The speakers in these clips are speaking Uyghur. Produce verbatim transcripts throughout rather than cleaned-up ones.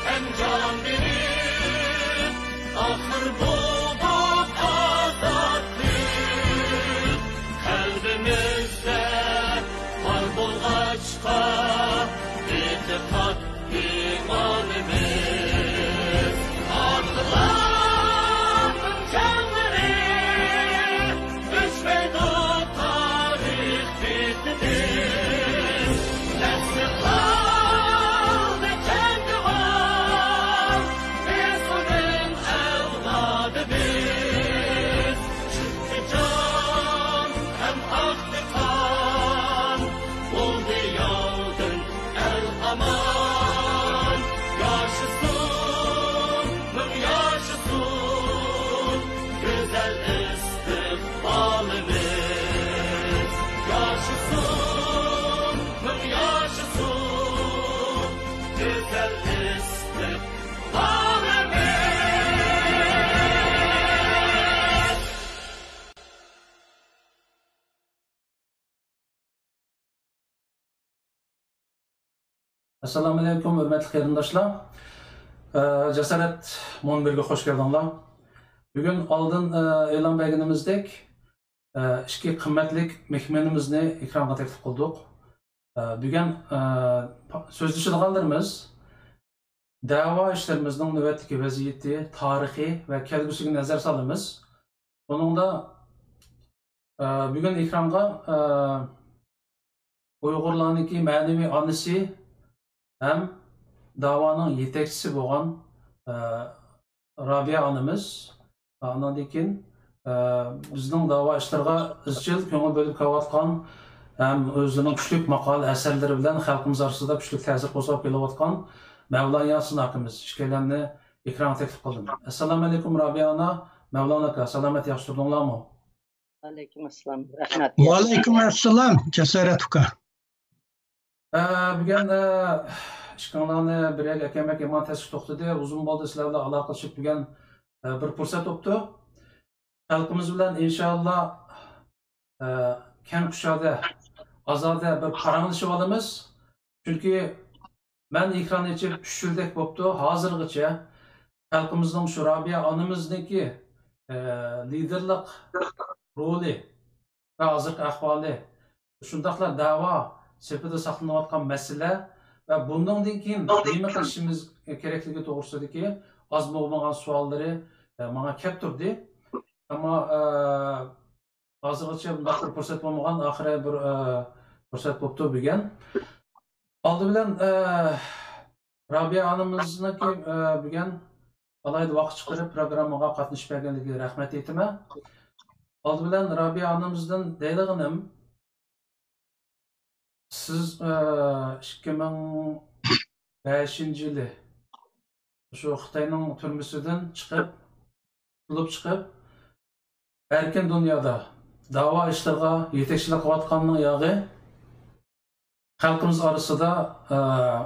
ئەنجام بېرىپ، ئاخىر بولدۇق ئازادلىق. قەلبىمىزدە بار بولغاچقا، ئېتىقاد ئىمانىمىز. ئاتىلارنىڭ جانلىرى ئۆچمەيدۇ، تارىخ بېتىدىن. ئەسلىقلارنى كەڭگىۋار، بىز ئۇنىڭ ئەۋلادىمىز. چۈنكى جان ھەم ئاقتى قان، بولدى ياۋدىن ئەل ئامان. ياشىسۇن، مىڭ ياشىسۇن گۈزەل ئىستىقبالىمىز. ياشىسۇن، مىڭ ياشىسۇن گۈزەل ئىستىقبالىمىز. ئەسسالامۇئەلەيكۇم، ھۆرمەتلىك قېرىنداشلار. ئە، جاسارەت مۇنبىرىگە خۇش كەلدىڭلار. بۈگۈن ئالدىن، ئە، ئېلان بەرگىنىمىزدەك، ئە، ئىككى قىممەتلىك مېھمىنىمىزنى ئېكرانغا تەكلىپ قىلدۇق. ئە، بۈگۈن، ئە، پا-، سۆزلىشىدىغانلىرىمىز دەۋا ئىشلىرىمىزنىڭ نۆۋەتتىكى ۋەزىيىتى، تارىخى ۋە كەلگۈسىگە نەزەر سالىمىز. بۇنىڭدا، ئە، بۈگۈن ئېكرانغا، ئە، ئۇيغۇرلارنىڭكى مەنىۋى ئانىسى ھەم داۋانىڭ يېتەكچىسى بولغان، ئە، رابىيە ئانىمىز، ئانىڭدىن كېيىن، ئە، بىزنىڭ داۋا ئىشلىرىغا ئىزچىل كۆڭۈل بۆلۈپ كېلىۋاتقان ھەم ئۆزىنىڭ كۈچلۈك ماقالە ئەسەرلىرى بىلەن خەلقىمىز ئارىسىدا كۈچلۈك تەسىر قوزغاپ كېلىۋاتقان مەۋلان ياسىن ئاكىمىز، ئىككىيلەننى ئېكرانغا تەكلىپ قىلدىم. ئەسسالامۇئەلەيكۇم، رابىيە ئانا، مەۋلان ئاكا، سالامەت، ياخشى تۇردۇڭلارمۇ؟ ۋەئەلەيكۇم ئەسسالام، رەھمەت. ۋەئەلەيكۇم ئەسسالام، جاسارەت ئۇكا. ئە، بۈگۈن، ئە، ئىككىڭلارنى بىر يەرگە ئەكەلمەك يامان تەسكە توختىدى. ئۇزۇن بولدى سىلەر بىلەن ئالاقىلىشىپ، بۈگۈن، ئە، بىر پۇرسەت بوپتۇ. خەلقىمىز بىلەن ئىنشائاللا، ئە، كەڭ كۇشادە، ئازادە بىر پاراڭلىشىپ ئالىمىز. چۈنكى مەن ئېكران ئېچىپ ئۈچ يىلدەك بوپتۇ، ھازىرغىچە خەلقىمىزنىڭ شۇ رابىيە ئانىمىزنىڭكى، ئە، لىدېرلىق رولى ۋە ھازىرقى ئەھۋالى، شۇنداقلا دەۋا سېپىدە ساقلىنىۋاتقان مەسىلە ۋە بۇنىڭدىن كېيىن نېمە قىلىشىمىز كېرەكلىكى توغرىسىدىكى ئاز بولمىغان سوئاللىرى، ئە، ماڭا كەپ تۇردى. ئەمما، ئە، ھازىرغىچە بۇنداق بىر پۇرسەت بولمىغان، ئاخىرى بىر، ئە، پۇرسەت بوپتۇ بۈگۈن. ئالدى بىلەن، ئە، رابىيە ئانىمىزنىڭكى، ئە، بۈگۈن ئالاھىدە ۋاقىت چىقىرىپ پروگراممىغا قاتنىشىپ بەرگەنلىكىگە رەھمەت ئېيتىمەن. ئالدى بىلەن رابىيە ئانىمىزدىن دەيدىغىنىم، سىز، ئە، ئىككى مىڭ بەشىنچى يىلى شۇ خىتاينىڭ تۈرمىسىدىن چىقىپ، قۇتۇلۇپ چىقىپ، ئەركىن دۇنيادا داۋا ئىشلىرىغا يېتەكچىلىك قىلىۋاتقاننىڭ ياغى خەلقىمىز ئارىسىدا، ئە،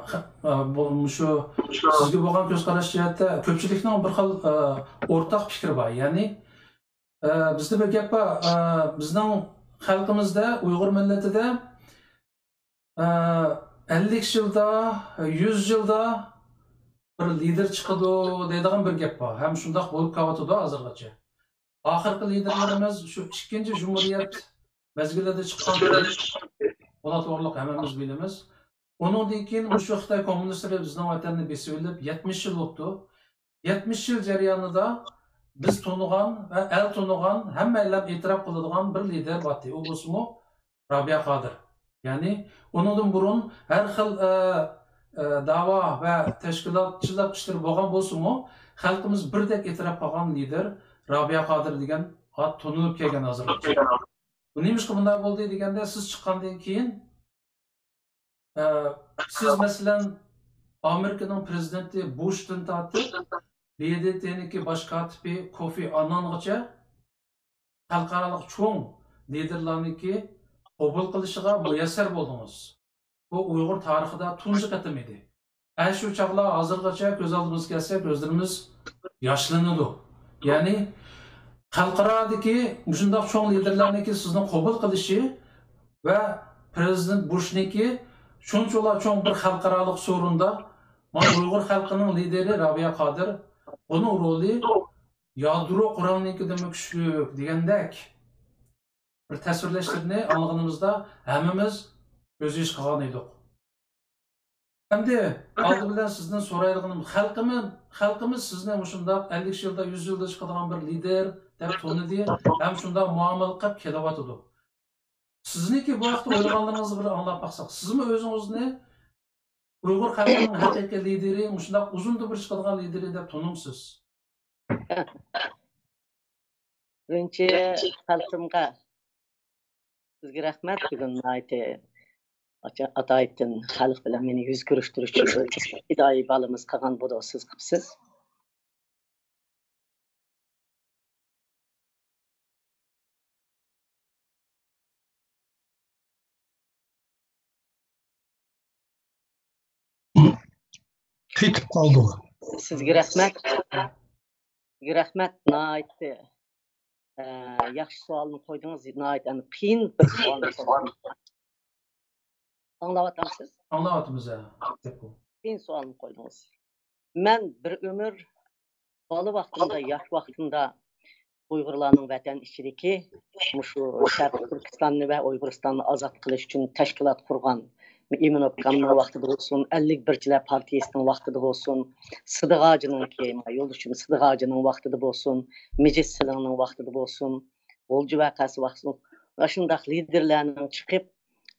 خە-، ئە، بۇ، مۇشۇ سىزگە بولغان كۆز قاراش جەھەتتە كۆپچىلىكنىڭ بىر خىل، ئە، ئورتاق پىكرى بار. يەنى، ئە، بىزدە بىر گەپ بار، ئە، بىزنىڭ خەلقىمىزدە، ئۇيغۇر مىللىتىدە، ئە، ئەللىك يىلدا، يۈز يىلدا بىر لىدېر چىقىدۇ دەيدىغان بىر گەپ بار. ھەم شۇنداق بولۇپ كېلىۋاتىدۇ ھازىرغىچە. ئاخىرقى لىدېرلىرىمىز شۇ ئىككىنچى جۇمھۇرىيەت مەزگىلىدە چىققان، بۇلار توغرىلىق ھەممىمىز بىلىمىز. ئۇنىڭدىن كېيىن مۇشۇ خىتاي كوممۇنىستلىرى بىزنىڭ ۋەتەننى بېسىۋېلىپ يەتمىش يىل بوپتۇ. يەتمىش يىل جەريانىدا بىز تونۇغان ۋە ئەل تونۇغان، ھەممەيلەن ئېتىراپ قىلىدىغان بىر لىدېر بارتى. ئۇ بولسىمۇ رابىيە قادىر. يەنى ئۇنىڭدىن بۇرۇن ھەر خىل، ئە، ئە، داۋا ۋە تەشكىلاتچىلىق ئىشلىرى بولغان بولسىمۇ، خەلقىمىز بىردەك ئېتىراپ قىلغان لىدېر رابىيە قادىر دېگەن ئات تونۇلۇپ كەلگەن ھازىرغىچە. بۇ نېمىشقا بۇنداق بولدى دېگەندە، سىز چىققاندىن كېيىن، ئە، سىز، مەسىلەن، ئامېرىكىنىڭ پىرېزىدېنتى بۇشتىن تارتىپ، ب د ت نىڭكى باش كاتىپى كوفى ئاننانغىچە خەلقئارالىق چوڭ لىدېرلارنىڭكى قوبۇل قىلىشىغا مۇيەسسەر بولدىڭىز. بۇ ئۇيغۇر تارىخىدا تۇنجى قېتىم ئىدى. ئەنە شۇ چاغلار ھازىرغىچە كۆز ئالدىمىزغا كەلسە، كۆزلىرىمىز ياشلىنىدۇ. يەنى خەلقئارادىكى مۇشۇنداق چوڭ لىدېرلارنىڭكى سىزنى قوبۇل قىلىشى ۋە پىرېزىدېنت بۇشنىڭكى شۇنچىۋالا چوڭ بىر خەلقئارالىق سورۇندا ئۇيغۇر خەلقىنىڭ لىدېرى رابىيە قادىر، بۇنىڭ رولى يادرو قورالنىڭكىدىنمۇ كۈچلۈك دېگەندەك بىر تەسۋىرلەشلىرىنى ئاڭلىغىنىمىزدا ھەممىمىز كۆز يېشى قىلغان ئىدۇق. ئەمدى ئالدى بىلەن سىزدىن سورايدىغىنىم، خەلقىمىز، خەلقىمىز سىزنى مۇشۇنداق ئەللىك يىلدا، يۈز يىلدا چىقىدىغان بىر لىدېر دەپ تونۇدى ھەم شۇنداق مۇئامىلە قىلىپ كېلىۋاتىدۇ. سىزنىڭكى بۇ ھەقتە ئويلىغانلىرىڭىزنى بىر ئاڭلاپ باقساق، سىزمۇ ئۆزىڭىزنى ئۇيغۇر خەلقىنىڭ ھەقىقىي لىدېرى، مۇشۇنداق ئۇزۇندىن بېرى چىقىدىغان لىدېرى دەپ تونۇمسىز؟ بىرىنچى خەلقىمگە سىزگە رەھمەت، بۈگۈن ناھايىتى ئاتا-، ئاتايىتتىن خەلق بىلەن مېنى يۈز كۆرۈشتۈرۈش ئۈچۈن پىدائىي بالىمىز قىلغان بۇ دوستسىز قىپسىز. كېتىپ قالدىغۇ. سىزگە رەھمەت. سىزگە رەھمەت، ناھايىتى ئە، ياخشى سوئالنى قويدىڭىز، ناھايىتى ئەنە قىيىن بىر سوئالنى قويدىڭىز. ئاڭلاۋاتامسىز؟ ئاڭلاۋاتىمىز ھە. قىيىن سوئالنى قويدىڭىز. مەن بىر ئۆمۈر بالا ۋاقتىمدا، ياش ۋاقتىمدا ئۇيغۇرلارنىڭ ۋەتەن ئىچىدىكى مۇشۇ شەرقىي تۈركىستاننى ۋە ئۇيغۇرىستاننى ئازاد قىلىش ئۈچۈن تەشكىلات قۇرغان ئىمىن ئوبكامنىڭ ۋاقتىدا بولسۇن، ئەللىك بىرچىلەر پارتىيىسىنىڭ ۋاقتىدا بولسۇن، سىدىق ھاجىنىڭكى، يولدىشىم سىدىق ھاجىنىڭ ۋاقتىدا بولسۇن، مىجىت سىلىڭنىڭ ۋاقتىدا بولسۇن، غۇلجا ۋەقەسى ۋاقتىدا بولسۇن، ئاشۇنداق لىدېرلەرنىڭ چىقىپ،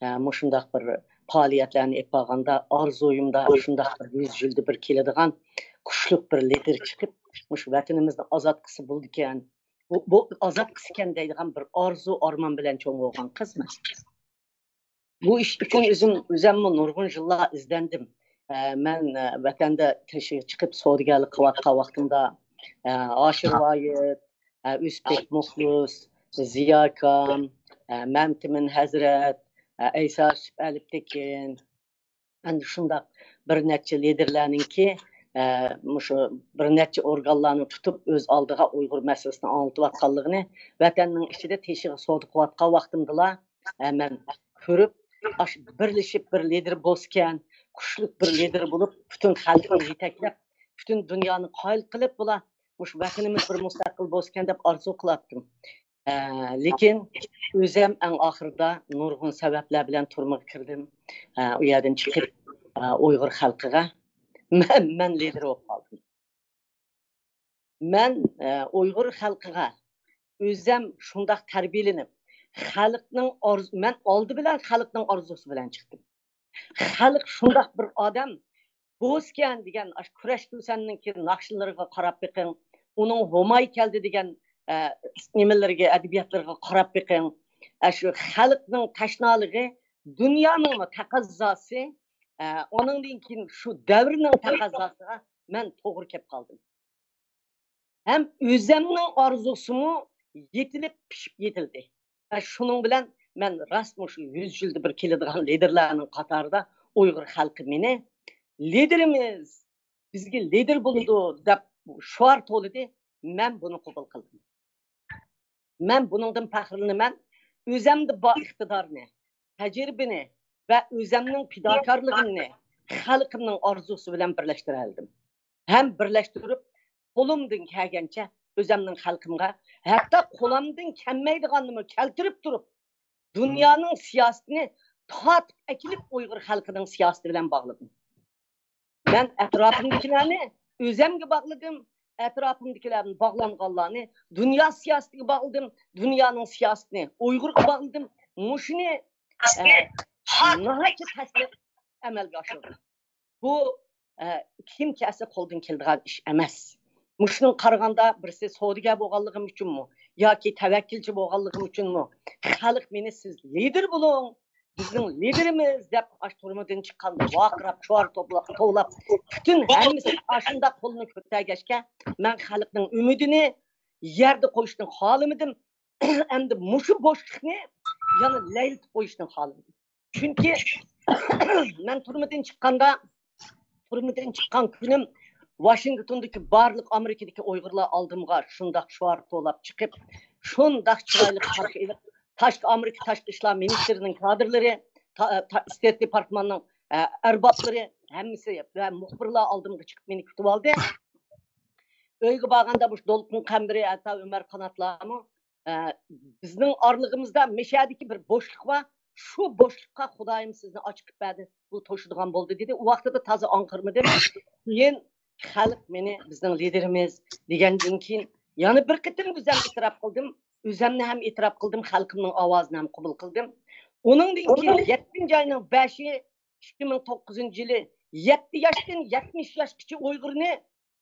ئە، مۇشۇنداق بىر پائالىيەتلەرنى ئېلىپ بارغاندا، ئارزۇيۇمدا شۇنداق بىر يۈز يىلدا بىر كېلىدىغان كۈچلۈك بىر لىدېر چىقىپ، مۇشۇ ۋەتىنىمىزنى ئازاد قىلسا بولىدىكەن، بۇ، بۇ ئازاد قىلسىكەن دەيدىغان بىر ئارزۇ، ئارمان بىلەن چوڭ بولغان قىز مەن. بۇ ئىش ئۈچۈن ئۆزۈم، ئۆزەممۇ نۇرغۇن يىللار ئىزدەندىم. ئە، مەن، ئە، ۋەتەندە تېشىغا چىقىپ سودىگەرلىك قىلىۋاتقان ۋاقتىمدا، ئە، ھاشىر ۋايىت، ئە، ئۆسۈپبېك مۇخلىس، زىياكام، ئە، مەمتىمىن ھەزرەت، ئە، ئەيسا يۈسۈپ ئەلىپتېكىن، ئەنە شۇنداق بىر نەچچە لىدېرلەرنىڭكى، ئە، مۇشۇ بىر نەچچە ئورگانلارنى تۇتۇپ، ئۆز ئالدىغا ئۇيغۇر مەسىلىسىنى ئاڭلىتىۋاتقانلىقىنى ۋەتەننىڭ ئىچىدە تېشىغا سودا قىلىۋاتقان ۋاقتىمدىلا، ئە، مەن كۆرۈپ، ئاش-، بىرلىشىپ بىر لىدېر بولسىكەن، كۈچلۈك بىر لىدېر بولۇپ، پۈتۈن خەلقنى يېتەكلەپ، پۈتۈن دۇنيانى قايىل قىلىپ، بۇلار مۇشۇ ۋەتىنىمىز بىر مۇستەقىل بولسىكەن دەپ ئارزۇ قىلاتتىم. ئە، لېكىن ئۆزەم ئەڭ ئاخىرىدا نۇرغۇن سەۋەبلەر بىلەن تۈرمىگە كىردىم. ئە، ئۇ يەردىن چىقىپ، ئە، ئۇيغۇر خەلقىگە مەن، مەن لىدېر بولۇپ قالدىم. مەن، ئە، ئۇيغۇر خەلقىگە ئۆزەم شۇنداق تەربىيەلىنىپ، خەلقنىڭ ئارزۇ، مەن ئالدى بىلەن خەلقنىڭ ئارزۇسى بىلەن چىقتىم. خەلق شۇنداق بىر ئادەم بوسكەن دېگەن ئاشۇ كۈرەش كۈسەننىڭكى ناخشىلىرىغا قاراپ بېقىڭ، ئۇنىڭ ھوماي كەلدى دېگەن، ئە، نېمىلىرىگە، ئەدەبىياتلىرىغا قاراپ بېقىڭ. ئاشۇ خەلقنىڭ تەشنالىقى، دۇنيانىڭمۇ تەقەززاسى، ئە، ئۇنىڭدىن كېيىن شۇ دەۋرنىڭ تەقەززاسىغا مەن توغرا كەپ قالدىم. ھەم ئۆزەمنىڭ ئارزۇسىمۇ يېتىلىپ پىشىپ يېتىلدى. ۋە شۇنىڭ بىلەن مەن راست مۇشۇ يۈز يىلدا بىر كېلىدىغان لىدېرلارنىڭ قاتارىدا ئۇيغۇر خەلقى مېنى لىدېرىمىز، بىزگە لىدېر بولىدۇ دەپ شوئار تولىدى. مەن بۇنى قوبۇل قىلدىم. مەن بۇنىڭدىن پەخىرلىنىمەن. ئۆزەمدە بار ئىقتىدارنى، تەجرىبىنى ۋە ئۆزەمنىڭ پىداكارلىقىمنى خەلقىمنىڭ ئارزۇسى بىلەن بىرلەشتۈرەلىدىم. ھەم بىرلەشتۈرۈپ، قولۇمدىن كەلگەنچە ئۆزەمنىڭ خەلقىمغا، ھەتتا قولۇمدىن كەلمەيدىغاننىمۇ كەلتۈرۈپ تۇرۇپ، دۇنيانىڭ سىياسىتىنى تارتىپ ئەكېلىپ ئۇيغۇر خەلقىنىڭ سىياسىتى بىلەن باغلىدىم. مەن ئەتراپىمدىكىلەرنى ئۆزەمگە باغلىدىم، ئەتراپىمدىكىلەردىن باغلانغانلارنى دۇنيا سىياسىتىگە باغلىدىم، دۇنيانىڭ سىياسىتىنى ئۇيغۇرغا باغلىدىم. مۇشۇنى، ئە، ناھايىتى تەسلىم ئەمەلگە ئاشۇردۇم. بۇ، ئە، كىم كەلسە قولدىن كېلىدىغان ئىش ئەمەس. مۇشۇنىڭغا قارىغاندا بىرسى سودىگەر بولغانلىقىم ئۈچۈنمۇ ياكى تەۋەككۈلچى بولغانلىقىم ئۈچۈنمۇ خەلق مېنى سىز لىدېر بولۇڭ، بىزنىڭ لىدېرىمىز دەپ ئاشۇ تۈرمىدىن چىققاندا ۋارقىراپ، شوئار توپلا-، توۋلاپ، پۈتۈن ھەممىسى ئاشۇنداق قولىنى كۆتەرگەچكە، مەن خەلقنىڭ ئۈمىدىنى يەردە قويۇشنى خالىمىدىم. ئەمدى مۇشۇ بوشلۇقنى يەنە لەيلىتىپ قويۇشنى خالىمىدىم. چۈنكى مەن تۈرمىدىن چىققاندا، تۈرمىدىن چىققان كۈنۈم ۋاشىنگتوندىكى بارلىق ئامېرىكىدىكى ئۇيغۇرلار ئالدىمغا شۇنداق شوئار توۋلاپ چىقىپ، شۇنداق چىرايلىق قارشى ئېلىپ، تاشقى، ئامېرىكا تاشقى ئىشلار مىنىستىرىنىڭ كادىرلىرى، تا-، تا-، ئىستېيت دېپارتماننىڭ، ئە، ئەربابلىرى، ھەممىسى ۋە مۇخبىرلار ئالدىمغا چىقىپ مېنى كۈتۈۋالدى. ئۆيگە بارغاندا مۇشۇ دولقۇن قەمبىرى، ھەتتا ئۆمەر قاناتلارمۇ، ئە، بىزنىڭ ئارىلىقىمىزدا مەشەدىكى بىر بوشلۇق بار. شۇ بوشلۇققا خۇدايىم سىزنى ئاچىقىپ بەردى. بۇ توشىدىغان بولدى، دېدى. ئۇ ۋاقتىدا تازا ئاڭقىرمىدىم. كېيىن خەلق مېنى بىزنىڭ لىدېرىمىز دېگەندىن كېيىن يەنە بىر قېتىم ئۆزۈم ئېتىراپ قىلدىم. ئۆزۈمنى ھەم ئېتىراپ قىلدىم، خەلقىمنىڭ ئاۋازىنى ھەم قوبۇل قىلدىم. ئۇنىڭدىن كېيىن يەتتىنچى ئاينىڭ بەشى، ئىككى مىڭ توققۇزىنچى يىلى يەتتە ياشتىن يەتمىش ياشقىچە ئۇيغۇرنى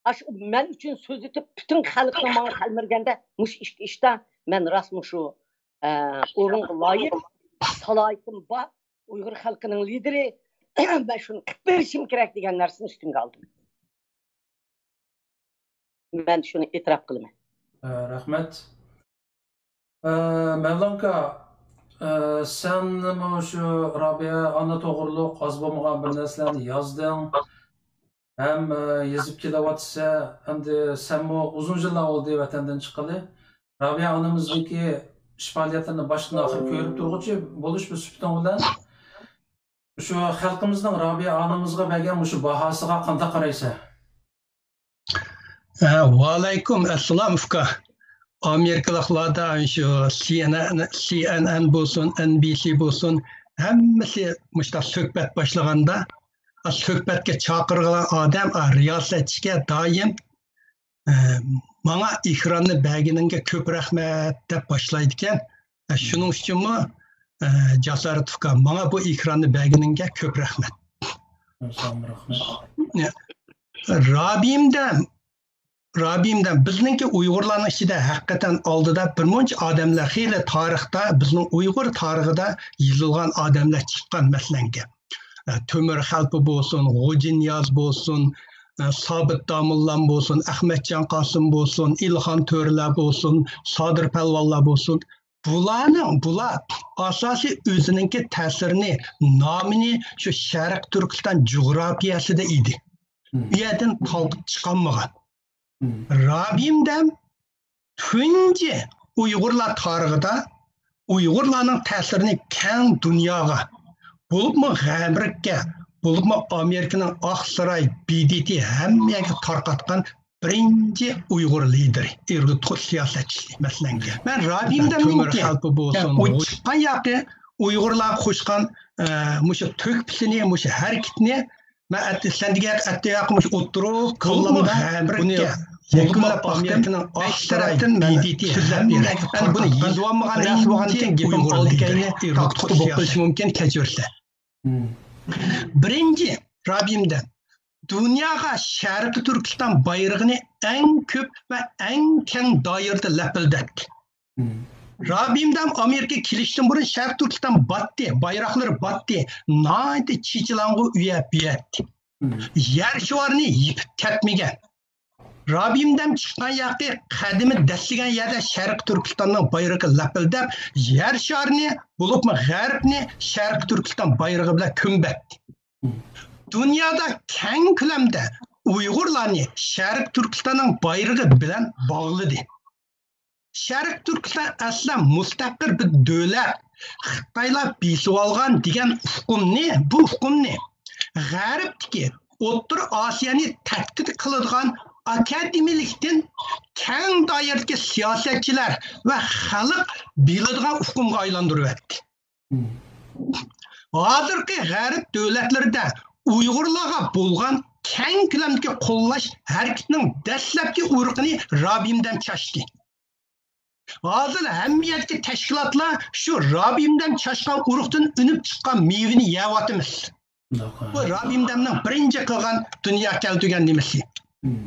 ئاشۇ مەن ئۈچۈن سۆزلىتىپ، پۈتۈن خەلقنىڭ ماڭا تەلمۈرگەندە، مۇشۇ ئىككى ئىشتا مەن راست مۇشۇ، ئە، ئورۇنغا لايىق، سالاھىيىتىم بار، ئۇيغۇر خەلقىنىڭ لىدېرى، مەن شۇنى قىلىپ بېرىشىم كېرەك دېگەن نەرسىنى ئۈستۈمگە ئالدىم. مەن شۇنى ئېتىراپ قىلىمەن. ئە، رەھمەت. ئە، مەۋلان ئاكا، ئە، سەنمۇ شۇ رابىيە ئانا توغرۇلۇق ئاز بولمىغان بىر نەرسىلەرنى يازدىڭ. ھەم، ئە، يېزىپ كېلىۋاتىسەن. ئەمدى سەنمۇ ئۇزۇن يىللار بولدى ۋەتەندىن چىققىلى. رابىيە ئانىمىزنىڭكى ئىش پائالىيەتلىرىنى باشتىن ئاخىر كۆرۈپ تۇرغۇچى بولۇش بىر سۈپىتىڭ بىلەن، شۇ خەلقىمىزنىڭ رابىيە ئانىمىزغا بەرگەن مۇشۇ باھاسىغا قانداق قارايسەن؟ ھە، ۋەئەلەيكۇم ئەسسالام، ئۇكا. ئامېرىكىلىقلاردا شۇ سى ئېن ئېن، سى ئېن ئېن بولسۇن، ئېن بى سى بولسۇن، ھەممىسى مۇشۇنداق سۆھبەت باشلىغاندا، سۆھبەتكە چاقىرغان ئادەم، رىياسەتچىگە دائىم، ئە، «ماڭا ئېكراننى بەرگىنىڭگە كۆپ رەھمەت» دەپ باشلايدىكەن. ئە، شۇنىڭ ئۈچۈنمۇ، ئە، جاسارەت ئۇكا، ماڭا بۇ ئېكراننى بەرگىنىڭگە كۆپ رەھمەت. ساڭا رەھمەت. يا، رابىيىمدەم، رابىيىمدەم، بىزنىڭكى ئۇيغۇرلارنىڭ ئىچىدە ھەقىقەتەن ئالدىدا بىر مۇنچە ئادەملەر، خېلى تارىختا، بىزنىڭ ئۇيغۇر تارىخىدا يېزىلغان ئادەملەر چىققان، مەسىلەنكى، ئە، تۆمۈر خەلپە بولسۇن، غوجىنىياز بولسۇن، ئە، سابىت داموللام بولسۇن، ئەخمەتجان قاسىم بولسۇن، ئىلھان تۆرىلەر بولسۇن، سادىر پەلۋانلار بولسۇن، بۇلارنىڭ، بۇلار ئاساسىي ئۆزىنىڭكى تەسىرىنى، نامىنى شۇ شەرقىي تۈركىستان جۇغراپىيەسىدە ئىدى. مم. ئۇ يەردىن قالقىپ چىقالمىغان. مم. رابىيىمدەم تۇنجى ئۇيغۇرلار تارىخىدا ئۇيغۇرلارنىڭ تەسىرىنى كەڭ دۇنياغا، بولۇپمۇ غەربكە، بولۇپمۇ ئامېرىكىنىڭ ئاقساراي، بى دى تى، ھەممە يەرگە تارقاتقان بىرىنچى ئۇيغۇر لىدېرى، ئىرغىتقۇچ سىياسەتچىسى، مەسىلەن. مەن رابىيىمدەمنىڭكى تۆمۈر خەلپە بولسۇن، ئۇ چىققان ياقى ئۇيغۇرلارغا قوشقان، ئە، مۇشۇ تۆھپىسىنى، مۇشۇ ھەرىكىتىنى مەن ئەتە سەن دېگەن ئەتە ياقى مۇشۇ ئوتتۇرا كاللامدا بۇنى يەكۈنلەپ باقتىم. بەش تەرەپتىن مەن سۆزلەپ بېرەي. مەن بۇنى يېزىۋالمىغان نەرسە بولغاندىكىن گېپىم ئالدى كەينى ئىرغىتقۇچ بولۇپ قېلىشى مۇمكىن، كەچۈرسىلەر. مم. بىرىنچى، رابىيىمدەم دۇنياغا شەرقىي تۈركىستان بايرىقىنى ئەڭ كۆپ ۋە ئەڭ كەڭ دائىرىدە لەپىلدەتتى. مم. رابىيىمدەم ئامېرىكىغا كېلىشتىن بۇرۇن شەرقىي تۈركىستان باتتى، بايراقلىرى باتتى، ناھايىتى چېچىلاڭغۇ ئۇ يەر بۇ يەتتى. مم. يەر شارىنى يېپىپ كەتمىگەن. رابىيىمدەم چىققان ياقى قەدىمى دەسسىگەن يەردە شەرقىي تۈركىستاننىڭ بايرىقى لەپىلدەپ، يەر شارىنى، بولۇپمۇ غەربنى شەرقىي تۈركىستان بايرىقى بىلەن كۆمۈۋەتتى. دۇنيادا كەڭ كۆلەمدە ئۇيغۇرلارنى شەرقىي تۈركىستاننىڭ بايرىقى بىلەن باغلىدى. شەرقىي تۈركىستان ئەسلى مۇستەقىل بىر دۆلەت، خىتايلار بېسىۋالغان دېگەن ئۇقۇمنى، بۇ ئۇقۇمنى غەربتىكى ئوتتۇرا ئاسىيانى تەھدىت قىلىدىغان ئاكادېمىيلىكتىن كەڭ دائىرىدىكى سىياسەتچىلەر ۋە خەلق بىلىدىغان ئۇقۇمغا ئايلاندۇرۇۋەتتى. مم. ھازىرقى غەرب دۆلەتلىرىدە ئۇيغۇرلارغا بولغان كەڭ كۆلەمدىكى قوللاش ھەرىكىتىنىڭ دەسلەپكى ئۇرۇقىنى رابىيىمدەم چاچتى. ھازىر ھەممە يەردىكى تەشكىلاتلار شۇ رابىيىمدەم چاچقان ئۇرۇقتىن ئۈنۈپ چىققان مېۋىنى يەۋاتىمىز. بۇ رابىيىمدەمنىڭ بىرىنچى قىلغان دۇنياغا كەلتۈرگەن نېمىسى. مم.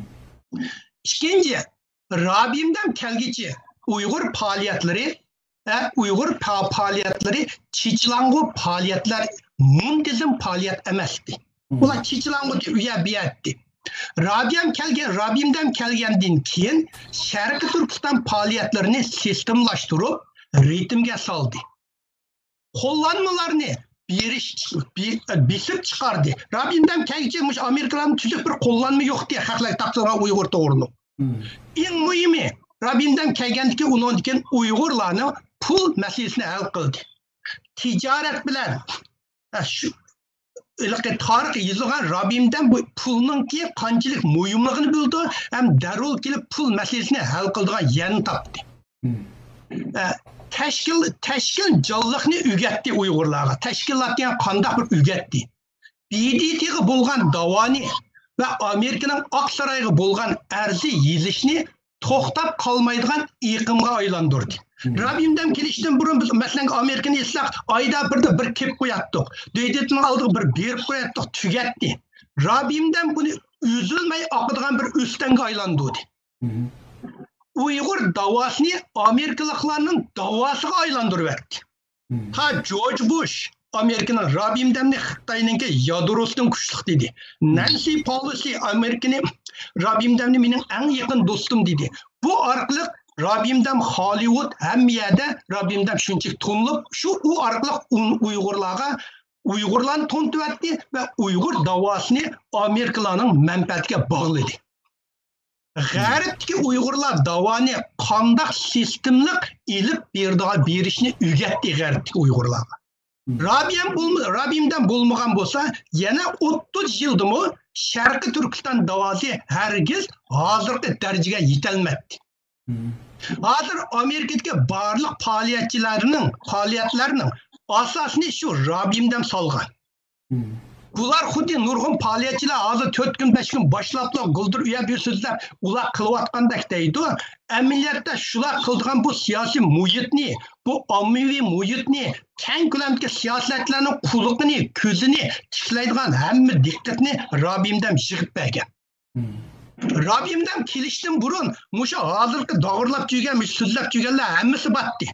ئىككىنچى، رابىيىمدەم كەلگىچە ئۇيغۇر پائالىيەتلىرى، ئە، ئۇيغۇر پا-، پائالىيەتلىرى چېچىلاڭغۇ پائالىيەتلەر، مۇنتىزىم پائالىيەت ئەمەستى. مم. ئۇلار چېچىلاڭغۇ ئۇ يەر بۇ يەر ئەتتى. رابىيەم كەلگەن، رابىيىمدەم كەلگەندىن كېيىن شەرقىي تۈركىستان پائالىيەتلىرىنى سىستېمىلاشتۇرۇپ، رىتىمگە سالدى. قوللانمىلارنى بېرىش، بې-، بېسىپ چىقاردى. رابىيىمدەم كەلگىچە مۇشۇ ئامېرىكىلارنىڭ تۈزۈك بىر قوللانما يوقتى خەقلەرگە تارقىتىلغان ئۇيغۇر توغرۇلۇق. مم. ئەڭ مۇھىمى، رابىيىمدەم كەلگەندىكىن ئۇنىڭدىن كېيىن ئۇيغۇرلارنىڭ پۇل مەسىلىسىنى ھەل قىلدى. تىجارەت بىلەن، ئە، شۇ، ھېلىقى تارىخ يېزىلغان رابىمدەم بۇ پۇلنىڭكى قانچىلىك مۇھىملىقىنى بىلىدۇ ھەم دەررۇ كېلىپ پۇل مەسىلىسىنى ھەل قىلىدىغان يەرنى تاپتى. ئە، تەشكىل، تەشكىل جانلىقنى ئۆگەتتى ئۇيغۇرلارغا. تەشكىلات دېگەن قانداق بىر ئۆگەتتى؟ ب د ت غا بولغان داۋانى ۋە ئامېرىكىنىڭ ئاق سارايغا بولغان ئەرزى يېزىشنى توختاپ قالمايدىغان ئېقىمغا ئايلاندۇردى. رابىمدەم كېلىشتىن بۇرۇن بىز، مەسىلەن، ئامېرىكىنى ئېيتساق، ئايدا بىردە بىر كېلىپ قوياتتۇق. ب د ت نىڭ ئالدىغا بىر بېرىپ قوياتتۇق، تۈگەتتى. رابىمدەم بۇنى ئۈزۈلمەي ئاقىدىغان بىر ئۆستەڭگە ئايلاندۇردى. ئۇيغۇر داۋاسىنى ئامېرىكىلىقلارنىڭ داۋاسىغا ئايلاندۇرۇۋەتتى. تا جورج بۇش ئامېرىكىنىڭ رابىمدەمنى خىتاينىڭكى يادروسىدىن كۈچلۈك دېدى. نەنسى پالوسى ئامېرىكىنى، رابىمدەمنى مېنىڭ ئەڭ يېقىن دوستۇم دېدى. بۇ ئارقىلىق رابىمدەم، خالىۋۇد، ھەممە يەردە رابىمدەم شۇنچىلىك تونۇلۇپ، شۇ ئۇ ئارقىلىق ئۇ-، ئۇيغۇرلارغا، ئۇيغۇرلارنى تونۇتۇۋەتتى ۋە ئۇيغۇر داۋاسىنى ئامېرىكىلارنىڭ مەنپەئەتىگە باغلىدى. غەربتىكى ئۇيغۇرلار داۋانى قانداق سىستېمىلىق ئېلىپ بېرىدىغان، بېرىشنى ئۆگەتتى غەربتىكى ئۇيغۇرلارغا. رابىيەم بولما-، رابىيەمدەم بولمىغان بولسا، يەنە ئوتتۇز يىلدىمۇ شەرقىي تۈركىستان داۋاسى ھەرگىز ھازىرقى دەرىجىگە يېتەلمەيتتى. ھازىر ئامېرىكىدىكى بارلىق پائالىيەتچىلەرنىڭ، پائالىيەتلەرنىڭ ئاساسىنى شۇ رابىيەمدەم سالغان. بۇلار خۇددى نۇرغۇن پائالىيەتچىلەر ھازىر تۆت كۈن، بەش كۈن باشلاپلا گۈلدۈر ئۇياپ يۈرسىزلەر، ئۇلار قىلىۋاتقاندەك دەيدۇ. ئەمەلىيەتتە شۇلار قىلىدىغان بۇ سىياسىي مۇھىتنى، بۇ ئاممىۋى مۇھىتنى، كەڭ كۆلەمدىكى سىياسەتلەرنىڭ قۇلىقىنى، كۆزىنى تىكلەيدىغان ھەممە دىققەتنى رابىيەمدەم يىغىپ بەرگەن. رابىيەمدەم كېلىشتىن بۇرۇن مۇشۇ ھازىرقى داغرىلاپ يۈرگەن، مۇشۇ سۆزلەپ يۈرگەنلەر ھەممىسى باتتى.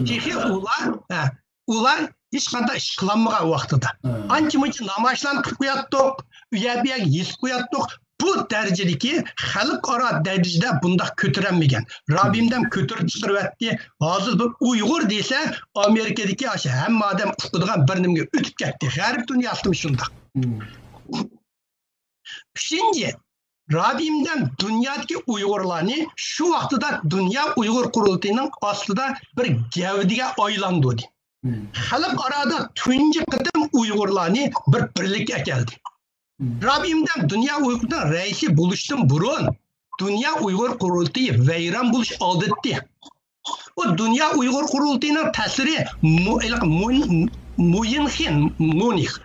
تېخى ئۇلار، ھە، ئۇلار ھېچقانداق ئىش قىلالمىغان ۋاقتىدا. ئانچە-مۇنچە نامايىشلارنى قىلىپ قوياتتۇق، ئۇ يەر بۇ يەرگە يېزىپ قوياتتۇق. بۇ دەرىجىدىكى خەلقئارا دەرىجىدە بۇنداق كۆتۈرەلمىگەن. رابىيەمدەم كۆتۈرۈپ چىقىرىۋەتتى. ھازىر بىر ئۇيغۇر دېسە، ئامېرىكىدىكى ئاشۇ ھەممە ئادەم ئۇقىدىغان بىر نېمىگە ئۆتۈپ كەتتى. غەرب دۇنياسىدىمۇ شۇنداق. ئۈچىنچى، رابىيەمدەم دۇنيادىكى ئۇيغۇرلارنى شۇ ۋاقتىدا دۇنيا ئۇيغۇر قۇرۇلتىيىنىڭ ئاستىدا بىر گەۋدىگە ئايلاندۇردى. خەلقئارادا تۇنجى قېتىم ئۇيغۇرلارنى بىر بىرلىككە ئەكەلدى. رابىيەمدەم دۇنيا ئۇيغۇرىنىڭ رەئىسى بولۇشتىن بۇرۇن دۇنيا ئۇيغۇر قۇرۇلتىيى ۋەيران بولۇش ئالدىتى. ئۇ دۇنيا ئۇيغۇر قۇرۇلتىيىنىڭ تەسىرى مۇ-، ھېلىقى مۇن-، مۇيىنخېن، مۇنىخ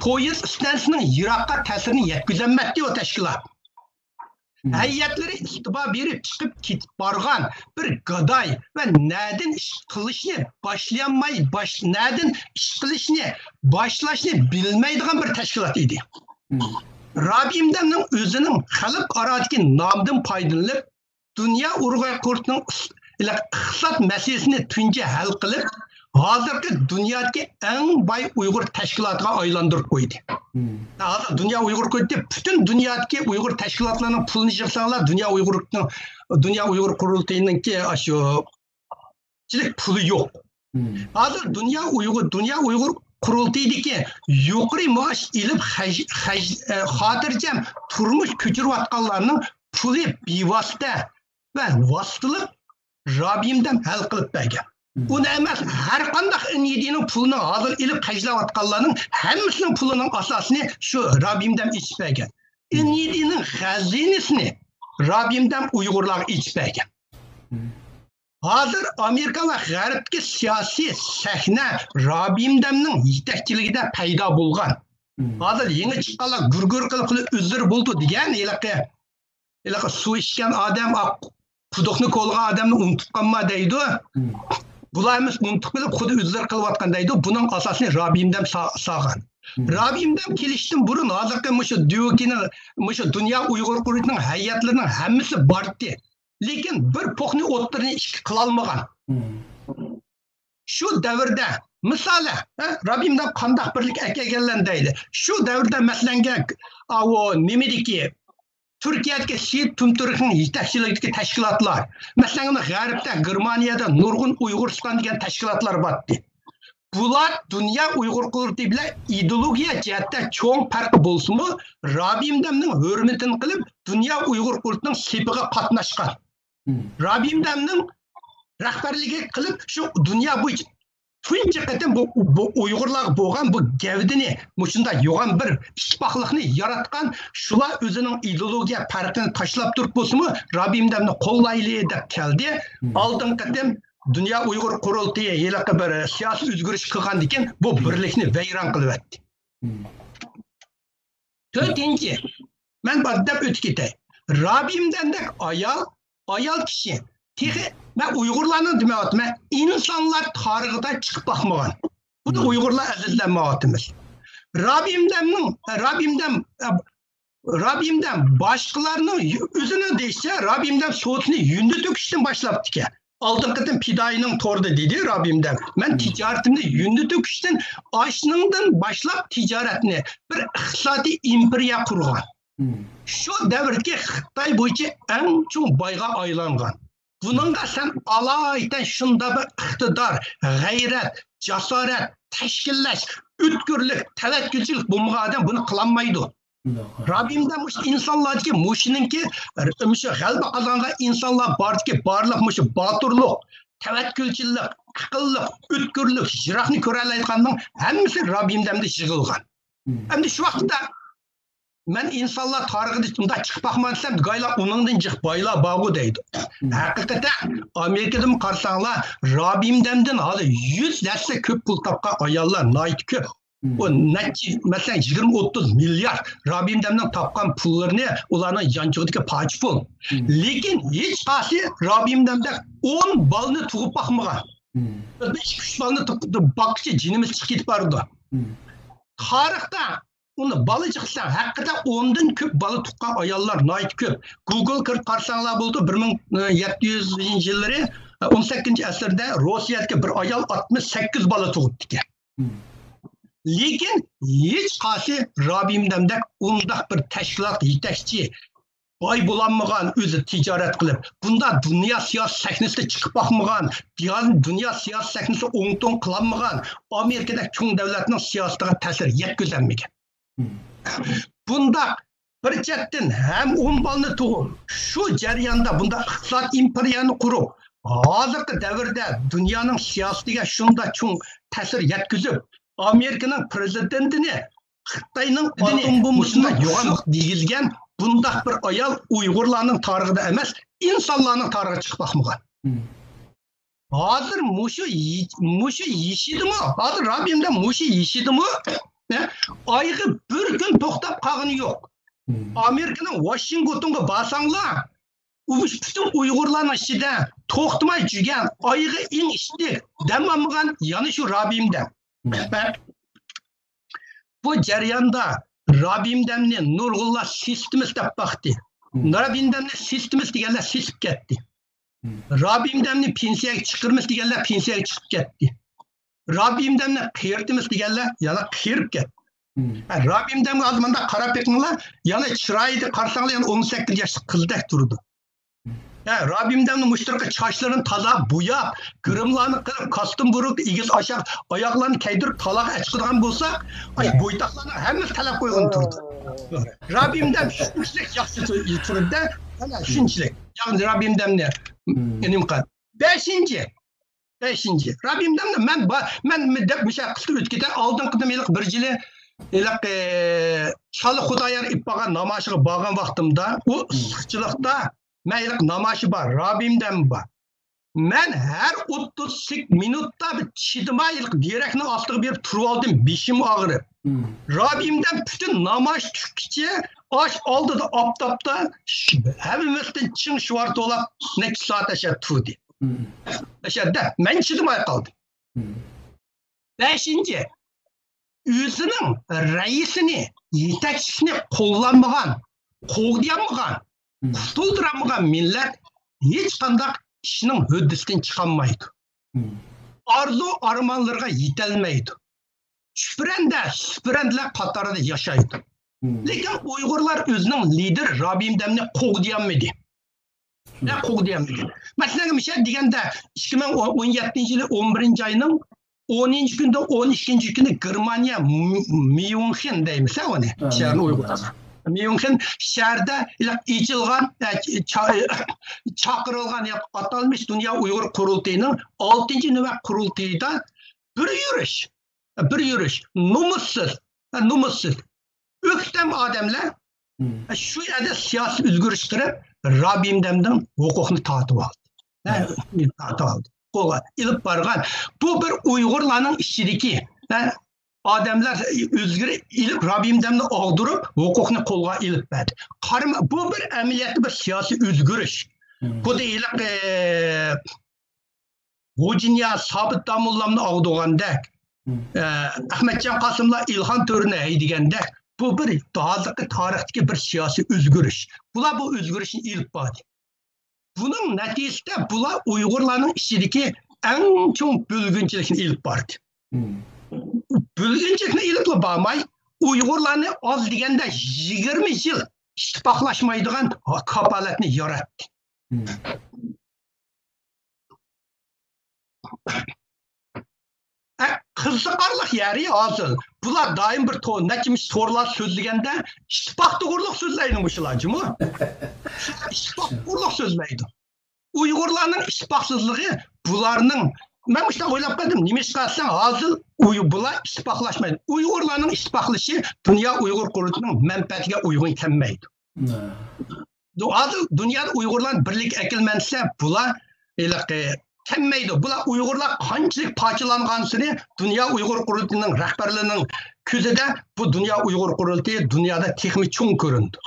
پويىز ئىستانسىسىنىڭ يىراققا تەسىرىنى يەتكۈزەلمەتتى ئۇ تەشكىلات. ھەيئەتلىرى ئىستىپا بېرىپ چىقىپ كېتىپ بارغان بىر گاداي ۋە نەدىن ئىش قىلىشنى باشلىيالماي، باش-، نەدىن ئىش قىلىشنى باشلاشنى بىلمەيدىغان بىر تەشكىلات ئىدى. رابىيەمدەمنىڭ ئۆزىنىڭ خەلقئارادىكى نامىدىن پايدىلىنىپ، دۇنيا ئۇيغۇر قۇرۇلتىيىنىڭ ئىس-، ئىقتىساد مەسىلىسىنى تۇنجى ھەل قىلىپ، ھازىرقى دۇنيادىكى ئەڭ باي ئۇيغۇر تەشكىلاتىغا ئايلاندۇرۇپ قويدى. ھازىر دۇنيا ئۇيغۇر قۇرۇلتىيى پۈتۈن دۇنيادىكى ئۇيغۇر تەشكىلاتلارنىڭ پۇلىنى يىغساڭلار، دۇنيا ئۇيغۇرنىڭ، دۇنيا ئۇيغۇر قۇرۇلتىيىنىڭكى ئاشۇ چىلىك پۇلى يوق. ھازىر دۇنيا ئۇيغۇر، دۇنيا ئۇيغۇر قۇرۇلتىيىدىكى يۇقىرى مائاش ئېلىپ خەج-، خەج-، ئە، خاتىرجەم تۇرمۇش كۆچۈرۈۋاتقانلارنىڭ پۇلى بىۋاسىتە ۋە ۋاسىتىلىق رابىيەمدەم ھەل قىلىپ بەرگەن. ئۇنى ئەمەس، ھەر قانداق ئېن ئى دىنىڭ پۇلىنى ھازىر ئېلىپ خەجلەۋاتقانلارنىڭ ھەممىسىنىڭ پۇلىنىڭ ئاساسىنى شۇ رابىيەمدەم ئېچىپ بەرگەن. ئېن ئى دىنىڭ خەزىنىسىنى رابىيەمدەم ئۇيغۇرلارغا ئېچىپ بەرگەن. ھازىر ئامېرىكا ۋە غەربتىكى سىياسىي سەھنە رابىيەمدەمنىڭ يېتەكچىلىكىدە پەيدا بولغان. ھازىر يېڭى چىققانلار گۈر-گۈر قىلىپ، قىلىپ ئۆزلىرى بولىدۇ دېگەن، ھېلىقى، ھېلىقى سۇ ئىچكەن ئادەم، ئا، قۇدۇقنى كولىغان ئادەمنى ئۇنتۇپ قالما دەيدۇ. بۇلار ھەممىسى ئۇنتۇپ قېلىپ، خۇددى ئۆزلىرى قىلىۋاتقان دەيدۇ. بۇنىڭ ئاساسىنى رابىيەمدەم سا-، سالغان. رابىيەمدەم كېلىشتىن بۇرۇن ھازىرقى مۇشۇ دىۋكىنىڭ، مۇشۇ دۇنيا ئۇيغۇر قۇرۇلتىيىنىڭ ھەيئەتلىرىنىڭ ھەممىسى باردى. لېكىن بىر پوقنى ئوتتۇرىنى ئىككى قىلالمىغان. شۇ دەۋردە، مىسالى، ھە، رابىيەمدەم قانداق بىرلىك ئەكەلگەنلەرنى دەيلى. شۇ دەۋردە، مەسىلەنگە، ئاۋۇ نېمىدىكى، تۈركىيەدىكى سېيىت تۈمتۈركنىڭ يېتەكچىلىكىدىكى تەشكىلاتلار، مەسىلەن، غەربتە، گېرمانىيەدە نۇرغۇن ئۇيغۇرىستان دېگەن تەشكىلاتلار بارتتى. بۇلار دۇنيا ئۇيغۇر قۇرۇلتىيى بىلەن ئىدېئولوگىيە جەھەتتە چوڭ پەرقى بولسىمۇ، رابىيەمدەمنىڭ ھۆرمىتىنى قىلىپ، دۇنيا ئۇيغۇر قۇرۇلتىيىنىڭ سېپىغا قاتناشقان. رابىيەمدەمنىڭ رەھبەرلىكى قىلىپ، شۇ دۇنيا بويىچە تۇنجى قېتىم بۇ، بۇ ئۇيغۇرلارغا بولغان بۇ گەۋدىنى، مۇشۇنداق يوغان بىر ئىتتىپاقلىقنى ياراتقان، شۇلار ئۆزىنىڭ ئىدېئولوگىيە پەرقىنى تاشلاپ تۇرۇپ بولسىمۇ، رابىيىم دەمنى قوللايلى دەپ كەلدى. ئالدىنقى قېتىم دۇنيا ئۇيغۇر قۇرۇلتىيى ھېلىقى بىر سىياسىي ئۆزگىرىش قىلغاندىن كېيىن بۇ بىرلىكنى ۋەيران قىلىۋەتتى. تۆتىنچى، مەن بار دەپ ئۆتۈپ كېتەي. رابىيىم دەمدەك ئايال، ئايال كىشى، تېخى مەن ئۇيغۇرلارنىڭ دېمەيۋاتىمەن، ئىنسانلار تارىخىدا چىقىپ باقمىغان. بۇنى ئۇيغۇرلار ئەزىزلەنمەيۋاتىمىز. رابىيىم دەمنىڭ، رابىيىم دەم، رابىيىم دەم باشقىلارنىڭ، ئۆزىنىڭ دېيىشىچە، رابىيىم دەم سودىسىنى يۇندى تۆكۈشتىن باشلاپتىكەن. ئالدىنقى قېتىم پىدائىينىڭ تورىدا دېدى رابىيىم دەم، مەن تىجارىتىمنى يۇندى تۆكۈشتىن، ئاشنىڭدىن باشلاپ تىجارەتنى بىر ئىقتىسادىي ئىمپېرىيە قۇرغان. شۇ دەۋردىكى خىتاي بويىچە ئەڭ چوڭ بايغا ئايلانغان. بۇنىڭغا سەن ئالايىتەن شۇنداق بىر ئىقتىدار، غەيرەت، جاسارەت، تەشكىللەش، ئۆتكۈرلۈك، تەۋەككۈلچىلىك بولمىغان ئادەم بۇنى قىلالمايدۇ. رابىيىم دەم مۇشۇ ئىنسانلاردىكى مۇشۇنىڭكى، مۇشۇ غەلىبە قازانغان ئىنسانلار باردىكى بارلىق مۇشۇ باتۇرلۇق، تەۋەككۈلچىلىك، ئەقىللىق، ئۆتكۈرلۈك، يىراقنى كۆرەلەيدىغاننىڭ ھەممىسى رابىيىم دەمدە يىغىلغان. ئەمدى شۇ ۋاقىتتا مەن ئىنسانلار تارىخىدا بۇنداق چىقىپ باقمىغان دېسەم، گايلار ئۇنىڭدىن جىق بايلار بارغۇ دەيدۇ. ھەقىقەتەن ئامېرىكىدىمۇ قارىساڭلار، رابىيىم دەمدىن ھازىر يۈز ھەسسە كۆپ پۇل تاپقان ئاياللار ناھايىتى كۆپ. ئۇ نەچچە، مەسىلەن، يىگىرمە، ئوتتۇز مىليارد رابىيىم دەمنىڭ تاپقان پۇللىرىنى ئۇلارنىڭ يانچۇقىدىكى پاچە پۇل. لېكىن ھېچقايسى رابىيىم دەمدەك ئون بالىنى تۇغۇپ باقمىغان. بىز ئىككى، ئۈچ بالىنى تۇغۇپ باققىچە جېنىمىز چىقىپ كېتىپ بارىدۇ. تارىختا ئۇنى بالا چىقسا، ھەقىقەتەن ئوندىن كۆپ بالا تۇغقان ئاياللار ناھايىتى كۆپ. گوگل كىرىپ قارىساڭلار بولىدۇ، بىر مىڭ يەتتە يۈزىنچى يىللىرى، ئون سەككىزىنچى ئەسىردە روسىيەدىكى بىر ئايال ئاتمىش سەككىز بالا تۇغۇپتىكەن. لېكىن ھېچقايسى رابىيىم دەمدەك ئۇنداق بىر تەشكىلات يېتەكچى، باي بولالمىغان، ئۆزى تىجارەت قىلىپ، بۇنداق دۇنيا سىياسىي سەھنىسىدە چىقىپ باقمىغان، دۇنيا سىياسىي سەھنىسى ئوڭ-توڭ قىلالمىغان، ئامېرىكىدەك چوڭ دەۋلەتنىڭ سىياسىتىغا تەسىر يەتكۈزەلمىگەن. بۇنداق بىر چەتتىن ھەم ئون بالىنى تۇغۇپ، شۇ جەرياندا بۇنداق ئىقتىساد ئىمپېرىيەنى قۇرۇپ، ھازىرقى دەۋردە دۇنيانىڭ سىياسىتىگە شۇنداق چوڭ تەسىر يەتكۈزۈپ، ئامېرىكىنىڭ پرېزىدېنتىنى خىتاينىڭ ئاتوم بومبىسىنى يوغان دېگىلگەن بۇنداق بىر ئايال ئۇيغۇرلارنىڭ تارىخىدا ئەمەس، ئىنسانلارنىڭ تارىخىدا چىقىپ باقمىغان. ھازىر مۇشۇ يېشىدىمۇ، ھازىر رابىيىم دەم مۇشۇ يېشىدىمۇ ئايغا بىر كۈن توختاپ قالغىنى يوق. ئامېرىكىنىڭ ۋاشىنگتونغا بارساڭلار، پۈتۈن ئۇيغۇرلارنىڭ ئىچىدە توختىماي يۈرگەن، ئايغا ئېڭىشتى، دەم ئالمىغان يەنە شۇ رابىيىم دەم. بۇ جەرياندا رابىيىم دەمنى نۇرغۇنلار سېسىتىمىز دەپ باقتى. رابىيىم دەمنى سېسىتىمىز دېگەنلەر سېسىتىپ كەتتى. رابىيىم دەمنى پېنسىيەگە چىقىرىمىز دېگەنلەر پېنسىيەگە چىقىپ كەتتى. رابىيىم دەمنى قېرىتىمىز دېگەنلەر يەنە قېرىپ كەتتى. ھە، رابىيىم دەمگە ھازىر مۇنداق قاراپ بېقىڭلار، يەنە چىرايىدا قارىساڭلار يەنە ئون سەككىز ياشلىق قىزدەك تۇرىدۇ. ھە، رابىيىم دەمنىڭ مۇشۇ تۇرقى چاچلىرىنى تازا بوياپ، گىرىملارنى قىلىپ، كاستيۇم بۇرۇپ، ئېگىز ئاشاق ئاياغلارنى كەيدۈرۈپ، تالاغا ئەچىقىدىغان بولساق، ئاي، بويتاقلارنىڭ ھەممىسى تەلەپ قويغىلى تۇرىدۇ. رابىيىم دەم شۇنچىلىك ياخشى تۇ-، تۇرىدۇ-دە، ئەنە شۇنچىلىك. ياغنى رابىيىم دەمنى نېمە قىلىدۇ؟ بەشىنچى، بەشىنچى. رابىيىم دەمنى مەن با-، مەن دەپ مۇشۇ قىسقا ئۆتۈپ كېتەي. ئالدىنقى قېتىم ھېلىقى بىر يىلى، ھېلىقى، ئى، شاللى خۇدايار ئېلىپ بارغان نامايىشىغا بارغان ۋاقتىمدا، ئۇ ئىسسىقچىلىقتا مەن ھېلىقى نامايىشى بار، رابىيىم دەم بار. مەن ھەر ئوتتۇز مىنۇتتا بىر چىدىماي ھېلىقى دېرەكنىڭ ئاستىغا بېرىپ تۇرۇۋالدىم، بېشىم ئاغرىپ. رابىيىم دەم پۈتۈن نامايىش تۈگىگىچە ئاش ئالدىدا ئاپتاپتا ش-، ھەممىسىدىن چىڭ شوئار توۋلاپ نەچچە سائەت ئەشەدە تۇردى. ئەشەدە مەن چىدىماي قالدىم. بەشىنچى، ئۆزىنىڭ رەئىسىنى، يېتەكچىسىنى قوللانمىغان، قوغدىيالمىغان، قۇتۇلدۇرالمىغان مىللەت ھېچقانداق ئىشنىڭ ھۆددىسىدىن چىقالمايدۇ. ئارزۇ-ئارمانلىرىغا يېتەلمەيدۇ. چۈپرەندە، سۈپرەندىلەر قاتارىدا ياشايدۇ. لېكىن ئۇيغۇرلار ئۆزىنىڭ لىدىرى رابىيىم دەمنى قوغدىيالمىدى. نە قوغدىيالمىدى. مەسىلەن، مىشە دېگەندە، ئىككى مىڭ ئون يەتتىنچى يىلى ئون بىرىنچى ئاينىڭ ئونىنچى كۈنىدىن ئون ئىككىنچى كۈنى گېرمانىيە مي-، ميۇنخېن دەيمىز ھە ئۇنى، شەھەرنى ئۇيغۇر. ميۇنخېن شەھىرىدە ئېچىلغان، ئە، چا-، چاقىرىلغان ئاتالمىش دۇنيا ئۇيغۇر قۇرۇلتىيىنىڭ ئالتىنچى نۆۋەت قۇرۇلتىيىدا بىر يۈرۈش، بىر يۈرۈش، نومۇسسىز، نومۇسسىز، ئۆكتەم ئادەملەر شۇ يەردە سىياسىي ئۆزگىرىش قىلىپ، رابىيىم دەمدىن ھوقۇقنى تارتىپ ئالدى. ھە، تارتىپ ئالدى. قولغا ئېلىپ بارغان. بۇ بىر ئۇيغۇرلارنىڭ ئىچىدىكى، ھە، ئادەملەر ئۆزگىرىپ ئېلىپ، رابىيىم دەمنى ئاغدۇرۇپ، ھوقۇقنى قولغا ئېلىپ بەردى. قارىما، بۇ بىر ئەمەلىيەتتە بىر سىياسىي ئۆزگىرىش. خۇددى ھېلىقى غوجىنىياز، سابىت داموللامنى ئاغدۇرغاندەك، ئە، ئەخمەتجان قاسىملار ئىلھام تۆرىنى ھەيدىگەندەك، بۇ بىر ھازىرقى تارىختىكى بىر سىياسىي ئۆزگىرىش. بۇلار بۇ ئۆزگىرىشنى ئېلىپ باردى. بۇنىڭ نەتىجىسىدە بۇلار ئۇيغۇرلارنىڭ ئىچىدىكى ئەڭ چوڭ بۆلگۈنچىلىكنى ئېلىپ باردى. بۆلگۈنچىلىكنى ئېلىپلا بارماي، ئۇيغۇرلارنى ئاز دېگەندە يىگىرمە يىل ئىتتىپاقلاشمايدىغان كاپالەتنى ياراتتى. ئە، قىزىقارلىق يەرى ھازىر، بۇلار دائىم بىر تور، نەچچە مۇنچە تورلار سۆزلىگەندە، ئىتتىپاق توغرۇلۇق سۆزلەيدۇ مۇشۇلار جۇمۇ. ئىتتىپاق توغرۇلۇق سۆزلەيدۇ. ئۇيغۇرلارنىڭ ئىتتىپاقسىزلىقى بۇلارنىڭ، مەن مۇشۇنداق ئويلاپ قالدىم، نېمىشقا دېسەڭ، ھازىر ئۇي-، بۇلار ئىتتىپاقلاشمايدۇ. ئۇيغۇرلارنىڭ ئىتتىپاقلىشى دۇنيا ئۇيغۇر قۇرۇلتىيىنىڭ مەنپەئەتىگە ئۇيغۇن كەلمەيدۇ. ھازىر دۇنيادا ئۇيغۇرلارنى بىرلىككە ئەكەلمەن دېسە، بۇلار ھېلىقى كەلمەيدۇ. بۇلار ئۇيغۇرلار قانچىلىك پارچىلانغانسېرى دۇنيا ئۇيغۇر قۇرۇلتىيىنىڭ رەھبەرلىرىنىڭ كۆزىدە بۇ دۇنيا ئۇيغۇر قۇرۇلتىيى دۇنيادا تېخىمۇ چوڭ كۆرۈنىدۇ.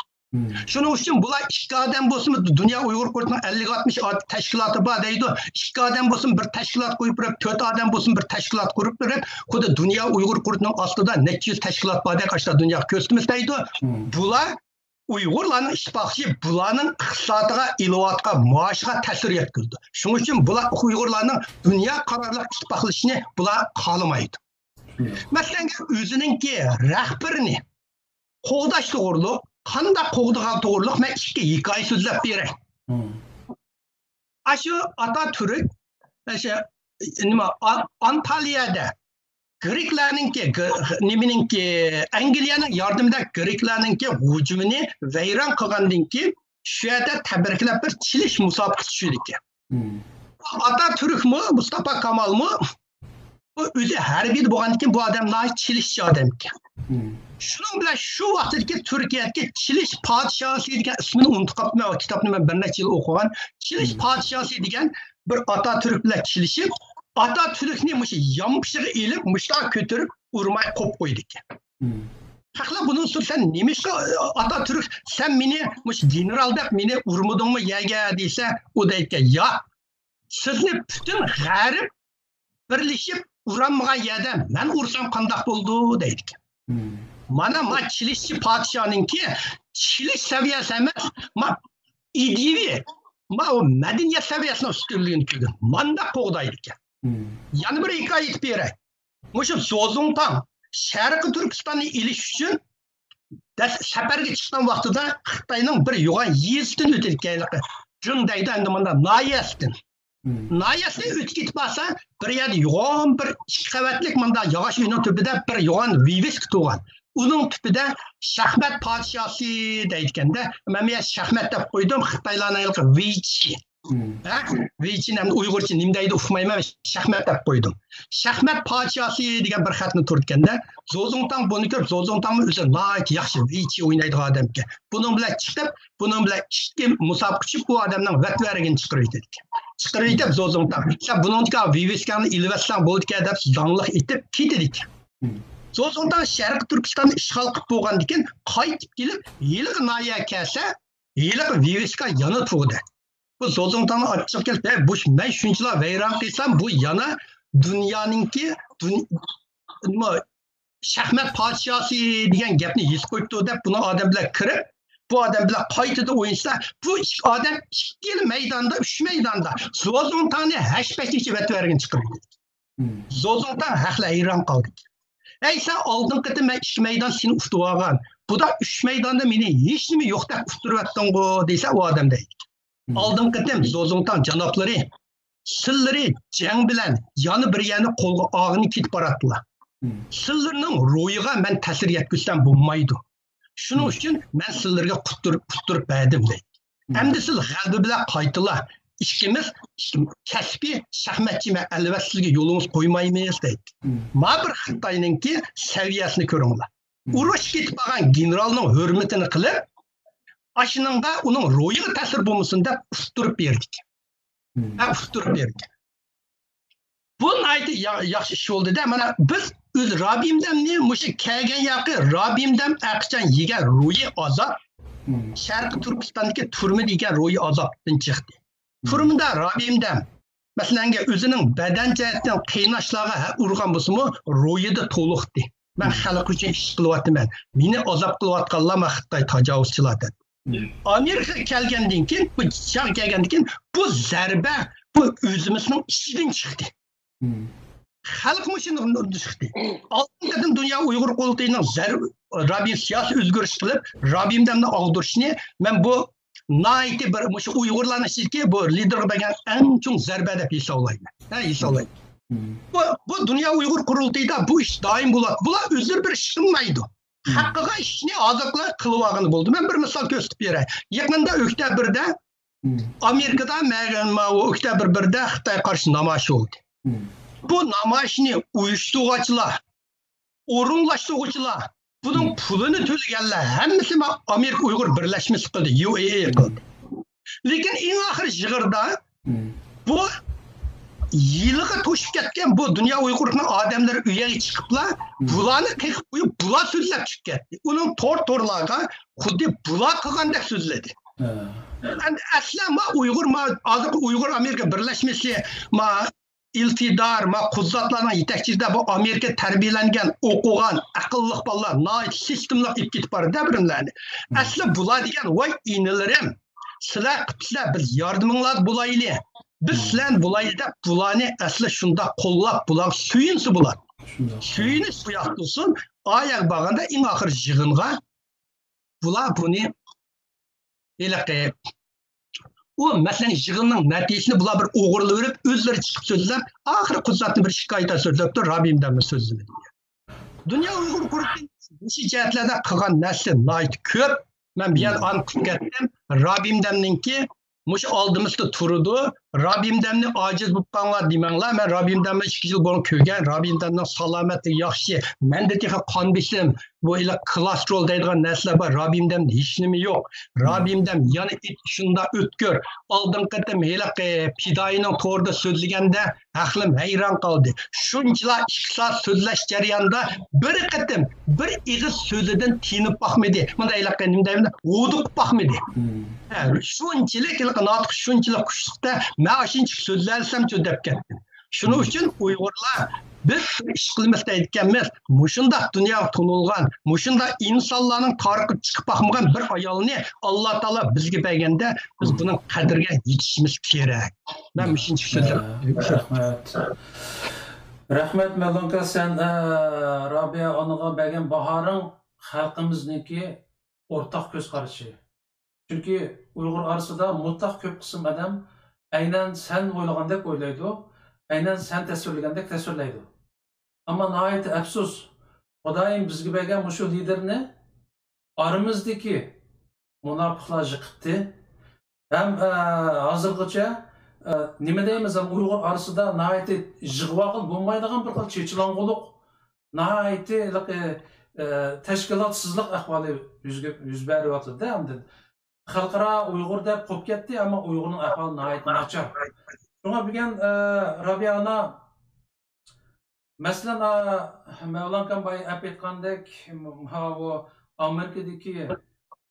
شۇنىڭ ئۈچۈن بۇلار ئىككى ئادەم بولسىمۇ، دۇنيا ئۇيغۇر قۇرۇلتىيىنىڭ ئەللىك ئاتمىش ئاد-، تەشكىلاتى بار دەيدۇ. ئىككى ئادەم بولسىمۇ بىر تەشكىلات قويۇپ بېرىپ، تۆت ئادەم بولسىمۇ بىر تەشكىلات قۇرۇپ بېرىپ، خۇددى دۇنيا ئۇيغۇر قۇرۇلتىيىنىڭ ئاستىدا نەچچە يۈز تەشكىلات باردەك ئاشۇنداق دۇنياغا كۆرسىتىمىز دەيدۇ. بۇلار ئۇيغۇرلارنىڭ ئىتتىپاقلىشى بۇلارنىڭ ئىقتىسادىغا، ئېلىۋاتقان مائاشىغا تەسىر يەتكۈزىدۇ. شۇنىڭ ئۈچۈن بۇلار ئۇيغۇرلارنىڭ دۇنيا قارارلىق ئىتتىپاقلىشىشىنى بۇلار خالىمايدۇ. مەسىلەن، ئۆزىنىڭكى رەھبىرىنى قوغداش توغرۇلۇق، قانداق قوغدىغان توغرۇلۇق مەن ئىككى ھېكايە سۆزلەپ بېرەي. ئاشۇ ئاتاتۈرك، ئاشۇ نېمە، ئا-، ئانتالىيەدە گرېكلارنىڭكى، گ-، نېمىنىڭكى، ئەنگلىيەنىڭ ياردىمىدە گرېكلارنىڭكى ھۇجۇمىنى ۋەيران قىلغاندىن كېيىن، شۇ يەردە تەبرىكلەپ بىر چېلىش مۇسابىقىسى چۈشىدىكەن. ئاتاتۈركمۇ، مۇستاپا كامالمۇ بۇ ئۆزى ھەربىيدە بولغاندىن كېيىن بۇ ئادەم ناھايىتى چېلىشچى ئادەمكەن. شۇنىڭ بىلەن شۇ ۋاقىتتىكى تۈركىيەدىكى چېلىش پادىشاھى دېگەن ئىسمىنى ئۇنتۇپ قاپتىمەن. ئۇ كىتابنى مەن بىر نەچچە يىل ئوقۇغان. چېلىش پادىشاھى دېگەن بىر ئاتاتۈرك بىلەن چېلىشىپ، ئاتاتۈركنى مۇشۇ يانپىشىغا ئېلىپ، مۇشۇنداق كۆتۈرۈپ، ئۇرماي قويۇپ قويىدىكەن. خەقلەر بۇنىڭ ئۈستىدە، سەن نېمىشقا، ئاتاتۈرك، سەن مېنى مۇشۇ گېنېرال دەپ مېنى ئۇرمىدىڭمۇ يەرگە دېسە، ئۇ دەيدىكەن، ياق، سىزنى پۈتۈن غەرب بىرلىشىپ ئۇرالمىغان يەردە مەن ئۇرسام قانداق بولىدۇ دەيدىكەن. مانا ما چېلىشچى پادىشاھنىڭكى چېلىش سەۋىيەسى ئەمەس، ما ئىدىيىۋى، ما ئۇ مەدەنىيەت سەۋىيەسىنىڭ ئۈستۈنلۈكىنى كۆرگەن، مانداق قوغدايدىكەن. يەنە بىر ھېكايە ئېيتىپ بېرەي. مۇشۇ زوزۇڭتاڭ شەرقىي تۈركىستاننى ئېلىش ئۈچۈن دەس-، سەپەرگە چىققان ۋاقتىدا خىتاينىڭ بىر يوغان يېزىسىدىن ئۆتىدىكەن، جىڭ دەيدۇ ئەمدى مۇنداق ناھىيەسىدىن. ناھىيەسىدىن ئۆتۈپ كېتىپ بارسا، بىر يەردە يوغان بىر ئىككى قەۋەتلىك مۇنداق ياغاچ ئۆينىڭ تۈپىدە بىر يوغان ۋىۋىسكا تۇرغان. ئۇنىڭ تۈپىدە شاھمات پادىشاھى دەيدىكەن-دە، مەن بۇ يەردە شاھمات دەپ قويدۇم، خىتايلارنىڭ ھېلىقى ۋېيچى. ھە؟ ۋېيچىنى ئەمدى ئۇيغۇرچە نېمە دەيدۇ ئۇقمايمەن، شاھمات دەپ قويدۇم. شاھمات پادىشاھى دېگەن بىر خەتنى تۇرىدىكەن-دە، زوزۇڭتاڭ بۇنى كۆرۈپ، زوزۇڭتاڭمۇ ئۆزى ناھايىتى ياخشى ۋېيچى ئوينايدىغان ئادەمكەن. بۇنىڭ بىلەن چىقىپ، بۇنىڭ بىلەن ئىككى مۇسابىقە ئۇچۇپ، بۇ ئادەمنىڭ ۋەتۋەرىگىنى چىقىرىۋېتىدىكەن. چىقىرىۋېتىپ، زوزۇڭتاڭ، سەن بۇنىڭدىكى ۋىۋىسكاڭنى ئېلىۋەتسەڭ بولىدىكەن دەپ، زاڭلىق ئېيتىپ كېتىدىكەن. زوزۇڭتاڭ شەرقىي تۈركىستاننى ئىشغال قىلىپ بولغاندىن كېيىن، قايتىپ كېلىپ، ھېلىقى ناھىيەگە كەلسە، ھېلىقى ۋىۋىسكا يەنە تۇرىدۇ. بۇ زوزۇڭتاڭنىڭ ئاچچىقى كېلىپ، ھەي، بۇ، مەن شۇنچىلا ۋەيران قىلسام، بۇ يەنە دۇنيانىڭكى، دۇن-، نېمە، شاھمات پادىشاھى دېگەن گەپنى يېزىپ قويۇپتۇ دەپ، بۇنىڭ ئادەم بىلەن كىرىپ، بۇ ئادەم بىلەن قايتىدىن ئوينىسا، بۇ ئىككى ئادەم ئىككىلا مەيداندا، ئۈچ مەيداندا زوزۇڭتاڭنى ھەش-پەش ئېتىپ يەتىۋەرگىنى چىقىرىۋېتىدۇ. زوزۇڭتاڭ ھەقلا ھەيران قالدى. ھەي، سەن ئالدىنقى قېتىم مەن ئىككى مەيدان سېنى ئۇتۇۋالغان، بۇدا ئۈچ مەيداندا مېنى ھېچنېمە يوق دەپ ئۇتتۇرۇۋەتتىڭغۇ دېسە، ئۇ ئادەم دەيدىكەن. ئالدىنقى قېتىم زوزۇڭتاڭ جانابلىرى، سىلىرى جەڭ بىلەن يەنە بىر يەرنى قولغا ئالغىلى كېتىپ باراتتىلا. سىلىرنىڭ روھىغا مەن تەسىر يەتكۈزسەم بولمايدۇ. شۇنىڭ ئۈچۈن مەن سىلىرگە ئۇتتۇرۇپ، ئۇتتۇرۇپ بەردىم دەيدۇ. ئەمدى سىز غەلىبە بىلەن قايتىلا. ئىككىمىز كەسپىي شاھماتچىمەن، ئەلۋەتتە سىزگە يولىڭىز قويمايمىز دەيدۇ. ما بىر خىتاينىڭكى سەۋىيەسىنى كۆرۈڭلار. ئۇرۇش كېتىپ قالغان گېنېرالنىڭ ھۆرمىتىنى قىلىپ، ئاشۇنىڭغا ئۇنىڭ روھىغا تەسىر بولمىسۇن دەپ ئۇتتۇرۇپ بېرىدىكەن. ھە، ئۇتتۇرۇپ بېرىدىكەن. بۇ ناھايىتى يا-، ياخشى ئىش بولدى-دە. مانا بىز ئۆز رابىيەمدەمنى مۇشۇ كەلگەن ياقى رابىيەمدەم ئەقىچان يېگەن روھىي ئازاب، شەرقىي تۈركىستاندىكى تۈرمىدە يېگەن روھىي ئازابتىن چىقتى. تۈرمىدە رابىيەمدەم، مەسىلەنگە، ئۆزىنىڭ بەدەن جەھەتتىن قىيناشلارغا ھە ئۇرغان بولسىمۇ، روھىدا تولۇقتى. مەن خەلق ئۈچۈن ئىش قىلىۋاتىمەن. مېنى ئازاب قىلىۋاتقانلار ما خىتاي تاجاۋۇزچىلار دەپ. ئامېرىكا كەلگەندىن كېيىن، بۇ جاڭ كەلگەندىن كېيىن بۇ زەربە بۇ ئۆزىمىزنىڭ ئىچىدىن چىقتى. خەلقمۇ شۇنداق چىقتى. ئالدىنقى قېتىم دۇنيا ئۇيغۇر قۇرۇلتىيىنىڭ زەر-، رابىيە سىياسىي ئۆزگىرىش قىلىپ، رابىيەمدەمنى ئاغدۇرۇشىنى مەن بۇ ناھايىتى بىر مۇشۇ ئۇيغۇرلارنىڭ ئىچىدىكى بۇ لىدېرغا بەرگەن ئەڭ چوڭ زەربە دەپ ھېسابلايمەن. ھە، ھېسابلايمەن. بۇ، بۇ دۇنيا ئۇيغۇر قۇرۇلتىيىدا بۇ ئىش دائىم بولىدۇ. بۇلار ئۆزلىرى بىر ئىش قىلمايدۇ. ھەققىغا ئىشنى ھازىرقىلار قىلىۋالغىلى بولدى. مەن بىر مىسال كۆرسىتىپ بېرەي. يېقىندا ئۆكتەبىردە ئامېرىكىدا مەگەن ماۋۇ ئۆكتەبىر بىردە خىتاي قارشى نامايىش بولدى. بۇ نامايىشنى ئۇيۇشتۇرغۇچىلار، ئورۇنلاشتۇرغۇچىلار، بۇنىڭ پۇلىنى تۆلىگەنلەر ھەممىسى ما-، ئامېرىكا ئۇيغۇر بىرلەشمىسى قىلدى، يۇ ئېي ئېي قىلدى. لېكىن ئەڭ ئاخىرى يىغىردا بۇ يىلىغا توشۇپ كەتكەن بۇ دۇنيا ئۇيغۇرلۇقىنىڭ ئادەملىرى ئۆيگە چىقىپلا، بۇلارنى قېقىپ قويۇپ، بۇلار سۆزلەپ چىقىپ كەتتى. ئۇنىڭ تور تورلارغا خۇددى بۇلار قىلغاندەك سۆزلىدى. ئەمدى ئەسلى ما ئۇيغۇر، ما ھازىرقى ئۇيغۇر ئامېرىكا بىرلەشمىسى، ما ئىلتىدار، ما قۇززاتلارنىڭ يېتەكچىلىكىدە بۇ ئامېرىكا تەربىيەلەنگەن، ئوقۇغان، ئەقىللىق بالىلار ناھايىتى سىستېمىلىق ئېلىپ كېتىپ بارىدۇ بىرىملەرنى. ئەسلى بۇلار دېگەن، ۋاي ئىنىلىرىم، سىلەر قىپسىلەر، بىز ياردىمىڭلاردا بولايلى، بىز سىلەرنى بولايلى دەپ، بۇلارنى ئەسلى شۇنداق قوللاپ، بۇلارغا سۆيۈنسە بولاتتى. سۆيۈنۈش بۇ ياقتا تۇرسۇن، ئاياغ بارغاندا ئەڭ ئاخىرى يىغىنغا بۇلار بۇنى ھېلىقى ئۇ مەسىلەن، يىغىننىڭ نەتىجىسىنى بۇلار بىر ئوغرىلىۋېلىپ، ئۆزلىرى چىقىپ سۆزلەپ، ئاخىرى قۇززاتنى بىر شىكايەت سۆزلەپتۇ، رابىيەمدەمنى سۆزلىمىدى. دۇنيا ئۇيغۇر قۇرۇلتىيى مۇشۇ جەھەتلەردە قىلغان نەرسىسى ناھايىتى كۆپ. مەن بۇ يەردە ئانىقلاپ كەتتىم. رابىيەمدەمنىڭكى مۇشۇ ئالدىمىزدا تۇرىدۇ. رابىيەمدەمنى ئاجىز بولۇپ قالغان دېمەڭلار. مەن رابىيەمدەمنى ئىككى يىل بۇرۇن كۆرگەن. رابىيەمدەمنىڭ سالامەتلىكى ياخشى. مەندە تېخى قان بېسىم، بۇ ھېلىقى كولېستېرول دەيدىغان نەرسىلەر بار. رابىيەمدەمدە ھېچنېمە يوق. رابىيەمدەم يەنە ئېيتىش شۇنداق ئۆتكۈر. ئالدىنقى قېتىم ھېلىقى پىدائىينىڭ تورىدا سۆزلىگەندە ئەقلىم ھەيران قالدى. شۇنچىلا ئىككى سائەت سۆزلەش جەريانىدا بىر قېتىم بىر ئېغىز سۆزىدىن تىنىپ باقمىدى. مۇنداق ھېلىقى نېمە دەيمەن، ھودۇقۇپ باقمىدى. ھە، شۇنچىلىك ھېلىقى ناتىق شۇنچىلىك خۇشلۇقتا، مەن ئاشۇنچىلىك سۆزلەۋالسامچۇ دەپ كەتتىم. شۇنىڭ ئۈچۈن ئۇيغۇرلار، بىز بىر ئىش قىلىمىز دەيدىكەنمىز، مۇشۇنداق دۇنياغا تونۇلغان، مۇشۇنداق ئىنسانلارنىڭ تارىخىدا چىقىپ باقمىغان بىر ئايالنى ئاللا تائالا بىزگە بەرگەندە، بىز بۇنىڭ قەدرىگە يېتىشىمىز كېرەك. مەن مۇشۇنچە سۆزلەپ. رەھمەت. رەھمەت، مەۋلانكا، سەن، ئە، رابىيە ئانىغا بەرگەن باھارىڭ خەلقىمىزنىڭكى ئورتاق كۆز قارىشى. چۈنكى ئۇيغۇر ئارىسىدا مۇتلەق كۆپ قىسىم ئادەم ئەينەن سەن ئويلىغاندەك ئويلايدۇ، ئەينەن سەن تەسۋىرلىگەندەك تەسۋىرلەيدۇ. ئەمما ناھايىتى ئەپسۇس، خۇدايىم بىزگە بەرگەن مۇشۇ لىدېرنى ئارىمىزدىكى مۇناپىقلار يىقىتتى. ھەم، ئە، ھازىرغىچە، ئە، نېمە دەيمىز، ھەم ئۇيغۇر ئارىسىدا ناھايىتى يىغىۋالغىلى بولمايدىغان بىر خىل چېچىلاڭغۇلۇق، ناھايىتى ھېلىقى، ئە، تەشكىلاتسىزلىق ئەھۋالى يۈزگە-، يۈز بېرىۋاتىدۇ ئەمدى. خەلقئارا ئۇيغۇر دەپ قوپۇپ كەتتى، ئەمما ئۇيغۇرنىڭ ئەھۋالى ناھايىتى ناچار. شۇڭا بۈگۈن، ئە، رابىيە ئانا، مەسىلەن، ئا، مەۋلانكام بايا ئەپ ئېيتقاندەك، ماۋۇ ئامېرىكىدىكى،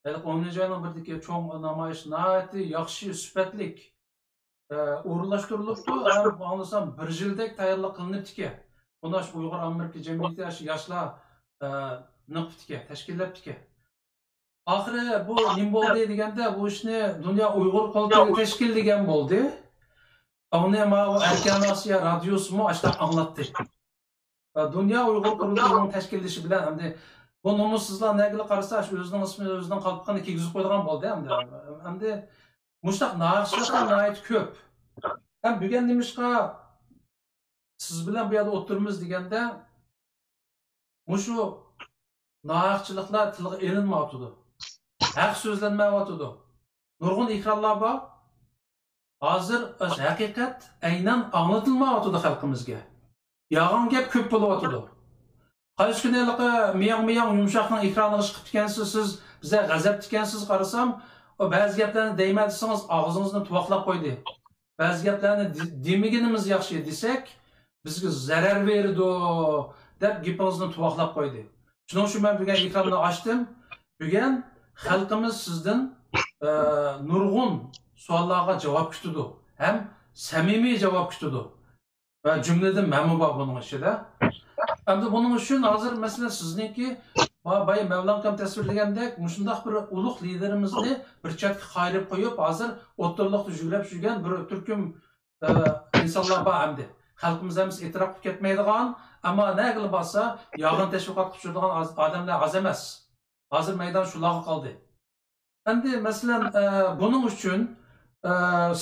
ھېلىقى ئونىنچى ئاينىڭ بىرىدىكى چوڭ نامايىش ناھايىتى ياخشى، سۈپەتلىك، ئە، ئورۇنلاشتۇرۇلۇپتۇ. ھەم ئاڭلىسام، بىر يىلدەك تەييارلىق قىلىنىپتىكەن. بۇنى ئاشۇ ئۇيغۇر ئامېرىكا جەمئىيىتى، ئاشۇ ياشلار، ئە، نېقىپتىكەن، تەشكىللەپتىكەن. ئاخىرى بۇ نېمە بولدى دېگەندە، بۇ ئىشنى دۇنيا ئۇيغۇر قۇرۇلتىيى تەشكىللىگەن بولدى. ئۇنى ماۋۇ ئەركان ئاسىيا رادىيوسىمۇ ئاشۇنداق ئاڭلاتتى. دۇنيا ئۇيغۇر قۇرۇلتىيىنىڭ تەشكىللىشى بىلەن ئەمدى بۇ نومۇسسىزلار نەگىلا قارىسا، ئاشۇ ئۆزىنىڭ ئىسمىنى ئۆزىنىڭ قالپىقىنى كىيگۈزۈپ قويىدىغان بولدى ئەمدى. ئەمدى مۇشۇنداق ناھەقچىلىكلەر ناھايىتى كۆپ. ھەم بۈگۈن نېمىشقا سىز بىلەن بۇ يەردە ئولتۇرىمىز دېگەندە، مۇشۇ ناھەقچىلىكلەر تىلغا ئېلىنمايۋاتىدۇ. ھەق سۆزلەنمەيۋاتىدۇ. نۇرغۇن ئېكرانلار بار. ھازىر ھەقىقەت ئەينەن ئاڭلىتىلمايۋاتىدۇ خەلقىمىزگە. يالغان گەپ كۆپ بولۇۋاتىدۇ. قايسى كۈنى ھېلىقى مىياڭ مىياڭ يۇمشاقنىڭ ئېكرانىغا چىقىپ كەنسىز، سىز بىزگە غەزەپتىكەنسىز قارىسام، ئۇ بەزى گەپلەرنى دەيمەن دېسىڭىز، ئاغزىڭىزنى تۇۋاقلاپ قويدى. بەزى گەپلەرنى دېمىگىنىمىز ياخشى دېسەك، بىزگە زەرەر بېرىدۇ دەپ گېپىڭىزنى تۇۋاقلاپ قويدى. شۇنىڭ ئۈچۈن مەن بۈگۈن ئېكراننى ئاچتىم. بۈگۈن خەلقىمىز سىزدىن نۇرغۇن سوئاللارغا جاۋاب كۈتىدۇ ھەم سەمىمىي جاۋاب كۈتىدۇ. ۋە جۈملىدىن مەنمۇ بار بۇنىڭ ئىچىدە. ئەمدى بۇنىڭ ئۈچۈن ھازىر مەسىلەن سىزنىڭكى بايا مەۋلان ئاكام تەسۋىرلىگەندەك مۇشۇنداق بىر ئۇلۇغ لىدېرىمىزنى بىر چەتكە قايرىپ قويۇپ، ھازىر ئوتتۇرىلىقتا يۈگرەپ يۈرگەن بىر تۈركۈم ئىنسانلار بار ئەمدى. خەلقىمىز ھەممىسى ئېتىراپ قىلىپ كەتمەيدىغان، ئەمما نەگىلا بارسا يالغان تەشۋىقات قىلىپ يۈرىدىغان ئادەملەر ئاز ئەمەس. ھازىر مەيدان شۇلارغا قالدى. ئەمدى مەسىلەن، بۇنىڭ ئۈچۈن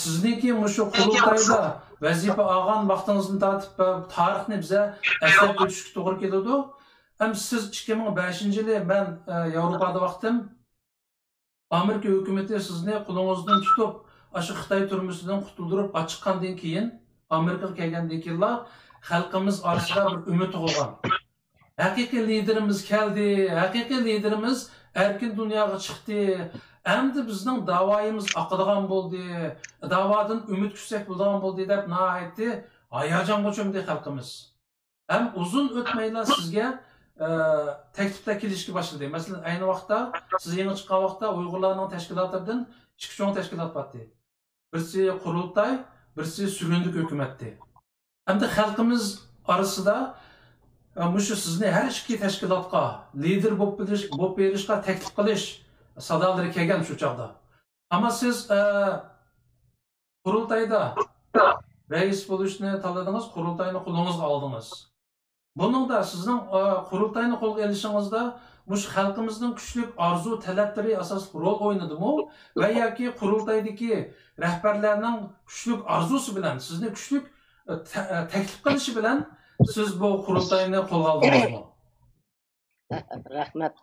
سىزنىڭكى مۇشۇ قۇرۇلتايدا ۋەزىپە ئالغان ۋاقتىڭىزدىن تارتىپ تارىخنى بىزە ئەسلەپ ئۆتۈشكە توغرا كېلىدۇ. ھەم سىز ئىككى مىڭ بەشىنچى يىلى مەن ياۋروپادا ۋاقتىم، ئامېرىكا ھۆكۈمىتى سىزنى قولىڭىزدىن تۇتۇپ، ئاشۇ خىتاي تۈرمىسىدىن قۇتۇلدۇرۇپ ئاچىققاندىن كېيىن، ئامېرىكىغا كەلگەندىن كېيىنلا خەلقىمىز ئارىسىدا بىر ئۈمىد تۇغۇلغان. ھەقىقىي لىدېرىمىز كەلدى، ھەقىقىي لىدېرىمىز ئەركىن دۇنياغا چىقتى. ئەمدى بىزنىڭ داۋايىمىز ئاقىدىغان بولدى. داۋادىن ئۈمىد كۈتسەك بولىدىغان بولدى دەپ ناھايىتى ھاياجانغا چۆمدى خەلقىمىز. ھەم ئۇزۇن ئۆتمەيلا سىزگە تەكلىپلەر كېلىشكە باشلىدى. مەسىلەن، ئەينى ۋاقىتتا سىز يېڭى چىققان ۋاقىتتا ئۇيغۇرلارنىڭ تەشكىلاتلىرىدىن ئىككى چوڭ تەشكىلات بار ئىدى. بىرسى قۇرۇلتاي، بىرسى سۈرۈندۈك ھۆكۈمەتتى. ئەمدى خەلقىمىز ئارىسىدا مۇشۇ سىزنى ھەر ئىككى تەشكىلاتقا لىدېر بولۇپ بېرىشقا تەكلىپ قىلىش سادالىرى كەلگەن شۇ چاغدا. ئەمما سىز قۇرۇلتايدا رەئىس بولۇشنى تاللىدىڭىز، قۇرۇلتاينى قولىڭىزغا ئالدىڭىز. بۇنىڭدا سىزنىڭ قۇرۇلتاينى قولغا ئېلىشىڭىزدا مۇشۇ خەلقىمىزنىڭ كۈچلۈك ئارزۇ تەلەپلىرى ئاساسلىق رول ئوينىدىمۇ ۋە ياكى قۇرۇلتايدىكى رەھبەرلەرنىڭ كۈچلۈك ئارزۇسى بىلەن، سىزنى كۈچلۈك تەكلىپ قىلىشى بىلەن سىز بۇ قۇرۇلتاينى قولغا ئالدىڭىزمۇ؟ رەھمەت.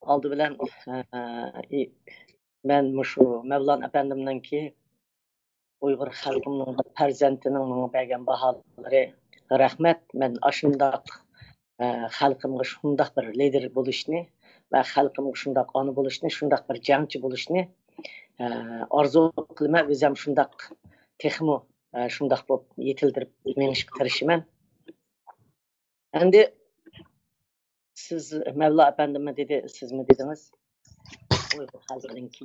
ئالدى بىلەن مەن مۇشۇ مەۋلان ئەپەندىمنىڭكى ئۇيغۇر خەلقىمنىڭ بىر پەرزەنتىنىڭ ماڭا بەرگەن باھالىرى. رەھمەت. مەن ئاشۇنداق خەلقىمغا شۇنداق بىر لىدېر بولۇشنى ۋە خەلقىمغا شۇنداق ئانا بولۇشنى، شۇنداق بىر جەڭچى بولۇشنى ئارزۇ قىلىمەن. ئۆزۈم شۇنداق تېخىمۇ شۇنداق بولۇپ يېتىلدۈرۈپ مېڭىشقا تىرىشىمەن. ئەمدى سىز مەۋلا ئەپەندىممۇ دېدى، سىزمۇ دېدىڭىز. ئۇيغۇر خەلقىنىڭكى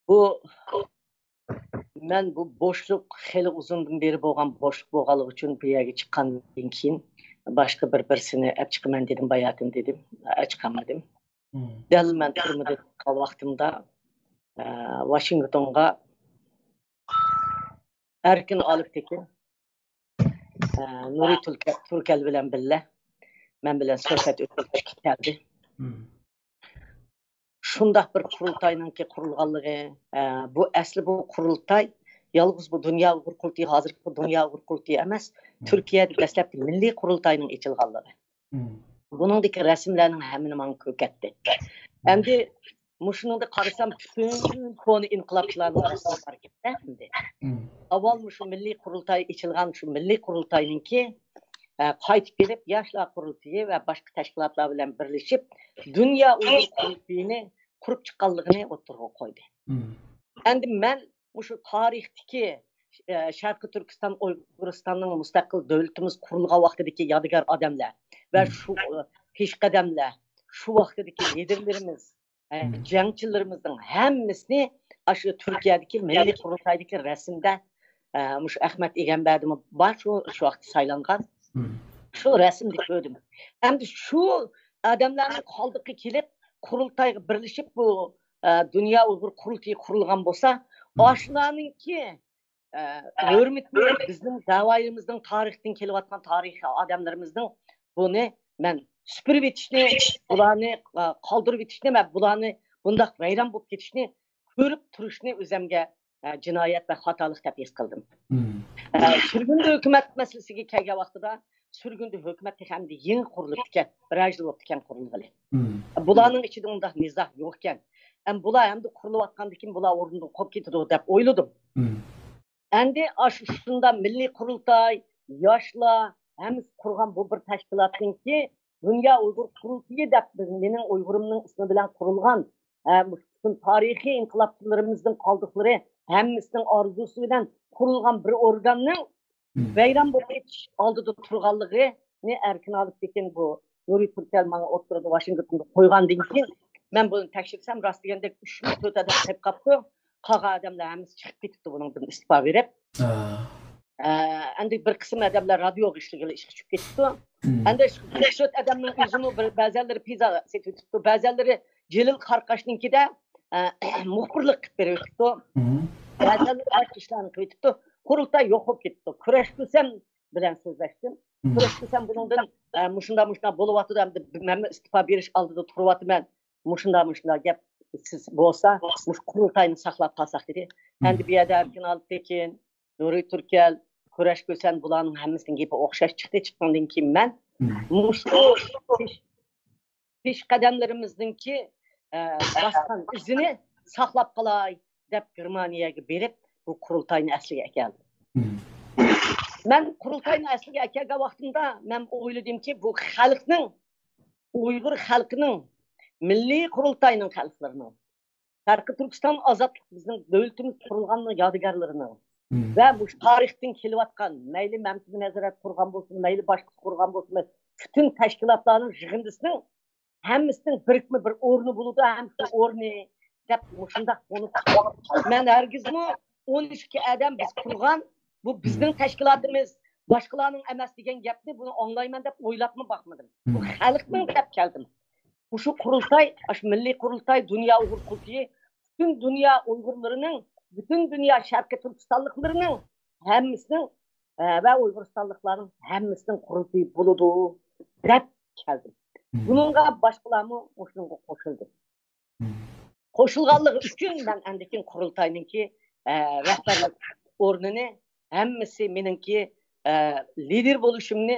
بۇ مەن بۇ بوشلۇق خېلى ئۇزۇندىن بېرى بولغان بوشلۇق بولغانلىقى ئۈچۈن بۇ يەرگە چىققاندىن كېيىن باشقا بىر بىرسىنى ئەپ چىقىمەن دېدىم، باياتىن دېدىم، ئەپ چىقالمىدىم. دەل مەن تۈرمىدە چىققان ۋاقتىمدا ۋاشىنگتونغا ئەركىن ئالپتېكىن، نۇرى تۈركەل بىلەن بىللە مەن بىلەن سۆھبەت ئۆتكۈزۈشكە كەلدى. شۇنداق بىر قۇرۇلتاينىڭكى قۇرۇلغانلىقى، بۇ ئەسلى بۇ قۇرۇلتاي يالغۇز بۇ دۇنيا ئۇيغۇر قۇرۇلتىيى، ھازىرقى بۇ دۇنيا ئۇيغۇر قۇرۇلتىيى ئەمەس، تۈركىيەدە دەسلەپكى مىللىي قۇرۇلتاينىڭ ئېچىلغانلىقى. بۇنىڭدىكى رەسىملەرنىڭ ھەممىنى ماڭا كۆركەتتى. ئەمدى مۇشۇنىڭدا قارىسام، پۈتۈن كونا ئىنقىلابچىلارنىڭ رەسىمى بار ئىكەن ئەمدى. ئاۋۋال مۇشۇ مىللىي قۇرۇلتاي ئېچىلغان، شۇ مىللىي قۇرۇلتاينىڭكى قايتىپ كېلىپ، ياشلار قۇرۇلتىيى ۋە باشقا تەشكىلاتلار بىلەن بىرلىشىپ، دۇنيا ئۇيغۇر قۇرۇلتىيىنى قۇرۇپ چىققانلىقىنى ئوتتۇرىغا قويدى. ئەمدى مەن مۇشۇ تارىختىكى شەرقىي تۈركىستان، ئۇيغۇرىستاننىڭ مۇستەقىل دۆلىتىمىز قۇرۇلغان ۋاقتىدىكى يادىكار ئادەملەر ۋە شۇ پېشقەدەملەر، شۇ ۋاقتىدىكى لىدېرلىرىمىز، جەڭچىلىرىمىزنىڭ ھەممىسىنى ئاشۇ تۈركىيەدىكى مىللىي قۇرۇلتايدىكى رەسىمدە، مۇشۇ ئەخمەت ئىگەمبەردىمۇ بار، شۇ، شۇ ۋاقىتتا سايلانغان. شۇ رەسىمدە كۆردۈم. ئەمدى شۇ ئادەملەرنىڭ قالدىقى كېلىپ، قۇرۇلتايغا بىرلىشىپ، بۇ دۇنيا ئۇيغۇر قۇرۇلتىيى قۇرۇلغان بولسا، ئاشۇلارنىڭكى ھۆرمىتىنى بىزنىڭ دەۋايىمىزنىڭ تارىختىن كېلىۋاتقان تارىخىي ئادەملىرىمىزنىڭ بۇنى مەن سۈپۈرۈپ ئېتىشنى، بۇلارنى قالدۇرۇپ ئېتىشنى ۋە بۇلارنى بۇنداق ۋەيران بولۇپ كېتىشنى كۆرۈپ تۇرۇشنى ئۆزەمگە جىنايەت ۋە خاتالىق دەپ ھېس قىلدىم. سۈرگۈندە ھۆكۈمەت مەسىلىسىگە كەلگەن ۋاقتىدا سۈرگۈندە ھۆكۈمەت تېخى ئەمدى يېڭى قۇرۇلۇپتىكەن، بىر ئاي يىل بوپتىكەن قۇرۇلغىلى. بۇلارنىڭ ئىچىدە ئۇنداق نىزا يوقكەن. ئەم، بۇلار ئەمدى قۇرۇلۇۋاتقاندىن كېيىن بۇلار ئورنىدىن قوپۇپ كېتىدۇ دەپ ئويلىدىم. ئەمدى ئاشۇ شۇنداق مىللىي قۇرۇلتاي، ياشلار، ھەممىسى قۇرغان بۇ بىر تەشكىلاتنىڭكى دۇنيا ئۇيغۇر قۇرۇلتىيى دەپ بىز، مېنىڭ ئۇيغۇرۇمنىڭ ئىسمى بىلەن قۇرۇلغان، ھە، مۇشۇ پۈتۈن تارىخىي ئىنقىلابچىلىرىمىزنىڭ قالدۇقلىرى ھەممىسىنىڭ ئارزۇسى بىلەن قۇرۇلغان بىر ئورگاننىڭ ۋەيران بولۇپ كېتىش ئالدىدا تۇرغانلىقىنى ئەركىن ئالىپ تېكىن بۇ نۇرى تۈركەل ماڭا ئوتتۇرىدا ۋاشىنگتوندا قويغاندىن كېيىن، مەن بۇنى تەكشۈرسەم، راست دېگەندەك ئۈچ مۇ تۆت ئادەم قېلىپ قاپتۇ. قالغان ئادەملەر ھەممىسى چىقىپ كېتىپتۇ بۇنىڭدىن ئىستېپا بېرىپ. ئە، ئەمدى بىر قىسىم ئادەملەر رادىيوغا ئىشلىگىلى ئىشقا چۈشۈپ كېتىپتۇ. ئەمدى شۇ بەش تۆت ئادەمنىڭ ئۆزىمۇ بىر، بەزەنلىرى پىززا سېتىۋېتىپتۇ، بەزەنلىرى جېلىل قاراقاشنىڭكىدە، ئە، مۇخبىرلىق قىلىپ بېرىۋېتىپتۇ. بەزەنلىرى باشقا ئىشلارنى قىلىۋېتىپتۇ. قۇرۇلتاي يوق بولۇپ كېتىپتۇ. كۈرەش كۈسەن بىلەن سۆزلەشتىم. كۈرەش كۈسەن بۇنىڭدىن، ئە، مۇشۇنداق، مۇشۇنداق بولۇۋاتىدۇ، ئەمدى مەنمۇ ئىستېپا بېرىش ئالدىدا تۇرۇۋاتىمەن. مۇشۇنداق، مۇشۇنداق گەپ، سىز بولسا مۇشۇ قۇرۇلتاينى ساقلاپ قالساق دېدى. ئەمدى بۇ يەردە ئەركىن ئالىپتېكىن، نۇرى تۈركەل، كۈرەش كۈسەن بۇلارنىڭ ھەممىسىنىڭ گېپى ئوخشاش چىقتى. چىققاندىن كېيىن مەن مۇشۇ پېش-، پېشقەدەملىرىمىزنىڭكى، ئە، باسقان ئىزىنى ساقلاپ قالاي دەپ گېرمانىيەگە بېرىپ بۇ قۇرۇلتاينى ئەسلىگە ئەكەلدىم. مەن قۇرۇلتاينى ئەسلىگە ئەكەلگەن ۋاقتىمدا مەن ئويلىدىمكى، بۇ خەلقنىڭ، ئۇيغۇر خەلقىنىڭ، مىللىي قۇرۇلتاينىڭ خەلقلىرىنىڭ، شەرقىي تۈركىستان ئازادلىق بىزنىڭ دۆلىتىمىز قۇرۇلغان يادىكارلىرىنىڭ ۋە مۇشۇ تارىختىن كېلىۋاتقان، مەيلى مەمتىمىن ھەزرەت قۇرغان بولسۇن، مەيلى باشقىسى قۇرغان بولسۇن، پۈتۈن تەشكىلاتلارنىڭ يىغىندىسىنىڭ ھەممىسىنىڭ بىرىكمە بىر ئورنى بولىدۇ، ھەم شۇ ئورنى دەپ مۇشۇنداق بولۇپ، مەن ھەرگىزمۇ ئون ئىككى ئادەم بىز قۇرغان، بۇ بىزنىڭ تەشكىلاتىمىز، باشقىلارنىڭ ئەمەس دېگەن گەپنى، بۇنى ئاڭلايمەن دەپ ئويلاپمۇ باقمىدىم. بۇ خەلقنىڭ دەپ كەلدىم. مۇشۇ قۇرۇلتاي، ئاشۇ مىللىي قۇرۇلتاي، دۇنيا ئۇيغۇر قۇرۇلتىيى، پۈتۈن دۇنيا ئۇيغۇرلىرىنىڭ، پۈتۈن دۇنيا شەرقىي تۈركىستانلىقلىرىنىڭ ھەممىسىنىڭ، ئە، ۋە ئۇيغۇرىستانلىقلارنىڭ ھەممىسىنىڭ قۇرۇلتىيى بولىدۇ دەپ كەلدىم. بۇنىڭغا باشقىلارمۇ مۇشۇنىڭغا قوشۇلدى. قوشۇلغانلىقى ئۈچۈن مەن ئاندىن كېيىن قۇرۇلتاينىڭكى، ئە، رەھبەرلىك ئورنىنى ھەممىسى مېنىڭكى، ئە، لىدېر بولۇشۇمنى،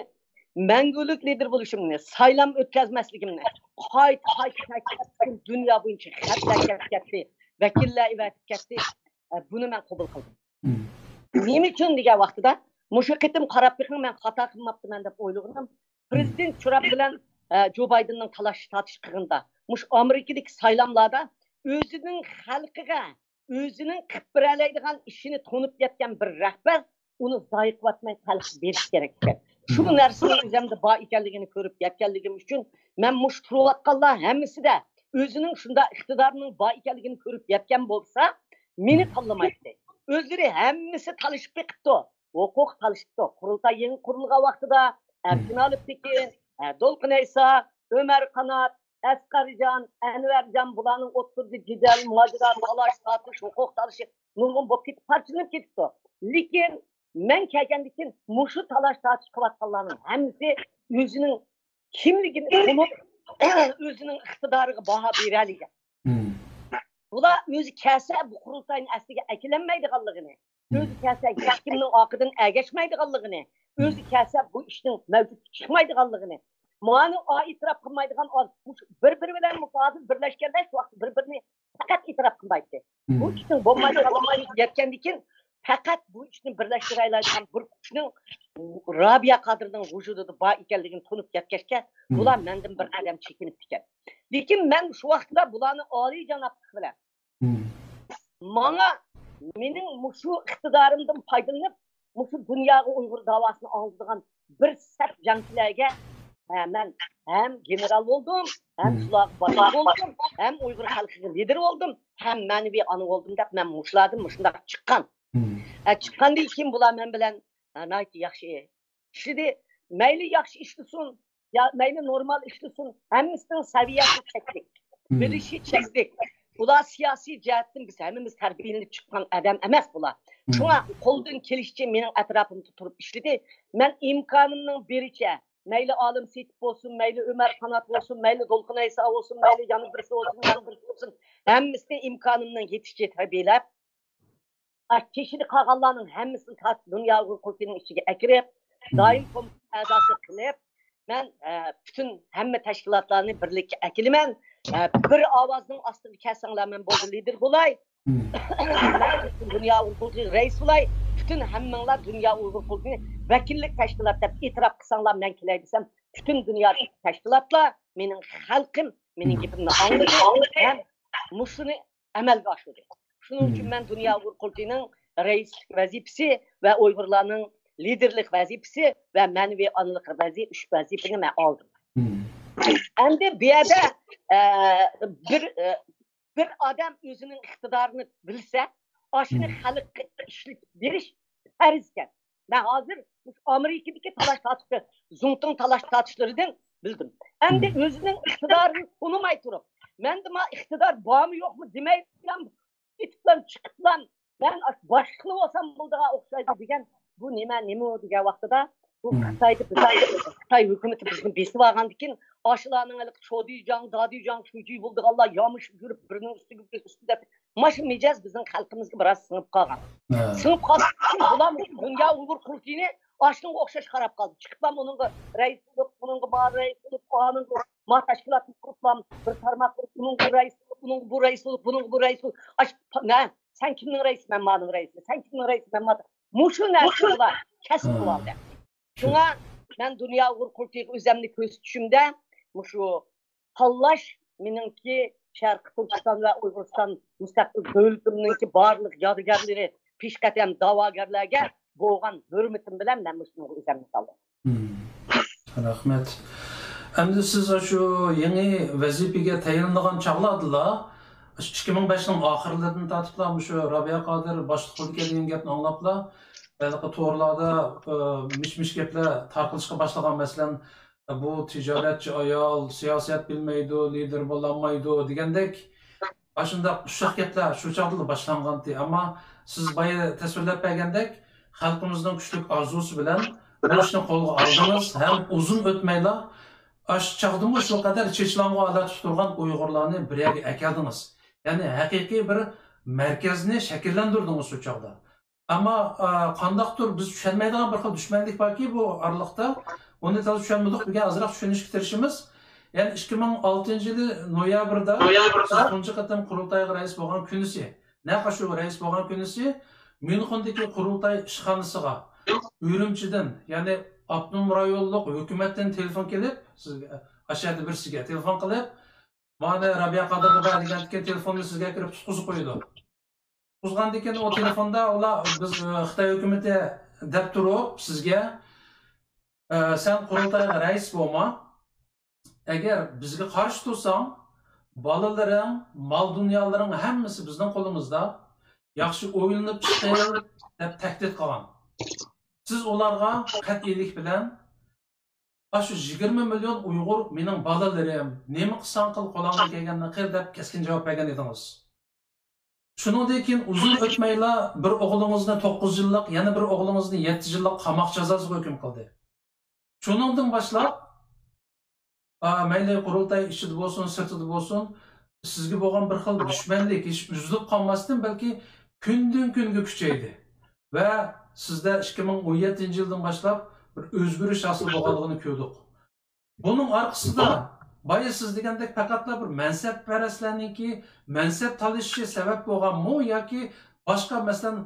مەڭگۈلۈك لىدېر بولۇشۇمنى، سايلام ئۆتكۈزمەسلىكىمنى قايتا، قايتا تەكىتلەپ، پۈتۈن دۇنيا بويىچە خەتلەر كەپ كەتتى، ۋەكىللەر ئەۋەتىپ كەتتى. ئە، بۇنى مەن قوبۇل قىلدىم. نېمە ئۈچۈن دېگەن ۋاقتىدا، مۇشۇ قېتىم قاراپ بېقىڭ، مەن خاتا قىلماپتىمەن دەپ ئويلىغىنىم، پىرېزىدېنت ترامپ بىلەن، ئە، جو بايدېننىڭ تالاش تارتىش قىلغىنىدا، مۇشۇ ئامېرىكىدىكى سايلاملاردا ئۆزىنىڭ خەلقىگە ئۆزىنىڭ قىلىپ بېرەلەيدىغان ئىشىنى تونۇپ يەتكەن بىر رەھبەر ئۇنى زايە قىلىۋەتمەي خەلققە بېرىش كېرەك ئىكەن. شۇ نەرسىنىڭ ئۆزۈمدە بار ئىكەنلىكىنى كۆرۈپ يەتكەنلىكىم ئۈچۈن، مەن مۇشۇ تۇرۇۋاتقانلار ھەممىسىدە ئۆزىنىڭ شۇنداق ئىقتىدارىنىڭ بار ئىكەنلىكىنى كۆرۈپ يەتكەن بولسا، مېنى تاللىمايتتى. ئۆزلىرى ھەممىسى تالىشىپ بېقىپتۇ. ھوقۇق تالىشىپتۇ. قۇرۇلتاي يېڭى قۇرۇلغان ۋاقتىدا ئەركىن ئالىپتېكىن، ئە، دولقۇن ئەيسا، ئۆمەر قانات، ئەسقەرجان، ئەنۋەرجان، بۇلارنىڭ ئوتتۇرىدا جېدەل، ماجىرا، تالاش، تارتىش، ھوقۇق تالىشى نۇرغۇن بولۇپ كېتىپ، پارچىلىنىپ كېتىپتۇ. لېكىن مەن كەلگەندىن كېيىن مۇشۇ تالاش تارتىش قىلىۋاتقانلارنىڭ ھەممىسى ئۆزىنىڭ كىملىكىنى تونۇپ، ئۆزىنىڭ ئىقتىدارىغا باھا بېرەلىگەن. بۇلار ئۆزى كەلسە بۇ قۇرۇلتاينى ئەسلىگە ئەكېلەلمەيدىغانلىقىنى، ئۆزى كەلسە ھېچكىمنىڭ ئارقىدىن ئەگەشمەيدىغانلىقىنى، ئۆزى كەلسە بۇ ئىشنىڭ مەۋجۇتقا چىقمايدىغانلىقىنى، مانا ئېتىراپ قىلمايدىغان ئاز، مۇشۇ بىر-بىرى بىلەن مۇشۇ ھازىر بىرلەشكەندە شۇ ۋاقىت بىر-بىرىنى پەقەت ئېتىراپ قىلمايتتى. بۇ ئىشنىڭ بولمايدىغانلىقىنى يەتكەندىن كېيىن پەقەت بۇ ئىشنى بىرلەشتۈرەلەيدىغان بىر كۈچنىڭ رابىيە قادىرنىڭ ۋۇجۇدىدا بار ئىكەنلىكىنى تونۇپ يەتكەچكە، بۇلار مەندىن بىر قەدەم چېكىنىپتىكەن. لېكىن مەن شۇ ۋاقىتتا بۇلارنى ئالىيجانابلىق بىلەن ماڭا، مېنىڭ مۇشۇ ئىقتىدارىمدىن پايدىلىنىپ، مۇشۇ دۇنياغا ئۇيغۇر داۋاسىنى ئاڭلىتىدىغان بىر سەپ جەڭچىلەرگە، ھە، مەن ھەم گېنېرال بولدۇم، ھەم شۇلارغا باشلىق بولدۇم، ھەم ئۇيغۇر خەلقىگە لىدېر بولدۇم، ھەم مەنىۋى ئانا بولدۇم دەپ مەن مۇشۇلاردىن مۇشۇنداق چىققان. ئە، چىققاندىن كېيىن بۇلار مەن بىلەن، ئە، ناھايىتى ياخشى ئىشلىدى. مەيلى ياخشى ئىشلىسۇن، يا مەيلى نورمال ئىشلىسۇن، ھەممىسىنىڭ سەۋىيەسى چەكلىك، بىلىشى چەكلىك. بۇلار سىياسىي جەھەتتىن بىز ھەممىمىز تەربىيەلىنىپ چىققان ئادەم ئەمەس بۇلار. شۇڭا قولدىن كېلىشىچە مېنىڭ ئەتراپىمدا تۇرۇپ ئىشلىدى. مەن ئىمكانىمنىڭ بېرىچە، مەيلى ئالىم سېيىت بولسۇن، مەيلى ئۆمەر قانات بولسۇن، مەيلى دولقۇن ئەيسا بولسۇن، مەيلى يەنە بىرسى بولسۇن، يەنە بىرسى بولسۇن، ھەممىسىنى ئىمكانىمنىڭ يېتىشىچە تەربىيەلەپ، ئا، تېشىدا قالغانلارنىڭ ھەممىسىنى تارتىپ دۇنيا ئۇيغۇر قۇرۇلتىيىنىڭ ئىچىگە ئەكىرىپ، دائىم كوم-، ئەزاسى قىلىپ، مەن، ئە، پۈتۈن ھەممە تەشكىلاتلارنى بىرلىككە ئەكېلىمەن. ئە، بىر ئاۋازنىڭ ئاستىغا كەلسەڭلار، مەن بولدى لىدېر بولاي. مم. مەن پۈتۈن دۇنيا ئۇيغۇر قۇرۇلتىيىغا رەئىس بولاي. پۈتۈن ھەممىڭلار دۇنيا ئۇيغۇر قۇرۇلتىيىنى ۋەكىللىك تەشكىلات دەپ ئېتىراپ قىلساڭلار، مەن كېلەي دېسەم، پۈتۈن دۇنيا تەشكىلاتلار، مېنىڭ خەلقىم مېنىڭ گېپىمنى ئاڭلىدى ھەم مۇشۇنى ئەمەلگە ئاشۇردى. شۇنىڭ ئۈچۈن مەن دۇنيا ئۇيغۇر قۇرۇلتىيىنىڭ رەئىسلىك ۋەزىپىسى ۋە ئۇيغۇرلارنىڭ لىدېرلىك ۋەزىپىسى ۋە مەنىۋى ئانىلىق ۋەزى-، ئۈچ ۋەزىپىنى مەن ئالدىم. ئەمدى بۇ يەردە، ئە، بىر، ئە، بىر ئادەم ئۆزىنىڭ ئىقتىدارىنى بىلسە، ئاشۇنى خەلققە ئىشلىتىپ بېرىش پەرز ئىكەن. مەن ھازىر ئامېرىكىدىكى تالاش تارتىشلىرى، زۇڭتۇڭ تالاش تارتىشلىرىدىن بىلدىم. ئەمدى ئۆزىنىڭ ئىقتىدارىنى تونۇماي تۇرۇپ، مەندە ما ئىقتىدار بارمۇ يوقمۇ دېمەي، ئېتىپلام چىقىپلام، مەن باشلىقلا بولسام بولىدىغان ئوخشايدۇ دېگەن، بۇ نېمە، نېمە ئۇ دېگەن ۋاقتىدا، بۇ خىتايدا بىز، خىتاي ھۆكۈمىتى بىزنى بېسىپ ئالغاندىن كېيىن، ئاشۇلارنىڭ ھېلىقى چودىجاڭ، دادىجاڭ، شۇجى بولىدىغانلار يامىشىپ يۈرۈپ، بىرىنىڭ ئۈستىگە بىرى، ئۈستىگە دەپ، مانا شۇ مىجەز بىزنىڭ خەلقىمىزگە بىراز سىڭىپ قالغان. سىڭىپ قالغان، بۇلار دۇنيا ئۇيغۇر قۇرۇلتىيىنى ئاشۇنىڭغا ئوخشاش قاراپ قالدى. چىقىپلا ئۇنىڭغا رەئىس بولۇپ، ئۇنىڭغا ما رەئىس بولۇپ، ئانىڭغا ما تەشكىلاتنى قۇرۇپلا، بىر تارماق قۇرۇپ، ئۇنىڭغا رەئىس بولۇپ، ئۇنىڭغا بۇ رەئىس بولۇپ، بۇنىڭغا بۇ رەئىس بولۇپ، ئاشۇ، نە، سەن كىمنىڭ رەئىسى؟ مەن مانىڭ رەئىسى. سەن كىمنىڭ رەئىسى؟ مەن ما. مۇشۇ نەرسە بۇلار كەسىپ قىلىۋالدى. شۇڭا مەن دۇنيا ئۇيغۇر قۇرۇلتىيىغا ئۆزەمنى كۆرسىتىشىمدە مۇشۇ تاللاش مېنىڭكى شەرقىي تۈركىستان ۋە ئۇيغۇرىستان مۇستەقىل دۆلىتىمنىڭكى بارلىق يادىكارلىرى، پېشقەدەم داۋاگەرلەرگە بولغان ھۆرمىتىم بىلەن مەن مۇشۇنىڭغا ئۆزەمنى سالدىم. رەھمەت. ئەمدى سىز شۇ يېڭى ۋەزىپىگە تەيىنلىنىدىغان چاغلاردىلا، ئىككى مىڭ بەشنىڭ ئاخىرلىرىدىن تارتىپلا مۇشۇ رابىيە قادىر باشلىق بولىدىكەن دېگەن گەپنى ئاڭلاپلا، ھېلىقى تورلاردا، ئى، مىش-مىش گەپلەر تارقىلىشقا باشلىغان. مەسىلەن، بۇ تىجارەتچى ئايال، سىياسەت بىلمەيدۇ، لىدېر بولالمايدۇ دېگەندەك ئاشۇنداق ئۇششاق گەپلەر شۇ چاغدىلا باشلانغانتى. ئەمما سىز بايا تەسۋىرلەپ بەرگەندەك، خەلقىمىزنىڭ كۈچلۈك ئارزۇسى بىلەن بۇ ئىشنى قولغا ئالدىڭىز ھەم ئۇزۇن ئۆتمەيلا ئاشۇ چاغدىمۇ شۇ قەدەر چېچىلاڭغۇ ھالەتتە تۇرغان ئۇيغۇرلارنى بىر يەرگە ئەكەلدىڭىز. يەنى ھەقىقىي بىر مەركەزنى شەكىللەندۈردىڭىز شۇ چاغدا. ئەمما، ئا، قانداقتۇر بىز چۈشەنمەيدىغان بىر خىل دۈشمەنلىك باركى بۇ ئارىلىقتا. ئۇنى تازا چۈشەنمىدۇق، بۈگۈن ئازراق چۈشىنىشكە تىرىشىمىز. يەنى ئىككى مىڭ ئالتىنچى يىلى نويابىردا سىز تۇنجى قېتىم قۇرۇلتايغا رەئىس بولغان كۈنىسى. نەق شۇ رەئىس بولغان كۈنىسى ميۇنخېندىكى قۇرۇلتاي ئىشخانىسىغا ئۈرۈمچىدىن، يەنى ئاپتونوم رايونلۇق ھۆكۈمەتتىن تېلېفون كېلىپ، سىزگە، ئاشۇ يەردە بىرسىگە تېلېفون قىلىپ، مانا رابىيە قادىرغا بەر دېگەندىكىن تېلېفوننى سىزگە كىرىپ تۇتقۇزۇپ قويىدۇ. تۇتقۇزغاندىن كېيىن ئۇ تېلېفوندا ئۇلار بىز، ئى، خىتاي ھۆكۈمىتى دەپ تۇرۇپ سىزگە، ئى، سەن قۇرۇلتايغا رەئىس بولما. ئەگەر بىزگە قارشى تۇرساڭ، بالىلىرىڭ، مال-دۇنيالىرىڭ ھەممىسى بىزنىڭ قولىمىزدا. ياخشى ئويلىنىپ چىقىڭ دەپ تەھدىت قىلغان. سىز ئۇلارغا قەتئىيلىك بىلەن ئاشۇ يىگىرمە مىليون ئۇيغۇر مېنىڭ بالىلىرىم، نېمە قىلساڭ قىل، قولۇڭدىن كەلگەننى قىل دەپ كەسكىن جاۋاب بەرگەن ئىدىڭىز. شۇنىڭدىن كېيىن ئۇزۇن ئۆتمەيلا بىر ئوغلىڭىزنى توققۇز يىللىق، يەنە بىر ئوغلىڭىزنى يەتتە يىللىق قاماق جازاسىغا ھۆكۈم قىلدى. شۇنىڭدىن باشلاپ، ئا، مەيلى قۇرۇلتاي ئىچىدە بولسۇن، سىرتىدا بولسۇن، سىزگە بولغان بىر خىل دۈشمەنلىك ھېچ ئۈزۈلۈپ قالماستىن، بەلكى كۈندىن-كۈنگە كۈچەيدى. ۋە سىزدە ئىككى مىڭ ئون يەتتىنچى يىلدىن باشلاپ بىر ئۆزگىرىش ھاسىل بولغانلىقىنى كۆردۇق. بۇنىڭ ئارقىسىدا بايا سىز دېگەندەك پەقەتلا بىر مەنسەپپەرەسلەرنىڭكى مەنسەپ تالىشىشى سەۋەب بولغانمۇ ياكى باشقا، مەسىلەن،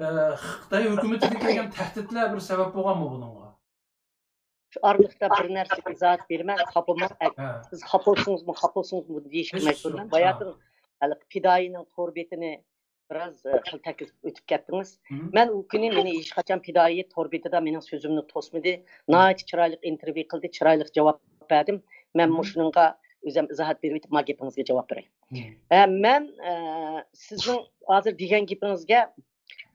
ئە، خىتاي ھۆكۈمىتىدىن كەلگەن تەھدىتلەر بىر سەۋەب بولغانمۇ بۇنىڭغا؟ شۇ ئارىلىقتا بىر نەرسە ئىزاھات بېرىمەن، خاپىماڭ. سىز خاپا بولسىڭىزمۇ، خاپا بولسىڭىزمۇ دېيىشكە مەجبۇرمەن. باياتىن ھېلىقى پىدائىينىڭ تور بېتىنى بىراز، ئە، خىل تەكلىپ ئۆتۈپ كەتتىڭىز. مەن ئۇ كۈنى مېنى ھېچقاچان پىدائىي تور بېتىدا مېنىڭ سۆزۈمنى توسمىدى. ناھايىتى چىرايلىق ئىنتېرۋيۇ قىلدى، چىرايلىق جاۋاب بەردىم. مەن مۇشۇنىڭغا ئۆزۈم ئىزاھات بېرىۋېتىپ، ما گېپىڭىزگە جاۋاب بېرەي. ھە، مەن، ئە، سىزنىڭ ھازىر دېگەن گېپىڭىزگە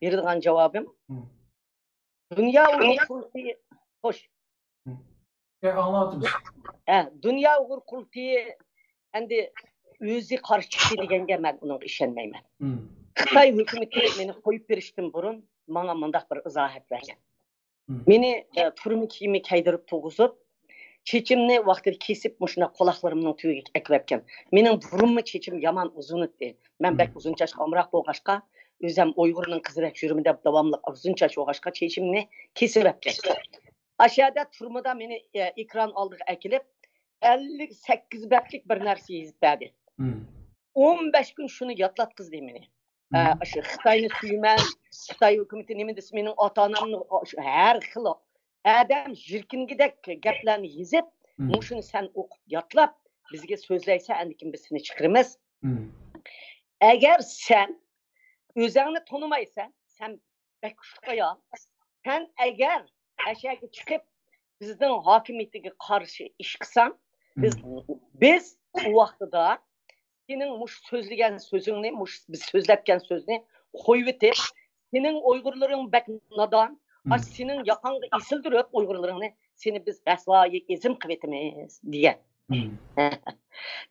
بېرىدىغان جاۋابىم، دۇنيا ئۇيغۇر قۇرۇلتىيى، خوش. ئاڭلاۋاتىمىز. ھە، دۇنيا ئۇيغۇر قۇرۇلتىيى ئەمدى ئۆزى قارشى چىقتى دېگەنگە مەن ئۇنىڭغا ئىشەنمەيمەن. خىتاي ھۆكۈمىتى مېنى قويۇپ بېرىشتىن بۇرۇن ماڭا مۇنداق بىر ئىزاھات بەرگەن. مېنى، ئە، تۈرمە كىيىمى كىيدۈرۈپ تۇرغۇزۇپ، چېچىمنى ۋاقتىدا كېسىپ، مۇشۇنداق قۇلاقلىرىمنىڭ تۈۋىگە ئەكىۋەپكەن. مېنىڭ بۇرۇنمۇ چېچىم يامان ئۇزۇن ئىدى. مەن بەك ئۇزۇن چاچقا ئامراق بولغاچقا، ئۆزەم ئۇيغۇرنىڭ قىزىرەك يۈرىمى دەپ داۋاملىق ئۇزۇن چاچ بولغاچقا، چېچىمنى كېسىۋەپكەن. ئاشۇ يەردە تۈرمىدە مېنى، ئە، ئېكران ئالدىغا ئەكېلىپ، ئەللىك سەككىز بەتلىك بىر نەرسە يېزىپ بەردى. ئون بەش كۈن شۇنى ياتلاتقۇزدى مېنى. ئە، ئاشۇ خىتاينى سۆيىمەن، خىتاي ھۆكۈمىتى نېمە دېسە، مېنىڭ ئاتا-ئانامنى، ئاشۇ ھەر خىل ئادەم جىركىنگۈدەك گەپلەرنى يېزىپ، مۇشۇنى سەن ئوقۇپ ياتلاپ، بىزگە سۆزلەيسەن، ئاندىن كېيىن بىز سېنى چىقىرىمىز. ئەگەر سەن ئۆزۈڭنى تونۇمايسەن، سەن بەك كۈچلۈك ئايال. سەن ئەگەر ئەشەگە چىقىپ، بىزنىڭ ھاكىمىيىتىگە قارشى ئىش قىلساڭ، بىز، بىز ئۇ ۋاقتىدا سېنىڭ مۇشۇ سۆزلىگەن سۆزۈڭنى، مۇشۇ بىز سۆزلەتكەن سۆزنى قويۇۋېتىپ، سېنىڭ ئۇيغۇرلىرىڭ بەك نادان، ئاشۇ سېنىڭ ياقاڭغا ئېسىلدۈرۈپ ئۇيغۇرلىرىڭنى، سېنى بىز رەسۋايى ئېزىم قىلىۋېتىمىز، دېگەن.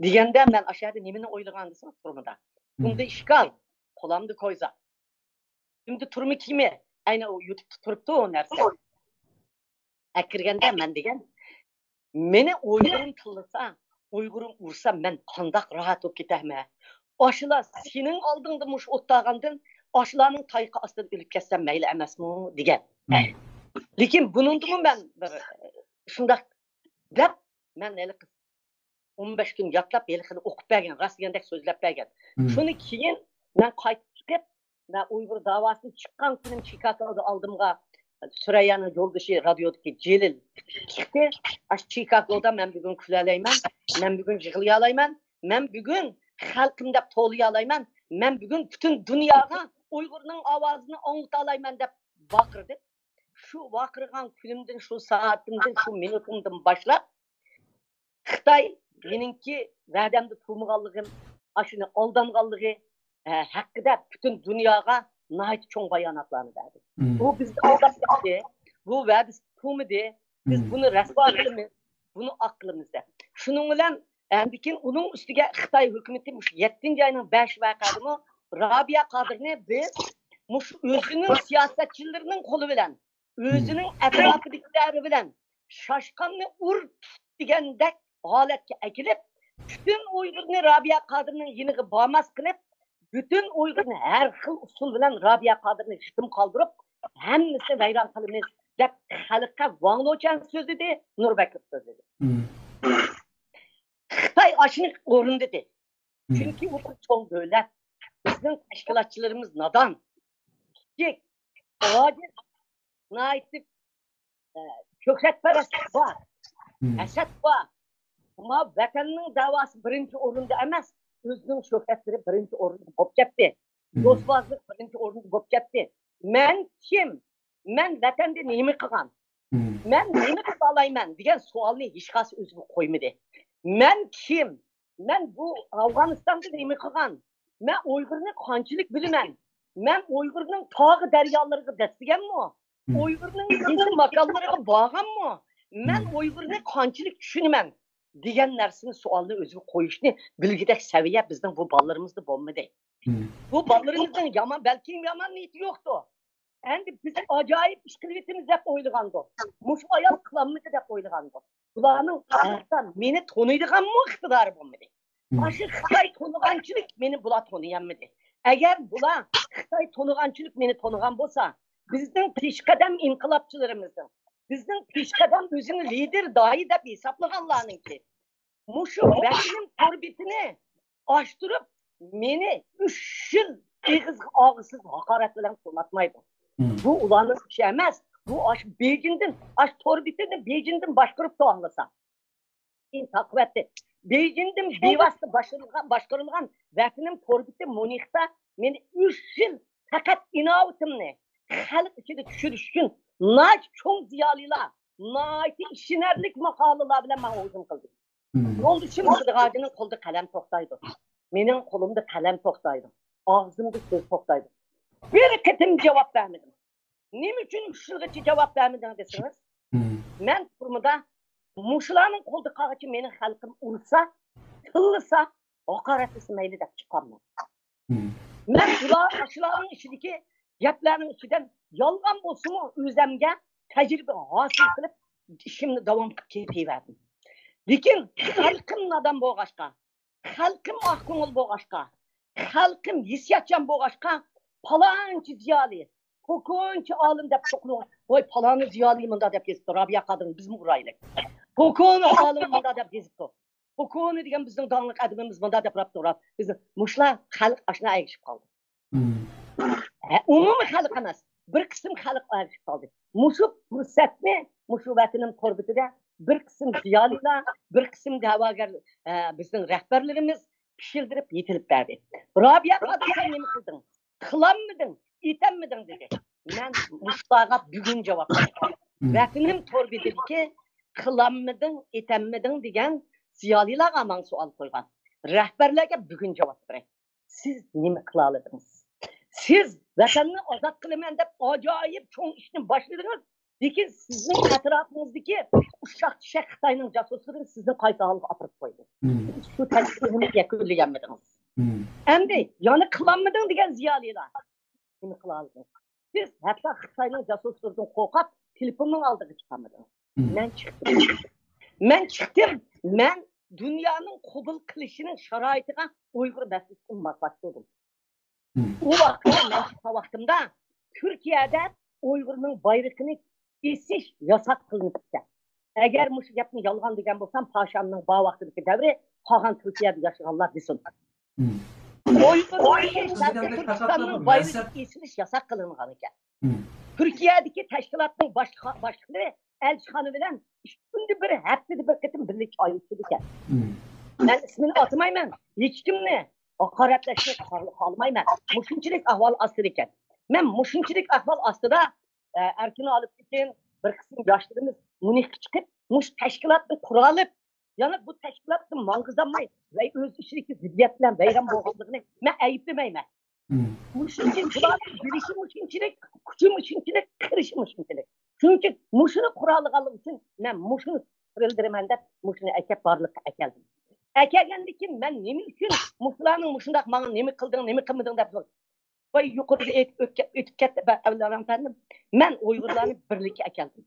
دېگەندە مەن ئاشۇ يەردە نېمىنى ئويلىغان دېسىڭىز، تۈرمىدە. بۇندا ئىشكال، قولامدا كويزا. ئۈستۈمدە تۈرمە كىيىمى، ئەينى ئۇ يۇتۇپتا تۇرۇپتۇ ئۇ نەرسە. ئەكىرگەندە مەن دېگەن، مېنى ئۇيغۇرۇم تىللىسا، ئۇيغۇرۇم ئۇرسا، مەن قانداق راھەت بولۇپ كېتەرمەن؟ ئاشۇلار سېنىڭ ئالدىڭدا مۇشۇ ئولتۇرغاندىن، ئاشۇلارنىڭ تايىقى ئاستىدا ئۆلۈپ كەتسەم مەيلى ئەمەسمۇ؟ دېگەن. لېكىن بۇنىڭدىمۇ مەن بىر شۇنداق دەپ، مەن ھېلىقى ئون بەش كۈن ياتلاپ، ھېلىقىنى ئوقۇپ بەرگەن، راست دېگەندەك سۆزلەپ بەرگەن. شۇنى كېيىن مەن قايتىپ چىقىپ، مەن ئۇيغۇر داۋاسىنى چىققان كۈنۈم چىكاگودا ئالدىمغا سۈرەييانىڭ يولدىشى رادىيودىكى جېلىل چىقتى. ئاشۇ چىكاگودا مەن بۈگۈن كۈلەلەيمەن، مەن بۈگۈن يىغلىيالايمەن، مەن بۈگۈن خەلقىم دەپ توۋلىيالايمەن، مەن بۈگۈن پۈتۈن دۇنياغا ئۇيغۇرنىڭ ئاۋازىنى ئاڭلىتالايمەن دەپ ۋارقىرىدى. شۇ ۋارقىرىغان كۈنۈمدىن، شۇ سائىتىمدىن، شۇ مىنۇتۇمدىن باشلاپ خىتاي مېنىڭكى ۋەدەمدە تۇرمىغانلىقىم، ئاشۇنى ئالدانغانلىقى، ئە، ھەققىدە پۈتۈن دۇنياغا ناھايىتى چوڭ باياناتلارنى بەردى. بۇ بىزنى ئالداپ كەتتى. بۇ ۋەدىسى تۇرمىدى. بىز بۇنى رەسۋا قىلىمىز، بۇنى ئاق قىلىمىز دەپ. شۇنىڭ بىلەن ئاندىن كېيىن ئۇنىڭ ئۈستىگە خىتاي ھۆكۈمىتى مۇشۇ يەتتىنچى ئاينىڭ بەش ۋەقەدىمۇ رابىيە قادىرنى بىز مۇشۇ ئۆزىنىڭ سىياسەتچىلىرىنىڭ قولى بىلەن، ئۆزىنىڭ ئەتراپىدىكىلەر بىلەن شاشقاننى ئۇر تۇت دېگەندەك ھالەتكە ئەكېلىپ، پۈتۈن ئۇيغۇرنى رابىيە قادىرنىڭ يېنىغا بارماس قىلىپ، پۈتۈن ئۇيغۇرنى ھەر خىل ئۇسۇل بىلەن رابىيە قادىرنى يېتىم قالدۇرۇپ، ھەممىسىنى ۋەيران قىلىمىز دەپ خەلققە ۋاڭ لېچۈەن سۆزلىدى، نۇر بەكرى سۆزلىدى. خىتاي ئاشۇنى ئورۇندىدى. چۈنكى ئۇ بىر چوڭ دۆلەت. بىزنىڭ تەشكىلاتچىلىرىمىز نادان، كىچىك، ئاجىز، ناھايىتى، ئە، شۆھرەتپەرەسلىك بار، ھەسەت بار. ئەمما ۋەتەننىڭ داۋاسى بىرىنچى ئورۇندا ئەمەس، ئۆزىنىڭ شۆھرەتلىرى بىرىنچى ئورۇندا بولۇپ كەتتى. دوستۋازلىق بىرىنچى ئورۇندا بولۇپ كەتتى. مەن كىم؟ مەن ۋەتەندە نېمە قىلغان؟ مەن نېمە قىلالايمەن دېگەن سوئالنى ھېچقايسى ئۆزىگە قويمىدى. مەن كىم؟ مەن بۇ ئافغانىستاندا نېمە قىلغان؟ مەن ئۇيغۇرنى قانچىلىك بىلىمەن؟ مەن ئۇيغۇرنىڭ تاغ دەريالىرىغا دەسسىگەنمۇ؟ ئۇيغۇرنىڭ يېزا ماكانلىرىغا بارغانمۇ؟ مەن ئۇيغۇرنى قانچىلىك چۈشىنىمەن؟ دېگەن نەرسىنى، سوئالنى ئۆزىگە قويۇشنى بىلگۈدەك سەۋىيە بىزنىڭ بۇ بالىلىرىمىزدا بولمىدى. بۇ بالىلىرىمىزنىڭ يامان، بەلكىم يامان نىيىتى يوقتۇ. ئەمدى بىز ئاجايىپ ئىش قىلىۋېتىمىز دەپ ئويلىغاندۇ. مۇشۇ ئايال قىلالمىدى دەپ ئويلىغاندۇ. بۇلارنىڭ ھەتتا مېنى تونۇيدىغانمۇ ئىقتىدارى بولمىدى. ئاشۇ خىتاي تونۇغانچىلىك مېنى بۇلار تونۇيالمىدى. ئەگەر بۇلار خىتاي تونۇغانچىلىك مېنى تونۇغان بولسا، بىزنىڭ پېشقەدەم ئىنقىلابچىلىرىمىزنىڭ، بىزنىڭ پېشقەدەم ئۆزىنى لىدېر، داھىي دەپ ھېسابلىغانلارنىڭكى مۇشۇ ۋەتىنىم تور بېتىنى ئاچتۇرۇپ، مېنى ئۈچ يىل ئېغىزغا ئاغزىسىز ھاقارەت بىلەن قۇلاتمايدۇ. بۇ ئۇلارنىڭ ئىشى ئەمەس. بۇ ئاشۇ بېيجىڭدىن، ئاشۇ تور بېتىنى بېيجىڭدىن باشقۇرۇپتۇ ئاڭلىسا. كېيىن تاقىۋەتتى. بېيجىڭدىن بىۋاسىتە باشقۇرۇلغان، باشقۇرۇلغان ۋەتىنىم تور بېتى مۇنىختا مېنى ئۈچ يىل پەقەت ئىناۋىتىمنى خەلق ئىچىدە چۈشۈرۈش ئۈچۈن ناھايىتى چوڭ زىيالىيلار، ناھايىتى ئىشىنەرلىك ماقالىلار بىلەن ماڭا ھۇجۇم قىلدى. يولدىشىم سىدىغاجىنىڭ قولىدا قەلەم توختايدۇ. مېنىڭ قولۇمدا قەلەم توختايدۇ. ئاغزىمدا سۆز توختايدۇ. بىر قېتىم جاۋاب بەرمىدىم. نېمە ئۈچۈن ئۈچ يىلغىچە جاۋاب بەرمىدىڭ دېسىڭىز، مەن تۈرمىدە مۇشۇلارنىڭ قولىدا قالغىچە مېنىڭ خەلقىم ئۇرسا، تىللىسا، ھاقارەتلىسە مەيلى دەپ چىققانمەن. مەن ئۇلار، ئاشۇلارنىڭ ئىچىدىكى گەپلەرنىڭ ئىچىدىن يالغان بولسىمۇ ئۆزەمگە تەجرىبە ھاسىل قىلىپ، ئىشىمنى داۋام قىلىپ كېتىۋەردىم. لېكىن خەلقىم نادان بولغاچقا، خەلقىم ئاق كۆڭۈل بولغاچقا، خەلقىم ھېسسىياتچان بولغاچقا، پالانچى زىيالىي، كوكونچە ئالىم دەپ توقۇنۇڭ. ۋاي، پالانى زىيالىي مۇنداق دەپ يېزىپتۇ، رابىيە قادىرنى بىزمۇ ئۇرايلى. كوكونى ئالىم مۇنداق دەپ يېزىپتۇ. كوكونى دېگەن بىزنىڭ داڭلىق ئەدىبىمىز مۇنداق دەپ راپتۇ، راپ. بىز مۇشۇلار خەلق ئاشۇنى ئەگىشىپ قالدى. ھە، ئومۇمىي خەلق ئەمەس، بىر قىسىم خەلق ئەگىشىپ قالدى. مۇشۇ پۇرسەتنى مۇشۇ ۋەتىنىم توربىتىدە بىر قىسىم زىيالىيلار، بىر قىسىم دەۋاگەر، ئە، بىزنىڭ رەھبەرلىرىمىز پىشىلدىرىپ يېتىلىپ بەردى. رابىيە قادىر، سەن نېمە قىلدىڭ؟ قىلالمىدىڭ، ئېتەلمىدىڭ دېدى. مەن مۇشۇلارغا بۈگۈن جاۋاب بېرىمەن. ۋەتىنىم توربىتىدىكى قىلالمىدىڭ، ئېتەلمىدىڭ دېگەن زىيالىيلارغا ماڭا سوئال قويغان. رەھبەرلەرگە بۈگۈن جاۋاب بېرەي. سىز نېمە قىلالىدىڭىز؟ سىز ۋەتەننى ئازاد قىلىمەن دەپ ئاجايىپ چوڭ ئىشنى باشلىدىڭىز. لېكىن سىزنىڭ ئەتراپىڭىزدىكى ئۇششاق چۈششەك خىتاينىڭ جاسۇسلىرى سىزنى قايسى ھالغا ئاپىرىپ قويدى؟ سىز شۇ تەكلىپنى يەكۈنلىگەنمىدىڭىز؟ ئەمدى يەنە قىلالمىدىڭ دېگەن زىيالىيلار. نېمە قىلالىدىڭىز؟ سىز ھەتتا خىتاينىڭ جاسۇسلىرىدىن قورقۇپ، تېلېفوننىڭ ئالدىغا چىقالمىدىڭىز. مەن چىقتىم. مەن چىقتىم. مەن دۇنيانىڭ قوبۇل قىلىشىنىڭ شارائىتىغا ئۇيغۇر مەسىلىسىنى ماسلاشتۇردۇم. ئۇ ۋاقىتتا مەن چىققان ۋاقتىمدا تۈركىيەدە ئۇيغۇرنىڭ بايرىقىنى ئېسىش ياساق قىلىنىپتىكەن. ئەگەر مۇشۇ گەپنى يالغان دېگەن بولسام، پاشامنىڭ بار ۋاقتىدىكى دەۋرى قالغان تۈركىيەدە ياشىغانلار دېسۇن. ئۇيغۇرنىڭ شەرقىي تۈركىستاننىڭ بايرىقى ئېسىلىش ياساق قىلىنغان ئىكەن. تۈركىيەدىكى تەشكىلاتنىڭ باشلىقى، باشلىقلىرى ئەلچىخانا بىلەن ئىككى كۈندە بىر، ھەپتىدە بىر قېتىم بىللە چاي ئىچىدىكەن. مەن ئىسمىنى ئاتىمايمەن. ھېچكىمنى ھاقارەتلەشنى خال-، خالىمايمەن. مۇشۇنچىلىك ئەھۋال ئاستىدا ئىكەن. مەن مۇشۇنچىلىك ئەھۋال ئاستىدا، ئە، ئەركىن ئالىپ كېتىن، بىر قىسىم ياشلىرىمىز ميۇنخقا چىقىپ، مۇشۇ تەشكىلاتنى قۇرالىپ، يەنە بۇ تەشكىلاتنى ماڭغۇزالماي، ۋە ئۆز ئىچىدىكى زىددىيەت بىلەن ۋەيران بولغانلىقىنى مەن ئەيىبلىمەيمەن. مۇشۇنچىلىك بۇلارنىڭ بىلىشى مۇشۇنچىلىك، كۈچى مۇشۇنچىلىك، قىرىشى مۇشۇنچىلىك. چۈنكى مۇشۇنى قۇرالىغانلىقى ئۈچۈن مەن مۇشۇنى قىرىلدۇرىمەن دەپ مۇشۇنى ئەكەپ بارلىققا ئەكەلدىم. ئەكەلگەندىن كېيىن مەن نېمە ئۈچۈن مۇشۇلارنىڭ مۇشۇنداق ماڭا نېمە قىلدىڭ، نېمە قىلمىدىڭ دەپ، ۋاي يۇقىرىدا ئېيتىپ ئۆتكە-، ئۆتۈپ كەتتى، بە-، ئەۋلىيا ئەپەندىم. مەن ئۇيغۇرلارنى بىرلىككە ئەكەلدىم.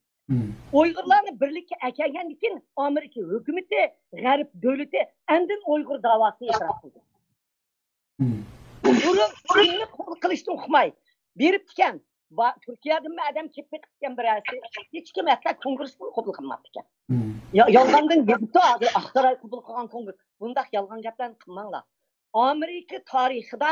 ئۇيغۇرلارنى بىرلىككە ئەكەلگەندىن كېيىن ئامېرىكا ھۆكۈمىتى، غەرب دۆلىتى ئاندىن ئۇيغۇر داۋاسىنى ئېتىراپ قىلدى. بۇرۇن چىننى قوبۇل قىلىشتىن ئۇقماي بېرىپتىكەن. با-، تۈركىيەدىنمۇ ئادەم كېلىپ بېقىپتىكەن بىرەرسى. ھېچكىم ھەتتا كونگرېسنى قوبۇل قىلماپتىكەن. يا-، يالغاندىن يېزىپتۇ ھازىر ئاقساراي قوبۇل قىلغان كونگرېس. بۇنداق يالغان گەپلەرنى قىلماڭلار. ئامېرىكا تارىخىدا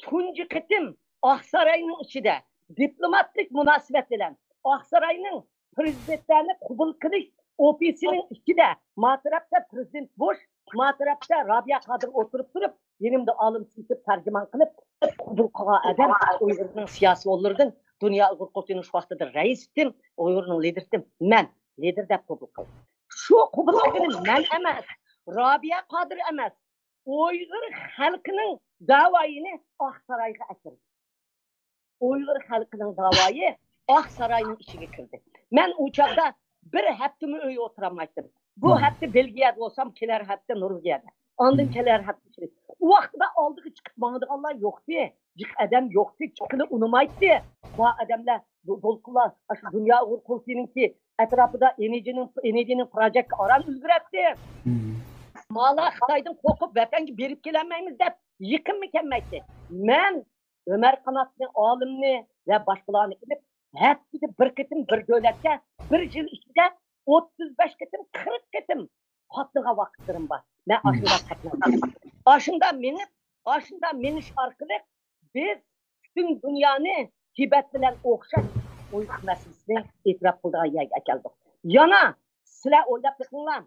تۇنجى قېتىم ئاقساراينىڭ ئىچىدە دىپلوماتىك مۇناسىۋەت بىلەن ئاقساراينىڭ پىرېزىدېنتلەرنى قوبۇل قىلىش ئوفىسىنىڭ ئىچىدە ما تەرەپتە پىرېزىدېنت بۇش، ما تەرەپتە رابىيە قادىر ئولتۇرۇپ تۇرۇپ، يېنىمدا ئالىم سېيىتوف تەرجىمان قىلىپ، قوبۇل قىلغان ئادەم ئۇيغۇرنىڭ سىياسىي ئورۇنلىرىدىن دۇنيا ئۇيغۇر قۇرۇلتىيىنىڭ شۇ ۋاقتىدا رەئىسىتىم، ئۇيغۇرنىڭ لىدېرىتىم مەن، لىدېر دەپ قوبۇل قىلدى. شۇ قوبۇل قىلغىنى مەن ئەمەس، رابىيە قادىر ئەمەس، ئۇيغۇر خەلقىنىڭ داۋايىنى ئاقسارايغا ئەكىردى. ئۇيغۇر خەلقىنىڭ داۋايى ئاقساراينىڭ ئىچىگە كىردى. مەن ئۇ چاغدا بىر ھەپتىمۇ ئۆيدە ئولتۇرالمايتتىم. بۇ ھەپتە بېلگىيەدە بولسام، كېلەر ھەپتە نورۋېگىيەدە. ئاندىن كېلەر ھەپتە شىۋېتسىيە. ئۇ ۋاقىتتا ئالدىغا چىقىپ ماڭىدىغانلار يوقتى. جىق ئادەم يوقتى. چىققىلى ئۇنىمايتتى. بار ئادەملەر، دو-، دولقۇنلار، ئاشۇ دۇنيا ئۇيغۇر قۇرۇلتىيىنىڭكى ئەتراپىدا ئېنىجىنىڭ، ئېنىجىنىڭ پروجېكتى ئاران ئۆزگىرەتتى. مالا خىتايدىن قورقۇپ ۋەتەنگە بېرىپ كېلەلمەيمىز دەپ يېقىنمۇ كەلمەيتتى. مەن ئۆمەر قاناتنى، ئالىمنى ۋە باشقىلارنى ئېلىپ، ھەپتىدە بىر قېتىم بىر دۆلەتكە، بىر يىل ئىچىدە ئوتتۇز بەش قېتىم، قىرىق قېتىم قاتنىغان ۋاقىتلىرىم بار. مەن ئاشۇنداق قاتنىغان. ئاشۇنداق مېڭىپ، ئاشۇنداق مېڭىش ئارقىلىق بىز پۈتۈن دۇنيانى تىبەت بىلەن ئوخشاش ئۇيغۇر مەسىلىسىنى ئېتىراپ قىلىدىغان يەرگە ئەكەلدۇق. يەنە سىلەر ئويلاپ بېقىڭلار،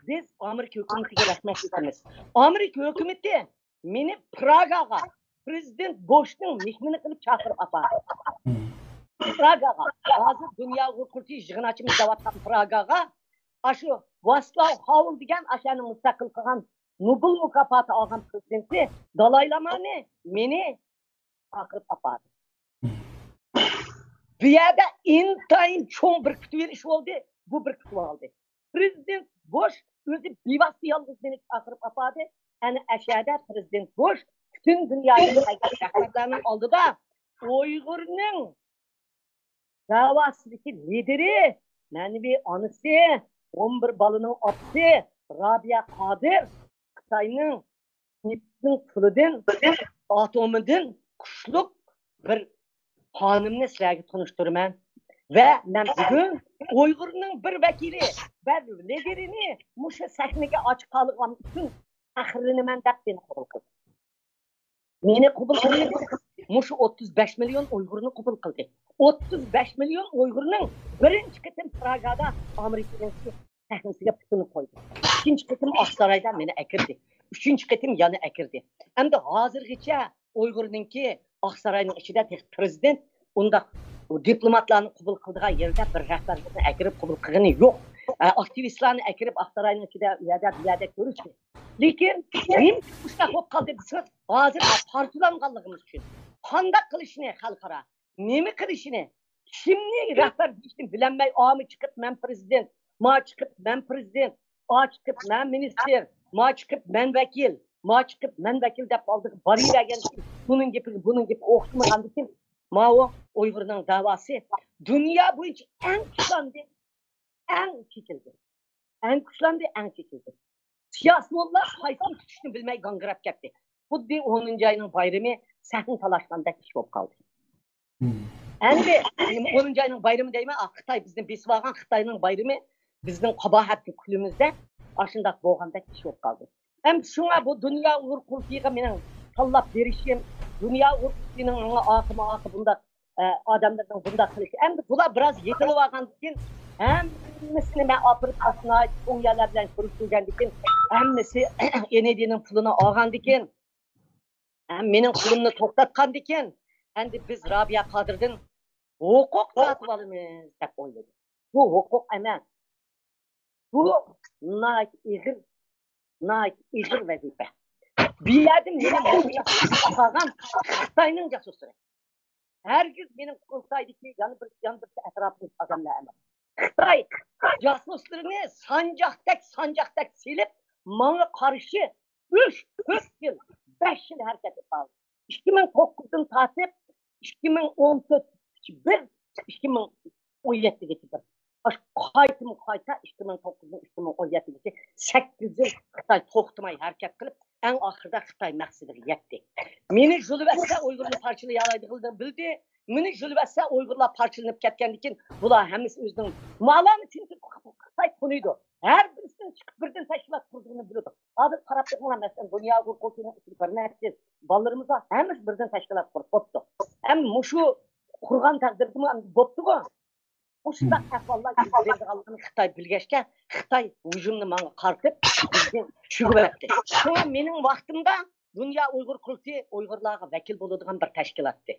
بىز ئامېرىكا ھۆكۈمىتىگە رەھمەت ئېيتىمىز. ئامېرىكا ھۆكۈمىتى مېنى پراگاغا پىرېزىدېنت بوشنىڭ مېھمىنى قىلىپ چاقىرىپ ئاپاردى. پراگاغا، ھازىر دۇنيا ئۇيغۇر قۇرۇلتىيى يىغىن ئاچىمىز دەۋاتقان پراگاغا، ئاشۇ ۋاسلاۋ ھاۋېل دېگەن ئاشۇ يەرنى مۇستەقىل قىلغان، نوبېل مۇكاپاتى ئالغان پىرېزىدېنتى دالاي لامانى مېنى چاقىرىپ ئاپاردى. بۇ يەردە ئىنتايىن چوڭ بىر كۈتۈۋېلىش بولدى. بۇ بىر كۈتۈۋالدى. پىرېزىدېنت بوش ئۆزى بىۋاسىتە يالغۇز مېنى چاقىرىپ ئاپاردى. ئەنە ئەشەدە پىرېزىدېنت بوش پۈتۈن دۇنيادىكى رەھبەرلەرنىڭ ئالدىدا ئۇيغۇرنىڭ داۋاسىدىكى لىدىرى، مەنىۋى ئانىسى، ئون بىر بالىنىڭ ئاپىسى رابىيە قادىر خىتاينىڭ نېفىتنىڭ پۇلىدىن، ئاتومىدىن كۈچلۈك بىر خانىمنى سىلەرگە تونۇشتۇرىمەن. ۋە مەن بۈگۈن ئۇيغۇرنىڭ بىر ۋەكىلى ۋە لىدېرىنى مۇشۇ سەھنىگە ئاچىقالىغان ئۈچۈن پەخىرلىنىمەن دەپ مېنى قوبۇل قىلدى. مېنى قوبۇل قىلدى. مۇشۇ ئوتتۇز بەش مىليون ئۇيغۇرنى قوبۇل قىلدى. ئوتتۇز بەش مىليون ئۇيغۇرنىڭ بىرىنچى قېتىم پراگادا ئامېرىكىنىڭ سەھنىسىگە پۇتىنى قويدى. ئىككىنچى قېتىم ئاقسارايدا مېنى ئەكىردى. ئۈچىنچى قېتىم يەنە ئەكىردى. ئەمدى ھازىرغىچە ئۇيغۇرنىڭكى ئاقساراينىڭ ئىچىدە تېخى پىرېزىدېنت ئۇنداق دىپلوماتلارنى قوبۇل قىلىدىغان يېرىدە بىر رەھبەرلەرنى ئەكىرىپ قوبۇل قىلغىنى يوق. ئە، ئاكتىۋىستلارنى ئەكىرىپ ئاقساراينىڭ ئىچىدە ئۇ يەردە بۇ يەردە كۆرۈشتى. لېكىن نېمە ئىشتا بولۇپ قالدى دېسىڭىز، ھازىر پارچىلانغانلىقىمىز ئۈچۈن قانداق قىلىشنى خەلقئارا، نېمە قىلىشنى، كىمنى رەھبەر دېيىشنى بىلەلمەي، ئامى چىقىپ مەن پىرېزىدېنت، ما چىقىپ مەن پىرېزىدېنت، ئا چىقىپ مەن مىنىستىر، ما چىقىپ مەن ۋەكىل، ما چىقىپ مەن ۋەكىل دەپ ئالدىغا بارىۋەرگەندىكىن، بۇنىڭ گېپىگە بۇنىڭ گېپى ئوخشىمىغاندىكىن، ماۋۇ ئۇيغۇرنىڭ داۋاسى دۇنيا بويىچە ئەڭ كۈچلەندى، ئەڭ چېچىلدى. ئەڭ كۈچلەندى، ئەڭ چېچىلدى. سىياسىيونلار قايسىنى تۇتۇشنى بىلمەي گاڭگىراپ كەتتى. خۇددى ئونىنچى ئاينىڭ بايرىمى سەھنە تالاشقاندەك ئىش بولۇپ قالدى. ئەمدى ئونىنچى ئاينىڭ بايرىمى دەيمەن، ئا، خىتاي بىزنى بېسىۋالغان خىتاينىڭ بايرىمى بىزنىڭ قاباھەتلىك كۈنىمىزدە ئاشۇنداق بولغاندەك ئىش بولۇپ قالدى. ھەم شۇڭا بۇ دۇنيا ئۇيغۇر قۇرۇلتىيىغا مېنىڭ تاللاپ بېرىشىم، دۇنيا ئۇيغۇر قۇرۇلتىيىنىڭ ماڭا ئاقىمى ئاقى بۇنداق، ئە، ئادەملەرنىڭ بۇنداق قىلىشى. ئەمدى بۇلار بىراز يېتىلىۋالغاندىن كېيىن، ھەممىسىنى مەن ئاپىرىپ، ئاشۇ ناھايىتى چوڭ يەرلەر بىلەن كۆرۈشتۈرگەندىن كېيىن، ھەممىسى ئېنىدىنىڭ پۇلىنى ئالغاندىن كېيىن، ھەم مېنىڭ پۇلۇمنى توختاتقاندىن كېيىن، ئەمدى بىز رابىيە قادىردىن ھوقۇق تارتىۋالىمىز دەپ ئويلىدى. بۇ ھوقۇق ئەمەس. بۇ ناھايىتى ئېغىر، ناھايىتى ئېغىر ۋەزىپە. بۇ يەردە مېنى قالغان خىتاينىڭ جاسۇسلىرى. ھەرگىز مېنىڭ قۇرۇلتايدىكى يەنە بىر، يەنە بىر ئەتراپىمدىكى ئادەملەر ئەمەس. خىتاي جاسۇسلىرىنى سانجاقتەك، سانجاقتەك سېلىپ، ماڭا قارشى ئۈچ، تۆت يىل، بەش يىل ھەرىكەت قىلدى. ئىككى مىڭ توققۇزدىن تارتىپ، ئىككى مىڭ ئون تۆت، بىر، ئىككى مىڭ ئون يەتتىگىچە بىر. ئاشۇ قايتىمۇ قايتا ئىككى مىڭ توققۇزدىن ئىككى مىڭ ئون يەتتىگىچە سەككىز يىل خىتاي توختىماي ھەرىكەت قىلىپ، ئەڭ ئاخىرىدا خىتاي مەقسىتىگە يەتتى. مېنى يۇلۇۋەتسە ئۇيغۇرنى پارچىلىيالايدىغىنىنى بىلدى. مېنى يۇلۇۋەتسە ئۇيغۇرلار پارچىلىنىپ كەتكەندىن كېيىن بۇلار ھەممىسى ئۆزىنىڭ مالارنى چۈنكى خىتاي تونۇيدۇ. ھەر بىرسىنى چىقىپ بىردىن تەشكىلات قۇرىدىغىنىنى بىلىدۇ. ھازىر قاراپ بېقىڭلار، مەسىلەن، دۇنيا ئۇيغۇر قۇرۇلتىيىنىڭ ئىچىدە بىر نەچچە بالىلىرىمىز بار، ھەممىسى بىردىن تەشكىلات قۇرۇپ بوپتۇ. ھەم مۇشۇ قۇرغان تەقدىردىمۇ ئەمدى بوپتىغۇ. مۇشۇنداق ئەھۋاللار يۈز بېرىدىغانلىقىنى خىتاي بىلگەچكە، خىتاي ھۇجۇمنى ماڭا قارىتىپ، بىزنى چۈشۈرۈۋەتتى. شۇڭا مېنىڭ ۋاقتىمدا دۇنيا ئۇيغۇر قۇرۇلتىيى ئۇيغۇرلارغا ۋەكىل بولىدىغان بىر تەشكىلاتتى.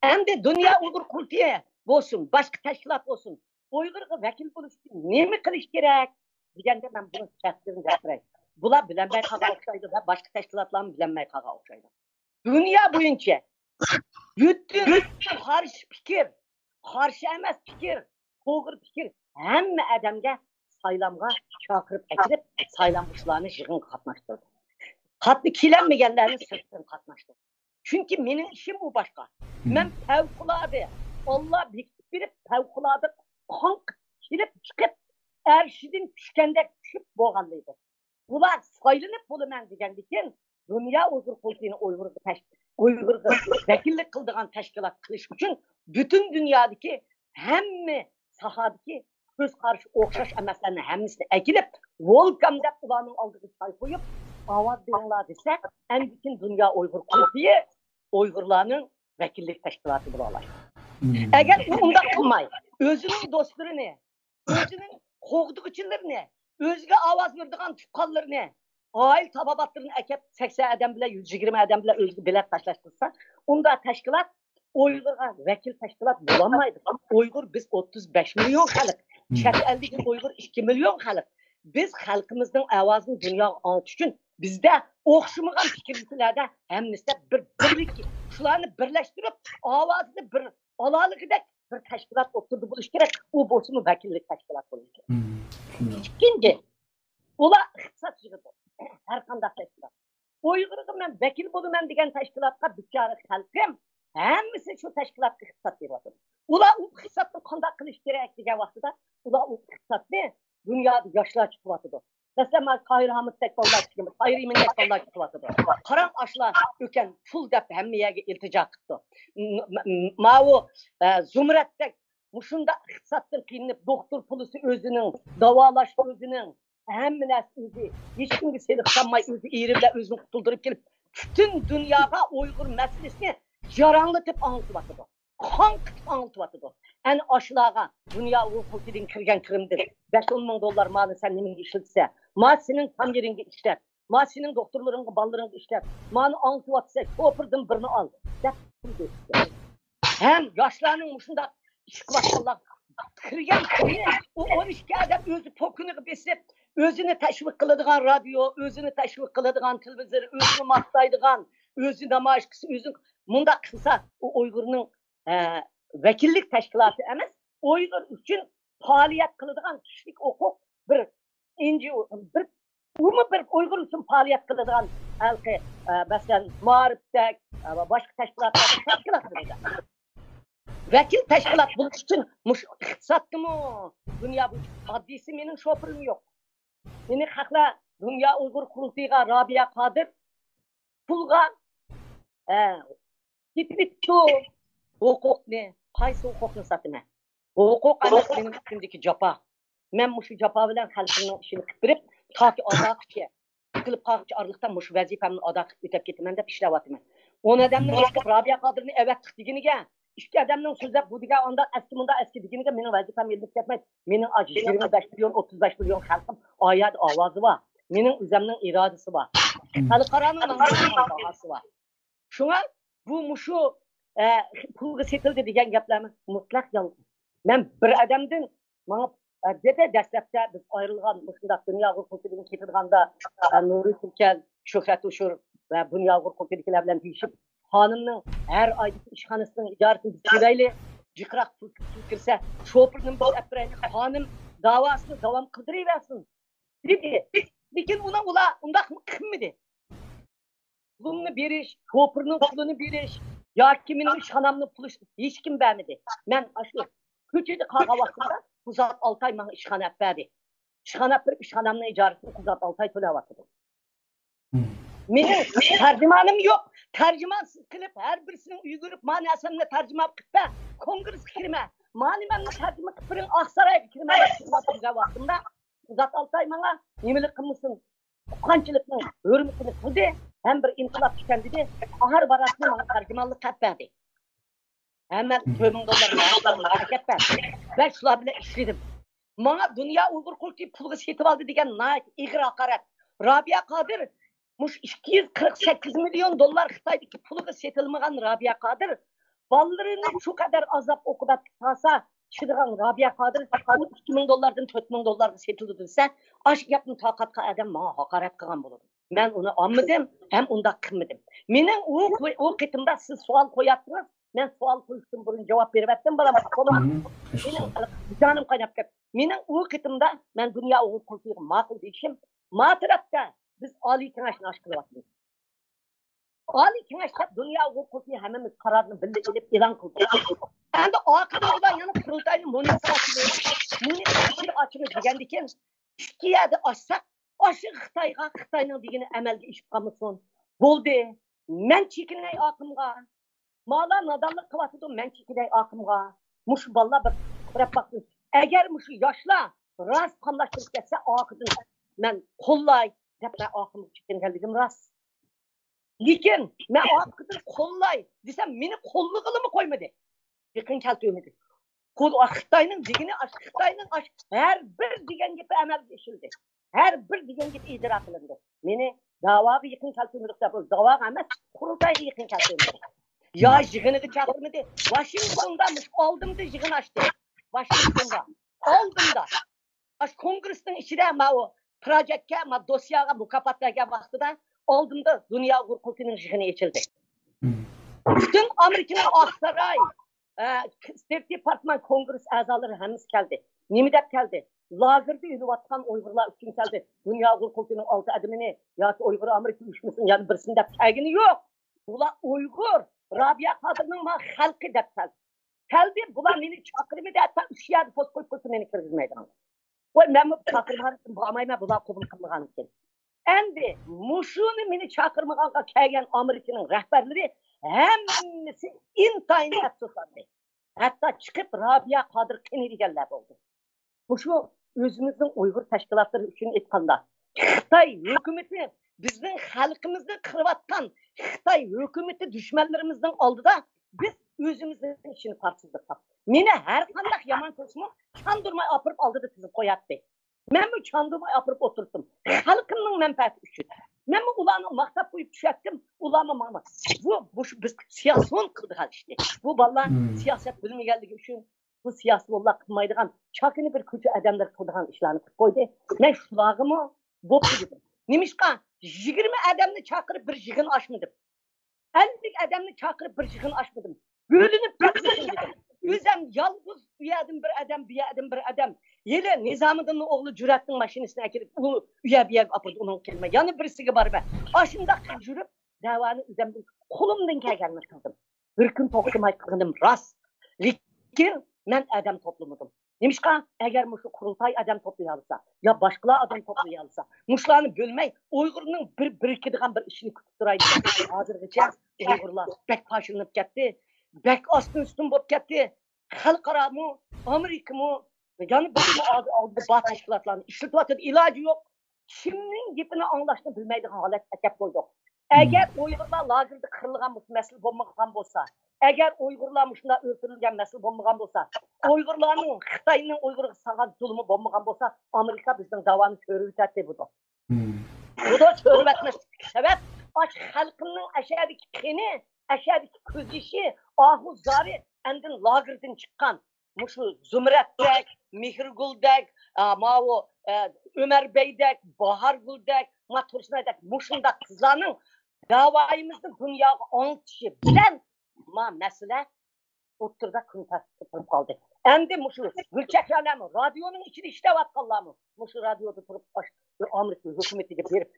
ئەمدى دۇنيا ئۇيغۇر قۇرۇلتىيى بولسۇن، باشقا تەشكىلات بولسۇن، ئۇيغۇرغا ۋەكىل بولۇش ئۈچۈن نېمە قىلىش كېرەك دېگەندە، مەن بۇنىڭ تەپسىلىنى گەپ بېرەي. بۇلار بىلەلمەي قالغان ئوخشايدۇ ۋە باشقا تەشكىلاتلارمۇ بىلەلمەي قالغان ئوخشايدۇ. دۇنيا بويىچە پۈتۈن قارشى پىكىر، قارشى ئەمەس پىكىر، توغرا پىكىر، ھەممە ئادەمگە سايلامغا چاقىرىپ ئەكىرىپ، سايلامغا شۇلارنى يىغىنغا قاتناشتۇردى. قاتنى كېلەلمىگەنلەرنى سىرتتىن قاتناشتۇردى. چۈنكى مېنىڭ ئىشىم ئۇ باشقا. مەن پەۋقۇلئاددە، ئاللا بېكىتىپ بېرىپ، پەۋقۇلئاددە قاڭقىپ كېلىپ چىقىپ، ئەرشىدىن چۈشكەندەك چۈشۈپ بولغانلىقى. بۇلار سايلىنىپ بولىمەن دېگەندىكىن، دۇنيا ئۇيغۇر قۇرۇلتىيىنى ئۇيغۇرغا تەش-، ئۇيغۇرغا ۋەكىللىك قىلىدىغان تەشكىلات قىلىش ئۈچۈن پۈتۈن دۇنيادىكى ھەممە ساھەدىكى كۆز قارىشى ئوخشاش ئەمەسلەرنى ھەممىسىنى ئەكېلىپ، ۋولكام دەپ ئۇلارنىڭ ئالدىغا چاي قويۇپ، ئاۋاز بېرىڭلار دېسە، ئەندىكىن دۇنيا ئۇيغۇر قۇرۇلتىيى ئۇيغۇرلارنىڭ ۋەكىللىك تەشكىلاتى بولالايدۇ. ئەگەر ئۇ ئۇنداق قىلماي، ئۆزىنىڭ دوستلىرىنى، ئۆزىنىڭ قوغدىغۇچىلىرىنى، ئۆزىگە ئاۋاز بېرىدىغان تۇغقانلىرىنى، ئائىلە تاۋابىئاتلىرىنى ئەكەپ، سەكسەن ئادەم بىلەن، يۈز يىگىرمە ئادەم بىلەن ئۆزىگە بېلەت تاشلاشتۇرسا، ئۇنداق تەشكىلات ئۇيغۇرغا ۋەكىل تەشكىلات بولالمايدۇ. ئۇيغۇر بىز ئوتتۇز بەش مىليون خەلق. چەت ئەلدىكى ئۇيغۇر ئىككى مىليون خەلق. بىز خەلقىمىزنىڭ ئاۋازىنى دۇنياغا ئاڭلىتىش ئۈچۈن بىزدە ئوخشىمىغان پىكىرلەردە ھەممىسىدە بىر بىرلىك، شۇلارنى بىرلەشتۈرۈپ، ئاۋازىنى بىر ئالالىغۇدەك بىر تەشكىلات ئوتتۇرىدا بولۇشى كېرەك. ئۇ بولسىمۇ ۋەكىللىك تەشكىلات بولۇشى كېرەك. ئىككىنچى، ئۇلار ئىقتىساد يىغىدۇ. ھەر قانداق تەشكىلات. ئۇيغۇرغا مەن ۋەكىل بولىمەن دېگەن تەشكىلاتقا بىچارە خەلقىم ھەممىسى شۇ تەشكىلاتقا ئىقتىساد بېرىۋاتىدۇ. ئۇلار ئۇ ئىقتىسادنى قانداق قىلىش كېرەك دېگەن ۋاقتىدا، ئۇلار ئۇ ئىقتىسادنى دۇنيادا ياشلار چىقىۋاتىدۇ. مەسىلەن، مانا تاھىر ھامۇتتەك بالىلار چىقىۋاتىدۇ. قاراڭ، ئاشۇلار ئۆكەن پۇل دەپ ھەممە يەرگە ئىلتىجا قىپتۇ. م-، م-، ماۋۇ، ئە، زۇمرەتتەك مۇشۇنداق ئىقتىسادتىن قىينىلىپ، دوختۇر پۇلىسى ئۆزىنىڭ، داۋالاش ئۆزىنىڭ، ھەممە نەرسە ئۆزى، ھېچكىمگە سېلىق سالماي، ئۆزى ئېرى بىلەن ئۆزىنى قۇتۇلدۇرۇپ كېلىپ، پۈتۈن دۇنياغا ئۇيغۇر مەسىلىسىنى جاراڭلىتىپ ئاڭلىتىۋاتىدۇ. قاڭقىتىپ ئاڭلىتىۋاتىدۇ. ئەنە ئاشۇلارغا دۇنيا ئۇيغۇر قۇرۇلتىيىدىن كىرگەن كىرىمدىن بەش ئون مىڭ دوللار مانى سەن نېمىگە ئىشلىتىسەن؟ ما سېنىڭ كام يېرىڭگە ئىشلەت. ما سېنىڭ دوختۇرلىرىڭغا، بالىلىرىڭغا ئىشلەت. مانى ئاڭلىتىۋاتىسەن، شوپۇردىن بىرنى ئال، دەپ پۇل بېرىپتۇ. ھەم ياشلارنىڭ مۇشۇنداق ئىش قىلىۋاتقانلار كىرگەن كۈنى ئۇ ئون ئىككى ئادەم ئۆزى پوكىنىغا بېسىپ، ئۆزىنى تەشۋىق قىلىدىغان رادىيو، ئۆزىنى تەشۋىق قىلىدىغان تېلېۋىزور، ئۆزىنى ماختايدىغان، ئۆزى نامايىش قىلسا، ئۆزى مۇنداق قىلسا، ئۇ ئۇيغۇرنىڭ، ئە، ۋەكىللىك تەشكىلاتى ئەمەس، ئۇيغۇر ئۈچۈن پائالىيەت قىلىدىغان كىشىلىك ھوقۇق بىر ئېن جى ئو، بىر، ئۇمۇ بىر ئۇيغۇر ئۈچۈن پائالىيەت قىلىدىغان ھېلىقى، ئە، مەسىلەن، مائارىپتەك، ئە، ۋە باشقا تەشكىلاتلار، تەشكىلات بولىدۇ. ۋەكىل تەشكىلات بولۇش ئۈچۈن مۇشۇ ئىقتىسادتىمۇ دۇنيا بويىچە ئاددىيسى مېنىڭ شوپۇرۇم يوق. مېنى خەقلەر دۇنيا ئۇيغۇر قۇرۇلتىيىغا رابىيە قادىر پۇلغا، ئە، سېتىۋېتىپتۇ. ھوقۇقنى، قايسى ھوقۇقنى ساتىمەن؟ ھوقۇق ئەمەس، مېنىڭ ئۈستۈمدىكى جاپا. مەن مۇشۇ جاپا بىلەن خەلقىمنىڭ ئىشىنى قىلىپ بېرىپ، تاكى ئازاققىچە، قىلىپ قالغۇچە ئارىلىقتا مۇشۇ ۋەزىپەمنى ئادا قىلىپ ئۆتەپ كېتىمەن دەپ ئىشلەۋاتىمەن. ئون ئادەمنىڭ چىقىپ رابىيە قادىرنى ئەۋەتتۇق دېگىنىگە، ئىككى ئادەمنىڭ سۆزلەپ، بۇ دېگەن ئانداق ئەسكى، مۇنداق ئەسكى دېگىنىگە مېنىڭ ۋەزىپەم ئېلىنىپ كەتمەيدۇ. مېنىڭ ئاشۇ يىگىرمە بەش مىليون، ئوتتۇز بەش مىليون خەلقىم ئايەردە ئاۋازى بار. مېنىڭ ئۆزەمنىڭ ئىرادىسى بار. خەلقئارانىڭ ماڭا بەرگەن باھاسى بار. شۇڭا بۇ مۇشۇ، ئە، پۇلغا سېتىلدى دېگەن گەپلەرمۇ مۇتلەق يالغان. مەن بىر ئادەمدىن ماڭا، ئە، دېدى، دەسلەپتە بىز ئايرىلغان، مۇشۇنداق دۇنيا ئۇيغۇر قۇرۇلتىيىدىن كېتىدىغاندا، ئە، نۇرى تۈركەل، شۆھرەت ئۇشۇر ۋە دۇنيا ئۇيغۇر قۇرۇلتىيىدىكىلەر بىلەن دېيىشىپ، خانىمنىڭ ھەر ئايدىكى ئىشخانىسىنىڭ ئىجارىسىنى بىز تۆلەيلى، جىقراق پۇل كىرسە، شوپۇرنى بىز ئەپ بېرەيلى، خانىم داۋاسىنى داۋام قىلدۇرۇۋەرسۇن، دېدى. لېكىن ئۇنىڭ، ئۇلار ئۇنداقمۇ قىلمىدى. پۇلۇمنى بېرىش، شوپۇرنىڭ پۇلىنى بېرىش ياكى مېنىڭ ئىشخانامنىڭ پۇلى، ھېچكىم بەرمىدى. مەن ئاشۇ كوچىدە قالغان ۋاقتىمدا قۇزات ئالتاي ماڭا ئىشخانا ئەپ بەردى. ئىشخانا ئەپ بېرىپ، ئىشخانامنىڭ ئىجارىسىنى قۇزات ئالتاي تۆلەۋاتىدۇ. مېنىڭ تەرجىمانىم يوق. تەرجىمانسىز قىلىپ، ھەر بىرسىنىڭ ئۆيىگە بېرىپ، ما نەرسەمنى تەرجىمە قىلىپ بەر، كونگرېسكا كىرمە، ما نېمەمنى تەرجىمە قىلىپ بېرىڭ، ئاقسارايغا كىرمە دېگەن ۋاقتىمدا، قۇزات ئالتاي ماڭا نېمىلىك قىلمىسۇن، تۇغقانچىلىقنىڭ ھۆرمىتىنى قىلدى، ھەم بىر ئىنقىلاب ئىكەن دېدى. قاھار باراتنى ماڭا تەرجىمانلىق قىلىپ بەردى. ھەم مەن تۆت مىڭ دوللار مەن شۇلار بىلەن ئىشلىدىم. ماڭا دۇنيا ئۇيغۇر قۇرۇلتىيى پۇلغا سېتىۋالدى دېگەن ناھايىتى ئېغىر ھاقارەت. رابىيە قادىر، مۇشۇ ئىككى يۈز قىرىق سەككىز مىليون دوللار خىتايدىكى پۇلغا سېتىلمىغان رابىيە قادىر، بالىلىرىنى شۇ قەدەر ئازاب ئوقۇبەتكە سالسا، چىدىغان رابىيە قادىر، ئۇ ئىككى مىڭ دوللاردىن تۆت مىڭ دوللارغا سېتىلدى دېسە، ئاشۇ گەپنى تارقاتقان ئادەم ماڭا ھاقارەت قىلغان بولىدۇ. مەن ئۇنى ئالمىدىم ھەم ئۇنداق قىلمىدىم. مېنىڭ ئۇ، ئۇ قېتىمدا سىز سوئال قوياتتىڭىز، مەن سوئال قويۇشتىن بۇرۇن جاۋاب بېرىۋەتتىم، بالام. مېنىڭ جانىم قايناپ كەتتى. مېنىڭ ئۇ قېتىمدا مەن دۇنيا ئۇيغۇر قۇرۇلتىيىغا ماقۇل دېيىشىم، ما تەرەپتە بىز ئالىي كېڭەشنى ئاچقىلىۋاتىمىز. ئالىي كېڭەشتە دۇنيا ئۇيغۇر قۇرۇلتىيى ھەممىمىز قارارنى بىللە ئېلىپ ئېلان قىلدۇق. ئەمدى ئاخىرىدا ئۇلار يەنە قۇرۇلتاينى مۇنىسى ئاچىمىز، مۇنىسى ئاچىمىز دېگەندىكىن، ئىككى يەردە ئاچساق، ئاشۇ خىتايغا، خىتاينىڭ دېگىنى ئەمەلگە ئېشىپ قالمىسۇن. بولدى. مەن چېكىنەي ئاقىمغا. مالا نادانلىق قىلىۋاتىدۇ، مەن چېكىنەي ئاقىمغا. مۇشۇ بالىلار بىر قاراپ باقسۇن. ئەگەر مۇشۇ ياشلار راست قاملاشتۇرۇپ كەتسە، ئاخىرىدىن مەن قوللاي دەپ مەن ئاقىمغا چېكىنگەنلىكىم راست. لېكىن مەن ئاقىدىن قوللاي دېسەم، مېنى قوللىغىلىمۇ قويمىدى. يېقىن كەلتۈرمىدى. قول-، خىتاينىڭ دېگىنى ئاش-، خىتاينىڭ ئاش-، ھەر بىر دېگەن گېپى ئەمەلگە ئېشىلدى. ھەر بىر دېگەن گېپى ئىجرا قىلىندى. مېنى داۋاغا يېقىن كەلتۈرمىدۇق دەپ، داۋاغا ئەمەس، قۇرۇلتايغا يېقىن كەلتۈرمىدى. يا يىغىنىغا چاقىرمىدى. ۋاشىنگتوندا مۇشۇ ئالدىمدا يىغىن ئاچتى. ۋاشىنگتوندا. ئالدىمدا. ئاشۇ كونگرېسنىڭ ئىچىدە ماۋۇ پراجېكتكە، ما دوسياغا مۇكاپات بەرگەن ۋاقتىدا ئالدىمدا دۇنيا ئۇيغۇر قۇرۇلتىيىنىڭ يىغىنى ئېچىلدى. پۈتۈن ئامېرىكىنىڭ ئاق ساراي، ئە، ستېيت دېپارتمېنت، كونگرېس ئەزالىرى ھەممىسى كەلدى. نېمە دەپ كەلدى؟ لاگېردا ئۆلۈۋاتقان ئۇيغۇرلار ئۈچۈن كەلدى. دۇنيا ئۇيغۇر قۇرۇلتىيىنىڭ ئالتە ئادىمىنى ياكى ئۇيغۇر ئامېرىكا ئۇيۇشمىسىنىڭ يەنە بىرسىنى دەپ كەلگىنى يوق. بۇلار ئۇيغۇر، رابىيە قادىرنىڭ ما خەلقى دەپ كەلدى. كەلدى، بۇلار مېنى چاقىرمىدى، ھەتتا ئۈچ يەردە پوست قويۇپ قويسا مېنى كىرگۈزمەيدىغان. قوي، مەنمۇ چاقىرمىغان، بارمايمەن، بۇلار قوبۇل قىلمىغان ئىكەن. ئەمدى مۇشۇنى مېنى چاقىرمىغانغا كەلگەن ئامېرىكىنىڭ رەھبەرلىرى ھەممىسى ئىنتايىن ئەپسۇسلاندى. ھەتتا چىقىپ رابىيە قادىر قېنى دېگەنلەر بولدى. مۇشۇ ئۆزىمىزنىڭ ئۇيغۇر تەشكىلاتلىرى ئۈچۈن ئېيتقاندا، خىتاي ھۆكۈمىتى بىزنىڭ خەلقىمىزنى قىرىۋاتقان خىتاي ھۆكۈمىتى دۈشمەنلىرىمىزنىڭ ئالدىدا بىز ئۆزىمىزنىڭ ئىچىنى پارچىلىدۇق. مېنى ھەر قانداق يامان قىلسىمۇ، چاندۇرماي ئاپىرىپ ئالدىدا تىزىپ قوياتتى. مەنمۇ چاندۇرماي ئاپىرىپ ئولتۇرتتۇم. خەلقىمنىڭ مەنپەئەتى ئۈچۈن. مەنمۇ ئۇلارنى ماختاپ قويۇپ چۈشەتتىم، ئۇلارمۇ ماڭا. بۇ، بۇ، بىز سىياسىيون قىلىدىغان ئىشنى. بۇ بالىلار سىياسەت بىلمىگەنلىكى ئۈچۈن بۇ سىياسىيونلار قىلمايدىغان، چاكىنا بىر كوچا ئادەملىرى قىلىدىغان ئىشلارنى قىلىپ قويدى. مەن شۇلارغىمۇ بوپتۇ دېدىم. نېمىشقا يىگىرمە ئادەمنى چاقىرىپ بىر يىغىن ئاچمىدىم؟ ئەللىك ئادەمنى چاقىرىپ بىر يىغىن ئاچمىدىم؟ بۆلۈنۈپ كەتمىسۇن دېدىم. ئۆزۈم يالغۇز ئۇ يەردىن بىر ئادەم، بۇ يەردىن بىر ئادەم. ھېلى نىزامىدىننىڭ ئوغلى جۈرئەتنىڭ ماشىنىسىنى ئەكىرىپ، ئۇ، ئۇ يەر، بۇ يەرگە ئاپىرىدۇ، ئۇنىڭ كەلمەي. يەنە بىرسىگە بارىمەن. ئاشۇنداق يۈرۈپ، دەۋانى ئۆزۈمدىن قولۇمدىن كەلگەننى قىلدىم. بىر كۈن توختىماي قىلدىم راست. لېكىن مەن ئادەم توپلىمىدىم. نېمىشقا؟ ئەگەر مۇشۇ قۇرۇلتاي ئادەم توپلىيالىسا، يا باشقىلار ئادەم توپلىيالىسا، مۇشۇلارنى بۆلمەي، ئۇيغۇرنىڭ بىر بىرىكىدىغان بىر ئىشنى كۈتۈپ تۇراي دېسەم، ھازىرغىچە ئۇيغۇرلار بەك پارچىلىنىپ كەتتى، بەك ئاستىن ئۈستۈن بولۇپ كەتتى. خەلقئارامۇ، ئامېرىكىمۇ، يەنە بىزمۇ ئالدى بار تەشكىلاتلارنى ئىشلىتىۋاتىدۇ، ئىلاجى يوق. كىمنىڭ گېپىنى ئاڭلاشنى بىلمەيدىغان ھالەتكە ئەكەپ قويدۇق. ئەگەر ئۇيغۇرلار لاگېردا قىرىلغان بولسا، مەسىلە بولمىغان بولسا، ئەگەر ئۇيغۇرلار مۇشۇنداق ئۆلتۈرۈلگەن مەسىلە بولمىغان بولسا، ئۇيغۇرلارنىڭ خىتاينىڭ ئۇيغۇرغا سالغان زۇلۇمى بولمىغان بولسا، ئامېرىكا بىزنىڭ داۋانى چۆرۈۋېتەتتى بۇدۇ. بۇدۇ چۆرۈۋەتمەسلىككە سەۋەب، ئاشۇ خەلقىمنىڭ ئەشەدىكى قېنى، ئەشەدىكى كۆز يېشى، ئاھۇ زارى ئاندىن لاگېردىن چىققان. مۇشۇ زۇمرەتتەك، مېھرىگۈلدەك، ئا، ماۋۇ، ئە، ئۆمەر بەيدەك، باھارگۈلدەك، ما تۇرسۇنئايدەك مۇشۇنداق قىزلارنىڭ داۋايىمىزنى دۇنياغا ئاڭلىتىشى بىلەن ما مەسىلە ئوتتۇرىدا كۈن تەرتىپتە تۇرۇپ قالدى. ئەمدى مۇشۇ گۈلچېھرەلەرمۇ، رادىيونىڭ ئىچىدە ئىشلەۋاتقانلارمۇ مۇشۇ رادىيودا تۇرۇپ، ئامېرىكا ھۆكۈمىتىگە بېرىپ،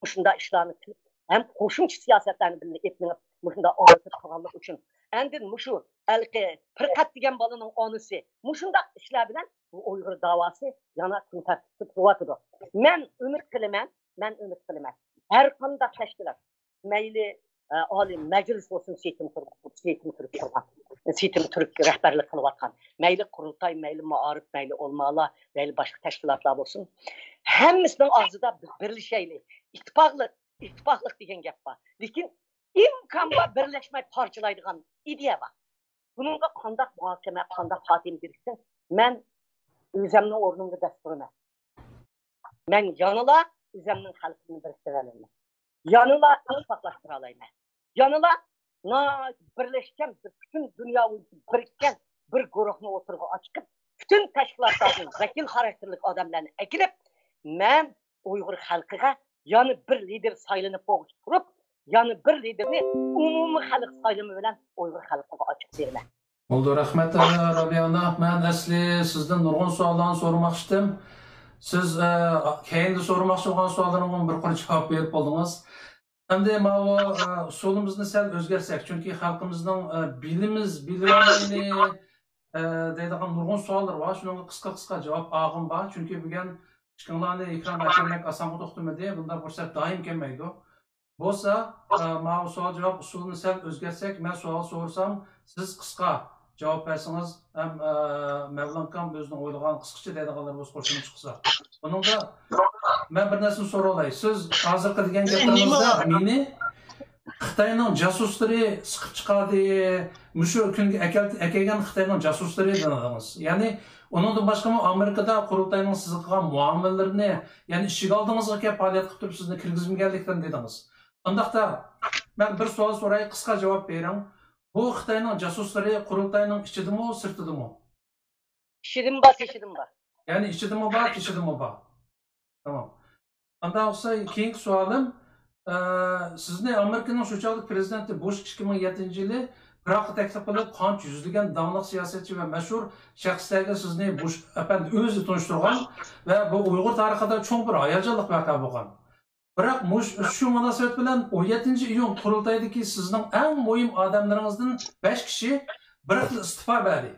مۇشۇنداق ئىشلارنى قىلىپ، ھەم قوشۇمچە سىياسەتلەرنى بىللە ئېلىپ مېڭىپ، مۇشۇنداق ئاڭلىتىپ قىلغانلىقى ئۈچۈن. ئاندىن مۇشۇ ھېلىقى پىرقەت دېگەن بالىنىڭ ئانىسى مۇشۇنداق ئىشلار بىلەن بۇ ئۇيغۇر داۋاسى يەنە كۈن تەرتىپتە تۇرۇۋاتىدۇ. مەن ئۈمىد قىلىمەن، مەن ئۈمىد قىلىمەن، ھەر قانداق تەشكىلات، مەيلى، ئە، ئالىي مەجلىس بولسۇن، سېتىم تۈرۈپ، سېتىم تۈرۈپ تۇرغان، سېتىم تۈرۈپ رەھبەرلىك قىلىۋاتقان، مەيلى قۇرۇلتاي، مەيلى مائارىپ، مەيلى ئولىمالار، مەيلى باشقا تەشكىلاتلار بولسۇن، ھەممىسىنىڭ ئاغزىدا بىز بىرلىشەيلى، ئىتتىپاقلىق، ئىتتىپاقلىق دېگەن گەپ بار. لېكىن ئىمكان بار بىرلەشمەي پارچىلايدىغان ئىدىيە بار. بۇنىڭغا قانداق مۇھاكىمە، قانداق خاتىمە بېرىشسە، مەن ئۆزۈمنىڭ ئورنۇمدا دەپ تۇرىمەن. مەن يەنىلا ئۆزۈمنىڭ خەلقىمنى بىرىكتۈرەلەيمەن. يەنىلا ئىتتىپاقلاشتۇرالايمەن. يەنىلا ناھايىتى بىرلەشكەن بىر پۈتۈن دۇنيا بويىچە بىرىككەن بىر گۇرۇھنى ئوتتۇرىغا چىقىرىپ، پۈتۈن تەشكىلاتلاردىن ۋەكىل خاراكتېرلىك ئادەملەرنى ئەكېلىپ، مەن ئۇيغۇر خەلقىگە يەنە بىر لىدېر سايلىنىپ بولغۇچە تۇرۇپ، يەنە بىر لىدېرنى ئومۇمىي خەلق سايلىمى بىلەن ئۇيغۇر خەلقىگە ئاچىق بېرىمەن. بولدى، رەھمەت، رابىيە ئانا. مەن ئەسلى سىزدىن نۇرغۇن سوئاللارنى سورىماقچى ئىدىم. سىز، ئە، كەينىدە سورىماقچى بولغان سوئاللىرىمغا بىر قۇر جاۋاب بېرىپ بولدىڭىز. ئەمدى ماۋۇ، ئە، ئۇسۇلىمىزنى سەل ئۆزگەرتسەك، چۈنكى خەلقىمىزنىڭ، ئە، بىلىمىز، بىلىۋالمايلى، ئە، دەيدىغان نۇرغۇن سوئاللىرى بار. شۇنىڭغا قىسقا-قىسقا جاۋاب ئالغۇم بار. چۈنكى بۈگۈن ئىشىڭلارنى ئېكرانغا ئەكەلمەك ئاسانغا توختىمىدى. بۇنداق پۇرسەت دائىم كەلمەيدۇ. بولسا، ئە، ماۋۇ سوئال-جاۋاب ئۇسۇلىنى سەل ئۆزگەرتسەك، مەن سوئال سورىسام، سىز قىسقا جاۋاب بەرسىڭىز، ھەم، ئە، مەۋلان ئاكام ئۆزىنىڭ ئويلىغان قىسقىچە دەيدىغانلىرى بولسا قوشۇمچە قىلسا. بۇنىڭدا مەن بىر نەرسىنى سورالاي. سىز ھازىرقى دېگەن گەپلىرىڭىزدە مېنى خىتاينىڭ جاسۇسلىرى سىقىپ چىقاردى، مۇشۇ كۈنگە ئەكەل-، ئەكەلگەن خىتاينىڭ جاسۇسلىرى دېدىڭىز. يەنى ئۇنىڭدىن باشقىمۇ ئامېرىكىدا قۇرۇلتاينىڭ سىزگە قىلغان مۇئامىلىلىرىنى، يەنى ئىشىك ئالدىڭىزغا كەپ پائالىيەت قىلىپ تۇرۇپ سىزنى كىرگۈزمىگەنلىكلىرىنى دېدىڭىز. ئۇنداقتا مەن بىر سوئال سوراي، قىسقا جاۋاب بېرىڭ. بۇ خىتاينىڭ جاسۇسلىرى قۇرۇلتاينىڭ ئىچىدىمۇ، سىرتىدىمۇ؟ ئىچىدىمۇ بار، تېشىدىمۇ بار. يەنى ئىچىدىمۇ بار، تېشىدىمۇ بار. تامام. ئانداق بولسا كېيىنكى سوئالىم، ئە، سىزنى ئامېرىكىنىڭ شۇ چاغلىق پىرېزىدېنتى بۇش ئىككى مىڭ يەتتىنچى يىلى پىراغقا تەكلىپ قىلىپ، قانچە يۈزلىگەن داڭلىق سىياسەتچى ۋە مەشھۇر شەخسلەرگە سىزنى بۇش ئەپەندى ئۆزى تونۇشتۇرغان ۋە بۇ ئۇيغۇر تارىخىدا چوڭ بىر ھاياجانلىق ۋەقە بولغان. بىراق مۇش-، شۇ مۇناسىۋەت بىلەن ئون يەتتىنچى ئىيۇن قۇرۇلتايدىكى سىزنىڭ ئەڭ مۇھىم ئادەملىرىڭىزدىن بەش كىشى بىر خىل ئىستېپا بەردى.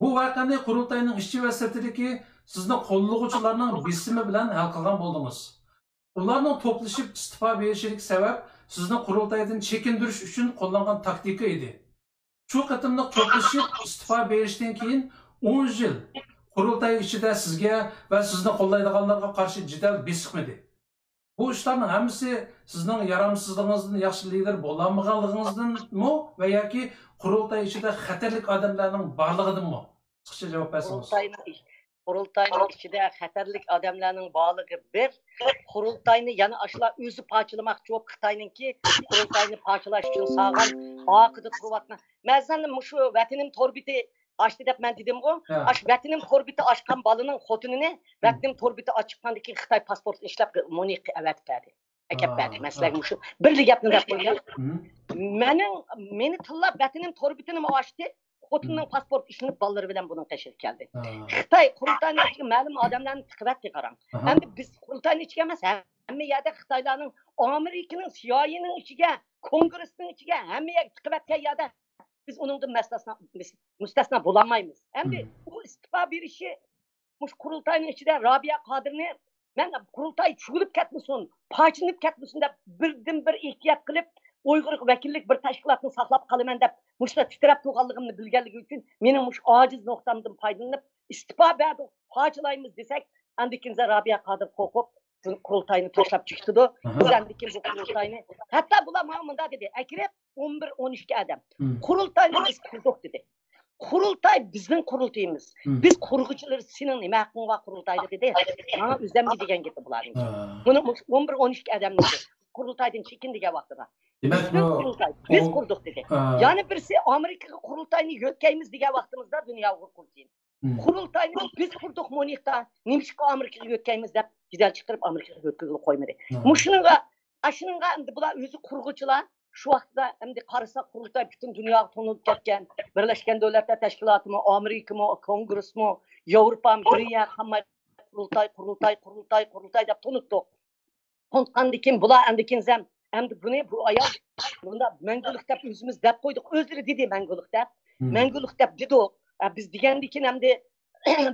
بۇ ۋەقەنى قۇرۇلتاينىڭ ئىچى ۋە سىرتىدىكى سىزنى قوللىغۇچىلارنىڭ بېسىمى بىلەن ھەل قىلغان بولدىڭىز. ئۇلارنىڭ توپلىشىپ ئىستېپا بېرىشىدىكى سەۋەب سىزنى قۇرۇلتايدىن چېكىندۈرۈش ئۈچۈن قوللانغان تاكتىكا ئىدى. شۇ قېتىملىق توپلىشىپ ئىستېپا بېرىشتىن كېيىن ئون يىل قۇرۇلتاي ئىچىدە سىزگە ۋە سىزنى قوللايدىغانلارغا قارشى جېدەل بېسىقمىدى. بۇ ئىشلارنىڭ ھەممىسى سىزنىڭ يارامسىزلىقىڭىزدىن، ياخشى لىدېر بولالمىغانلىقىڭىزدىنمۇ ۋە ياكى قۇرۇلتاي ئىچىدە خەتەرلىك ئادەملەرنىڭ بارلىقىدىنمۇ؟ قىسقىچە جاۋاب بەرسىڭىز. قۇرۇلتاينىڭ ئىش-، قۇرۇلتاينىڭ ئىچىدە خەتەرلىك ئادەملەرنىڭ بارلىقى بىر، قۇرۇلتاينى يەنە ئاشۇلار ئۆزى پارچىلىماقچى بولۇپ، خىتاينىڭكى قۇرۇلتاينى پارچىلاش ئۈچۈن سالغان ئارقىدا تۇرۇۋاتقان. مەسىلەن، مۇشۇ ۋەتىنىم تور بېتى ئاچتى دەپ مەن دېدىمغۇ، ھە. ئاشۇ ۋەتىنىم تور بېتى ئاچقان بالىنىڭ خوتۇنىنى ھە. ۋەتىنىم تور بېتى ئاچىققاندىن كېيىن خىتاي پاسپورتىنى ئىشلەپ مۇنى ئەۋەتىپ بەردى. ئەكەپ ھە، بەردى. ھە. مەسىلەن، مۇشۇ بىرلا گەپنى دەپ قوياي. ھە. مېنىڭ، مېنى تىللاپ ۋەتىنىم تور بېتىنىمۇ ئاچتى. خوتۇننىڭ ھە. پاسپورتى ئىشلىنىپ بالىلىرى بىلەن بۇنىڭ قېشىغا كەلدى. ھە. خىتاي قۇرۇلتاينىڭ ئىچىگە مەلۇم ئادەملەرنى تىقىۋەتتى قاراڭ. ئەمدى بىز قۇرۇلتاينىڭ ئىچىگە ئەمەس، ھەممە يەردە خىتايلارنىڭ ئامېرىكىنىڭ سىيائىينىڭ ئىچىگە، كونگرېسنىڭ ئىچىگە، ھەممە يەرگە تىقىۋەتكەن يەردە بىز ئۇنىڭدىن مەستەسنا-، مۇستەسنا بولالمايمىز. ئەمدى ئۇ ئىستېپا بېرىشى مۇشۇ قۇرۇلتاينىڭ ئىچىدە رابىيە قادىرنى، مەن قۇرۇلتاي چۈگۈلۈپ كەتمىسۇن، پارچىلىنىپ كەتمىسۇن دەپ بىردىنبىر ئېھتىيات قىلىپ، ئۇيغۇر ۋەكىللىك بىر تەشكىلاتنى ساقلاپ قالىمەن دەپ مۇشۇنداق تىترەپ تۇرغانلىقىمنى بىلگەنلىكى ئۈچۈن مېنىڭ مۇشۇ ئاجىز نۇقتامدىن پايدىلىنىپ ئىستېپا بەردۇق، پارچىلايمىز دېسەك، ئاندىن كېيىن رابىيە قادىر قورقۇپ قۇرۇلتاينى تاشلاپ چىقىپتۇ. ئاھا. بىز ئاندىن كېيىن بۇ قۇرۇلتاينى، ھەتتا بۇلار ماڭا مۇنداق دېدى، ئەكىرىپ، ئون بىر، ئون ئىككى ئادەم. مم. قۇرۇلتاينى بىز قۇردۇق دېدى. قۇرۇلتاي بىزنىڭ قۇرۇلتىيىمىز. مم. بىز قۇرغۇچىلىرى، سېنىڭ نېمە ھەققىڭ بار قۇرۇلتايدا دېدى. ماڭا ئۆزەمگە دېگەن گېپى بۇلارنىڭكى. ھە. بۇنى ئون بىر، ئون ئىككى ئادەمنىڭكى. قۇرۇلتايدىن چېكىن دېگەن ۋاقتىدا. دېمەك، بىزنىڭ بۇ قۇرۇلتاي، بىز ئۇ-، قۇردۇق دېدى. ھە. يەنە بىرسى ئامېرىكىغا قۇرۇلتاينى يۆتكەيمىز دېگەن ۋاقتىمىزدا دۇنيا ئۇيغۇر قۇرۇلتىيى. مم. قۇرۇلتاينى بىز قۇردۇق مۇنىختا، نېمىشقا ئامېرىكىغا يۆتكەيمىز دەپ جېدەل چىقىرىپ ئامېرىكىغا يۆتكىگىلى قويمىدى. مم. مۇشۇنىڭغا، ئاشۇنىڭغا ئەمدى بۇلار ئۆزى قۇرغۇچىلار، شۇ ۋاقىتتا ئەمدى قارىساق قۇرۇلتاي پۈتۈن دۇنياغا تونۇلۇپ كەتكەن، بىرلەشكەن دۆلەتلەر تەشكىلاتىمۇ، ئامېرىكىمۇ، كونگرېسمۇ، ياۋروپامۇ بىر يەر قالماي قۇرۇلتاي، قۇرۇلتاي، قۇرۇلتاي، قۇرۇلتاي دەپ تونۇتتۇق. تونۇتقاندىن كېيىن بۇلار ئەمدى كېيىن زەم-، ئەمدى بۇنى بۇ ئايال مۇنداق مەڭگۈلۈك دەپ ئۆزىمىز دەپ قويدۇق. ئۆزلىرى دېدى مەڭگۈلۈك دەپ. مم. مەڭگۈلۈك دەپ دېدۇق. ئە، بىز دېگەندىن كېيىن ئەمدى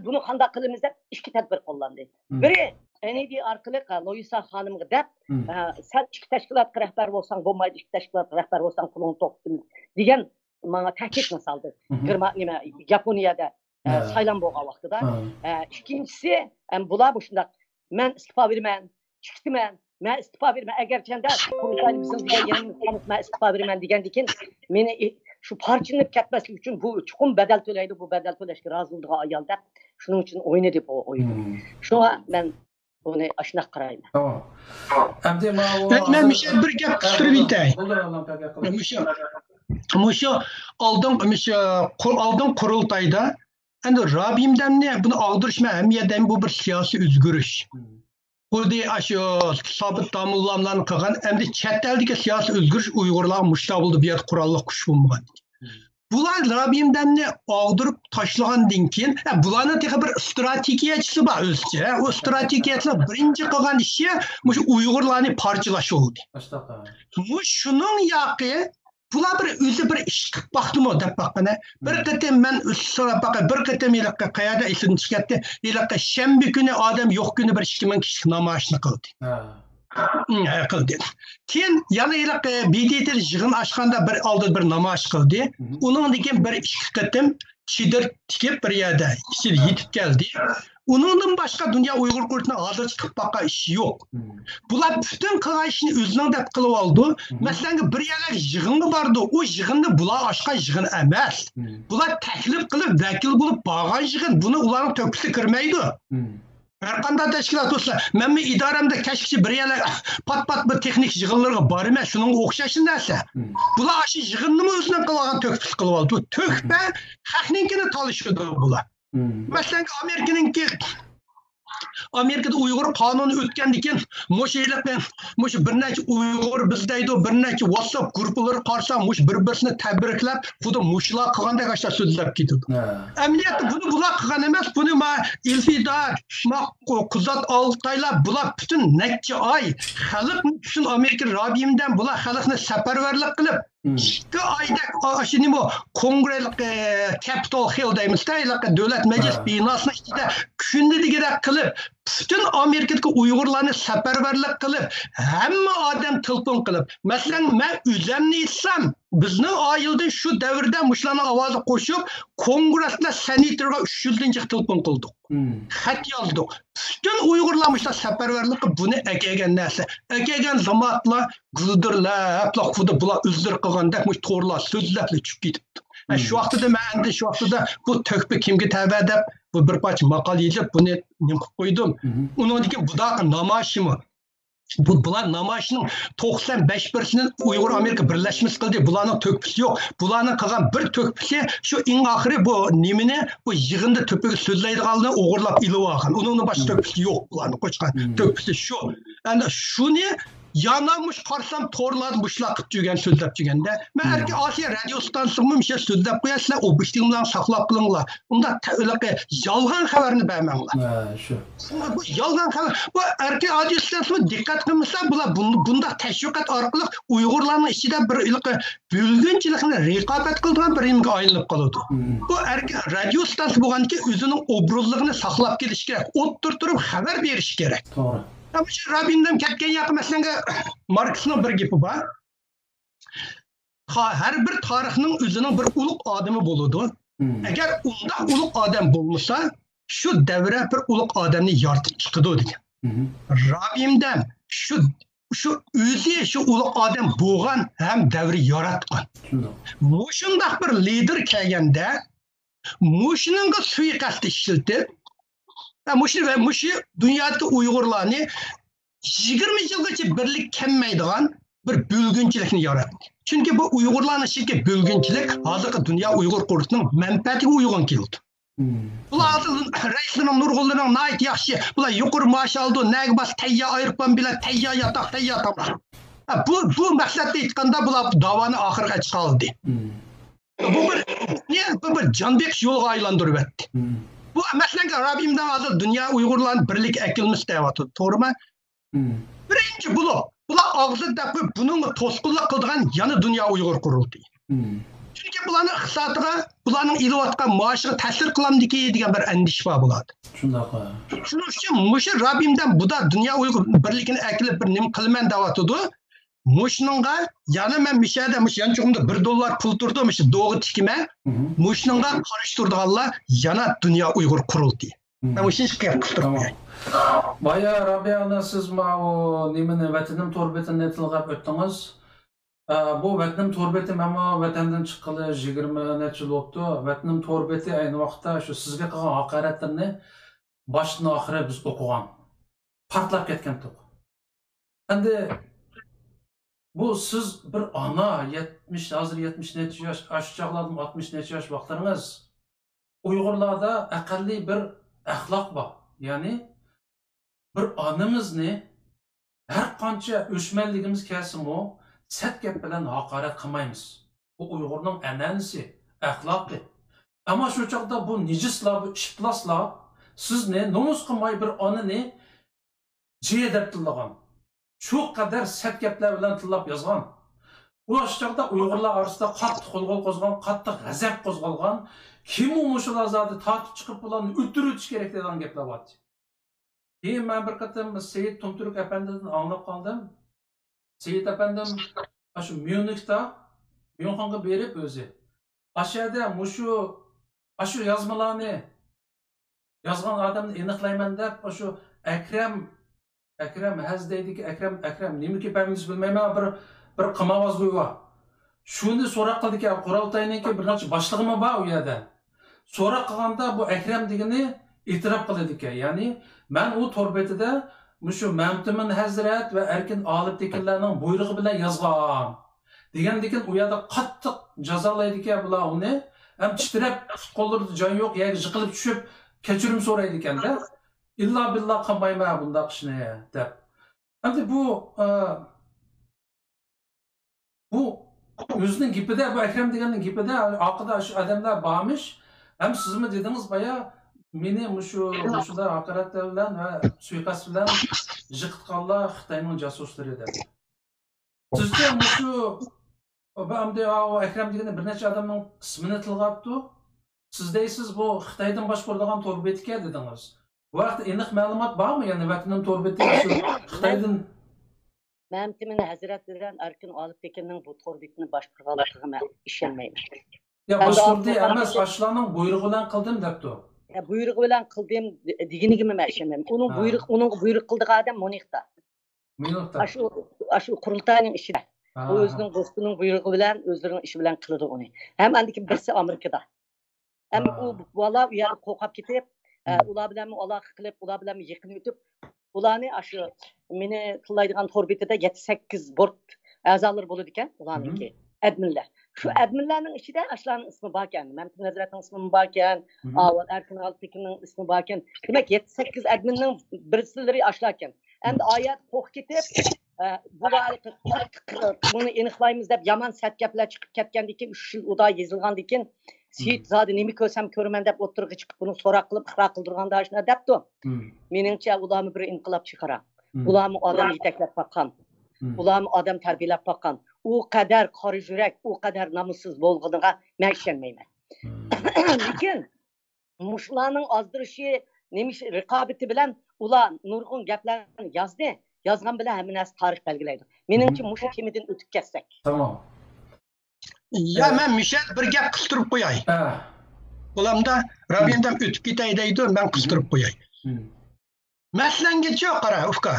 بۇنى قانداق قىلىمىز دەپ ئىككى تەدبىر قوللاندى. مم. بىرى، ئېن ئى دى ئارقىلىق، ئە، لويسا خانىمغا دەپ، مم. ئە، سەن ئىككى تەشكىلاتقا رەھبەر بولساڭ بولمايدۇ، ئىككى تەشكىلاتقا رەھبەر بولساڭ پۇلۇڭنى توختىتىمىز دېگەن ماڭا تەھدىتنى سالدى. مم. گېرما-، نېمە، ياپونىيەدە ئە، ھە. سايلام بولغان ۋاقتىدا. ھە. ئە، ئىككىنچىسى، ئەم، بۇلار مۇشۇنداق، مەن ئىستېپا بېرىمەن، چىقتىمەن، مەن ئىستېپا بېرىمەن، ئەگەرچەندە قۇرۇلتاينى بىزنىڭ دېگەن يېرىمىزگە تونۇپ، مەن ئىستېپا بېرىمەن دېگەندىكىن، مېنى ئى-، شۇ پارچىلىنىپ كەتمەسلىك ئۈچۈن بۇ چوقۇم بەدەل تۆلەيدۇ، بۇ بەدەل تۆلەشكە رازى بولىدىغان ئايال دەپ، شۇنىڭ ئۈچۈن ئوينىدى بۇ ئويۇننى. مم. شۇڭا مەن بۇنى ئاشۇنداق قارايمەن. تامام. ئەمدى ماۋۇ مەن، مەن ھازىر مۇشۇ بىر گەپ قىستۇرۇپ ئۆتەي. بولدى، بولدى، بولدى، گەپ قىلىڭ. مۇشۇ، مۇشۇ ئالدىن، مۇشۇ قۇر-، ئالدىن قۇرۇلتايدا ئەمدى رابىيەمدەمنى بۇنى ئاغدۇرۇش، مەن ھەممە يەردە بۇ بىر سىياسىي ئۆزگىرىش. مم. خۇددى ئاشۇ سابىت داموللاملارنى قىلغان، ئەمدى چەت ئەلدىكى سىياسىي ئۆزگىرىش ئۇيغۇرلارغا مۇشۇنداق بولدى، بۇ يەردە قوراللىق كۈچ بولمىغان. مم. بۇلار رابىيەمدەمنى ئاغدۇرۇپ تاشلىغاندىن كېيىن، ھە، بۇلارنىڭ تېخى بىر ئىستراتېگىيەچىسى بار ئۆزىچە. ئۇ ئىستراتېگىيەچىلەر بىرىنچى قىلغان ئىشى مۇشۇ ئۇيغۇرلارنى پارچىلاش بولدى. مۇشۇنىڭ ياقى بۇلار بىر ئۆزى بىر ئىش قىلىپ باقتىمۇ دەپ باققىنە. بىر قېتىم مەن سوراپ باقاي، بىر قېتىم ھېلىقى قەيەردە ئېسىمدىن چىقىپ كەتتى. ھېلىقى شەنبە كۈنى ئادەم يوق كۈنى بىر ئىككى مىڭ كىشىلىك نامايىشنى قىلدى. ھە. ھە، قىلدى. كېيىن يەنە ھېلىقى بى دى تىدا يىغىن ئاچقاندا بىر ئالدىدا بىر نامايىش قىلدى. مم. ئۇنىڭدىن كېيىن بىر ئىككى قېتىم چېدىر تىكىپ بىر يەردە ئىچىدە ھە. يېتىپ كەلدى. ئۇنىڭدىن باشقا دۇنيا ئۇيغۇر قۇرۇلتىيىنىڭ ھازىرچە قىلىپ باققان ئىشى يوق. مم. بۇلار پۈتۈن قىلغان ئىشىنى ئۆزىنىڭ دەپ قىلىۋالىدۇ. مم. مەسىلەنگە بىر يەرلەرگە يىغىنغا بارىدۇ. ئۇ يىغىننى بۇلار ئاچقان يىغىن ئەمەس. مم. بۇلار تەكلىپ قىلىپ ۋەكىل بولۇپ بارغان يىغىن. بۇنى ئۇلارنىڭ تۆھپىسىگە كىرمەيدۇ. مم. ھەر قانداق تەشكىلات بولسا، مەنمۇ ئىدارەمدە كەچكىچە بىر يەرلەرگە پات-پات بىر تېخنىك يىغىنلىرىغا بارىمەن، شۇنىڭغا ئوخشاش نەرسە. مم. بۇلار ئاشۇ يىغىننىمۇ ئۆزىنىڭ قىلىۋالغان تۆھپىسى قىلىۋالىدۇ. تۆھپە خەقنىڭكىنى تالىشىدۇ بۇلار. مم. مەسىلەن، ئامېرىكىنىڭكى، ئامېرىكىدا ئۇيغۇر قانۇنى ئۆتكەندىن كېيىن، مۇشۇ ھېلىقى، مۇشۇ بىر نەچچە ئۇيغۇر بىز دەيدۇ، بىر نەچچە ۋاتساپ گۇرۇپپىلىرى قارىسا، مۇشۇ بىر-بىرسىنى تەبرىكلەپ، خۇددى مۇشۇلار قىلغاندەك ئاشۇنداق سۆزلەپ كېتىدۇ. ھە. ئەمەلىيەتتە بۇنى بۇلار قىلغان ئەمەس، بۇنى ما ئىلفىدار، ما قۇزات ئالتايلار، بۇلار پۈتۈن نەچچە ئاي خەلقنى ئۈچۈن ئامېرىكا رابىيەمدەم بۇلار خەلقنى سەپەرۋەرلىك قىلىپ، ئىككى ئايدەك ئاشۇ نېمە كونگرېلىق، كەپىتول خىل دەيمىز-دە، دۆلەت مەجلىس بىناسىنىڭ ئىچىدە كۈندە دېگۈدەك قىلىپ، پۈتۈن ئامېرىكىدىكى ئۇيغۇرلارنى سەپەرۋەرلىك قىلىپ، ھەممە ئادەم تېلېفون قىلىپ، مەسىلەن، مەن ئۆزۈمنى ئېيتسام، بىزنىڭ ئائىلىدە شۇ دەۋردە مۇشۇلارنىڭ ئاۋازىغا قوشۇپ، كونگرېستا سېناتورغا ئۈچ يۈزدىن جىق تېلېفون قىلدۇق. خەت يازدۇق. پۈتۈن ئۇيغۇرلار مۇشۇنداق سەپەرۋەرلىكقە بۇنى ئەكەلگەن نەرسە. ئەكەلگەن زامانلا گۈلدۈرلەپلا خۇدا بۇلار ئۆزلىرى قىلغاندەك مۇشۇ تورلار سۆزلەپلا چۈشۈپ كېتىپتۇ. ھە، شۇ ۋاقتىدا مەن ئەمدى شۇ ۋاقتىدا بۇ تۆھپە كىمگە تەۋە دەپ بۇ بىر پارچە ماقالە يېزىپ بۇنى نېمە قىلىپ قويدۇم. ئۇنىڭدىن كېيىن بۇنداق نامايىشمۇ بۇ، بۇلار نامايىشنىڭ توقسان بەش پىرسەنتىنى ئۇيغۇر ئامېرىكا بىرلەشمىسى قىلدى. بۇلارنىڭ تۆھپىسى يوق. بۇلارنىڭ قىلغان بىر تۆھپىسى شۇ ئەڭ ئاخىرى بۇ نېمىنى، بۇ يىغىندا تۆپىگە سۆزلەيدىغانلارنى ئوغرىلاپ ئېلىۋالغان. ئۇنىڭدىن باشقا تۆھپىسى يوق بۇلارنىڭ قوشقان تۆھپىسى شۇ. ئەنە شۇنى يەنە مۇشۇ قارىسام تورلاردا مۇشۇلار قىلىپ يۈرگەن، سۆزلەپ يۈرگەندە، مەن ئەركىن ئاسىيا رادىيو ئىستانسىسىغىمۇ مۇشۇ سۆزلەپ قوياي، سىلەر ئوبيېكتىۋلىقنى ساقلاپ قېلىڭلار. ئۇنداق ھېلىقى يالغان خەۋەرنى بەرمەڭلار. ھە، شۇ. بۇ يالغان خەۋەر. بۇ ئەركىن رادىيو ئىستانسىسىمۇ دىققەت قىلمىسا، بۇلار بۇن-، بۇنداق تەشۋىقات ئارقىلىق ئۇيغۇرلارنىڭ ئىچىدە بىر ھېلىقى بۆلگۈنچىلىكنى رىقابەت قىلىدىغان بىر نېمىگە ئايلىنىپ قالىدۇ. بۇ ئەركىن رادىيو ئىستانسىسى بولغاندىكىن ئۆزىنىڭ ئوبرازلىقىنى ساقلاپ كېلىشى كېرەك، ئوتتۇرا تۇرۇپ خەۋەر بېرىشى كېرەك. توغرا. مۇشۇ رابىندىن كەتكەن ياقى مەسىلەنگە ماركسنىڭ بىر گېپى بار. تا-، ھەر بىر تارىخنىڭ ئۆزىنىڭ بىر ئۇلۇغ ئادىمى بولىدۇ. ئەگەر ئۇنداق ئۇلۇغ ئادەم بولمىسا، شۇ دەۋرە بىر ئۇلۇغ ئادەمنى يارىتىپ چىقىدۇ دېگەن. رابىمدەم شۇ، شۇ ئۆزى شۇ ئۇلۇغ ئادەم بولغان ھەم دەۋر ياراتقان. مۇشۇنداق بىر لىدېر كەلگەندە، مۇشۇنىڭغا سۇيىقەست ئىشلىتىپ، ۋە مۇشۇ، ۋە مۇشۇ دۇنيادىكى ئۇيغۇرلارنى يىگىرمە يىلغىچە بىرلىك كەلمەيدىغان بىر بۆلگۈنچىلىكنى ياراتتى. چۈنكى بۇ ئۇيغۇرلارنىڭ ئىچىدىكى بۆلگۈنچىلىك ھازىرقى دۇنيا ئۇيغۇر قۇرۇلتىيىنىڭ مەنپەئەتىگە ئۇيغۇن كېلىدۇ. بۇلار ھازىر رەئىسلىرىنىڭ نۇرغۇنلىرىنىڭ ناھايىتى ياخشى، بۇلار يۇقىرى مائاش ئالىدۇ، نەگە بارسا تەييار ئايروپىلان بىلەن، تەييار ياتاق، تەييار تاماق. ھە، بۇ، بۇ مەقسەتتە ئېيتقاندا بۇلار داۋانى ئاخىرىغا چىقالدى. بۇ بىر، بۇ بىر جان بېقىش يولىغا ئايلاندۇرۇۋەتتى. بۇ مەسىلەن، رابىمدان ھازىر دۇنيا ئۇيغۇرلارنى بىرلىككە ئەكېلمىسى دەۋاتىدۇ، توغرىمۇ؟ بىرىنچى بۇلۇق، بۇلار ئاغزىدا دەپ قويۇپ، بۇنىڭغا توسقۇنلۇق قىلىدىغان يەنە دۇنيا ئۇيغۇر قۇرۇلتىيى. چۈنكى بۇلارنىڭ ئىقتىسادىغا، بۇلارنىڭ ئېلىۋاتقان مائاشىغا تەسىر قىلامدىكى دېگەن بىر ئەندىشە بار بۇلاردا. شۇنداق. شۇنىڭ ئۈچۈن مۇشۇ رابىمدان بۇدا دۇنيا ئۇيغۇر بىرلىكىنى ئەكېلىپ بىر نېمە قىلىمەن دەۋاتىدۇ. مۇشۇنىڭغا يەنە مەن مۇشۇ يەردە مۇشۇ يانچۇقۇمدا بىر دوللار پۇل تۇرىدۇ، مۇشۇ دوغا تىكىمەن. مۇشۇنىڭغا قارشى تۇرىدىغانلار يەنە دۇنيا ئۇيغۇر قۇرۇلتىيى. مەن مۇشۇنى قىلىپ تۇرۇپ بايا رابىيە ئانا، سىز ماۋۇ نېمىنى، ۋەتىنىم تور بېتىنى تىلغاپ ئۆتتىڭىز. ئە، بۇ ۋەتىنىم تور بېتى، مەنمۇ ۋەتەندىن چىققىلى يىگىرمە نەچچە يىل بوپتۇ. ۋەتىنىم تور بېتى ئەينى ۋاقىتتا شۇ سىزگە قىلغان ھاقارەتلىرىنى باشتىن ئاخىرى بىز ئوقۇغان. پارتلاپ كەتكەنتۇق. ئەمدى بۇ سىز بىر ئانا، يەتمىش، ھازىر يەتمىش نەچچە ياش، ئاشۇ چاغلاردىمۇ ئاتمىش نەچچە ياش ۋاقىتلىرىڭىز. ئۇيغۇرلاردا ئەقەللىي بىر ئەخلاق بار. يەنى بىر ئانىمىزنى ھەر قانچە ئۆچمەنلىكىمىز كەلسىمۇ، سەت گەپ بىلەن ھاقارەت قىلمايمىز. بۇ ئۇيغۇرنىڭ ئەنئەنىسى، ئەخلاقى. ئەمما شۇ چاغدا بۇ نىجىسلار، بۇ ئىپلاسلار سىزنى نومۇس قىلماي بىر ئانىنى جى دەپ تىللىغان. شۇ قەدەر سەت گەپلەر بىلەن تىللاپ يازغان. ئۇ چاغدا ئۇيغۇرلار ئارىسىدا قاتتىق غۇلغۇلا قوزغىغان، قاتتىق غەزەپ قوزغالغان. كىممۇ مۇشۇلار زادى تارتىپ چىقىپ بۇلارنى ئۆلتۈرۈۋېتىش كېرەك دەيدىغان گەپلەر بارتى. كېيىن مەن بىر قېتىم سېيىت تۇمتۈرك ئەپەندىدىن ئاڭلاپ قالدىم. سېيىت ئەپەندىم ئاشۇ ميۇنختا، ميۇنخېنغا بېرىپ ئۆزى، ئاشۇ يەردە مۇشۇ، ئاشۇ يازمىلارنى يازغان ئادەمنى ئېنىقلايمەن دەپ، ئاشۇ ئەكرەم، ئەكرەم ھەز دەيدىكى، ئەكرەم، ئەكرەم نېمىكى پەمىلىسى بىلمەيمەن، بىر، بىر قىمارۋاز بويى بار. شۇنى سوراق قىلدىكەن، قۇرۇلتاينىڭكى بىر نەچچە باشلىقىمۇ بار ئۇ يەردە. سوراق قىلغاندا بۇ ئەكرەم دېگىنى ئېتىراپ قىلىدىكەن. يەنى، مەن ئۇ تور بېتىدە مۇشۇ مەمتىمىن ھەزرەت ۋە ئەركىن ئالىپتېكىنلەرنىڭ بۇيرۇقى بىلەن يازغان دېگەندىكىن، ئۇ يەردە قاتتىق جازالايدىكەن بۇلار ئۇنى. ھەم تىترەپ، پۇت-قوللىرىدا جان يوق، يەرگە يىقىلىپ چۈشۈپ، كەچۈرۈم سورايدىكەن-دە. ئىللا بىللا قىلمايمەن بۇنداق ئىشنى، دەپ. ئەمدى بۇ، ئە، بۇ ئۆزىنىڭ گېپىدە، بۇ ئەكرەم دېگەننىڭ گېپىدە، ئارقىدا شۇ ئادەملەر بارمىش، ھەم سىزمۇ دېدىڭىز بايا، مېنى مۇشۇ، مۇشۇنداق ھاقارەتلەر بىلەن ۋە سۇيىقەست بىلەن جىقىتقانلار خىتاينىڭ جاسۇسلىرى دەپ. سىزچە مۇشۇ ئەمدى ئەكرەم دېگىنى بىر نەچچە ئادەمنىڭ ئىسمىنى تىلغاپتۇ. سىز دەيسىز، بۇ خىتايدىن باشقۇرۇلغان تور بېتىكەن دېدىڭىز. بۇ ھەقتە ئېنىق مەلۇمات بارمۇ؟ يەنى ۋەتىنىم تور بېتى خىتايدىن. مەمتىمىن ھەزرەت بىلەن ئەركىن ئالىپتېكىننىڭ بۇ تور بېتىنى باشقۇرغانلىقىغا مەن ئىشەنمەيمەن. يا، باشقۇردى ئەمەس، ئاشۇلارنىڭ بۇيرۇقى بىلەن قىلدىم دەپتۇ. يا، بۇيرۇقى بىلەن قىلدىم دېگىنىگىمۇ مەن ئىشەنمەيمەن. ئۇنىڭ بۇيرۇق، ئۇنىڭغا بۇيرۇق قىلىدىغان ئادەم مۇنىختا. مۇنىختا. ئاشۇ، ئاشۇ قۇرۇلتاينىڭ ئىچىدە. ئۇ ئۆزىنىڭ دوستىنىڭ بۇيرۇقى بىلەن، ئۆزلىرىنىڭ ئىشى بىلەن قىلىدۇ ئۇنى. ھەم ئاندىن كېيىن بىرسى ئامېرىكىدا. ئەمما ئۇ بالا ئۇ يەردە قورقۇپ كېتىپ، ئە، ئۇلار بىلەنمۇ ئالاقە قىلىپ، ئۇلار بىلەنمۇ يېقىن ئۆتۈپ، ئۇلارنى ئاشۇ مېنى تىللايدىغان تور بېتىدە يەتتە سەككىز بورت ئەزالىرى بولىدىكەن، ئۇلارنىڭكى ئەدمىنلەر. شۇ ئەدمىنلەرنىڭ ئىچىدە ئاشۇلارنىڭ ئىسمى باركەن، مەمتىمىن ھەزرەتنىڭ ئىسمىمۇ باركەن، ئاۋۇ ئەركىن ئالىپتېكىننىڭ ئىسمى باركەن. دېمەك، يەتتە سەككىز ئەدمىننىڭ بىرسىلىرى ئاشۇلاركەن. ئەمدى ئايەت قورقۇپ كېتىپ، ئە، بۇلار بۇنى ئېنىقلايمىز دەپ يامان سەت گەپلەر چىقىپ كەتكەندىن كېيىن، ئۈچ يىل ئۇدا يېزىلغاندىن كېيىن، سېيىت زادى نېمە كۆرسەم كۆرىمەن دەپ ئوتتۇرىغا چىقىپ، بۇنى سوراق قىلىپ، ئىقرار قىلدۇرغاندا ئاشۇنداق دەپتۇ. مېنىڭچە، ئۇلارمۇ بىر ئىنقىلاب چىقىرار. ئۇلارمۇ ئادەم يېتەكلەپ باققان. ئۇلارمۇ ئادەم تەربىيەلەپ باققان. ئۇ قەدەر قارا يۈرەك، ئۇ قەدەر نامۇسسىز بولغىنىغا مەن ئىشەنمەيمەن. لېكىن مۇشۇلارنىڭ ئازدۇرۇشى، نېمە رىقابىتى بىلەن ئۇلار نۇرغۇن گەپلەرنى يازدى. يازغان بىلەن ھەممە نەرسە تارىخ بەلگىلەيدۇ. مېنىڭچە، مۇشۇ تېمىدىن ئۆتۈپ كەتسەك. تامام. يا، مەن مۇشۇ يەردە بىر گەپ قىستۇرۇپ قوياي. بولامدا، رابىيەم ئۆتۈپ كېتەي دەيدۇ، مەن قىستۇرۇپ قوياي. مەسىلەڭگىچۇ قارا، ئۇكا.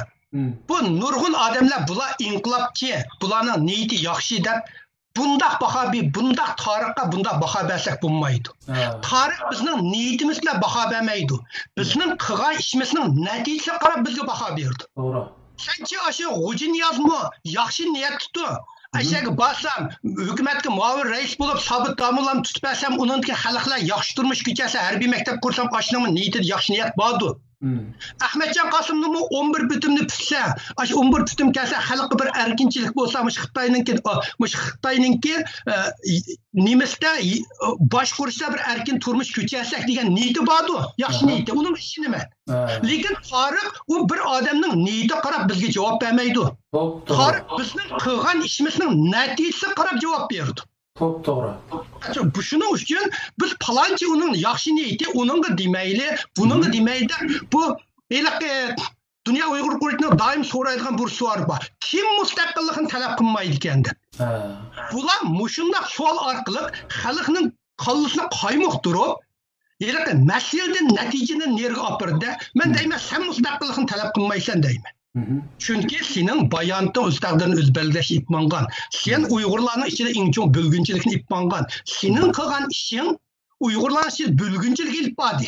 بۇ نۇرغۇن ئادەملەر، بۇلار ئىنقىلابچى، بۇلارنىڭ نىيىتى ياخشى دەپ، بۇنداق باھا بى-، بۇنداق تارىخقا بۇنداق باھا بەرسەك بولمايدۇ. تارىخ بىزنىڭ نىيىتىمىز بىلەن باھا بەرمەيدۇ. بىزنىڭ قىلغان ئىشىمىزنىڭ نەتىجىسىگە قاراپ بىزگە باھا بېرىدۇ. توغرا. سەنچە ئاشۇ غوجىنىيازمۇ ياخشى نىيەتتىتۇ. ئەشەگە بارسام، ھۆكۈمەتكە مۇئاۋىن رەئىس بولۇپ، سابىت داموللامنى تۇتۇپ بەرسەم، ئۇنىڭدىكى خەلقلەر ياخشى تۇرمۇش كەچۈرسە، ھەربىي مەكتەپ قۇرسام، ئاشۇنىڭمۇ نىيىتىدە ياخشى نىيەت باردۇ. ئەخمەتجان قاسىمنىڭمۇ ئون بىر پۈتۈمنى پۈتسە، ئاشۇ ئون بىر پۈتۈم كەلسە، خەلققە بىر ئەركىنچىلىك بولسا، مۇشۇ خىتاينىڭكى، ئا، مۇشۇ خىتاينىڭكى، ئە، نېمىسىدە، ئى، باشقۇرۇشتا بىر ئەركىن تۇرمۇش كۆچۈرسەك دېگەن نىيىتى باردۇ. ياخشى نىيىتى. ئۇنىڭ ئىشىنىمەن. لېكىن تارىخ ئۇ بىر ئادەمنىڭ نىيىتىگە قاراپ بىزگە جاۋاب بەرمەيدۇ. تارىخ بىزنىڭ قىلغان ئىشىمىزنىڭ نەتىجىسىگە قاراپ جاۋاب بېرىدۇ. توپتوغرا. شۇنىڭ ئۈچۈن بىز پالانچى ئۇنىڭ ياخشى نىيىتى، ئۇنىڭغا دېمەيلى، بۇنىڭغا دېمەيلى دەپ، بۇ ھېلىقى دۇنيا ئۇيغۇر قۇرۇلتىيىنىڭ دائىم سورايدىغان بىر سوئالى بار. كىم مۇستەقىللىقنى تەلەپ قىلمايدىكەن دەپ. بۇلار مۇشۇنداق سوئال ئارقىلىق خەلقنىڭ كاللىسىنى قايمۇقتۇرۇپ، ھېلىقى مەسىلىدىن نەتىجىنى نېرىگە ئاپىرىدۇ. مەن دەيمەن، سەن مۇستەقىللىقنى تەلەپ قىلمايسەن دەيمەن. چۈنكى سېنىڭ بايانىتىڭ ئۆز تەقدىرىنى ئۆز بەلگىلەش ئېيتمانغان. سەن ئۇيغۇرلارنىڭ ئىچىدە ئېڭ چوڭ بۆلگۈنچىلىكنى ئېلىپ ماڭغان. سېنىڭ قىلغان ئىشىڭ ئۇيغۇرلارنىڭ ئىچىدە بۆلگۈنچىلىك ئېلىپ باردى.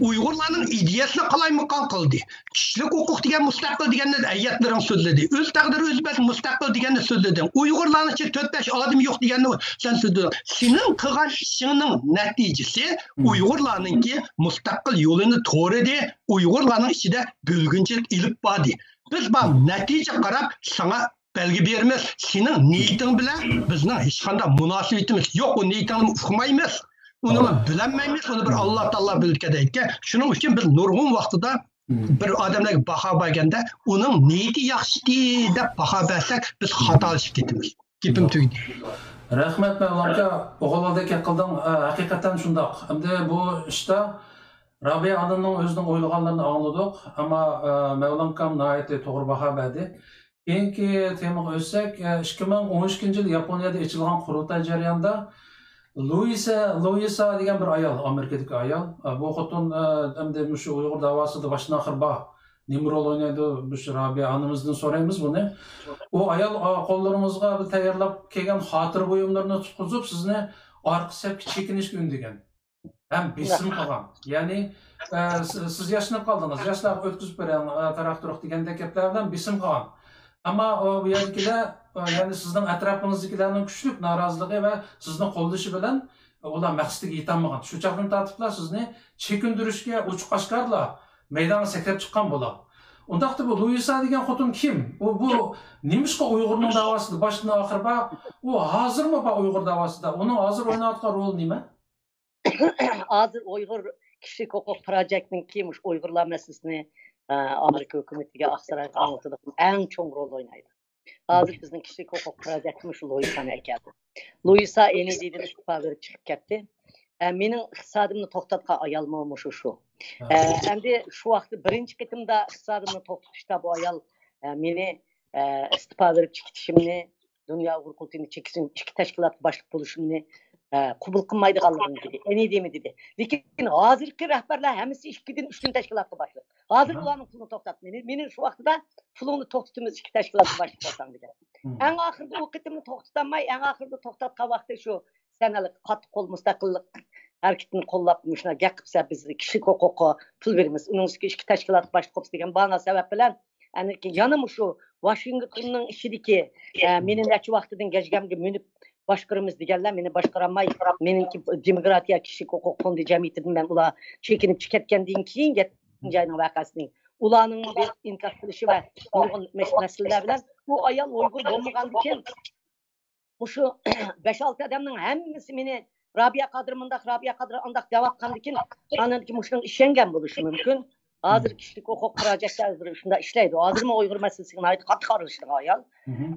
ئۇيغۇرلارنىڭ ئىدىيەسىنى قالايمىقان قىلدى. كىشىلىك ھوقۇق دېگەن، مۇستەقىل دېگەننى ھەيئەتلىرىڭ سۆزلىدى. ئۆز تەقدىرى ئۆز بەلگىلىگەن مۇستەقىل دېگەننى سۆزلىدىڭ. ئۇيغۇرلارنىڭ ئىچىدە تۆت بەش ئادىمى يوق دېگەننى سەن سۆزلىدىڭ. سېنىڭ قىلغان ئىشىڭنىڭ نەتىجىسى ئۇيغۇرلارنىڭكى مۇستەقىل يولىنى تورىدى. ئۇيغۇرلارنىڭ ئىچىدە بۆلگۈنچىلىك ئېلىپ باردى. بىز بار نەتىجە قاراپ ساڭا بەلگە بېرىمىز. سېنىڭ نىيىتىڭ بىلەن بىزنىڭ ھېچقانداق مۇناسىۋىتىمىز يوق. ئۇ نىيىتىڭنى ئۇقمايمىز. ئۇنى بىلەلمەيمىز. ئۇنى بىر ئاللا تائالا بىلىدىكەن. شۇنىڭ ئۈچۈن بىز نۇرغۇن ۋاقتىدا بىر ئادەملەرگە باھا بەرگەندە، ئۇنىڭ نىيىتى ياخشىتى دەپ باھا بەرسەك، بىز خاتالىشىپ كېتىمىز. گېپىم تۈگىدى. رەھمەت، مەۋلان ئاكا. ئوغۇللاردەك گەپ قىلدىڭ. ئە، ھەقىقەتەن شۇنداق. ئەمدى بۇ ئىشتا رابىيە ئانىنىڭ ئۆزىنىڭ ئويلىغانلىرىنى ئاڭلىدۇق. ئەمما، ئە، مەۋلان ئاكام ناھايىتى توغرا باھا بەردى. كېيىنكى تېمىغا ئۆتسەك، ئە، ئىككى مىڭ ئون ئىككىنچى يىلى ياپونىيەدە ئېچىلغان قۇرۇلتاي جەريانىدا لۇئىسا، لۇئىسا دېگەن بىر ئايال، ئامېرىكىدىكى ئايال. ئە، بۇ خوتۇن، ئە، ئەمدى مۇشۇ ئۇيغۇر داۋاسىدا باشتىن ئاخىر بار. نېمە رول ئوينايدۇ مۇشۇ رابىيە ئانىمىزدىن سورايمىز بۇنى. ئۇ ئايال، ئا، قوللىرىڭىزغا بىر تەييارلاپ كەلگەن خاتىرە بۇيۇملىرىنى تۇتقۇزۇپ، سىزنى ئارقا سەپكە چېكىنىشكە ئۈندىگەن ھەم بېسىم قىلغان. يەنى، ئە، س-، سىز ياشىنىپ قالدىڭىز، ياشلارغا ئۆتكۈزۈپ بېرىڭ، ئە، تاراق-تۇراق دېگەندەك گەپلەر بىلەن بېسىم قىلغان. ئەمما ئۇ، بۇ يەردىكىلەر، ئە، يەنى سىزنىڭ ئەتراپىڭىزدىكىلەرنىڭ كۈچلۈك نارازىلىقى ۋە سىزنىڭ قوللىشى بىلەن ئۇلار مەقسىتىگە يېتەلمىغان. شۇ چاغدىن تارتىپلا سىزنى چېكىندۈرۈشكە ئوچۇق-ئاشكارىلا مەيدانغا سەكرەپ چىققان بۇلار. ئۇنداقتا بۇ لۇئىسا دېگەن خوتۇن كىم؟ ئۇ، بۇ نېمىشقا ئۇيغۇرنىڭ داۋاسىدا باشتىن ئاخىر بار؟ ئۇ ھازىرمۇ بار ئۇيغۇر داۋاسىدا؟ ئۇنىڭ ھازىر ئويناۋاتقان رولى نېمە؟ ھازىر ئۇيغۇر كىشىلىك ھوقۇق پروجېكتنىڭكى مۇشۇ ئۇيغۇرلار مەسىلىسىنى، ئە، ئامېرىكا ھۆكۈمىتىگە، ئاقسارايغا ئاڭلىتىدىغان ئەڭ چوڭ رول ئوينايدۇ. ھازىر بىزنىڭ كىشىلىك ھوقۇق پروجېكتىمۇز شۇ لۇئىسانى ئەكەلدى. لۇئىسا ئېنىدىدىن ئىستېپا بېرىپ چىقىپ كەتتى. ئە، مېنىڭ ئىقتىسادىمنى توختاتقان ئايالمۇ مۇشۇ شۇ. ئە، ئەمدى شۇ ۋاقىتتا بىرىنچى قېتىمدا ئىقتىسادىمنى توختىتىشتا بۇ ئايال، ئە، مېنى، ئە، ئىستېپا بېرىپ چىقىشىمنى، دۇنيا ئۇيغۇر قۇرۇلتىيىنى چېكىسىم، ئىككى تەشكىلاتقا باشلىق بولۇشۇمنى، ئە، قوبۇل قىلمايدىغانلىقىنى دېدى. ئەنە دېمە دېدى. لېكىن ھازىرقى رەھبەرلەر ھەممىسى ئىككىدىن، ئۈچتىن تەشكىلاتقا باشلىق. ھازىر ئۇلارنىڭ پۇلىنى توختات. مېنى، مېنى شۇ ۋاقتىدا پۇلۇڭنى توختىتىمىز، ئىككى تەشكىلاتقا باشلىق بولساڭ دېگەن. ئەڭ ئاخىرىدا ئۇ قېتىمنى توختىتالماي، ئەڭ ئاخىرىدا توختاتقان ۋاقتى شۇ، سەن ھېلىقى قاتتىق قول مۇستەقىللىق ھەرىكىتىنى قوللاپ، مۇشۇنداق گەپ قىلسا، بىز كىشىلىك ھوقۇققا پۇل بېرىمىز، ئۇنىڭ ئۈستىگە ئىككى تەشكىلاتقا باشلىق بولىمىز دېگەن باھانە سەۋەب بىلەن، ئەنە يەنە مۇشۇ ۋاشىنگتوننىڭ ئىچىدىكى، ئە، مېنى نەچچە ۋاقىتتىن گەجگەمگە مىنىپ باشقۇرىمىز دېگەنلەر مېنى باشقۇرالماي، مېنىڭكى دېموكراتىيە كىشىلىك ھوقۇق فوندى جەمئىيىتىدىن مەن ئۇلار چېكىنىپ چىكەتكەندىن كېيىن، يەتتىنچى ئاينىڭ ۋەقەسىنى، ئۇلارنىڭ بىر ئىنكاس قىلىشى ۋە نۇرغۇن مەس-، مەسىلىلەر بىلەن بۇ ئايال ئۇيغۇر بولمىغاندىكىن، مۇشۇ بەش-ئالتە ئادەمنىڭ ھەممىسى مېنى، رابىيە قادىر مۇنداق، رابىيە قادىر ئانداق دەۋاتقاندىكىن، ئاندىن كېيىن مۇشۇنىڭغا ئىشەنگەن بولۇشى مۇمكىن. ھازىر كىشىلىك ھوقۇق خىراجەتلەر شۇنداق ئىشلەيدۇ. ھازىرمۇ ئۇيغۇر مەسىلىسىگە ناھايىتى قاتتىق ئارىلىشىدىغان ئايال.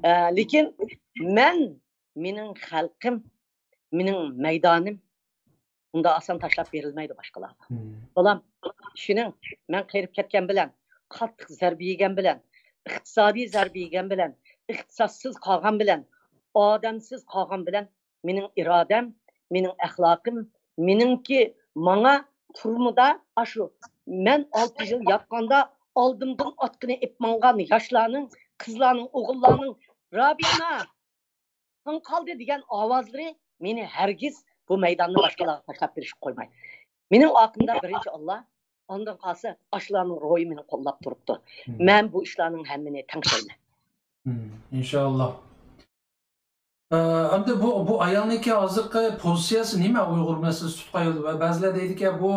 ئە، لېكىن مەن، مېنىڭ خەلقىم، مېنىڭ مەيدانىم ئۇنداق ئاسان تاشلاپ بېرىلمەيدۇ باشقىلارغا. بالام، چۈشىنىڭ، مەن قېرىپ كەتكەن بىلەن، قاتتىق زەربە يېگەن بىلەن، ئىقتىسادىي زەربە يېگەن بىلەن، ئىقتىسادسىز قالغان بىلەن، ئادەمسىز قالغان بىلەن، مېنىڭ ئىرادەم، مېنىڭ ئەخلاقىم، مېنىڭكى، ماڭا تۈرمىدە ئاشۇ مەن ئالتە يىل ياتقاندا ئالدىمدىن ئاتقىنى ئېلىپ ماڭغان ياشلارنىڭ، قىزلارنىڭ، ئوغۇللارنىڭ، «رابىيە ئانا، تاڭ قالدى» دېگەن ئاۋازلىرى مېنى ھەرگىز بۇ مەيداننى باشقىلارغا تاشلاپ بېرىشكە قويمايدۇ. مېنىڭ ئارقىمدا بىرىنچى ئاللا، ئاندىن قالسا ئاشۇلارنىڭ روھى مېنى قوللاپ تۇرۇپتۇ. مەن بۇ ئىشلارنىڭ ھەممىنى تەڭشەيمەن. ئىنشاللا. ئە، ئەمدى بۇ، بۇ ئايالنىڭكى ھازىرقى پوزىتسىيەسى نېمە؟ ئۇيغۇر مەسىلىسى تۇتقان يولى ۋە بەزىلەر دەيدىكەن، بۇ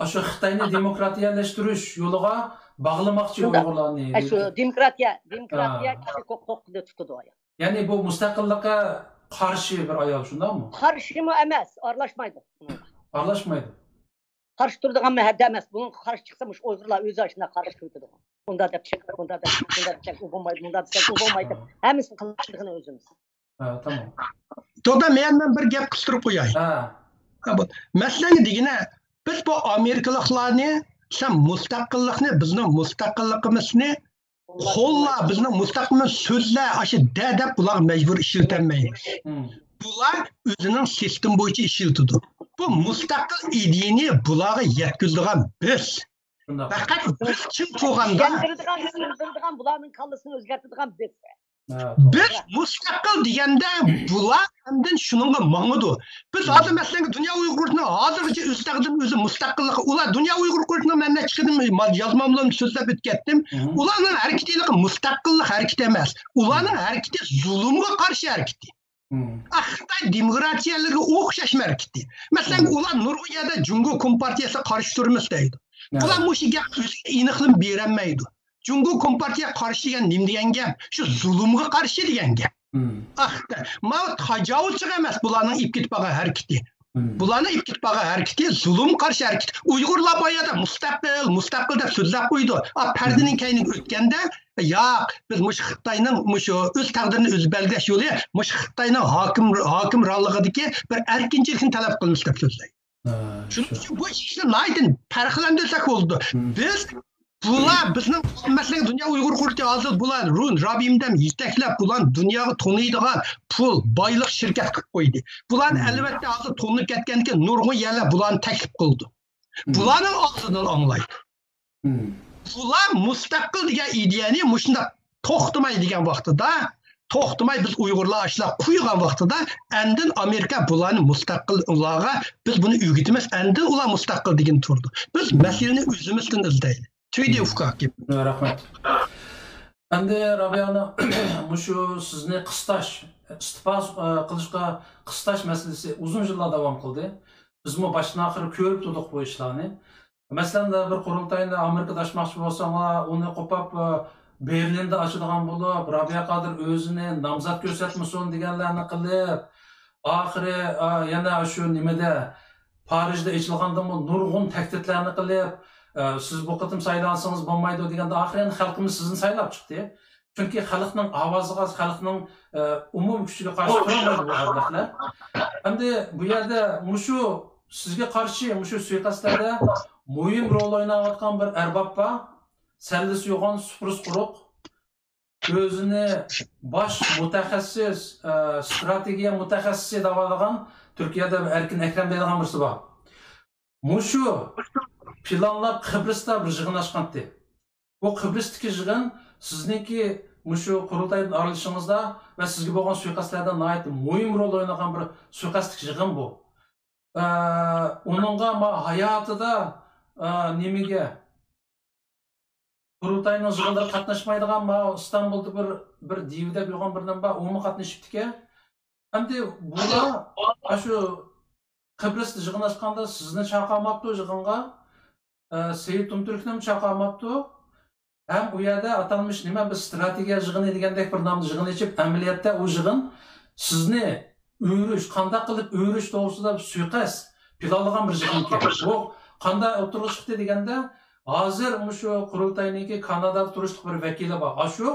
ئاشۇ خىتاينى دېموكراتىيەلەشتۈرۈش يولىغا باغلىماقچى ئۇيغۇرلارنى. شۇ دېموكراتىيە، دېموكراتىيە كىشىلىك ھوقۇقنى تۇتىدۇ ئايال. يەنى بۇ مۇستەقىللىققا قارشى بىر ئايال، شۇنداقمۇ؟ قارشىمۇ ئەمەس، ئارىلاشمايدۇ. ئارىلاشمايدۇ. قارشى تۇرىدىغان مەھەلدە ئەمەس. بۇنىڭغا قارشى چىقسا، مۇشۇ ئۇيغۇرلار ئۆزى ئاشۇنداق قارشى تۇرىدۇ. ئۇنداق دەپ چىق، ئۇنداق دەپ، ئۇنداق دېسەك ئۇ بولمايدۇ، مۇنداق دېسەك ئۇ بولمايدۇ. ھەممىسىنى قىلىدىغىنى ئۆزىمىز. ھە، تامام. توختا، مەن، مەن بىر گەپ قىستۇرۇپ قوياي. ھە. ھە، بۇ مەسىلەنگە دېگىنە، بىز بۇ ئامېرىكىلىقلارنى، سەن مۇستەقىللىقنى، بىزنىڭ مۇستەقىللىقىمىزنى قوللا، بىزنىڭ مۇستەقىلمىز سۆزلە، ئاشۇ دە دەپ بۇلارغا مەجبۇر ئىشلىتەلمەيمىز. بۇلار ئۆزىنىڭ سىستېما بويىچە ئىشلىتىدۇ. بۇ مۇستەقىل ئىدىيىنى بۇلارغا يەتكۈزىدىغان بىز. پەقەت بىز چىڭ تۇرغاندا. چۈشەندۈرىدىغان، چۈشەندۈرىدىغان، بۇلارنىڭ كاللىسىنى ئۆزگەرتىدىغان بىز. بىز مۇستەقىل دېگەندە بۇلار ئاندىن شۇنىڭغا ماڭىدۇ. بىز ھازىر مەسىلەن دۇنيا ئۇيغۇر قۇرۇلتىيىنىڭ ھازىرغىچە ئۆز تەقدىرىنى ئۆزى مۇستەقىللىقى، ئۇلار دۇنيا ئۇيغۇر قۇرۇلتىيىنىڭ مەن نەچچە قېتىم يازماملىرىمدا سۆزلەپ ئۆتۈپ كەتتىم. ئۇلارنىڭ ھەرىكىتى مۇستەقىللىق ھەرىكىتى ئەمەس. ئۇلارنىڭ ھەرىكىتى زۇلۇمغا قارشى ھەرىكىتى. ئا، خىتاي دېموكراتىيەلىرىگە ئوخشاش ھەرىكىتى. مەسىلەن، ئۇلار نۇرغۇن يەردە جۇڭگو كومپارتىيەسىگە قارشى تۇرىمىز دەيدۇ. ئۇلار مۇشۇ گەپكە ئۆزى ئېنىقلىما بېرەلمەيدۇ. جۇڭگو كومپارتىيەگە قارشى دېگەن نېمە دېگەن گەپ؟ شۇ زۇلۇمغا قارشى دېگەن گەپ. ئا، خىتاي، ماۋۇ تاجاۋۇزچىغا ئەمەس بۇلارنىڭ ئېلىپ كېتىپ بارغان ھەرىكىتى. بۇلارنىڭ ئېلىپ كېتىپ بارغان ھەرىكىتى زۇلۇم قارشى ھەرىكىتى. ئۇيغۇرلار بۇ يەردە مۇستەقىل، مۇستەقىل دەپ سۆزلەپ قويىدۇ. ئا، پەردىنىڭ كەينىگە ئۆتكەندە، ياق، بىز مۇشۇ خىتاينىڭ مۇشۇ ئۆز تەقدىرىنى ئۆزى بەلگىلەش يولى مۇشۇ خىتاينىڭ ھاكىم، ھاكىمرانلىقىدىكى بىر ئەركىنچىلىكنى تەلەپ قىلىمىز دەپ سۆزلەيدۇ. شۇنىڭ ئۈچۈن بۇ ئىككىسىنى ناھايىتى پەرقلەندۈرسەك بولىدۇ. بىز بۇلار بىزنىڭ، مەسىلەن، دۇنيا ئۇيغۇر قۇرۇلتىيى ھازىر بۇلار رۇن رابىيىم دەم يېتەكلەپ، بۇلارنى دۇنياغا تونۇيدىغان پۇل، بايلىق شىركەت قىلىپ قويدى. بۇلارنى ئەلۋەتتە ھازىر تونۇپ كەتكەندىن كېيىن نۇرغۇن يەرلەر بۇلارنى تەكلىپ قىلىدۇ. بۇلارنىڭ ئاغزىدىن ئاڭلايدۇ. بۇلار مۇستەقىل دېگەن ئىدىيەنى مۇشۇنداق توختىماي دېگەن ۋاقتىدا، توختىماي بىز ئۇيغۇرلار ئاشۇنداق قويغان ۋاقتىدا، ئاندىن ئامېرىكا بۇلارنى مۇستەقىل، ئۇلارغا بىز بۇنى ئۆگىتىمىز، ئاندىن ئۇلار مۇستەقىل دېگىلى تۇرىدۇ. بىز مەسىلىنى ئۆزىمىزدىن ئىزدەيلى. تۈگىدى ئۇكا گېپىم. رەھمەت. ئەمدى رابىيە خانىم، مۇشۇ سىزنى قىستاش، ئىستېپا، ئە، قىلىشقا قىستاش مەسىلىسى ئۇزۇن يىللار داۋام قىلدى. بىزمۇ باشتىن ئاخىر كۆرۈپ تۇردۇق بۇ ئىشلارنى. مەسىلەن، بىر قۇرۇلتاينى ئامېرىكىدا ئاچماقچى بولساڭلار، ئۇنى قوپاپ، ئە، بېرلىندا ئاچىدىغان بولۇپ، رابىيە قادىر ئۆزىنى نامزات كۆرسەتمىسۇن دېگەنلەرنى قىلىپ، ئاخىرى، ئە، يەنە شۇ نېمىدە، پارىژدا ئېچىلغاندىمۇ نۇرغۇن تەھدىتلەرنى قىلىپ، ئە، سىز بۇ قېتىم سايلانسىڭىز بولمايدۇ دېگەندە، ئاخىرى يەنە خەلقىمىز سىزنى سايلاپ چىقتى. چۈنكى خەلقنىڭ ئاۋازىغا، خەلقنىڭ ئە، ئومۇمىي كۈچىگە قارشى تۇرالمايدۇ بۇ ئەبلەخلەر. ئەمدى بۇ يەردە مۇشۇ سىزگە قارشى مۇشۇ سۇيىقەستلەردە مۇھىم رول ئويناۋاتقان بىر ئەرباب بار. سەللىسى يوغان، سۇپرىسى قۇرۇق. ئۆزىنى باش مۇتەخەسسىس، ئە، ستراتېگىيە مۇتەخەسسىسى دەۋالىغان تۈركىيەدە بىر ئەركىن ئەكرەم دەيدىغان بىرسى بار. مۇشۇ پىلانلاپ قىبرىستا بىر يىغىن ئاچقانتى. بۇ قىبرىستىكى يىغىن سىزنىڭكى مۇشۇ قۇرۇلتايدىن ئايرىلىشىڭىزدا ۋە سىزگە بولغان سۇيىقەستلەردە ناھايىتى مۇھىم رول ئوينىغان بىر سۇيىقەستلىك يىغىن بۇ. ئە، ئۇنىڭغا ما ھاياتىدا، ئە، نېمىگە، قۇرۇلتاينىڭ يىغىنلىرىغا قاتناشمايدىغان، ما ئىستانبۇلدا بىر، بىر دىۋا دەپ يوغان بىر نېمە بار، ئۇمۇ قاتنىشىپتىكەن. ئەمدى بۇلار ئاشۇ قىبرىستا يىغىن ئاچقاندا سىزنى چاقىرماپتۇ يىغىنغا. ئە، سېيىت تۇمتۈركنىمۇ چاقىرماپتۇ. ھەم ئۇ يەردە ئاتالمىش نېمە بىر ستراتېگىيە يىغىنى دېگەندەك بىر نامدا يىغىن ئېچىپ، ئەمەلىيەتتە ئۇ يىغىن سىزنى ئۆرۈش، قانداق قىلىپ ئۆرۈش توغرىسىدا بىر سۇيىقەست پىلانلىغان بىر يىغىنكەن. بۇ قانداق ئوتتۇرىغا چىقتى دېگەندە، ھازىر مۇشۇ قۇرۇلتاينىڭكى كانادادا تۇرۇشلۇق بىر ۋەكىلى بار. ئاشۇ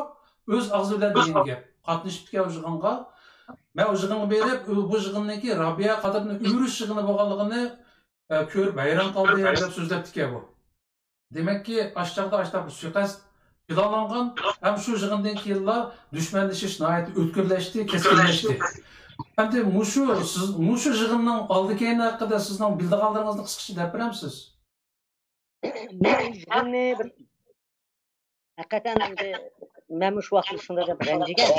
ئۆز ئاغزى بىلەن دېگەن گەپ. قاتنىشىپتىكەن ئۇ يىغىنغا. مەن ئۇ يىغىنغا بېرىپ، بۇ يىغىننىڭكى رابىيە قادىرنى ئۆرۈش يىغىنى بولغانلىقىنى ئە، كۆرۈپ ھەيران قالدىم دەپ سۆزلەپتىكەن بۇ. دېمەككى، ئاشچاغدا ئاشتاق بىر سۇيىقەست پىلانلانغان ھەم شۇ يىغىندىن كېيىنلا دۈشمەنلىشىش ناھايىتى ئۆتكۈرلەشتى، كەسكىنلەشتى. ئەمدى مۇشۇ، سىز، مۇشۇ يىغىننىڭ ئالدى كەينى ھەققىدە سىزنىڭ بىلىدىغانلىرىڭىزنى قىسقىچە دەپ بېرەمسىز؟ مەن يىغىننى بىر، ھەقىقەتەن ئەمدى مەنمۇ شۇ ۋاقىتتا شۇنداق دەپ رەنجىگەن.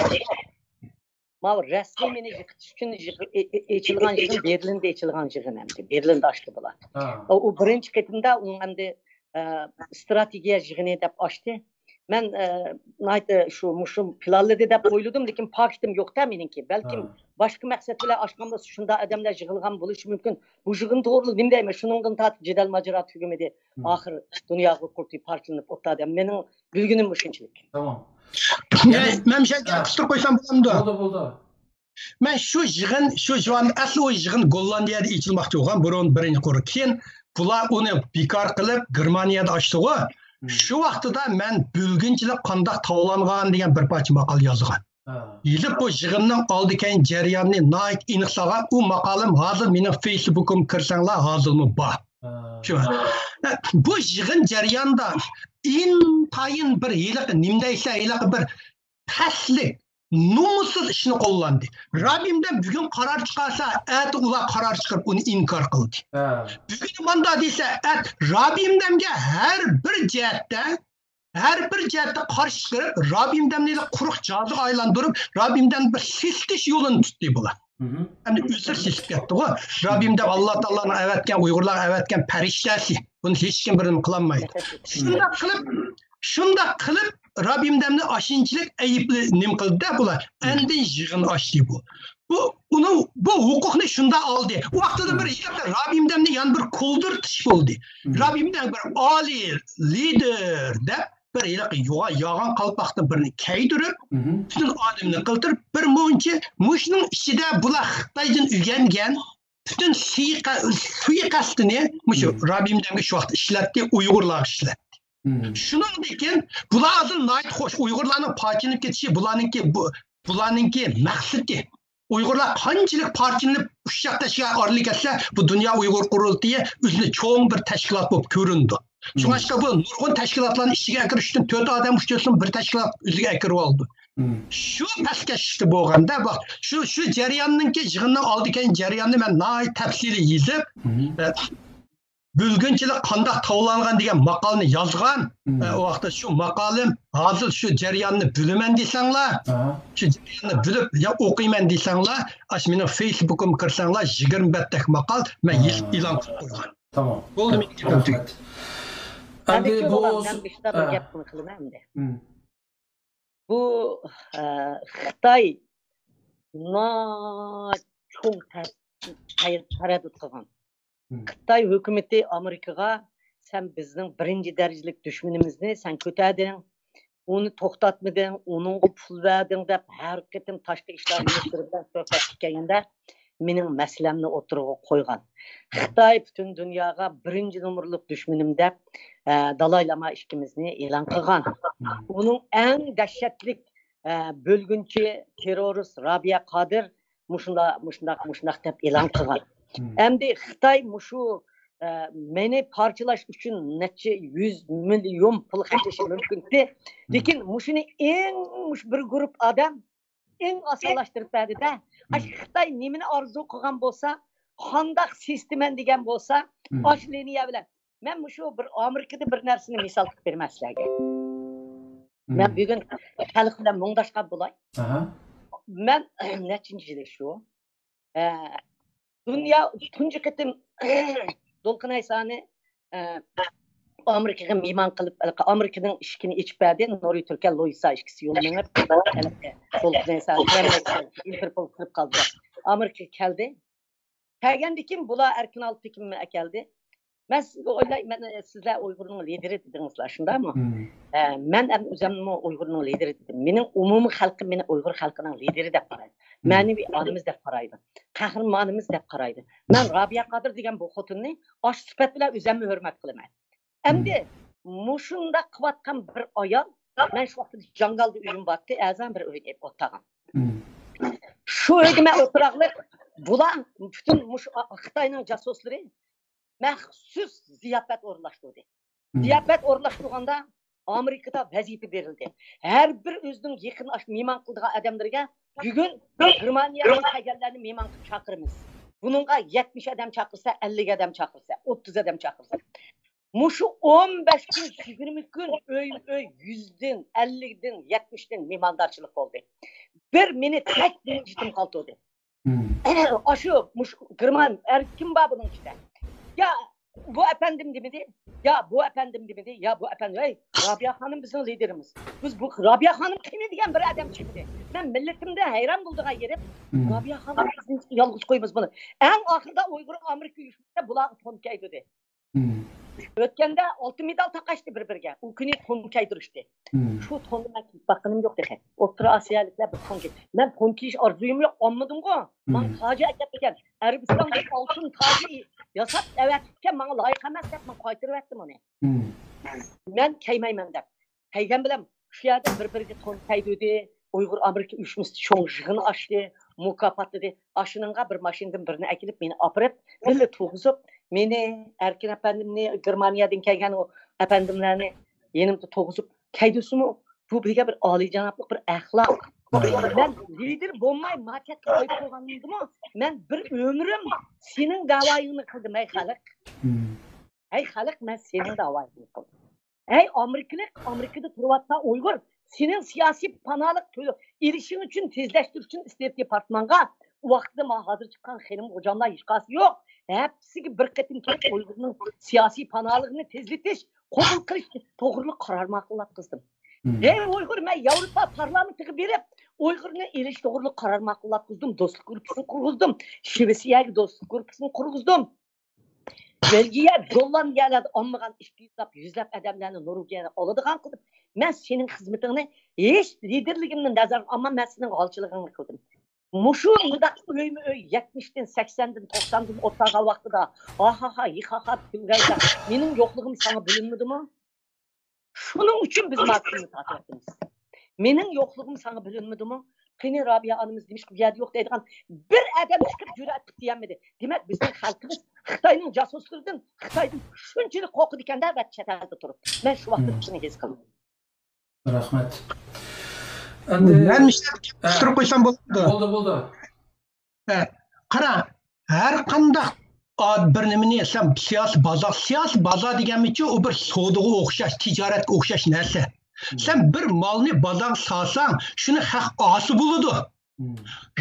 ماۋۇ رەسمىي مېنى يىقىتىش ئۈچۈن يىغ-، ئې-، ئې-، ئېچىلغان يىغىن بېرلىندە ئېچىلغان يىغىن ئەمدى. بېرلىندە ئاچتى بۇلار. ھا. ئۇ، ئۇ بىرىنچى قېتىمدا ئۇنىڭ ئەمدى، ئە، ستراتېگىيە يىغىنى دەپ ئاچتى. مەن، ئە، ناھايىتى شۇ، مۇشۇ پىلانلىدى دەپ ئويلىدىم، لېكىن پاكىتىم يوق-تە مېنىڭكى. بەلكىم ھا. باشقا مەقسەت بىلەن ئاچقان بولسا شۇنداق ئادەملەر يىغىلغان بولۇشى مۇمكىن. بۇ يىغىن توغرىلىق نېمە دەيمەن؟ شۇنىڭدىن تارتىپ جېدەل ماجىرا تۈگىمىدى. مم. ئاخىر دۇنيا ئۇيغۇر قۇرۇلتىيى پارچىلىنىپ ئوتتۇرا دەم. مېنىڭ بىلگىنىم مۇشۇنچىلىك. تامام. يەنى مەن مۇشۇ يەرگە ھە. قىستۇرۇپ قويسام بولامدۇ؟ بولدى، بولدى. مەن شۇ يىغىن، شۇ، شۇ ئەسلى ئۇ يىغىن گوللاندىيەدە ئېچىلماقچى بولغان، بۇرۇن بىرىنچى قۇر. كېيىن بۇلار ئۇنى بىكار قىلىپ، گېرمانىيەدە ئاچتىغۇ. مم. شۇ ۋاقتىدا مەن بۆلگۈنچىلىك قانداق تاۋلانغان دېگەن بىر پارچە ماقالە يازغان. ھە. يېزىپ بۇ يىغىننىڭ ئالدى كەينى جەريانىنى ناھايىتى ئېنىقلىغان ئۇ ماقالەم ھازىر مېنىڭ فېيسبۇكۇمغا كىرسەڭلار ھازىرمۇ بار. ھە. شۇ. بۇ يىغىن جەريانىدا ئىنتايىن بىر ھېلىقى نېمە دەيسە، ھېلىقى بىر پەسلىك، نومۇسسىز ئىشنى قوللاندى. رابىم دەم بۈگۈن قارار چىقارسا، ئەتە ئۇلار قارار چىقىرىپ ئۇنى ئىنكار قىلدى. ھە. بۈگۈن ماندا دېسە، ئەت رابىم دەمگە ھەر بىر جەھەتتە ھەر بىر جەھەتتە قارشى چىقىرىپ، رابىم دەمنى قۇرۇق جازىغا ئايلاندۇرۇپ، رابىم دەمنى بىر سېسىتىش يولىنى تۇتتى بۇلار. مم. ئەمدى ئۆزلىرى سېسىتىپ كەتتىغۇ. رابىم دەم ئاللا تائالانىڭ ئەۋەتكەن، ئۇيغۇرلارغا ئەۋەتكەن پەرىشتەسى. بۇنى ھېچكىم بىرىنى قىلالمايدۇ. شۇنداق قىلىپ، شۇنداق قىلىپ، رابىم دەمنى ئاشۇنچىلىك ئەيىبلى نېمە قىلدى-دە بۇلار. ئاندىن يىغىن ئاچتى بۇ. بۇ، ئۇنىڭ، بۇ ھوقۇقنى شۇنداق ئالدى. ئۇ ۋاقتىدا بىر ھېلىقى رابىم دەمنى يەنە بىر كولدۇرتۇش بولدى. مم. رابىم دەم بىر ئالىي لىدېر دەپ بىر ھېلىقى يوغا-، ياغان قالپاقتىن بىرنى كىيدۈرۈپ، مم. پۈتۈن ئادەمنى قىلتۇرۇپ، بىر مۇنچە مۇشۇنىڭ ئىچىدە بۇلار خىتايدىن ئۆگەنگەن پۈتۈن سۇيىقە-، سۇيىقەستىنى مۇشۇ مم. رابىم دەمگە شۇ ۋاقىتتا ئىشلەتتى، ئۇيغۇرلارغا ئىشلەتتى. مم. شۇنىڭدىن كېيىن بۇلار ھازىر ناھايىتى خوش، ئۇيغۇرلارنىڭ پارچىلىنىپ كېتىشى بۇلارنىڭكى، بۇ، بۇلارنىڭكى مەقسىتى. ئۇيغۇرلار قانچىلىك پارچىلىنىپ ئۇششاق تەشكىلات ئارىلىق كەتسە، بۇ دۇنيا ئۇيغۇر قۇرۇلتىيى ئۆزىنى چوڭ بىر تەشكىلات بولۇپ كۆرۈنىدۇ. مم. شۇڭلاشقا بۇ نۇرغۇن تەشكىلاتلارنى ئىچىگە ئەكىرىش ئۈچۈن تۆت ئادەم ئۇچرىسىمۇ بىر تەشكىلات ئۆزىگە ئەكىرىۋالىدۇ. مم. شۇ پەسكەشلىكتە بولغاندا، بۇ، شۇ، شۇ جەرياننىڭكى يىغىننىڭ ئالدى كەينى جەريانىنى مەن ناھايىتى تەپسىلىي يېزىپ، مم. ئە، بۆلگۈنچىلىك قانداق تاۋلانغان دېگەن ماقالىنى يازغان. مم. ئە، ئۇ ۋاقىتتا شۇ ماقالىم، ھازىر شۇ جەرياننى بۆلىمەن دېسەڭلار، ئاھا. شۇ جەرياننى بۆلۈپ يا ئوقۇيمەن دېسەڭلار، ئاشۇ مېنىڭ فېيسبۇكۇمغا كىرسەڭلار، يىگىرمە بەتتەك ماقال مەن ھە. يېزىپ ئېلان قىلىپ قويغان. تامام. بولدى، مېنىڭ گېپىم تۈگىدى. رەھمەت. ئەمدى ئەمدى بۇ، بولغان، مەن بىر ئىشلارنى ھە. گەپ قىلىمەن ئەمدى. مم. بۇ، ئە، خىتاي ناھايىتى چوڭ تەر-، تەر-، تەرەددۇت قىلغان. مم. خىتاي ھۆكۈمىتى ئامېرىكىغا، «سەن بىزنىڭ بىرىنچى دەرىجىلىك دۈشمىنىمىزنى سەن كۆتەردىڭ، ئۇنى توختاتمىدىڭ، ئۇنىڭغا پۇل بەردىڭ» دەپ، ھەر قېتىم تاشقى ئىشلار مىنىستىرى بىلەن سۆھبەتكە كەلگەندە، مېنىڭ مەسىلەمنى ئوتتۇرىغا قويغان. خىتاي پۈتۈن دۇنياغا بىرىنچى نومۇرلۇق دۈشمىنىم دەپ، ئە، دالاي لاما ئىككىمىزنى ئېلان قىلغان. ئۇنىڭ ئەڭ دەھشەتلىك، ئە، بۆلگۈنچى، تېررورىست رابىيە قادىر مۇشۇنداق، مۇشۇنداق، مۇشۇنداق دەپ ئېلان قىلغان. ئەمدى خىتاي مۇشۇ، ئە، مېنى پارچىلاش ئۈچۈن نەچچە يۈز مىليون پۇل خەجلىشى مۇمكىنتى. لېكىن مۇشۇنى ئەڭ مۇشۇ بىر گۇرۇپ ئادەم ئەڭ ئاسانلاشتۇرۇپ بەردى-دە. ئاشۇ خىتاي نېمىنى ئارزۇ قىلغان بولسا، قانداق سىستېمەنى دېگەن بولسا، ئاشۇ لىنىيە بىلەن. مەن مۇشۇ بىر ئامېرىكىدا بىر نەرسىنى مىسال قىلىپ بېرىمەن سىلەرگە. مەن بۈگۈن خەلق بىلەن مۇڭداشقان بولاي. مەن نەچچىنچى يىلى شۇ؟ ئە، دۇنيا تۇنجى قېتىم دولقۇن ئەيسانى، ئە، ئامېرىكىغا مېھمان قىلىپ، ئامېرىكىنىڭ ئىشىكىنى ئېچىپ بەردى. نورۋېگ تۈركىيە لويسا ئىككىسى يول مېڭىپ، دولقۇن ئەيسا، ئىنتېرپول كىرىپ قالدى. ئامېرىكىغا كەلدى. كەلگەندىن كېيىن بۇلار ئەركىن ئالتىنكىمنى ئەكەلدى. مەن سىزگە ئويلاي، مەن، سىزلەر ئۇيغۇرنىڭ لىدىرى دېدىڭىزلار، شۇنداقمۇ؟ مەن ھەم ئۆزۈممۇ ئۇيغۇرنىڭ لىدىرى دېدىم. مېنىڭ ئومۇمىي خەلقىم مېنى ئۇيغۇر خەلقىنىڭ لىدىرى دەپ قارايدۇ. مەنىۋى ئانىمىز دەپ قارايدۇ. قەھرىمانىمىز دەپ قارايدۇ. مەن رابىيە قادىر دېگەن بۇ خوتۇننى ئاشۇ سۈپەت بىلەن ئۆزۈممۇ ھۆرمەت قىلىمەن. ئەمدى مۇشۇنداق قىلىۋاتقان بىر ئايال، مەن شۇ ۋاقىتتا جاڭگالدا ئۆيۈم بارتتى، ئەرزان بىر ئۆيدە ئولتۇرغان. شۇ ئۆيدە مەن ئولتۇراقلىق، بۇلار پۈتۈن مۇشۇ خىتاينىڭ جاسۇسلىرى مەخسۇس زىياپەت ئورۇنلاشتۇردى. زىياپەت ئورۇنلاشتۇرغاندا ئامېرىكىدا ۋەزىپە بېرىلدى. ھەر بىر ئۆزىنىڭ يېقىن ئاش-، مېھمان قىلىدىغان ئادەملىرىگە بۈگۈن گېرمانىيەدىن كەلگەنلەرنى مېھمان قىلىپ چاقىرىمىز. بۇنىڭغا يەتمىش ئادەم چاقىرسا، ئەللىك ئادەم چاقىرسا، ئوتتۇز ئادەم چاقىرسا. مۇشۇ ئون بەش كۈن، يىگىرمە كۈن ئۆيمۇ ئۆي يۈزدىن، ئەللىكتىن، يەتمىشتىن مېھماندارچىلىق بولدى. بىر مېنى تەك مېنى يېتىم قالدۇردى. ئاشۇ، مۇشۇ گېرمان ئەر كىم بار بۇنىڭ ئىچىدە؟ يا بۇ ئەپەندىم دېمىدى، يا بۇ ئەپەندىم دېمىدى، يا بۇ ئەپەندىم، ھەي، رابىيە خانىم بىزنىڭ لىدىرىمىز. بىز بۇ رابىيە خانىم قېنى دېگەن بىر ئادەم چىقمىدى. مەن مىللىتىمدە ھەيران بولىدىغان يېرىم، رابىيە خانىم بىزنى يالغۇز قويمىز بۇنى. ئەڭ ئاخىرىدا ئۇيغۇر ئامېرىكا ئۇيۇشمىسى بۇلارغا تون كىيدۈردى. ئۆتكەندە ئالتە مېدال تاقاشتى بىر-بىرىگە. ئۇ كۈنى تون كىيدۈرۈشتى. شۇ توننى مەن كىيىپ باققىنىم يوق تېخى. ئوتتۇرا ئاسىيالىكلار بىر تون كىي-، مەن تون كىيىش ئارزۇيۇم يوق، ئالمىدىمغۇ. ماڭا تاجى ئەكەپ بەرگەن. ئەرەبىستاندا ئالتۇن تاجى ياساپ ئەۋەتىپتىكەن، ماڭا لايىق ئەمەس دەپ مەن قايتۇرۇۋەتتىم ئۇنى. مەن كىيمەيمەن دەپ. كىيگەن بىلەن شۇ يەردە بىر-بىرىگە تون كىيدۈردى. ئۇيغۇر ئامېرىكا ئۇيۇشمىسى چوڭ يىغىن ئاچتى، مۇكاپاتلىدى. ئاشۇنىڭغا بىر ماشىنىدىن بىرنى ئەكېلىپ، مېنى ئاپىرىپ، بىللە تۇرغۇزۇپ، مېنى، ئەركىن ئەپەندىمنى، گېرمانىيەدىن كەلگەن ئۇ ئەپەندىملەرنى يېنىمدا تۇرغۇزۇپ، كەيدىسىمۇ بۇ بىزگە بىر ئالىيجانابلىق، بىر ئەخلاق. مەن لىدىر بولماي ماكەتكە قويۇپ قويغاندىمۇ، مەن بىر ئۆمرۈم سېنىڭ داۋايىڭنى قىلدىم، ھەي خەلق. ھەي خەلق، مەن سېنىڭ داۋايىڭنى قىلدىم. ھەي ئامېرىكىلىق، ئامېرىكىدا تۇرۇۋاتقان ئۇيغۇر، سېنىڭ سىياسىي پاناھلىق تۆلەپ ئېلىشىڭ ئۈچۈن تېزلەشتۈرۈش ئۈچۈن ئىستېيت دېپارتمانغا، ئۇ ۋاقىتتا مانا ھازىر چىققان خېنىم غوجاملار ھېچقايسى يوق. ھەپتىسىگە بىر قېتىم كېلىپ ئۇيغۇرنىڭ سىياسىي پاناھلىقىنى تېزلىتىش، قوبۇل قىلىش توغرىلىق قارار ماقۇللاپ قىزدىم. ھەي ئۇيغۇر، مەن ياۋروپا پارلامېنتىغا بېرىپ، ئۇيغۇرنى ئېلىش توغرىلىق قارار ماقۇللاپ قىزدىم، دوستلۇق گۇرۇپپىسىنى قۇرغۇزدۇم، شىۋېتسىيەگە دوستلۇق گۇرۇپپىسىنى قۇرغۇزدۇم. بېلگىيە، گوللاندىيەلەردە ئالمىغان ئىككى يۈزلەپ، يۈزلەپ ئادەملەرنى نورۋېگىيەدە ئالىدىغان قىلدىم. مەن سېنىڭ خىزمىتىڭنى ھېچ لىدىرلىكىمنى نەزەردىن ئالماي، مەن سېنىڭ غالچىلىقىڭنى قىلدىم. مۇشۇ مۇنداق ئۆيمۇ ئۆي يەتمىشتىن، سەكسەندىن، توقساندىن ئولتۇرغان ۋاقتىدا ھاھاھا، ھىخاخا كۈلگەندە مېنىڭ يوقلۇقۇم ساڭا بىلىنمىدىمۇ؟ شۇنىڭ ئۈچۈن بىز ماركسىزمنى تارتىۋاتىمىز. مېنىڭ يوقلۇقۇم ساڭا بىلىنمىدىمۇ؟ قېنى رابىيە ئانىمىز نېمىشقا بۇ يەردە يوق دەيدىغان بىر ئادەم چىقىپ جۈرئەت قىلىپ دېيەلمىدى. دېمەك، بىزنىڭ خەلقىمىز خىتاينىڭ جاسۇسلىرىدىن، خىتايدىن شۇنچىلىك قورقىدىكەندە، ۋە چەت ئەلدە تۇرۇپ. مەن شۇ ۋاقىتتا شۇنى ھېس قىلدىم. رەھمەت. ئەمدى مەن مۇشۇ يەردە قىستۇرۇپ قويسام بولامدۇ؟ بولدى، بولدى. ھە، قارا، ھەر قانداق ئاد-، بىر نېمىنى سەن سىياسىي بازار، سىياسىي بازار دېگەنمىچۇ، ئۇ بىر سودىغا ئوخشاش، تىجارەتكە ئوخشاش نەرسە. سەن بىر مالنى بازارغا سالساڭ، شۇنى خەق ئالسا بولىدۇ.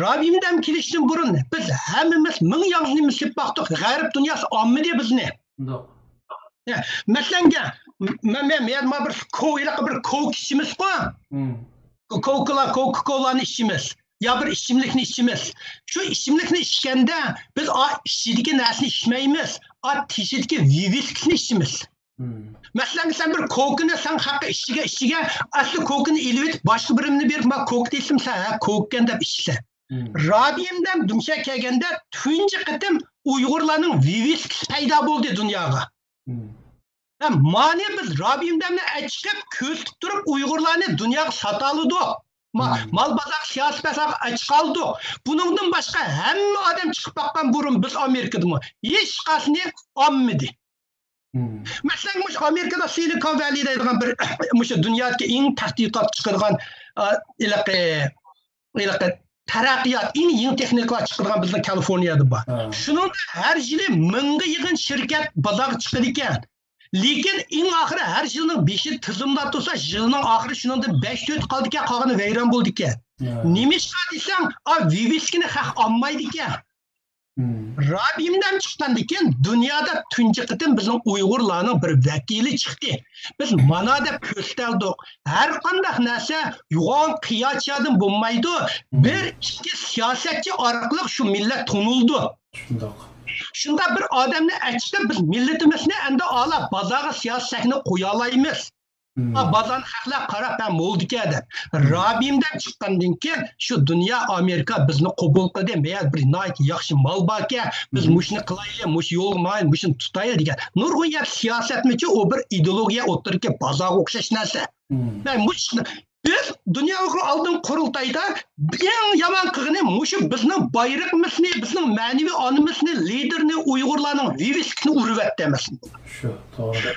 رابىيەم دەم كېلىشتىن بۇرۇن بىز ھەممىمىز مىڭ يالغۇز نېمە سېلىپ باقتۇق. غەرب دۇنياسى ئالمىدى بىزنى. ھە، مەسىلەنگە، مەن، مەن، مەن، مەن بىر كو-، ھېلىقى بىر كوكا ئىچىمىزغۇ. كوكا-كولا، كوكا-كولانى ئىچىمىز. يا بىر ئىچىملىكنى ئىچىمىز. شۇ ئىچىملىكنى ئىچكەندە بىز ئا ئىچىدىكى نەرسىنى ئىچمەيمىز. ئا تېشىدىكى ۋىۋىسكىنى ئىچىمىز. مەسىلەن، سەن بىر كوكىنى سەن خەققە ئىچىگە، ئىچىگە، ئەسلى كوكىنى ئېلىۋېتىپ، باشقا بىرىمنى بېرىپ، ما كوكا دېسەم، سەن ھە كوكىكەن دەپ ئىچىسەن. رابىيەم دەم دۇمشا كەلگەندە تۇنجى قېتىم ئۇيغۇرلارنىڭ ۋىۋىسكىسى پەيدا بولدى دۇنياغا. ھە، مانى بىز رابىيە ھەمدەمنى ئەچىقىپ كۆرسىتىپ تۇرۇپ ئۇيغۇرلارنى دۇنياغا ساتالىدۇق. ما-، مال بازار سىياسىي پەساغا ئەچىقالدۇق. بۇنىڭدىن باشقا ھەممە ئادەم چىقىپ باققان بۇرۇن بىز ئامېرىكىدىمۇ. ھېچقايسىنى ئالمىدى. مەسىلەن، مۇشۇ ئامېرىكىدا سىلىكون ۋەلى دەيدىغان بىر، مۇشۇ دۇنيادىكى ئىڭ تەتقىقات چىقىدىغان، ئا، ھېلىقى، ھېلىقى تەرەققىيات، ئەڭ يېڭى تېخنىكىلار چىقىدىغان بىزنىڭ كالىفورنىيەدە بار. شۇنىڭدا ھەر يىلى مىڭغا يېقىن شىركەت بازارغا چىقىدىكەن. لېكىن ئەڭ ئاخىرى ھەر يىلنىڭ بېشى تىزىملاپ تۇرسا، يىلنىڭ ئاخىرى شۇنىڭدىن بەش تۆتى قالىدىكەن، قالغىنى ۋەيران بولىدىكەن. نېمىشقا دېسەڭ، ئا، ۋىۋىسكىنى خەق ئالمايدىكەن. رابىيە ھەمدەم چىققاندىن كېيىن دۇنيادا تۇنجى قېتىم بىزنىڭ ئۇيغۇرلارنىڭ بىر ۋەكىلى چىقتى. بىز مانا دەپ كۆرسىتەلدۇق. ھەر قانداق نەرسە يوغان قىياچىيادىن بولمايدۇ. بىر ئىككى سىياسەتچى ئارقىلىق شۇ مىللەت تونۇلىدۇ. شۇنداق. شۇنداق بىر ئادەمنى ئەچىقىپ، بىز مىللىتىمىزنى ئەمدى ئالا بازارغا سىياسەت سەھنە قويالايمىز. ھا، بازارنى خەقلەر قاراپ، ھە، بولدىكەن دەپ. رابىيە ھەمدەم چىققاندىن كېيىن شۇ دۇنيا، ئامېرىكا بىزنى قوبۇل قىلدى. مەيەر بىر ناھايىتى ياخشى مال باركەن، بىز مۇشۇنى قىلايلى، مۇشۇ يولغا ماڭايلى، مۇشۇنى تۇتايلى دېگەن. نۇرغۇن يەر سىياسەتمىچۇ ئۇ بىر ئىدېئولوگىيە ئوتتۇرىدىكى بازارغا ئوخشاش نەرسە. مەن مۇشۇ، بىز دۇنيا ئۇيغۇر ئالدىن قۇرۇلتايدا ئەڭ يامان قىلغىنى مۇشۇ بىزنىڭ بايرىقىمىزنى، بىزنىڭ مەنىۋى ئانىمىزنى، لىدېرنى، ئۇيغۇرلارنىڭ ۋىۋىسكىنى ئۇرۇۋەتتى ئەمەسمۇ؟ شۇ، توغرا.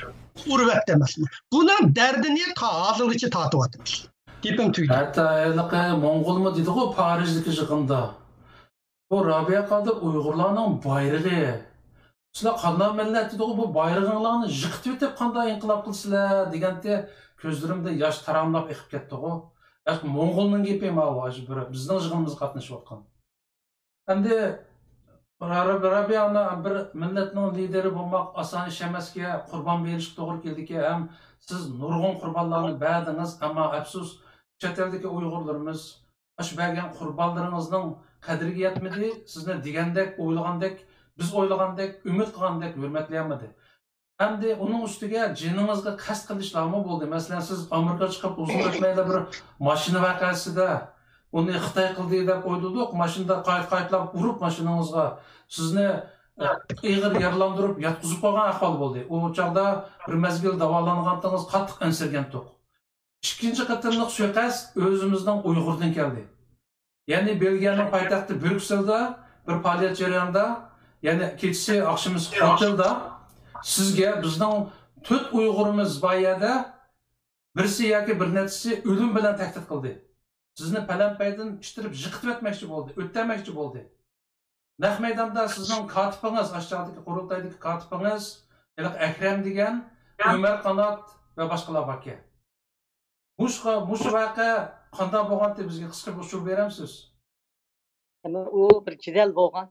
ئۇرۇۋەتتى ئەمەسمۇ؟ بۇنىڭ دەردىنى تا ھازىرغىچە تارتىۋاتىمىز. گېپىم تۈگىدى. ھەتتا ھېلىقى موڭغۇلمۇ دېدىغۇ پارىژدىكى يىغىندا. بۇ رابىيە قادىر ئۇيغۇرلارنىڭ بايرىقى. سىلەر قانداق مىللەت دېدىغۇ، بۇ بايرىقىڭلارنى يىقىتىۋېتىپ قانداق ئىنقىلاب قىلىسىلەر دېگەنتى كۆزلىرىمدە ياش تاراملاپ ئېقىپ كەتتىغۇ. ھەق موڭغۇلنىڭ گېپى ماۋۇ، ئاشۇ بىر بىزنىڭ يىغىنىمىزغا قاتنىشىۋاتقان. ئەمدى را-، را-، رابىيە ئانا بىر مىللەتنىڭ لىدېرى بولماق ئاسان ئىش ئەمەسكەن، قۇربان بېرىشكە توغرا كېلىدىكەن. ھەم سىز نۇرغۇن قۇربانلارنى بەردىڭىز، ئەمما ئەپسۇس، چەت ئەلدىكى ئۇيغۇرلىرىمىز ئاشۇ بەرگەن قۇربانلىرىڭىزنىڭ قەدرىگە يەتمىدى، سىزنى دېگەندەك، ئويلىغاندەك، بىز ئويلىغاندەك، ئۈمىد قىلغاندەك ھۆرمەتلىيەلمىدى. ئەمدى ئۇنىڭ ئۈستىگە جېنىڭىزغا قەست قىلىشلارمۇ بولدى. مەسىلەن، سىز ئامېرىكا چىقىپ ئۇزۇن ئۆتمەيلا بىر ماشىنا ۋەقەسىدە ئۇنى خىتاي قىلدى دەپ ئويلىدۇق. ماشىنىدا قايتا-قايتىلاپ ئۇرۇپ ماشىنىڭىزغا سىزنى، ئېغىر يارىلاندۇرۇپ ياتقۇزۇپ قويغان ئەھۋال بولدى. ئۇ چاغدا بىر مەزگىل داۋالانغانتىڭىز، قاتتىق ئەنسىرىگەنتۇق. ئىككىنچى قېتىملىق سۇيىقەست ئۆزىمىزنىڭ ئۇيغۇردىن كەلدى. يەنى بېلگىيەنىڭ پايتەختى بريۇكسېلدا بىر پائالىيەت جەريانىدا، يەنى كېچىسى، ئاخشىمى خوتېلدا سىزگە بىزنىڭ تۆت ئۇيغۇرىمىز بار يەردە بىرسى ياكى بىر نەچچىسى ئۆلۈم بىلەن تەھدىت قىلدى. سىزنى پەلەمپەيدىن ئىتتىرىپ يىقىتىۋەتمەكچى بولدى، ئۆلتۈرمەكچى بولدى. نەق مەيداندا سىزنىڭ كاتىپىڭىز، ئاشۇ چاغدىكى قۇرۇلتايدىكى كاتىپىڭىز، ھېلىقى ئەكرەم دېگەن، ئۆمەر قانات ۋە باشقىلار باركەن. مۇشۇ، مۇشۇ ۋەقە قانداق بولغانتى، بىزگە قىسقا بىر ئۇچۇر بېرەمسىز؟ ئەمما ئۇ بىر جېدەل بولغان.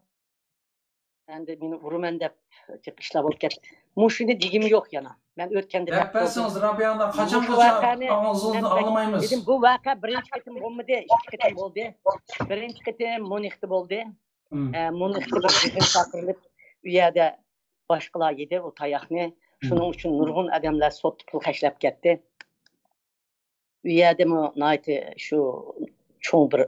ئەمدى مېنى ئۇرىمەن دەپ جىق ئىشلار بولۇپ كەتتى. مۇشۇنى دېگۈم يوق يەنە. مەن ئۆتكەندە دەپ دەپ بەرسىڭىز، بولدۇم. رابىيە ئانا، قاچانغىچە ئاغزىڭىزدىن ئاڭلىمايمىز؟ دېدىم، بۇ ۋەقە بىرىنچى قېتىم بولمىدى، ئىككى قېتىم بولدى. بىرىنچى قېتىم ميۇنختا بولدى. ئە، ميۇنختا بىر يىغىن چاقىرىلىپ، ئۇ يەردە باشقىلار يېدى ئۇ تاياقنى. شۇنىڭ ئۈچۈن نۇرغۇن ئادەملەر سوتتا پۇل خەجلەپ كەتتى. ئۇ يەردىمۇ ناھايىتى شۇ چوڭ بىر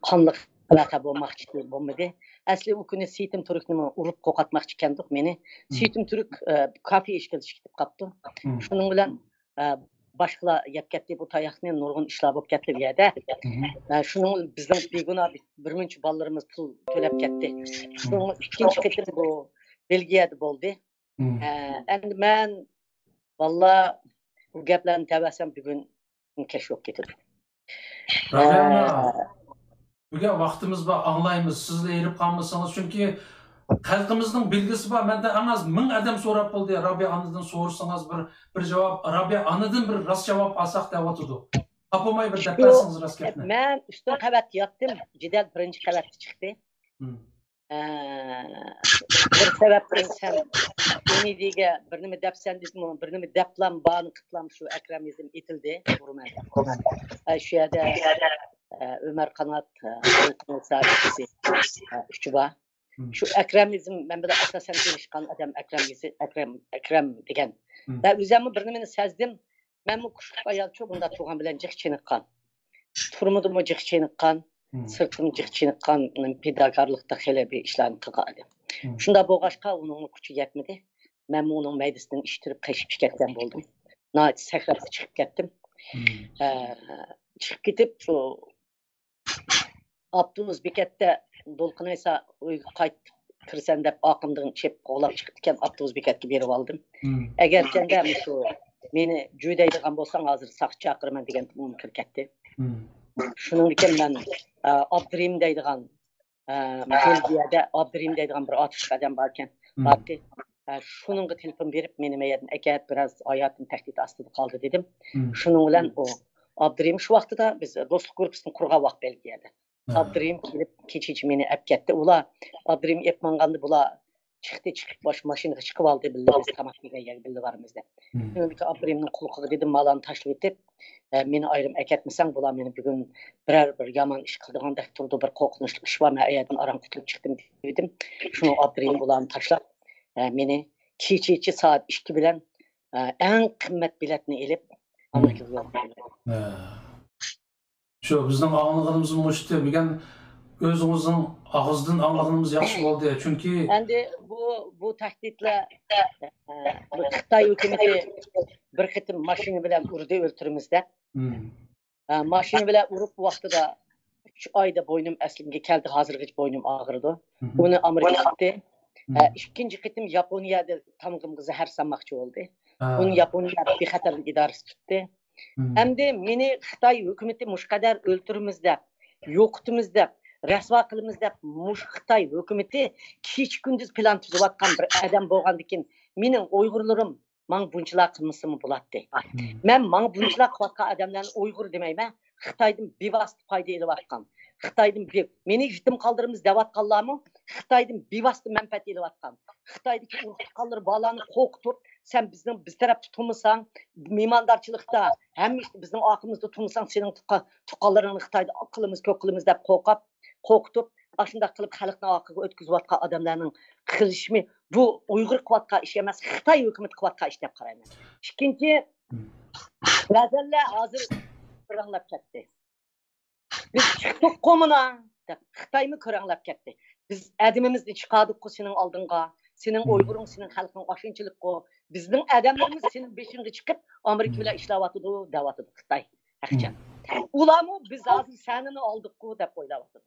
قانلىق ۋەقە بولماقچى بولمىدى. ئەسلى ئۇ كۈنى سېيىتىم تۈركنىمۇ ئۇرۇپ قوقاتماقچى ئىكەندۇق مېنى. سېيىتىم تۈرك، ئە، كافې ئىچكىلى چىقىپ قاپتۇ. شۇنىڭ بىلەن، ئە، باشقىلار يەپ كەتتى بۇ تاياقنى، نۇرغۇن ئىشلار بولۇپ كەتتى بۇ يەردە. ئە، شۇنىڭ بىزنىڭ بىگۇناھ بىر مۇنچە بالىلىرىمىز پۇل تۆلەپ كەتتى. شۇنىڭ ئىككىنچى قېتىم بۇ بېلگىيەدە بولدى. ئە، ئەمدى مەن بالىلار بۇ گەپلەرنى دەۋەرسەم بۈگۈن كەچ بولۇپ كېتىدۇ. رابىيە ئانا، بۈگۈن ۋاقتىمىز بار، ئاڭلايمىز. سىزلا ھېرىپ قالمىسىڭىز، چۈنكى خەلقىمىزنىڭ بىلگۈسى بار. مەندىن ئەڭ ئاز مىڭ ئادەم سوراپ بولدى. رابىيە ئانىدىن سورىسىڭىز بىر، بىر جاۋاب، رابىيە ئانىدىن بىر راست جاۋاب ئالساق دەۋاتىدۇ. تاپالماي بىر دەپ بەرسىڭىز راست گەپنى. مەن ئۈستۈن قەۋەتتە ياتتىم. جېدەل بىرىنچى قەۋەتتە چىقتى. ئە، بىر سەۋەبتىن سەن ئۇنى دېگە بىر نېمە دەپسەن دېدىمۇ، بىر نېمە دەپلام، باھانە قىپلام شۇ ئەكرەم يېزىم ئېتىلدى. ئە، شۇ يەردە، ئە، ئۆمەر قانات، ئە، ئالتۇن سائىدىسى، ئە، ئۈچى بار. شۇ ئەكرەم يېزىم مەن بىلەن ئاساسەن تونۇشقان ئادەم ئەكرەم يېزى، ئەكرەم، ئەكرەم دېگەن. مەن ئۆزەممۇ بىر نېمىنى سەزدىم. مەنمۇ قۇشلۇق ئايالچۇ بۇنداق تۇرغان بىلەن جىق چېنىققان. تۈرمىدىمۇ جىق چېنىققان، سىرتتىمۇ جىق چېنىققان، پىداكارلىقتا خېلى بىر ئىشلارنى قىلغان ئىدىم. شۇنداق بولغاچقا ئۇنىڭمۇ كۈچى يەتمىدى. مەنمۇ ئۇنىڭ مەيدىسىدىن ئىتتىرىپ قېچىپ كەتكەن بولدۇم. ناھايىتى سەكرەپ چىقىپ كەتتىم. ئە، چىقىپ كېتىپ، شۇ ئاپتوبۇس بېكەتتە دولقۇن ئەيسا ئۆيگە قايتىپ كىرىسەن دەپ ئارقامدىن چېپىپ قوغلاپ چىقىپتىكەن، ئاپتوبۇس بېكەتكە بېرىۋالدىم. ئەگەرچەندە مۇشۇ مېنى جۈدەيدىغان بولساڭ، ھازىر ساقچى چاقىرىمەن دېگەن، ئۇمۇ كىرىپ كەتتى. شۇنىڭدىن كېيىن مەن، ئە، ئابدۇرېھىم دەيدىغان، ئە، بېلگىيەدە ئابدۇرېھىم دەيدىغان بىر ئاتۇشلۇق ئادەم باركەن، بارتى. ئە، شۇنىڭغا تېلېفون بېرىپ، مېنى مەيەردىن ئەكەت، بىراز ھاياتىم تەھدىت ئاستىدا قالدى دېدىم. شۇنىڭ بىلەن ئۇ ئابدۇرېھىم شۇ ۋاقتىدا بىز دوستلۇق گۇرۇپپىسىنى قۇرغان ۋاقىت بەلگىيەدە. ئابدۇرېھىم كېلىپ، كېچىچە مېنى ئەپ كەتتى. ئۇلار ئابدۇرېھىم ئېپ ماڭغاندا بۇلار چىقتى، چىقىپ باش ماشىنىغا چىقىپ ئالدى، بىللە بىز تاماق يېگەن يەرگە بىللە بارىمىز دەپ. شۇنىڭدىكى ئابدۇرېھىمنىڭ قۇلىقىغا دېدىم، مالارنى تاشلىۋېتىپ، ئە، مېنى ئايرىم ئەكەتمىسەڭ، بۇلار مېنى بۈگۈن بىرەر بىر يامان ئىش قىلىدىغاندەك تۇرىدۇ، بىر قورقۇنچلۇق ئىش بار، مەن ئەيەردىن ئاران قۇتۇلۇپ چىقتىم دېدىم. شۇنىڭ ئابدۇرېھىم بۇلارنى تاشلاپ، ئە، مېنى كېچىچە سائەت ئىككى بىلەن، ئە، ئەڭ قىممەت بېلەتنى ئېلىپ، ئامېرىكىغا يول قويدى. شۇ بىزنىڭ ئاڭلىغىنىمىز مۇشتى بۈگۈن ئۆزىڭىزنىڭ ئاغزىدىن ئاڭلىغىنىمىز ياخشى بولدى، چۈنكى. ئەمدى بۇ، بۇ تەھدىتلەر، ئە، بۇ خىتاي ھۆكۈمىتى بىر قېتىم ماشىنا بىلەن ئۇردى، ئۆلتۈرىمىز دەپ. ئە، ماشىنا بىلەن ئۇرۇپ ۋاقتىدا ئۈچ ئايدا بوينۇم ئەسلىمگە كەلدى، ھازىرغىچە بوينۇم ئاغرىدۇ. ئۇنى ئامېرىكا تۇتتى. ئە، ئىككىنچى قېتىم ياپونىيەدە تامىقىمغا زەھەر سالماقچى بولدى. ئۇنى ياپونىيە بىخەتەرلىك ئىدارىسى تۇتتى. ئەمدى مېنى خىتاي ھۆكۈمىتى مۇشۇ قەدەر ئۆلتۈرىمىز دەپ، يوقىتىمىز دەپ، رەسۋا قىلىمىز دەپ، مۇشۇ خىتاي ھۆكۈمىتى كېچە-كۈندۈز پىلان تۈزۈۋاتقان بىر ئادەم بولغاندىكىن، مېنىڭ ئۇيغۇرلىرىم ماڭا بۇنچىلار قىلمىسىمۇ بولاتتى. مەن ماڭا بۇنچىلار قىلىۋاتقان ئادەملەرنى ئۇيغۇر دېمەيمەن، خىتايدىن بىۋاسىتە پايدا ئېلىۋاتقان، خىتايدىن بىر، مېنى يېتىم قالدۇرىمىز دەۋاتقانلارمۇ خىتايدىن بىۋاسىتە مەنپەئەت ئېلىۋاتقان. خىتايدىكى ئۇرۇق تۇغقانلىرى بالىلارنى قورقۇتۇپ، سەن بىزنىڭ، بىز تەرەپتە تۇرمىساڭ، مېھماندارچىلىقتا ھەممە ئىشتا بىزنىڭ ئارقىمىزدا تۇرمىساڭ، سېنىڭ تۇغقا-، تۇغقانلىرىڭنى خىتايدا قىلىمىز، كۆپ قىلىمىز دەپ قورقۇپ، قورقۇتۇپ، ئاشۇنداق قىلىپ خەلقنى ئارقىغا ئۆتكۈزۈۋاتقان ئادەملەرنىڭ قىلىشىمى، بۇ ئۇيغۇر قىلىۋاتقان ئىش ئەمەس، خىتاي ھۆكۈمىتى قىلىۋاتقان ئىش دەپ قارايمەن. ئىككىنچى، بەزەنلەر ھازىر كۆرەڭلەپ كەتتى. بىز چىقتۇققۇ مانا دەپ، خىتايمۇ كۆرەڭلەپ كەتتى. بىز ئادىمىمىزنى چىقاردۇققۇ سېنىڭ ئالدىڭغا، سېنىڭ ئۇيغۇرۇڭ، سېنىڭ خەلقىڭ ئاشۇنچىلىكقۇ، بىزنىڭ ئادەملىرىمىز سېنىڭ بېشىڭغا چىقىپ ئامېرىكا بىلەن ئىشلەۋاتىدۇ دەۋاتىدۇ خىتاي. ھەقىچان ئۇلارمۇ بىز ھازىر سەنىنى ئالدۇققۇ دەپ ئويلاۋاتىدۇ.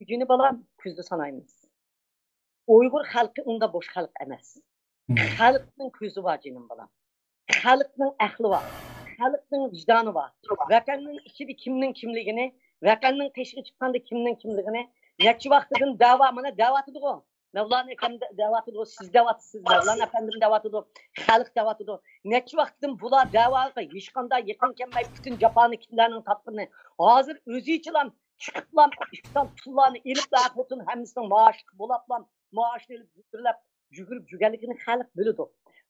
جېنىم بالام، كۈزدە سانايمىز. ئۇيغۇر خەلقى ئۇنداق بوش خەلق ئەمەس. خەلقنىڭ كۆزى بار، جېنىم بالام. خەلقنىڭ ئەقلى بار. خەلقنىڭ ۋىجدانى بار. ۋەتەننىڭ ئىچىدە كىمنىڭ كىملىكىنى، ۋەتەننىڭ تېشىغا چىققاندا كىمنىڭ كىملىكىنى، نەچچە ۋاقىتتىن دەۋا، مانا دەۋاتىدىغۇ. مەۋلانا ئەپەندى دەۋاتىدۇ، سىز دەۋاتىسىز، مەۋلانا ئەپەندىم دەۋاتىدۇ، خەلق دەۋاتىدۇ. نەچچە ۋاقىتتىن بۇلار دەۋاغا ھېچقانداق يېقىن كەلمەي، پۈتۈن جاپانى كىملەرنىڭ تارتقىنى. ھازىر ئۆزىچىلا چىقىپلا ئىشتان پۇللارنى ئېلىپلا، خوتۇن ھەممىسىنىڭ مائاشلىق بولاپلا، مائاشنى ئېلىپ يۈگۈرلەپ، يۈگۈرۈپ يۈرگەنلىكىنى خەلق بىلىدۇ.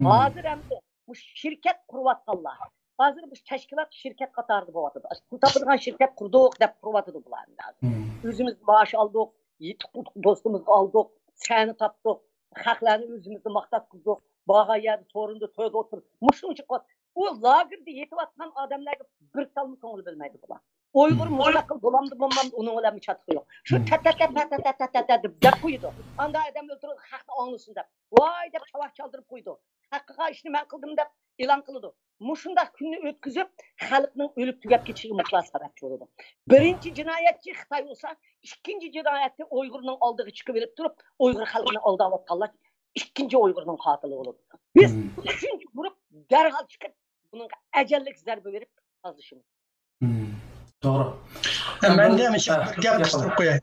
ھازىر ئەمدى مۇشۇ شىركەت قۇرۇۋاتقانلار، ھازىر مۇشۇ تەشكىلات شىركەت قاتارىدا بولۇۋاتىدۇ. پۇل تاپىدىغان شىركەت قۇردۇق دەپ قۇرۇۋاتىدۇ بۇلار ئەمدى ھازىر. ئۆزىمىز مائاش ئالدۇق، يېتىق دوستىمىزغا ئالدۇق، سەنە تاپتۇق، خەقلەرنى ئۆزىمىزنى ماختاپ قىلدۇق، بارغان يەردە سورۇندا تۆردە ئولتۇرۇپ، مۇشۇنچە قوت. ئۇ لاگېردا يېتىۋاتقان ئادەملەرگە بىر تالمۇ كۆڭۈل بۆلمەيدۇ بۇلار. ئۇيغۇر مۇنداق قىل، بولامدۇ، بولمامدۇ، ئۇنىڭ بىلەن چاتىقى يوق. شۇ تەتەتەتەتەتەتەتەت دەپ، دەپ قويىدۇ. ئاندا ئادەم ئۆلتۈرۈپ، خەقنى ئاڭلىسۇن دەپ. ۋاي دەپ چاۋاك چالدۇرۇپ قويىدۇ. خەق قىلغان ئىشنى مەن قىلدىم دەپ ئېلان قىلىدۇ. مۇشۇنداق كۈننى ئۆتكۈزۈپ، خەلقنىڭ ئۆلۈپ تۈگەپ كېتىشىگە مۇشۇلار سەۋەبچى بولىدۇ. بىرىنچى جىنايەتچى خىتاي بولسا، ئىككىنچى جىنايەتنى ئۇيغۇرنىڭ ئالدىغا چىقىۋېلىپ تۇرۇپ، ئۇيغۇر خەلقىنى ئالداۋاتقانلار ئىككىنچى ئۇيغۇرنىڭ قاتىلى بولىدۇ. بىز ئۈچىنچى گۇرۇپ دەرھال چىقىپ، بۇنىڭغا ئەجەللىك زەربە بېرىپ تازىلىشىمىز. توغرا. مەن دە مۇشۇ بىر گەپ قىستۇرۇپ قوياي.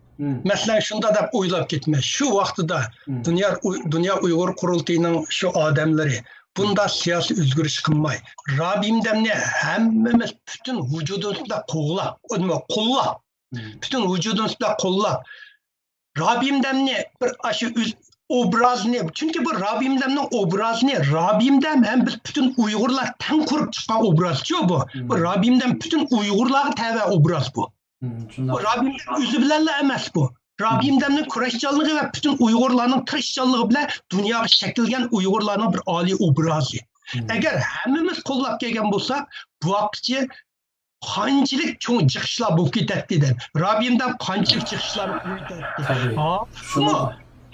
مەسىلەن، شۇنداق دەپ ئويلاپ كېتىمەن. شۇ ۋاقتىدا دۇنيا ئۇي-، دۇنيا ئۇيغۇر قۇرۇلتىيىنىڭ شۇ ئادەملىرى بۇنداق سىياسىي ئۆزگىرىش قىلماي، رابىمدەمنى ھەممىمىز پۈتۈن ۋۇجۇدىمىز بىلەن قوغلاپ، نېمە، قوللاپ، پۈتۈن ۋۇجۇدىمىز بىلەن قوللاپ، رابىمدەمنى بىر ئاشۇ ئۆز ئوبرازىنى، چۈنكى بۇ رابىمدەمنىڭ ئوبرازىنى، رابىمدەم ھەم بىز پۈتۈن ئۇيغۇرلار تەڭ قۇرۇپ چىققان ئوبرازچۇ بۇ. بۇ رابىمدەم پۈتۈن ئۇيغۇرلارغا تەۋە ئوبراز بۇ. بۇ رابىمدەم ئۆزى بىلەنلا ئەمەس بۇ. رابىمدەمنىڭ كۈرەشچانلىقى ۋە پۈتۈن ئۇيغۇرلارنىڭ تىرىشچانلىقى بىلەن دۇنياغا شەكىللىگەن ئۇيغۇرلارنىڭ بىر ئالىي ئوبرازى. ئەگەر ھەممىمىز قوللاپ كەلگەن بولساق، بۇاققىچە قانچىلىك چوڭ جىق ئىشلار بولۇپ كېتەتتى دەپ. رابىمدەم قانچىلىك جىق ئىشلارنى قىلىپ كېتەتتى. ھازىرمۇ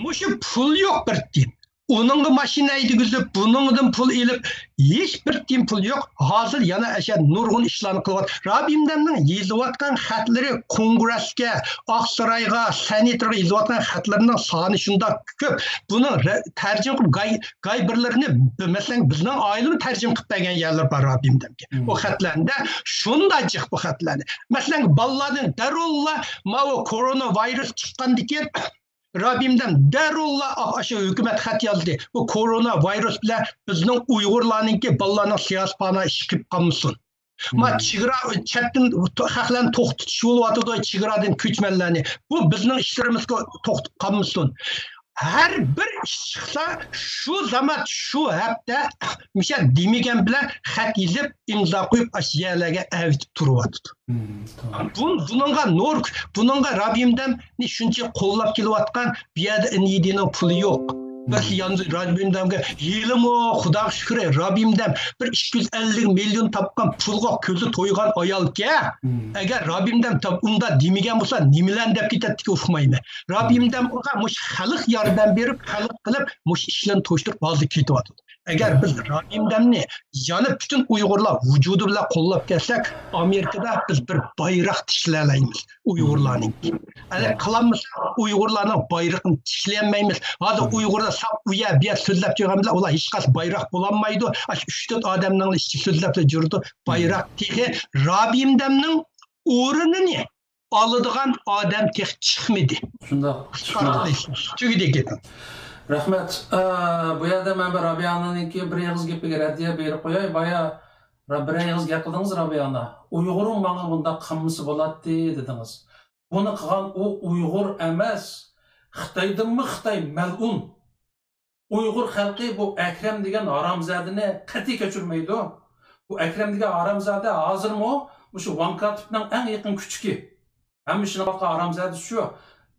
مۇشۇ پۇل يوق بىر تىيىن. ئۇنىڭغا ماشىنا ھەيدىگۈزۈپ، بۇنىڭدىن پۇل ئېلىپ، ھېچ بىر تىيىن پۇل يوق. ھازىر يەنە ئەشە نۇرغۇن ئىشلارنى قىلىۋاتىدۇ. رابىم دەمنىڭ يېزىۋاتقان خەتلىرى كونگرېسكە، ئاقسارايغا، سېناتورغا يېزىۋاتقان خەتلىرىنىڭ سانى شۇنداق كۆپ. بۇنىڭ رە-، تەرجىمە قىلىپ گاي-، گاي بىرلىرىنى، مەسىلەن، بىزنىڭ ئائىلىمۇ تەرجىمە قىلىپ بەرگەن يەرلىرى بار رابىم دەمگە. ئۇ خەتلەردە شۇنداق جىق بۇ خەتلەرنى. مەسىلەن، بالىلاردىن دەررۇللا ماۋۇ كورونا ۋىرۇس چىققاندىكىن رابىم دەم دەررۇللا ئاشۇ ھۆكۈمەت خەت يازدى. بۇ كورونا ۋىرۇس بىلەن بىزنىڭ ئۇيغۇرلارنىڭكى بالىلارنىڭ سىياسىي پانا ئىشى كېلىپ قالمىسۇن. ما چېگرا چەتتىن خەقلەرنى توختىتىش بولۇۋاتىدۇ، چېگرادىن كۆچمەنلەرنى. بۇ بىزنىڭ ئىشلىرىمىزغا توختىتىپ قالمىسۇن. ھەر بىر ئىش چىقسا، شۇ زامات، شۇ ھەپتە مۇشۇ دېمىگەن بىلەن خەت يېزىپ، ئىمزا قويۇپ، ئاشۇ يەرلەرگە ئەۋېتىپ تۇرۇۋاتىدۇ. بۇ، بۇنىڭغا نور، بۇنىڭغا رابىم دەمنى شۇنچە قوللاپ كېلىۋاتقان بۇ يەردە ئېن ئى دىنىڭ پۇلى يوق. بەس يانزى رابىم دەمگە ھېلىمۇ خۇداغا شۈكرى، رابىم دەم بىر ئىككى يۈز ئەللىك مىليون تاپقان پۇلغا كۆزى تويغان ئايالكەن. ئەگەر رابىم دەم تاپ-، ئۇنداق دېمىگەن بولسا، نېمىلەرنى دەپ كېتەتتىكى ئۇقمايمەن. رابىم دەم ئۇلار مۇشۇ خەلق ياردەم بېرىپ، خەلق قىلىپ، مۇشۇ ئىشلارنى توشتۇرۇپ، ھازىر كېتىۋاتىدۇ. ئەگەر بىز رابىم دەمنى يەنە پۈتۈن ئۇيغۇرلار ۋۇجۇدى بىلەن قوللاپ كەلسەك، ئامېرىكىدا بىز بىر بايراق تىكلەيەلەيمىز ئۇيغۇرلارنىڭكى. ئەگەر قىلالمىساق، ئۇيغۇرلارنىڭ بايرىقىنى تىكلىيەلمەيمىز. ھازىر ئۇيغۇرلار ساپ ئۇ يەر، بۇ يەر سۆزلەپ يۈرگەن بىلەن ئۇلار ھېچقايسى بايراق بولالمايدۇ. ئاشۇ ئۈچ تۆت ئادەمنىڭ ئىچىدە سۆزلەپ يۈرىدۇ. بايراق تېخى رابىم دەمنىڭ ئورنىنى ئالىدىغان ئادەم تېخى چىقمىدى. شۇنداق، چىقمىدى. تۈگىدى گېپىم. رەھمەت. ئە، بۇ يەردە مەن بىر رابىيانىڭكى بىر ئېغىز گېپىگە رەددىيە بېرىپ قوياي. بايا را-، بىر ئېغىز گەپ قىلدىڭىز، رابىيە ئانا. ئۇيغۇرۇڭ ماڭا بۇنداق قىلمىسا بولاتتى، دېدىڭىز. بۇنى قىلغان ئۇ ئۇيغۇر ئەمەس. خىتايدىنمۇ خىتاي، مەلئۇن. ئۇيغۇر خەلقى بۇ ئەكرەم دېگەن ھارامزادىنى قەتئىي كەچۈرمەيدۇ. بۇ ئەكرەم دېگەن ھارامزادە ھازىرمۇ مۇشۇ ۋاڭ كاتىپنىڭ ئەڭ يېقىن كۈچۈكى. ھەممە ئىشنى قىلىۋاتقان ھارامزادە شۇ.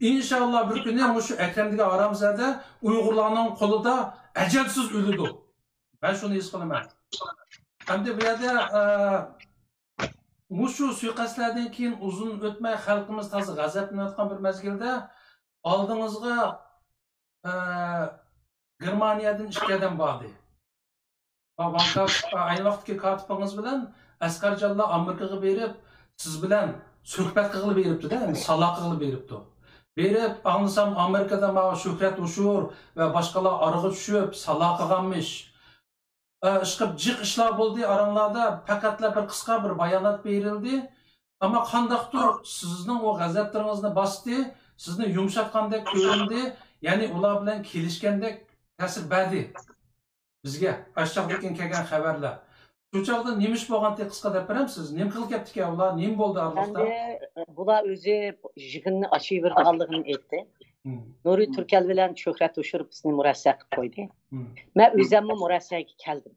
ئىنشاللا بىر كۈنى مۇشۇ ئەكرەم دېگەن ھارامزادە ئۇيغۇرلارنىڭ قولىدا ئەجەلسىز ئۆلىدۇ. مەن شۇنى ھېس قىلىمەن. ئەمدى بۇ يەردە، ئە، مۇشۇ سۇيىقەستلەردىن كېيىن ئۇزۇن ئۆتمەي خەلقىمىز تازا غەزەپلىنىۋاتقان بىر مەزگىلدە ئالدىڭىزغا، ئە، گېرمانىيەدىن ئىككى ئادەم باردى. ۋاڭ كاتىپ، ئەينى ۋاقىتتىكى كاتىپىڭىز بىلەن ئەسقەرجانلار ئامېرىكىغا بېرىپ، سىز بىلەن سۆھبەت قىلغىلى بېرىپتۇ-دە، يەنى سالا قىلغىلى بېرىپتۇ. بېرىپ، ئاڭلىسام، ئامېرىكىدا ماۋۇ شۆھرەت ھوشۇر ۋە باشقىلار ئارىغا چۈشۈپ، سالا قىلغانمىش. ئە، ئىشقىلىپ جىق ئىشلار بولدى ئاراڭلاردا، پەقەتلا بىر قىسقا بىر بايانات بېرىلدى. ئەمما قانداقتۇر سىزنىڭ ئۇ غەزەپلىرىڭىزنى باستى، سىزنى يۇمشاتقاندەك كۆرۈندى، يەنى ئۇلار بىلەن كېلىشكەندەك تەسىر بەردى بىزگە، ئاشۇ چاغدىكى كەلگەن خەۋەرلەر. شۇ چاغدا نېمە ئىش بولغانتى، قىسقا دەپ بېرەمسىز؟ نېمە قىلىپ كەپتىكەن ئۇلار؟ نېمە بولدى ئارىلىقتا؟ ئەمدى، ئە، بۇلار ئۆزى يىغىننى ئاچىۋېرىدىغانلىقىنى ئېيتتى. نۇرى تۈركەل بىلەن شۆھرەت ھوشۇر بىزنى مۇرەسسە قىلىپ قويدى. مەن ئۆزەممۇ مۇرەسسەگە كەلدىم.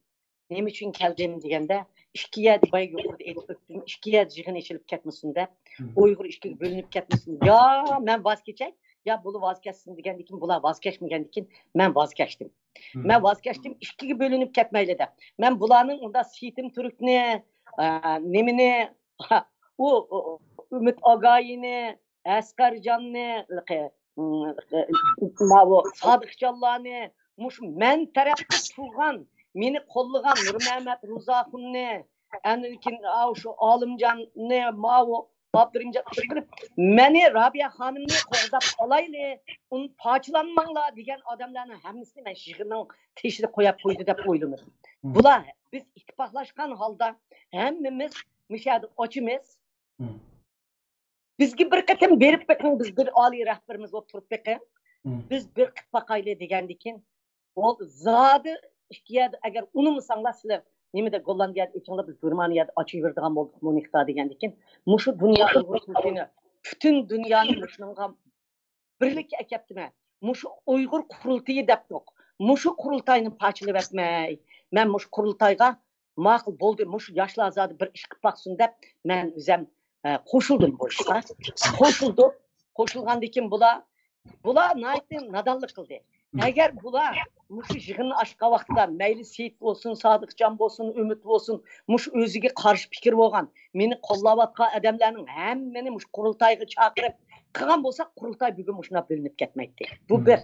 نېمە ئۈچۈن كەلدىم دېگەندە، ئىككى يەردە بايا يۇقىرىدا ئېيتىپ ئۆتتۈم، ئىككى يەردە يىغىن ئېچىلىپ كەتمىسۇن دەپ، ئۇيغۇر ئىككىگە بۆلۈنۈپ كەتمىسۇن. يا مەن ۋاز كېچەي، يا بۇلار ۋاز كەچسۇن دېگەندىكىن، بۇلار ۋاز كەچمىگەندىكىن مەن ۋاز كەچتىم. مەن ۋاز كەچتىم، ئىككىگە بۆلۈنۈپ كەتمەيلى دەپ. مەن بۇلارنىڭ ئۇنداق سېيىتىم تۈركنى، ئە، نېمىنى، ئۇ، ئۇ، ئۈمىد ئاگايىنى، ئەسقەرجاننى، ماۋۇ سادىقجانلارنى، مۇشۇ مەن تەرەپتە تۇرغان، مېنى قوللىغان نۇرمەمەت روزاخۇننى، ئاندىن كېيىن، ئاۋۇ شۇ ئالىمجاننى، ماۋۇ ئابدۇرېھىمجان ئىشقىلىپ، مېنى رابىيە خانىمنى قوغداپ قالايلى، ئۇنى پارچىلانماڭلار دېگەن ئادەملەرنىڭ ھەممىسىنى مەن يىغىننىڭ تېشىدا قويۇپ قويدى دەپ ئويلىمىدىم. بۇلار بىز ئىتتىپاقلاشقان ھالدا ھەممىمىز مۇشۇ يەردە ئاچىمىز. بىزگە بىر قېتىم بېرىپ بېقىڭ، بىز بىر ئالىي رەھبىرىمىز بولۇپ تۇرۇپ بېقىڭ. بىز بىر قىلىپ باقايلى دېگەندىكىن، بولدى، زادى ئىككى يەردە ئەگەر ئۇنىمىساڭلار سىلەر نېمىدە گوللاندىيەدە ئېيتىڭلار، بىز گېرمانىيەدە ئاچىۋېرىدىغان بولدۇق مۇنىختا دېگەندىكىن، مۇشۇ دۇنيا ئۇيغۇر قۇرۇلتىيىنى، پۈتۈن دۇنيانى مۇشۇنىڭغا بىرلىككە ئەكەپتىمەن. مۇشۇ ئۇيغۇر قۇرۇلتىيى دەپتۇق. مۇشۇ قۇرۇلتاينى پارچىلىۋەتمەي، مەن مۇشۇ قۇرۇلتايغا ماقۇل بولدى، مۇشۇ ياشلار زادى بىر ئىش قىلىپ باقسۇن دەپ، مەن ئۆزەم، ئە، قوشۇلدۇم بۇ ئىشقا. قوشۇلدۇق. قوشۇلغاندىن كېيىن بۇلار، بۇلار ناھايىتى نادانلىق قىلدى. ئەگەر بۇلار مۇشۇ يىغىننى ئاچقان ۋاقتىدا مەيلى سېيىت بولسۇن، سادىقجان بولسۇن، ئۈمىد بولسۇن، مۇشۇ ئۆزىگە قارشى پىكىر بولغان، مېنى قوللاۋاتقان ئادەملەرنىڭ ھەممىنى مۇشۇ قۇرۇلتايغا چاقىرىپ قىلغان بولسا، قۇرۇلتاي بۈگۈن مۇشۇنداق بۆلۈنۈپ كەتمەيتتى. بۇ بىر.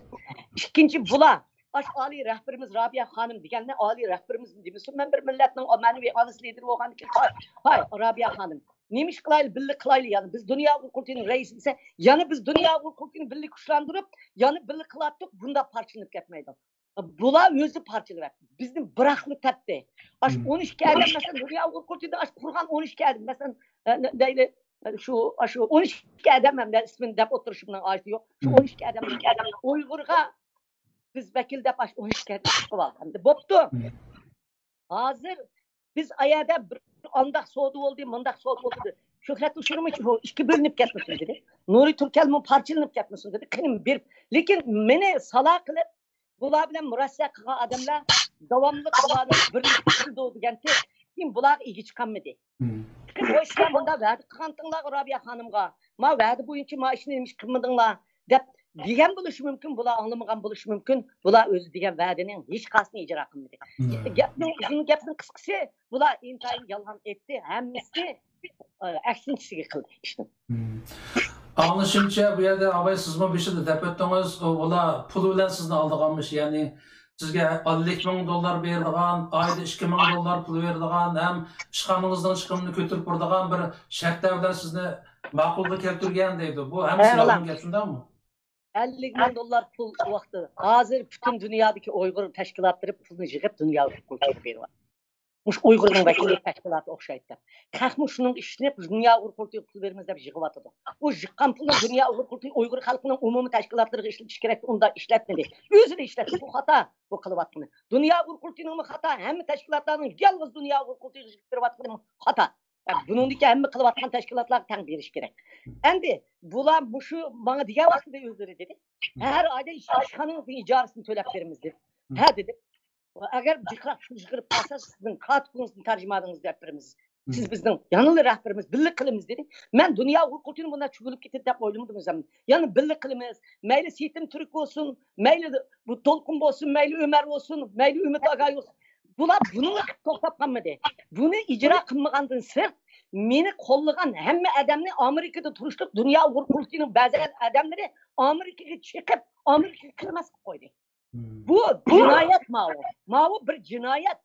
ئىككىنچى، بۇلار ئاش ئالىي رەھبىرىمىز رابىيە خانىم دېگەننى ئالىي رەھبىرىمىز دېمىسۇن، مەن بىر مىللەتنىڭ مەنىۋى ئانىسى، لىدېرى بولغاندىن كېيىن، ھاي، ھاي، رابىيە خانىم، نېمە ئىش قىلايلى، بىللە قىلايلى، يەنى بىز دۇنيا ئۇيغۇر قۇرۇلتىيىنىڭ رەئىسى دېسە، يەنى بىز دۇنيا ئۇيغۇر قۇرۇلتىيىنى بىللە كۇچلاندۇرۇپ، يەنى بىللە قىلاتتۇق، بۇنداق پارچىلىنىپ كەتمەيدۇ. بۇلار ئۆزى پارچىلىۋەتتى. بىزنى بىراقلا تەپتى. ئاشۇ ئون ئىككى ئادەم، مەسىلەن، دۇنيا ئۇيغۇر قۇرۇلتىيىدا ئاشۇ قۇرغان ئون ئىككى ئادەم، مەسىلەن، ئە، نە-، دەيلى، ئە، شۇ، ئاشۇ ئون ئىككى ئادەم، ھەمدە ئىسمىنى دەپ ئولتۇرۇشۇمنىڭ ھاجىتى يوق. شۇ ئون ئىككى ئادەم ئۇيغۇرغا بىز ۋەكىل دەپ ئاشۇ ئون ئىككى ئادەم چىقىپ ئالدى. ئەمدى بوپتۇ. ھازىر بىز ئايەردە بىر ئانداق سودا بولدى، مۇنداق سودا بولدى دېدى. شۆھرەت ئۇچۇرمىچى بۇ ئىككى بۆلۈنۈپ كەتمىسۇن دېدى. نۇرى تۈركەلمۇ پارچىلىنىپ كەتمىسۇن دېدى. قېنى بېرىپ. لېكىن مېنى سالا قىلىپ، بۇلار بىلەن مۇرەسسە قىلغان ئادەملەر داۋاملىق بۇلارنى بىرلىكتە قىلىدۇ دېگەنتى. كېيىن بۇلارغا ئىگە چىقالمىدى. چىقىپ، ۋوي، سىلەر مۇنداق ۋەدە قىلغانتىڭلار رابىيە خانىمغا، ما ۋەدە بويىچە ما ئىشنى نېمىش قىلمىدىڭلار دەپ دېگەن بولۇشى مۇمكىن، بۇلار ئاڭلىمىغان بولۇشى مۇمكىن، بۇلار ئۆزى دېگەن ۋەدىنىڭ ھېچقايسىسىنى ئىجرا قىلمىدى. گەپنىڭ ئۇزۇن، گەپنىڭ قىسقىسى، بۇلار ئىنتايىن يالغان ئېيتتى، ھەممىسى، ئە، ئەكسىنچىسىگە قىلدى ئىشنى. ئاڭلىشىمچە، بۇ يەردە ئاباي سىزمۇ بېشىدا دەپ ئۆتتىڭىز، ئۇ، ئۇلار پۇل بىلەن سىزنى ئالدىغانمىش، يەنى سىزگە ئەللىك مىڭ دوللار بېرىدىغان، ئايدا ئىككى مىڭ دوللار پۇل بېرىدىغان ھەم ئىشخانىڭىزنىڭ چىقىمىنى كۆتۈرۈپ بېرىدىغان بىر شەرتلەر بىلەن سىزنى ماقۇلغا كەلتۈرگەن دەيدۇ. بۇ ھەممىسى يالغان گەپ، شۇنداقمۇ؟ ئەللىك مىڭ دوللار پۇل ئۇ ۋاقىتتا. ھازىر پۈتۈن دۇنيادىكى ئۇيغۇر تەشكىلاتلىرى پۇلنى يىغىپ دۇنيا ئۇيغۇر قۇرۇلتىيىغا بېرىۋاتىدۇ. مۇشۇ ئۇيغۇرنىڭ ۋەكىللىك تەشكىلاتى ئوخشايدۇ دەپ. خەقمۇ شۇنىڭغا ئىشىنىپ، دۇنيا ئۇيغۇر قۇرۇلتىيىغا پۇل بېرىمىز دەپ يىغىۋاتىدۇ. ئۇ يىغقان پۇلنى دۇنيا ئۇيغۇر قۇرۇلتىيى ئۇيغۇر خەلقىنىڭ ئومۇمىي تەشكىلاتلىرىغا ئىشلىتىش كېرەك، ئۇنداق ئىشلەتمىدى. ئۆزىلا ئىشلەتتى. بۇ خاتا، بۇ قىلىۋاتقىنى. دۇنيا ئۇيغۇر قۇرۇلتىيىنىڭمۇ خاتا، ھەممە تەشكىلاتلارنىڭ يالغۇز دۇنيا ئۇيغۇر قۇرۇلتىيىغا يىغىپ بېرىۋاتقىنىمۇ خاتا. بۇنىڭدىكى ھەممە قىلىۋاتقان تەشكىلاتلارغا تەڭ بېرىش كېرەك. ئەمدى بۇلار مۇشۇ ماڭا دېگەن ۋاقتىدا ئۆزلىرى دېدى، ھەر ئايدا ئىشخانىنىڭ ئىجارىسىنى تۆلەپ بېرىمىز دېدى. ھە دېدىم. ئەگەر جىقراق پۇل يىغىپ قالسا، سىزنىڭ كاتىپىڭىزنى، تەرجىمانىڭىزنى دەپ بېرىمىز. سىز بىزنىڭ يەنىلا رەھبىرىمىز، بىللە قىلىمىز دېدى. مەن دۇنيا ئۇيغۇر قۇرۇلتىيىنى بۇنداق چۈگۈلۈپ كېتىدۇ دەپ ئويلىمىدىم ئۆزۈم. يەنى بىللە قىلىمىز. مەيلى سېيىتىم تۈرك بولسۇن، مەيلى بۇ دولقۇن بولسۇن، مەيلى ئۆمەر بولسۇن، مەيلى ئۈمىد ئاگاي بولسۇن. بۇلار بۇنىڭغا توختاپ قالمىدى. بۇنى ئىجرا قىلمىغاندىن سىرت، مېنى قوللىغان ھەممە ئادەمنى ئامېرىكىدا تۇرۇشلۇق دۇنيا ئۇيغۇر قۇرۇلتىيىنىڭ بەزى ئادەملىرى ئامېرىكىغا چېقىپ، ئامېرىكىغا كىرمەس قىلىپ قويدى. بۇ جىنايەت ماۋۇ. ماۋۇ بىر جىنايەت.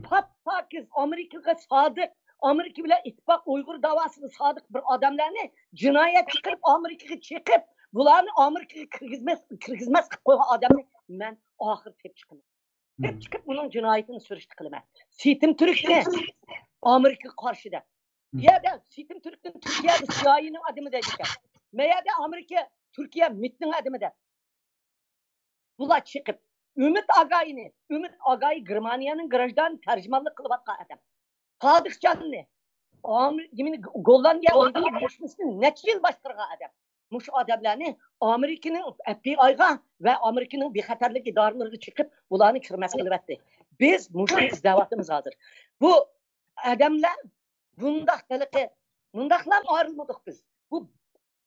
پاپ-پاكىز ئامېرىكىغا سادىق، ئامېرىكا بىلەن ئىتتىپاق، ئۇيغۇر داۋاسىغا سادىق بىر ئادەملەرنى جىنايەتچى قىلىپ ئامېرىكىغا چېقىپ، بۇلارنى ئامېرىكىغا كىرگۈزمەس، كىرگۈزمەس قىلىپ قويغان ئادەمنى مەن ئاخىر تېپىپ چىقىمەن. تېپىپ چىقىپ، ئۇنىڭ جىنايىتىنى سۈرۈشتە قىلىمەن. سېيىتىم تۈركنى ئامېرىكىغا قارشى دەپ. بۇ يەردە سېيىتىم تۈركنى تۈركىيەدە سىئايېنىڭ ئادىمى دەيدىكەن. مەيەردە ئامېرىكا، تۈركىيە مىتنىڭ ئادىمى دەپ. بۇلار چېقىپ. ئۈمىد ئاگايىنى، ئۈمىد ئاگايى گېرمانىيەنىڭ گراژدان تەرجىمانلىق قىلىۋاتقان ئادەم. سادىقجاننى، ئامېر-، نېمىنى، گوللاندىيە ئۇيغۇر بىرلەشمىسىنى نەچچە يىل باشقۇرغان ئادەم. مۇشۇ ئادەملەرنى ئامېرىكىنىڭ ئەف بى ئايغا ۋە ئامېرىكىنىڭ بىخەتەرلىك ئىدارىلىرىگە چېقىپ، بۇلارنى كىرمەس قىلىۋەتتى. بىز مۇشۇنى ئىزدەۋاتىمىز ھازىر. بۇ ئادەملەر بۇنداق ھېلىقى، مۇنداقلام ئايرىلمىدۇق بىز. بۇ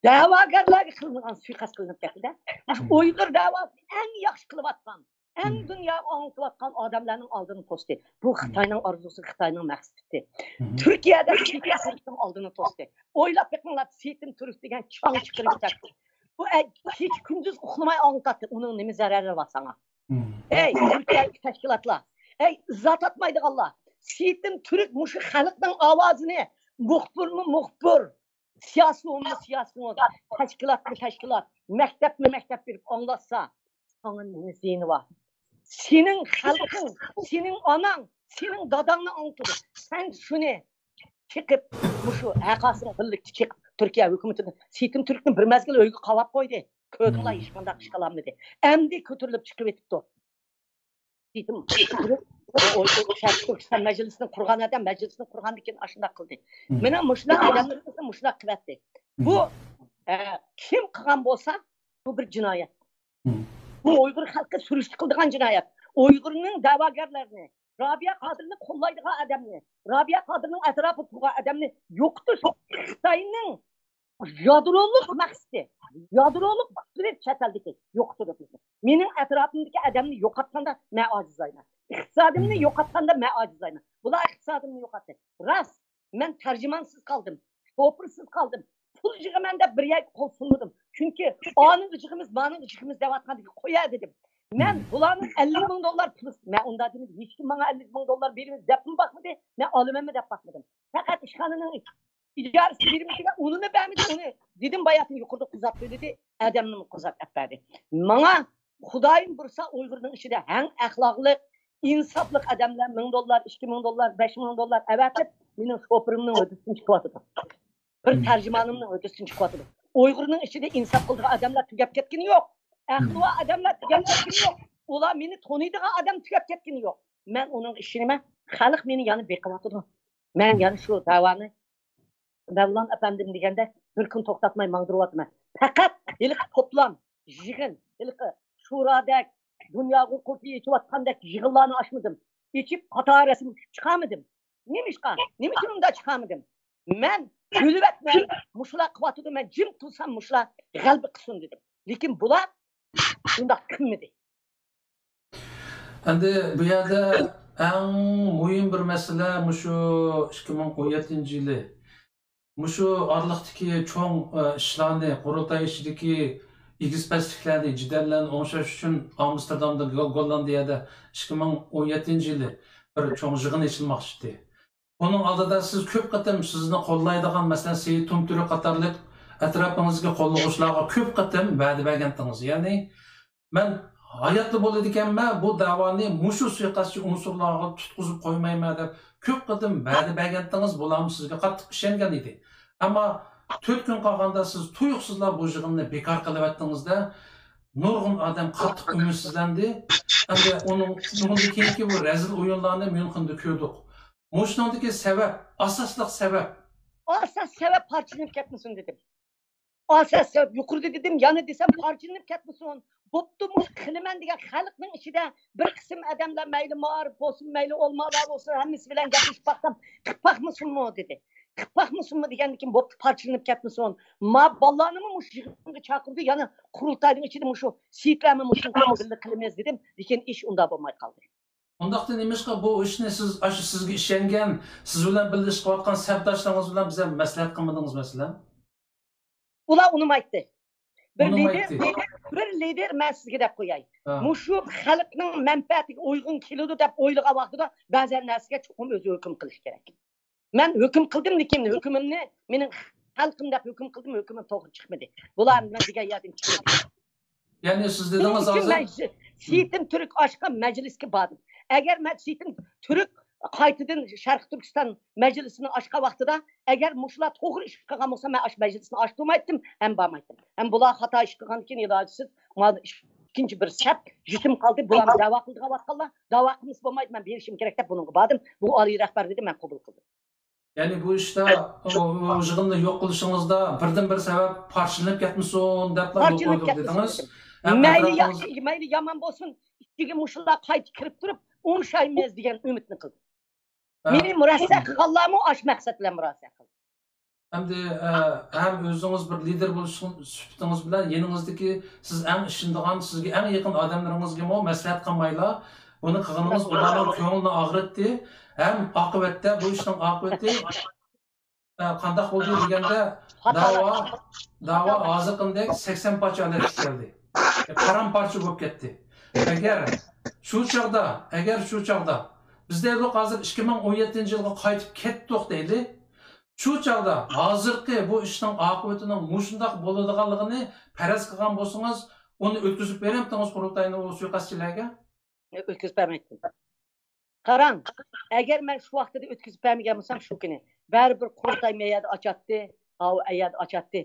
دەۋاگەرلەرگە قىلىنغان سۇيىقەست قىلىنىپ كەتتى-دە. مۇشۇ ئۇيغۇر دەۋاسىنى ئەڭ ياخشى قىلىۋاتقان، ئەڭ دۇنياغا ئاڭلىتىۋاتقان ئادەملەرنىڭ ئالدىنى توستى. بۇ خىتاينىڭ ئارزۇسى، خىتاينىڭ مەقسىتى. تۈركىيەدە سېيىتىم تۈركنىڭ ئالدىنى توستى. ئويلاپ بېقىڭلار، سېيىتىم تۈرك دېگەن چاڭ چىقىرىپ كەتتى. بۇ ئەي، كېچە كۈندۈز ئۇخلىماي ئاڭلىتاتتى. ئۇنىڭ نېمە زەرەرى بار ساڭا؟ ئەي، تۈركىيەدىكى تەشكىلاتلار، ئەي، ئىزاھات ئاتمايدىغانلار، سېيىتىم تۈرك مۇشۇ خەلقنىڭ ئاۋازىنى، مۇخبىرمۇ مۇخبىر، سىياسىيونمۇ سىياسىيون، تەشكىلاتمۇ تەشكىلات، مەكتەپمۇ مەكتەپ بېرىپ ئاڭلاتسا، ساڭا نېمە زىيىنى بار؟ سېنىڭ خەلقىڭ، سېنىڭ ئاناڭ، سېنىڭ داداڭنى ئاڭلىتىدۇ. سەن شۇنى چېقىپ، مۇشۇ ھەقاسىنى بىرلىكتە چېقىپ، تۈركىيە ھۆكۈمىتىنى، سېيىتىم تۈركنى بىر مەزگىل ئۆيگە قاۋاپ قويدى. كۆردۈڭلار، ھېچقانداق ئىش قىلالمىدى. ئەمدى كۆتۈرۈلۈپ چىقىۋېتىپتۇ. سېيىتىم تۈرك، ئۇ، ئۇ، شەرقىي تۈركىستان مەجلىسىنى قۇرغان ئادەم، مەجلىسنى قۇرغاندىن كېيىن ئاشۇنداق قىلدى. مېنىڭ مۇشۇنداق ئادەملىرىمىزنى مۇشۇنداق قىلىۋەتتى. بۇ، ئە، كىم قىلغان بولسا، بۇ بىر جىنايەت. بۇ ئۇيغۇر خەلقى سۈرۈشتە قىلىدىغان جىنايەت. ئۇيغۇرنىڭ دەۋاگەرلىرىنى، رابىيە قادىرنى قوللايدىغان ئادەمنى، رابىيە قادىرنىڭ ئەتراپىدا تۇرغان ئادەمنى يوقىتىش خىتاينىڭ يادرولۇق مەقسىتى، يادرولۇق كۈچلىرى چەت ئەلدىكى يوقىتىدۇ بىزنى. مېنىڭ ئەتراپىمدىكى ئادەمنى يوقاتقاندا مەن ئاجىزلايمەن. ئىقتىسادىمنى يوقاتقاندا مەن ئاجىزلايمەن. بۇلار ئىقتىسادىمنى يوقاتتى. راست، مەن تەرجىمانسىز قالدىم، شوپۇرسىز قالدىم. پۇل يىغىمەن دەپ بىر يەرگە قول سۇنمىدىم. چۈنكى ئانىغا يىغىمىز، مانىغا يىغىمىز دەۋاتقاندىكىن قويە دېدىم. مەن بۇلارنىڭ ئەللىك مىڭ دوللار پۇلى، مەن ئۇنداق دېمىدىم، ھېچكىم ماڭا ئەللىك مىڭ دوللار بېرىمىز دەپمۇ باقمىدى، مەن ئالىمەنمۇ دەپ باقمىدىم. پەقەت ئىشخانىنىڭ ئىجارىسى بېرىمىز دېگەن، ئۇنىمۇ بەرمىدى، ئۇنى دېدىم، باياتىن يۇقىرىدا قۇزاپ تۆلىدى، ئادەمنىمۇ قۇزاپ ئەپ بەردى. ماڭا خۇدايىم بۇيرۇسا ئۇيغۇرنىڭ ئىچىدە ھەم ئەخلاقلىق، ئىنساپلىق ئادەملەر مىڭ دوللار، ئىككى مىڭ دوللار، بەش مىڭ دوللار ئەۋەتىپ، مېنىڭ شوپۇرۇمنىڭ ھۆددىسىدىن چىقىۋاتىدۇ. بىر تەرجىمانىمنىڭ ھۆددىسىدىن چىقىۋاتىدۇ. ئۇيغۇرنىڭ ئىچىدە ئىنساپ قىلىدىغان ئادەملەر تۈگەپ كەتكىنى يوق. ئەقلىۋار ئادەملەر تۈگەپ كەتكىنى يوق. ئۇلار مېنى تونۇيدىغان ئادەم تۈگەپ كەتكىنى يوق. مەن ئۇنىڭغا ئىشىنىمەن. خەلق مېنى يەنە بېقىۋاتىدۇ. مەن يەنە شۇ داۋانى مەۋلان ئەپەندىم دېگەندەك بىر كۈن توختاتماي ماڭدۇرۇۋاتىمەن. پەقەت ھېلىقى توپلام، يىغىن، ھېلىقى شۇرادەك، دۇنياغا قوپىيا ئېچىۋاتقاندەك يىغىنلارنى ئاچمىدىم. ئېچىپ قاتار رەسىم چىقارمىدىم. نېمىشقا؟ نېمە ئۈچۈن ئۇنداق چىقارمىدىم؟ مەن ئۆلۈۋەتمەي، مۇشۇلار قىلىۋاتىدۇ، مەن جىم تۇرسام مۇشۇلار غەلىبە قىلسۇن دېدىم. لېكىن بۇلار ئۇنداق قىلمىدى. ئەمدى بۇ يەردە ئەڭ مۇھىم بىر مەسىلە مۇشۇ ئىككى مىڭ ئون يەتتىنچى يىلى مۇشۇ ئارىلىقتىكى چوڭ ئىشلارنى، قۇرۇلتاي ئىچىدىكى ئېگىز-پەسلىكلەرنى، جېدەللەرنى ئوڭشاش ئۈچۈن ئامستېردامدا، گوللاندىيەدە ئىككى مىڭ ئون يەتتىنچى يىلى بىر چوڭ يىغىن ئېچىلماقچى ئىدى. بۇنىڭ ئالدىدا سىز كۆپ قېتىم سىزنى قوللايدىغان، مەسىلەن، سېيىت تۇمتۈرك قاتارلىق ئەتراپىڭىزدىكى قوللىغۇچىلارغا كۆپ قېتىم ۋەدە بەرگەنتىڭىز. يەنى مەن ھاياتلا بولىدىكەنمەن، بۇ دەۋانى مۇشۇ سۇيىقەستچى ئۇنسۇرلارغا تۇتقۇزۇپ قويمايمەن دەپ كۆپ قېتىم ۋەدە بەرگەنتىڭىز، بۇلارمۇ سىزگە قاتتىق ئىشەنگەن ئىدى. ئەمما تۆت كۈن قالغاندا سىز تۇيۇقسىزلا بۇ يىغىننى بىكار قىلىۋەتتىڭىز-دە، نۇرغۇن ئادەم قاتتىق ئۈمىدسىزلەندى. ئەمدى ئۇنىڭ، ئۇنىڭدىن كېيىنكى بۇ رەزىل ئويۇنلارنى ميۇنخېندا كۆردۇق. مۇشۇنىڭدىكى سەۋەب، ئاساسلىق سەۋەب. ئاساس سەۋەب پارچىلىنىپ كەتمىسۇن دېدىم. ئاساس سەۋەب يۇقىرىدا دېدىم، يەنە دېسەم پارچىلىنىپ كەتمىسۇن. بوپتۇ، مۇشۇ قىلىمەن دېگەن خەلقنىڭ ئىچىدە بىر قىسىم ئادەملەر مەيلى مائارىپ بولسۇن، مەيلى ئولىمالار بولسۇن، ھەممىسى بىلەن گەپلىشىپ باقسام، قىلىپ باقمىسۇنمۇ دېدى. قىلىپ باقمىسۇنمۇ دېگەندىن كېيىن بوپتۇ، پارچىلىنىپ كەتمىسۇن. ما بالىلارنىمۇ مۇشۇ يىغىنغا چاقىردى، يەنە قۇرۇلتاينىڭ ئىچىدە مۇشۇ سېيىتلەرمۇ مۇشۇنى بىللە قىلىمىز دېدىم، لېكىن ئىش ئۇنداق بولماي قالدى. ئۇنداقتا نېمىشقا بۇ ئىشنى سىز ئاشۇ سىزگە ئىشەنگەن، سىز بىلەن بىللە ئىش قىلىۋاتقان سەپداشلىرىڭىز بىلەن بىزەر مەسلىھەت قىلمىدىڭىز مەسىلەن؟ ئۇلار ئۇنىمايتتى. بىر لىدېر، بىر لىدېر مەن سىزگە دەپ قوياي. مۇشۇ خەلقنىڭ مەنپەئەتىگە ئۇيغۇن كېلىدۇ دەپ ئويلىغان ۋاقتىدا بەزەن نەرسىگە چوقۇم ئۆزى ھۆكۈم قىلىش كېرەك. مەن ھۆكۈم قىلدىم، لېكىن ھۆكۈمۈمنى مېنىڭ خەلقىم دەپ ھۆكۈم قىلدىم، ھۆكۈمۈم توغرا چىقمىدى. بۇلار مەن دېگەن يەردىن چىقمىدى. يەنى سىز دېدىڭىز ھازىر. سېيىتىم تۈرك ئاشقا مەجلىسكە باردىم. ئەگەر مەن سېيىتىم تۈرك قايتىدىن شەرقىي تۈركىستان مەجلىسىنى ئاچقان ۋاقتىدا، ئەگەر مۇشۇلار توغرا ئىش قىلغان بولسا، مەن ئاشۇ مەجلىسنى ئاچتۇرمايتتىم ھەم بارمايتتىم. ھەم بۇلار خاتا ئىش قىلغاندىكىن، ئىلاجسىز مانا ئىككىنچى بىر سەپ يېتىم قالدى. بۇلار دەۋا قىلىدىغان ۋاقىتلار، دەۋا قىلمىسا بولمايدۇ، مەن بېرىشىم كېرەك دەپ بۇنىڭغا باردىم. بۇ ئالىي رەھبەر دېدى، مەن قوبۇل قىلدىم. يەنى بۇ ئىشتا، بۇ يىغىننى يوق قىلىشىڭىزدا بىردىن بىر سەۋەب پارچىلىنىپ كەتمىسۇن دەپلا يول قويدۇق دېدىڭىز. مەيلى ياخشى، مەيلى يامان بولسۇن، ئىچىگە مۇشۇلار قايتا كىرىپ تۇرۇپ ئوڭشايمىز دېگەن ئۈمىدنى قىلدىم. مېنى مۇرەسسە قىلغانلارمۇ ئاشۇ مەقسەت بىلەن مۇرەسسە قىلدى. ئەمدى ھەم ئۆزىڭىز بىر لىدېر بولۇش سۈپىتىڭىز بىلەن يېنىڭىزدىكى سىز ئەڭ ئىشىنىدىغان، سىزگە ئەڭ يېقىن ئادەملىرىڭىزگىمۇ مەسلىھەت قىلمايلا بۇنى قىلغىنىڭىز ئۇلارنىڭ كۆڭلىنى ئاغرىتتى. ھەم ئاقىۋەتتە بۇ ئىشنىڭ ئاقىۋىتى قانداق بولدى دېگەندە، داۋا، داۋا ھازىرقىدەك سەكسەن پارچە ھالەتكە كەلدى. پارام پارچە بولۇپ كەتتى. ئەگەر شۇ چاغدا، ئەگەر شۇ چاغدا بىز دەيلۇق ھازىر ئىككى مىڭ ئون يەتتىنچى يىلغا قايتىپ كەتتۇق دەيلى. شۇ چاغدا ھازىرقى بۇ ئىشنىڭ ئاقىۋىتىنىڭ مۇشۇنداق بولىدىغانلىقىنى پەرەز قىلغان بولسىڭىز، ئۇنى ئۆتكۈزۈپ بېرەمتىڭىز قۇرۇلتاينى ئۇ سۇيىقەستچىلەرگە؟ ئۆتكۈزۈپ بەرمەيتتىم. قاراڭ، ئەگەر مەن شۇ ۋاقتىدا ئۆتكۈزۈپ بەرمىگەن بولسام، شۇ كۈنى بەرىبىر قۇرۇلتاي مەيەردە ئاچاتتى، ئاۋۇ ئەيەردە ئاچاتتى.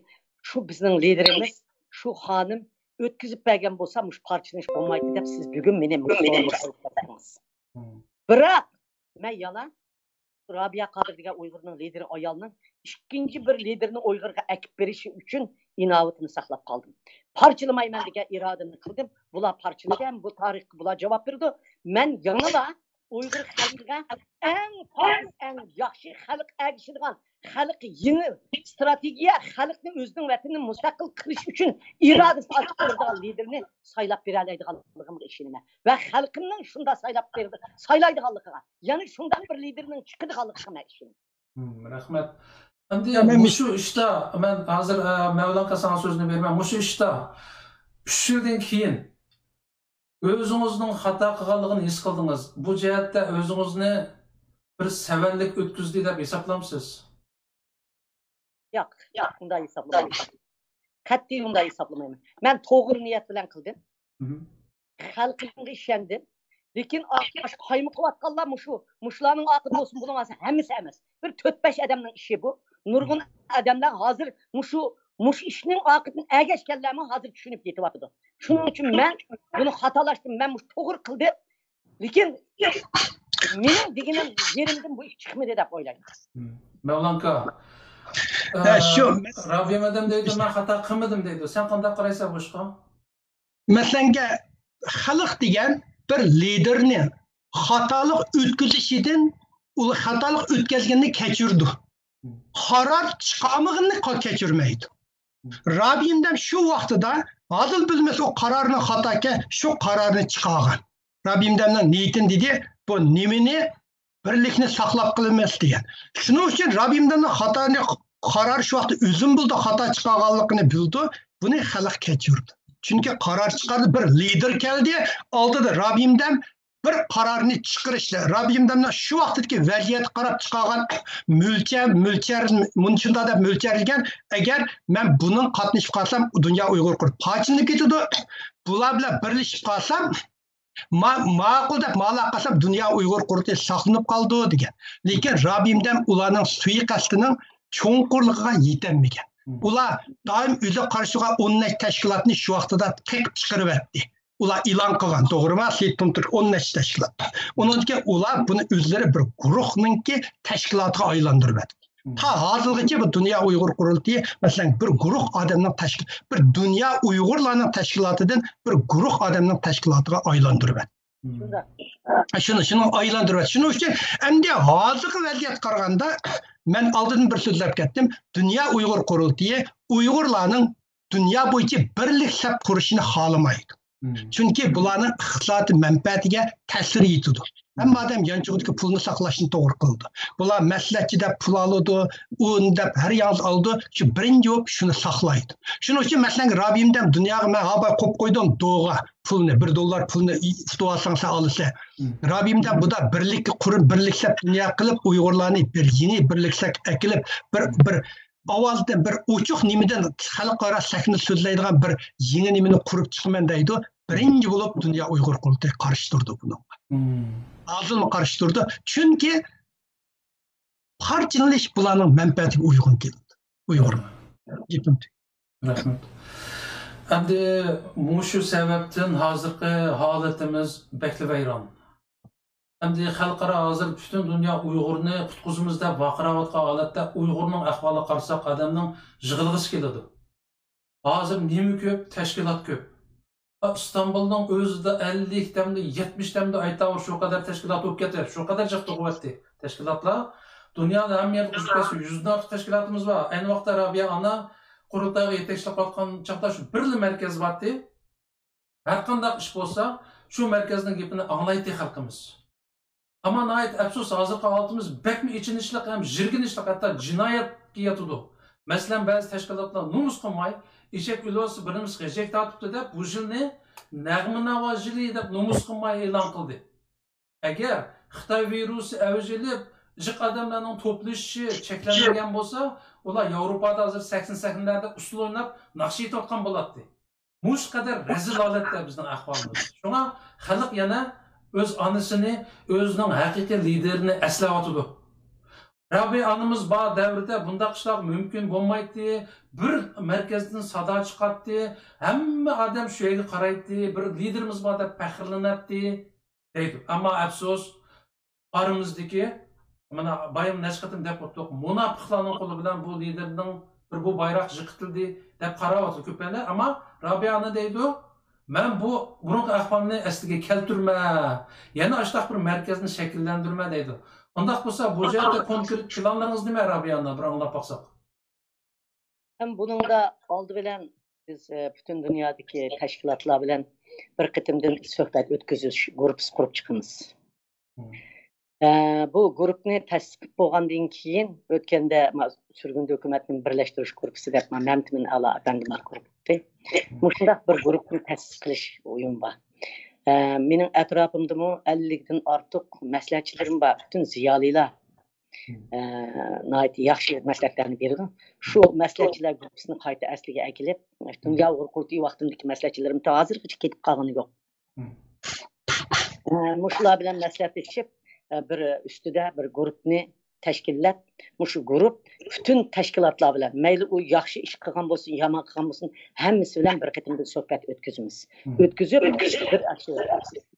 شۇ بىزنىڭ لىدېرىمىز، شۇ خانىم ئۆتكۈزۈپ بەرگەن بولسا، مۇشۇ پارچىلىنىش بولمايتتى دەپ سىز بۈگۈن مېنى مۇشۇ ئورۇنغا قويۇپ بەردىڭىز. بىراق مەن يەنە رابىيە قادىر دېگەن ئۇيغۇرنىڭ لىدېرى ئايالنىڭ ئىككىنچى بىر لىدېرنى ئۇيغۇرغا ئەكىپ بېرىشى ئۈچۈن ئىناۋىتىنى ساقلاپ قالدىم. پارچىلىمايمەن دېگەن ئىرادىنى قىلدىم. بۇلار پارچىلىدى ھەم بۇ تارىخقا بۇلار جاۋاب بېرىدۇ. مەن يەنىلا ئۇيغۇر خەلقىگە ئەڭ پاكىز، ئەڭ ياخشى، خەلق ئەگىشىدىغان، خەلق يېڭى ئىستراتېگىيە، خەلقنى ئۆزىنىڭ ۋەتىنىنى مۇستەقىل قىلىش ئۈچۈن ئىرادىسى ئاچچىق بېرىدىغان لىدېرنى سايلاپ بېرەلەيدىغانلىقىمغا ئىشىنىمەن ۋە خەلقىمنىڭ شۇنداق سايلاپ بېرىدۇ، سايلايدىغانلىقىغا، يەنى شۇنداق بىر لىدېرنىڭ چىقىدىغانلىقىغا مەن ئىشىنىمەن. رەھمەت. ئەمدى مۇشۇ ئىشتا مەن ھازىر مەۋلانغا ساڭا سۆزنى بېرىمەن. مۇشۇ ئىشتا ئۈچ يىلدىن كېيىن ئۆزىڭىزنىڭ خاتا قىلغانلىقىنى ھېس قىلدىڭىز. بۇ جەھەتتە ئۆزىڭىزنى بىر سەۋەنلىك ئۆتكۈزدى دەپ ھېسابلامسىز؟ ياق، ياق، ئۇنداق ھېسابلىمايمەن. قەتئىي ئۇنداق ھېسابلىمايمەن. مەن توغرا نىيەت بىلەن قىلدىم. خەلقىمگە ئىشەندىم. لېكىن ئاشۇ قايمۇقۇۋاتقانلار مۇشۇ، مۇشۇلارنىڭ ئاقىۋىتى بولسۇن، بۇنىڭ ئاقىۋىتى ھەممىسى ئەمەس. بىر تۆت-بەش ئادەمنىڭ ئىشى بۇ. نۇرغۇن ئادەملەر ھازىر مۇشۇ، مۇشۇ ئىشنىڭ ئاقىۋىتىنى ئەگەشكەنلەرمۇ ھازىر چۈشىنىپ يېتىۋاتىدۇ. شۇنىڭ ئۈچۈن مەن بۇنى خاتالاشتىم، مەن مۇشۇ توغرا قىلدىم. لېكىن مېنىڭ دېگىنىم يېرىمدىن بۇ ئىش چىقمىدى دەپ ئويلايمەن. مەۋلانكا، ھە، شۇ. رابىيە مەدەم دەيدۇ، مەن خاتا قىلمىدىم دەيدۇ. سەن قانداق قارايسەن بۇ ئىشقا؟ مەسىلەنگە، خەلق دېگەن بىر لىدېرنى خاتالىق ئۆتكۈزۈشىدىن، ئۇ خاتالىق ئۆتكەزگەننى كەچۈرىدۇ. قارار چىقارمىغىنىنى قا-، كەچۈرمەيدۇ. رابىيە مەدەم شۇ ۋاقتىدا ھازىر بىلمەس ئۇ قارارنىڭ خاتاكەن، شۇ قارارنى چىقارغان. رابىيە مەدەمنىڭ نىيىتىنى دېدى، بۇ نېمىنى بىرلىكنى ساقلاپ قىلىمىز دېگەن. شۇنىڭ ئۈچۈن رابىيە مەدەمنىڭ خاتانى قارار شۇ ۋاقىتتا ئۆزۈم بولدى خاتا چىقارغانلىقىنى بىلدى. بۇنى خەلق كەچۈردى. چۈنكى قارار چىقاردى، بىر لىدېر كەلدى، ئالدىدا رابىيە مەدەم بىر قارارنى چىقىرىشتا، رابىيە مەدەمنىڭ شۇ ۋاقىتتىكى ۋەزىيەتكە قاراپ چىقارغان مۆلچەر، مۆلچەر، مۇنى شۇنداق دەپ مۆلچەرلىگەن، ئەگەر مەن بۇنىڭ قاتنىشىپ قالسام، دۇنيا ئۇيغۇر قۇرۇلتىيى پارچىلىنىپ كېتىدۇ، بۇلار بىلەن بىرلىشىپ قالسام، ما-، ماقۇل دەپ مالاق قىلسام، دۇنيا ئۇيغۇر قۇرۇلتىيى ساقلىنىپ قالىدۇ دېگەن. لېكىن رابىيە مەدەم ئۇلارنىڭ سۇيىقەستىنىڭ چوڭقۇرلۇقىغا يېتەلمىگەن. ئۇلار دائىم ئۆزى قارشى تۇرغان ئون نەچچە تەشكىلاتنى شۇ ۋاقتىدا قېقىپ چىقىرىۋەتتى. ئۇلار ئېلان قىلغان، توغرىمۇ؟ سېيىت تۇمتۇر ئون نەچچە تەشكىلات. ئۇنىڭدىن كېيىن ئۇلار بۇنى ئۆزلىرى بىر گۇرۇھنىڭكى تەشكىلاتىغا ئايلاندۇرۇۋەتتى. تا ھازىرغىچە بۇ دۇنيا ئۇيغۇر قۇرۇلتىيى، مەسىلەن، بىر گۇرۇھ ئادەمنىڭ تەشكىل-، بىر دۇنيا ئۇيغۇرلارنىڭ تەشكىلاتىدىن بىر گۇرۇھ ئادەمنىڭ تەشكىلاتىغا ئايلاندۇرۇۋەتتى. شۇنى، شۇنى ئايلاندۇرۇۋەتتى. شۇنىڭ ئۈچۈن ئەمدى ھازىرقى ۋەزىيەتكە قارىغاندا، مەن ئالدىن بىر سۆزلەپ كەتتىم. دۇنيا ئۇيغۇر قۇرۇلتىيى ئۇيغۇرلارنىڭ دۇنيا بويىچە بىرلىك سەپ قۇرۇشىنى خالىمايدۇ. چۈنكى بۇلارنىڭ ئىقتىسادىي مەنپەئەتىگە تەسىر يېتىدۇ. ھەممە ئادەم يانچۇقىدىكى پۇلنى ساقلاشنى توغرا قىلىدۇ. بۇلار مەسلىھەتچى دەپ پۇل ئالىدۇ، ئۇنى دەپ ھەر ياڭزا ئالىدۇ. شۇ بىرىنچى بولۇپ شۇنى ساقلايدۇ. شۇنىڭ ئۈچۈن مەسىلەن، رابىيە مەدەم دۇنياغا مەن ھاباي قويۇپ قويدۇم دوغا پۇلنى، بىر دوللار پۇلنى ئۇتۇپ ئالساڭ سەن ئالىسەن. رابىيە مەدەم بۇدا بىرلىككە قۇرۇپ، بىرلىك سەپ دۇنيا قىلىپ، ئۇيغۇرلارنى بىر يېڭى بىرلىك سەپ ئەكېلىپ، بىر، بىر ئاۋازدىن، بىر ئوچۇق نېمىدىن خەلقئارا سەھنىدە سۆزلەيدىغان بىر يېڭى نېمىنى قۇرۇپ چىقىمەن دەيدۇ. بىرىنچى بولۇپ دۇنيا ئۇيغۇر قۇرۇلتىيى قارشى تۇرىدۇ بۇنىڭغا. ھازىرمۇ قارشى تۇرىدۇ. چۈنكى پارچىلىنىش بۇلارنىڭ مەنپەئەتىگە ئۇيغۇن كېلىدۇ. ئۇيغۇر. گېپىم تۈگىدى. رەھمەت. ئەمدى مۇشۇ سەۋەبتىن ھازىرقى ھالىتىمىز بەكلا ۋەيران. ئەمدى خەلقئارا ھازىر پۈتۈن دۇنيا ئۇيغۇرنى قۇتقۇزىمىز دەپ ۋارقىراۋاتقان ھالەتتە ئۇيغۇرنىڭ ئەھۋالىغا قارىساق ئادەمنىڭ يىغلىغۇسى كېلىدۇ. ھازىر نېمە كۆپ، تەشكىلات كۆپ. ئىستانبۇلنىڭ ئۆزىدە ئەللىك تەمدە، يەتمىش تەمدە ئايتاۋۇر شۇ قەدەر تەشكىلات بولۇپ كەتتى. شۇ قەدەر جىق تۇغۇۋەتتى تەشكىلاتلار. دۇنيادا ھەممە يەردە قوشۇپ كەتسە يۈزدىن ئارتۇق تەشكىلاتىمىز بار. ئەينى ۋاقىتتا رابىيە ئانا قۇرۇلتايغا يېتەكچىلىك قىلىۋاتقان چاغدا شۇ بىرلا مەركەز بارتى. ھەر قانداق ئىش بولسا شۇ مەركەزنىڭ گېپىنى ئاڭلايتتى خەلقىمىز. ئەمما ناھايىتى ئەپسۇس، ھازىرقى ھالىتىمىز بەكمۇ ئېچىنىشلىق ھەم ژىرگىنىشلىق، ھەتتا جىنايەتكە ياتىدۇ. مەسىلەن، بەزى تەشكىلاتلار نومۇس قىلماي، ئېشەك ئۆلۈۋاتسا بىرىمىز خېژەك تارتىپتۇ دەپ، بۇ يىلنى نەغمە ناۋا يىلى دەپ نومۇس قىلماي ئېلان قىلدى. ئەگەر خىتاي ۋىرۇسى ئەۋج ئېلىپ، جىق ئادەملەرنىڭ توپلىشىشى چەكلەنمىگەن بولسا، ئۇلار ياۋروپادا ھازىر سەھنە-سەھنىلەردە ئۇسسۇل ئويناپ، ناخشا ئېيتىۋاتقان بولاتتى. مۇشۇ قەدەر رەزىل ھالەتتە بىزنىڭ ئەھۋالىمىز. شۇڭا خەلق يەنە ئۆز ئانىسىنى، ئۆزىنىڭ ھەقىقىي لىدېرىنى ئەسلەۋاتىدۇ. رابىيە ئانىمىز بار دەۋردە بۇنداق ئىشلار مۇمكىن بولمايتتى. بىر مەركەزدىن سادا چىقاتتى. ھەممە ئادەم شۇ يەرگە قارايتتى. بىر لىدېرىمىز بار دەپ پەخىرلىنەتتى. دەيدۇ. ئەمما ئەپسۇس، ئارىمىزدىكى، مانا بايام نەچچە قېتىم دەپ ئۆتتۇق، مۇناپىقلارنىڭ قولى بىلەن بۇ لىدېرنىڭ بىر بۇ بايراق يىقىتىلدى دەپ قاراۋاتىدۇ كۆپەيلەر. ئەمما رابىيە ئانا دەيدۇ، مەن بۇ بۇرۇنقى ئەھۋالنى ئەسلىگە كەلتۈرمە، يەنە ئاشۇنداق بىر مەركەزنى شەكىللەندۈرمە دەيدۇ. ئۇنداق بولسا بۇ جەھەتتە كونكرېت پىلانلىرىڭىز نېمە، رابىيە ئانا، بىر ئاڭلاپ باقساق. ھەم بۇنىڭدا ئالدى بىلەن بىز، ئە، پۈتۈن دۇنيادىكى تەشكىلاتلار بىلەن بىر قېتىمدىن سۆھبەت ئۆتكۈزۈش گۇرۇپپىسى قۇرۇپ چىقىمىز. ئە، بۇ گۇرۇپپىنى تەسىس قىلىپ بولغاندىن كېيىن، ئۆتكەندە ما-، سۈرگۈندە ھۆكۈمەتنى بىرلەشتۈرۈش گۇرۇپپىسى دەپ ما-، مەمتىمىن ئەلا ئەپەندىم قۇرۇپ ئۆتتى. مۇشۇنداق بىر گۇرۇپپىنى تەسىس قىلىش ئويۇم بار. ئە، مېنىڭ ئەتراپىمدىمۇ ئەللىكتىن ئارتۇق مەسلىھەتچىلىرىم بار، پۈتۈن زىيالىيلار. ئە، ناھايىتى ياخشى مەسلىھەتلەرنى بېرىدۇ. شۇ مەسلىھەتچىلەر گۇرۇپپىسىنى قايتا ئەسلىگە ئەكېلىپ، دۇنيا ئۇيغۇر قۇرۇلتىيى ۋاقتىمدىكى مەسلىھەتچىلىرىم ھازىرغىچە كېتىپ قالغىنى يوق. ئە، مۇشۇلار بىلەن مەسلىھەتلىشىپ، ئە، بىر ئۈستىدە بىر گۇرۇپپىنى تەشكىللەپ، مۇشۇ گۇرۇپ پۈتۈن تەشكىلاتلار بىلەن، مەيلى ئۇ ياخشى ئىش قىلغان بولسۇن، يامان قىلغان بولسۇن، ھەممىسى بىلەن بىر قېتىمدا سۆھبەت ئۆتكۈزىمىز. ئۆتكۈزۈپ،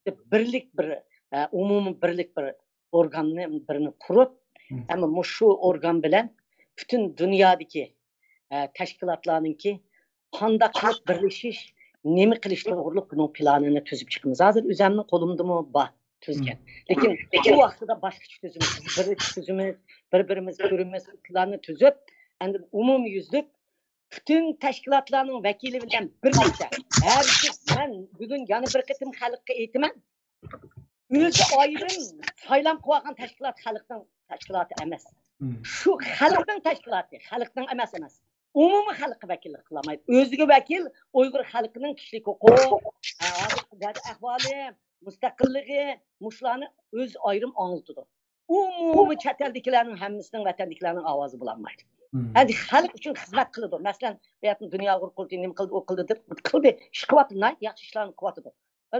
بىر، بىرلىك بىر، ئە، ئومۇمىي بىرلىك بىر ئورگاننى بىرنى قۇرۇپ، ئەمما مۇشۇ ئورگان بىلەن پۈتۈن دۇنيادىكى، ئە، تەشكىلاتلارنىڭكى قانداق قىلىپ بىرلىشىش، نېمە قىلىش توغرۇلۇق بۇنىڭ پىلانىنى تۈزۈپ چىقىمىز. ھازىر ئۆزەمنىڭ قولۇمدىمۇ بار تۈزگەن. لېكىن بۇ ۋاقتىدا باشقىچە تۈزىمىز. بىز بىرلىكتە تۈزىمىز، بىر-بىرىمىز كۆرىمىز، پىلاننى تۈزۈپ، ئەندى ئومۇميۈزلۈك پۈتۈن تەشكىلاتلارنىڭ ۋەكىلى بىلەن بىرلىكتە، ھەرگىز مەن بۈگۈن يەنە بىر قېتىم خەلققە ئېيتىمەن، ئۆزى ئايرىم سايلام قىلىۋالغان تەشكىلات خەلقنىڭ تەشكىلاتى ئەمەس. شۇ خەلقنىڭ تەشكىلاتى، خەلقنىڭ ئەمەس، ئەمەس. ئومۇمىي خەلققە ۋەكىللىك قىلالمايدۇ. ئۆزىگە ۋەكىل ئۇيغۇر خەلقىنىڭ كىشىلىك ھوقۇق، ھە، ھازىرقى دەرد ئەھۋالى، مۇستەقىللىقى، مۇشۇلارنى ئۆزى ئايرىم ئاڭلىتىدۇ. ئومۇمىي چەت ئەلدىكىلەرنىڭ ھەممىسىنىڭ، ۋەتەندىكىلەرنىڭ ئاۋازى بولالمايدۇ. ئەمدى خەلق ئۈچۈن خىزمەت قىلىدۇ. مەسىلەن، بۇ يەردىن دۇنيا ئۇيغۇر قۇرۇلتىيى نېمە قىلدى، ئۇ قىلدى دەپ قىلدى. ئىش قىلىۋاتىدۇ، ناھايىتى ياخشى ئىشلارنى قىلىۋاتىدۇ.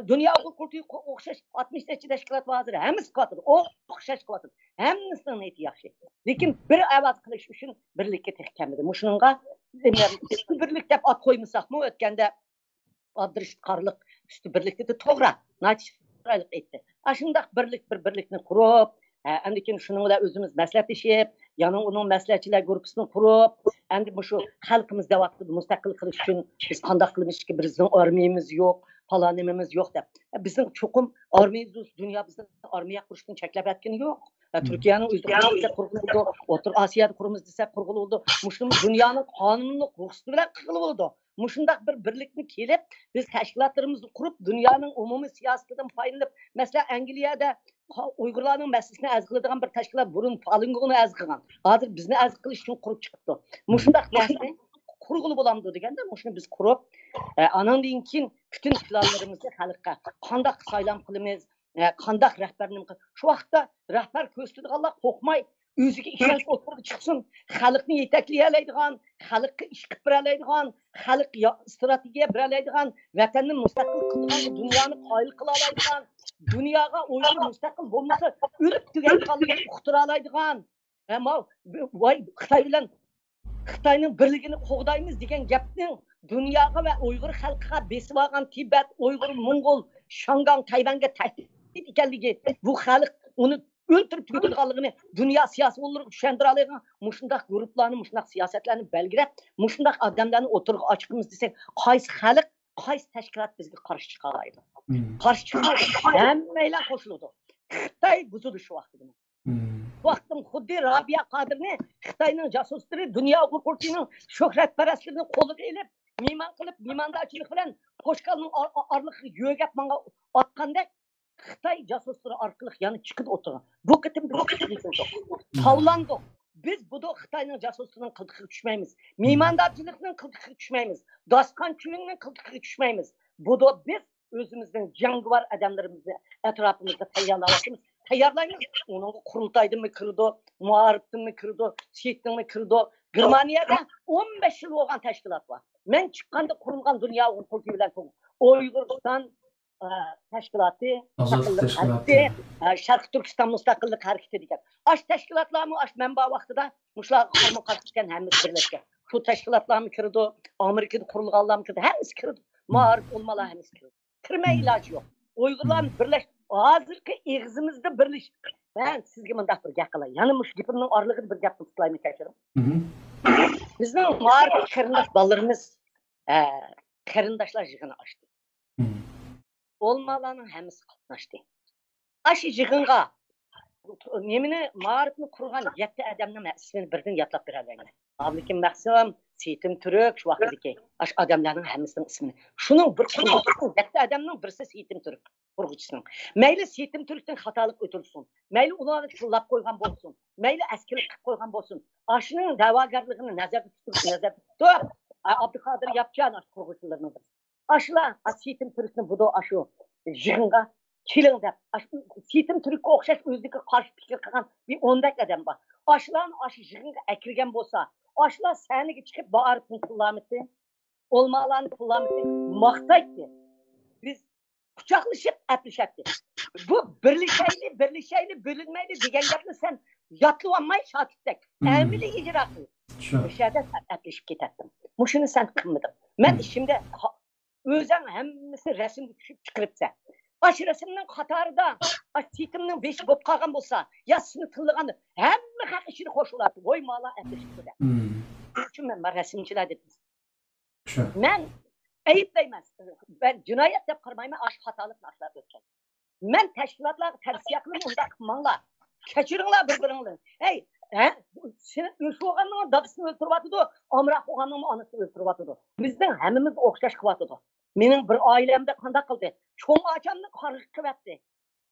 دۇنيا ئۇيغۇر قۇرۇلتىيى ئوخشاش ئاتمىش نەچچە تەشكىلات بار ھازىر، ھەممىسى قىلىۋاتىدۇ، ئوخشاش قىلىۋاتىدۇ. ھەممىسىنىڭ نىيىتى ياخشى. لېكىن بىر ئاۋاز قىلىش ئۈچۈن بىرلىككە تېخى كەلمىدى. مۇشۇنىڭغا ئۈستى بىرلىك دەپ ئات قويمىساقمۇ، ئۆتكەندە ئابدۇرېشىت قارلىق ئۈستى بىرلىك دېدى، توغرا، ناھايىتى چىرايلىق ئېيتتى. ئاشۇنداق بىرلىك، بىر بىرلىكنى قۇرۇپ، ئە، ئاندىن كېيىن شۇنىڭ بىلەن ئۆزىمىز مەسلىھەتلىشىپ، يەنە ئۇنىڭ مەسلىھەتچىلەر گۇرۇپپىسىنى قۇرۇپ، ئەمدى مۇشۇ خەلقىمىز دەۋاتىدۇ، مۇستەقىل قىلىش ئۈچۈن بىز قانداق قىلىمىز، بىزنىڭ ئارمىيىمىز يوق، پالان نېمىمىز يوق دەپ. بىزنىڭ چوقۇم ئارمىيىمىز، دۇنيا بىزنى ئارمىيە قۇرۇشتىن چەكلەپ ئەتكىنى يوق. تۈركىيەنىڭ ئۆزى قۇرىمىز دېسە قۇرغىلى بولىدۇ، ئوتتۇرا ئاسىيادا قۇرىمىز دېسە قۇرغىلى بولىدۇ. مۇشۇنى دۇنيانىڭ قانۇنلۇق رۇخسىتى بىلەن قىلغىلى بولىدۇ. مۇشۇنداق بىر بىرلىكنى كېلىپ، بىز تەشكىلاتلىرىمىزنى قۇرۇپ، دۇنيانىڭ ئومۇمىي سىياسىتىدىن پايدىلىنىپ، مەسىلەن، ئەنگلىيەدە قا-، ئۇيغۇرلارنىڭ مەسىلىسىنى ھەل قىلىدىغان بىر تەشكىلات بۇرۇن فالۇنگونى ھەل قىلغان. ھازىر بىزنى ھەل قىلىش ئۈچۈن قۇرۇپ چىقىپتۇ. مۇشۇنداق نەرسىنى قۇرغىلى بولامدۇ دېگەندە، مۇشۇنى بىز قۇرۇپ، ئە، ئاناندىن كېيىن پۈتۈن پىلانلىرىمىزنى خەلققە قانداق سايلام قىلىمىز، ئە، قانداق رەھبەرنى قىل-، شۇ ۋاقىتتا رەھبەر كۆرسىتىدىغانلار قورقماي، ئۆزىگە ئىشەنچ ئوتتۇرىغا چىقسۇن، خەلقنى يېتەكلىيەلەيدىغان، خەلققە ئىش قىلىپ بېرەلەيدىغان، خەلق يا-، ئىستراتېگىيە بېرەلەيدىغان، ۋەتەننى مۇستەقىل قىلىدىغان، دۇنيانى قايىل قىلالايدىغان، دۇنياغا ئۇيغۇر مۇستەقىل بولمىسا ئۆلۈپ تۈگەيدىغانلىقىنى ئۇقتۇرالايدىغان، ھە، ماۋۇ، ۋاي، خىتاي بىلەن خىتاينىڭ بىرلىكىنى قوغدايمىز دېگەن گەپنىڭ دۇنياغا ۋە ئۇيغۇر خەلقىگە بېسىۋالغان تىبەت، ئۇيغۇر، موڭغۇل، شياڭگاڭ، تەيۋەنگە تەھدىت ئىكەنلىكى، بۇ خەلق ئۇنى ئۆلتۈرۈپ تۈگىتىدىغانلىقىنى دۇنيا سىياسىي ئورۇنلىرىغا چۈشەندۈرەلەيدىغان مۇشۇنداق گۇرۇپپىلارنى، مۇشۇنداق سىياسەتلەرنى بەلگىلەپ، مۇشۇنداق ئادەملەرنى ئوتتۇرىغا ئاچىقىمىز دېسەك، قايسى خەلق، قايسى تەشكىلات بىزگە قارشى چىقالايدۇ؟ قارشى چىقمايدۇ. ھەممەيلەن قوشۇلىدۇ. خىتاي بۇزىدۇ شۇ ۋاقتىدىمۇ. بۇ ۋاقىتتىمۇ خۇددى رابىيە قادىرنى خىتاينىڭ جاسۇسلىرى، دۇنيا ئۇيغۇر قۇرۇلتىيىنىڭ شۆھرەتپەرەسلىرىنى قولىغا ئېلىپ، مېھمان قىلىپ، مېھماندارچىلىق بىلەن پوشكالنىڭ ئار-، ئار-، ئارىلىقىغا يۆگەپ ماڭا ئاتقاندەك، خىتاي جاسۇسلىرى ئارقىلىق يەنە چىقىدۇ ئوتتۇرىغا. بۇ قېتىم بىز چىقىپ يېتىلدۇق. تاۋلاندۇق. بىز بۇدۇ خىتاينىڭ جاسۇسلىرىنىڭ قىلتىقىغا چۈشمەيمىز. مېھماندارچىلىقنىڭ قىلتىقىغا چۈشمەيمىز. داستىخان چۈۋىنىڭ قىلتىقىغا چۈشمەيمىز. بۇدۇ بىز ئۆزىمىزنىڭ جەڭگىۋار ئادەملىرىمىزنى ئەتراپىمىزدا تەييارلاۋاتىمىز. تەييارلايمىز. ئۇنىڭغا قۇرۇلتايدىنمۇ كىرىدۇ، مائارىپتىنمۇ كىرىدۇ، سېيىتنىڭمۇ كىرىدۇ. گېرمانىيەدە ئون بەش يىل بولغان تەشكىلات بار. مەن چىققاندا قۇرۇلغان دۇنيا ئۇيغۇر قۇرۇلتىيى بىلەن ئۇيغۇرىستان، ئە، تەشكىلاتى، ئازادلىق مۇستەقىللىق تەشكىلاتى. ھەرىكىتى، ئە، شەرقىي تۈركىستان مۇستەقىللىق ھەرىكىتى دېگەن. ئاش تەشكىلاتلارمۇ ئاش مەن بار ۋاقتىدا مۇشۇلارغا قارىمۇ قارشى ئىكەن، ھەممىسى بىرلەشكەن. شۇ تەشكىلاتلارمۇ كىرىدۇ، ئامېرىكىدا قۇرۇلغانلارمۇ كىرىدۇ، ھەممىسى كىرىدۇ. مائارىپ ئولىمالار ھەممىسى كىرىدۇ. كىرمەي ئىلاجى يوق. ئۇيغۇرلار بىرلەش، ھازىرقى ئېغىزىمىزدا بىرلىشىپ، مەن سىزگە مۇنداق بىر گەپ قىلاي. يەنە مۇشۇ گېپىمنىڭ ئارىلىقىدا بىر گەپ قىلايمەن، كەچۈرۈڭ. بىزنىڭ مائارىپ قېرىنداش بالىلىرىمىز، ئە، قېرىنداشلار يىغىنى ئاچتى. ئولىمالارنىڭ ھەممىسى قاتناشتى. ئاشۇ يىغىنغا نېمىنى، مائارىپنى قۇرغان يەتتە ئادەمنىڭ مەن ئىسمىنى بىردىن يادلاپ بېرەلەيمەن. ئابلىكىم مەخسۇم، سېيىتىم تۈرك، شۇ ۋاقىتتىكى ئاشۇ ئادەملەرنىڭ ھەممىسىنىڭ ئىسمىنى. شۇنىڭ بىر قۇرغۇچىسىنىڭ، يەتتە ئادەمنىڭ بىرسى سېيىتىم تۈرك قۇرغۇچىسىنىڭ. مەيلى سېيىتىم تۈركتىن خاتالىق ئۆتۈرسۇن، مەيلى ئۇلارنى تىللاپ قويغان بولسۇن، مەيلى ئەسكىلىك قىلىپ قويغان بولسۇن، ئاشۇنىڭ دەۋاگەرلىكىنى نەزەردە تۇتۇپ، نەزەردە تۇتۇپ، ئابدۇقادىر ياپچان ئاشۇ قۇرغۇچىلىرىنىڭ بىرسى. ئاشۇلار، ئا، سېيىتىم تۈركنى بۇدۇ ئاشۇ، يىغىنغا كېلىڭ دەپ، ئاشۇ سېيىتىم تۈرككە ئوخشاش ئۆزىگە قارشى پىكىر قىلغان بىر ئوندەك ئادەم بار. ئاشۇلارنى ئاشۇ يىغىنغا ئەكىرگەن بولسا، ئاشۇلار سەھنىگە چىقىپ، بۇ ئارىپنى تىللامىتى، ئولمالارنى تىللامىتى، ماختايتتى. بىز قۇچاقلىشىپ ئەپلىشەتتى. بۇ بىرلىشەيلى، بىرلىشەيلى، بۆلۈنمەيلى دېگەن گەپنى سەن ياتلىۋالماي شاكىتتەك، مم، ئەمەلىي ئىجرا قىل. شۇ. مۇشۇ يەردە سەن ئەپلىشىپ كېتەتتىڭ. مۇشۇنى سەن قىلمىدىڭ. مەن، مم، ئىچىمدە ھا-، ئۆزۈڭ ھەممىسى رەسىمگە چۈشۈپ چىقىرىپسەن. ئاشۇ رەسىمنىڭ قاتارىدا، ئاشۇ سېيىتىمنىڭ بېشى بولۇپ قالغان بولسا، يا سېنى تىللىغان ھەممە خەق ئىچىدە خوش بولاتتى. ۋوي، مالا ئەپلىشىپتۇ دەپ. مم. شۇنىڭ ئۈچۈن مەن، مەن رەسىمچىلەر دېدىم. شۇ. مەن ئەيىبلەيمەن. مەن جىنايەت دەپ قارىمايمەن، ئاشۇ خاتالىقنى ئاشۇلار ئۆتكەن. مەن تەشكىلاتلارغا تەۋسىيە قىلىمەن، ئۇنداق قىلماڭلار. كەچۈرۈڭلار بىر-بىرىڭلارنى. ھەي، ھە؟ سېنىڭ ئۆچ بولغاننىڭ دادىسىنى ئۆلتۈرۈۋاتىدۇ، ئامراق بولغاننىڭمۇ ئانىسىنى ئۆلتۈرۈۋاتىدۇ. بىزنىڭ ھەممىمىز ئوخشاش قىلىۋاتىدۇ. مېنىڭ بىر ئائىلەمدە قانداق قىلدى؟ چوڭ ئاچامنى قارىغا قىلىۋەتتى.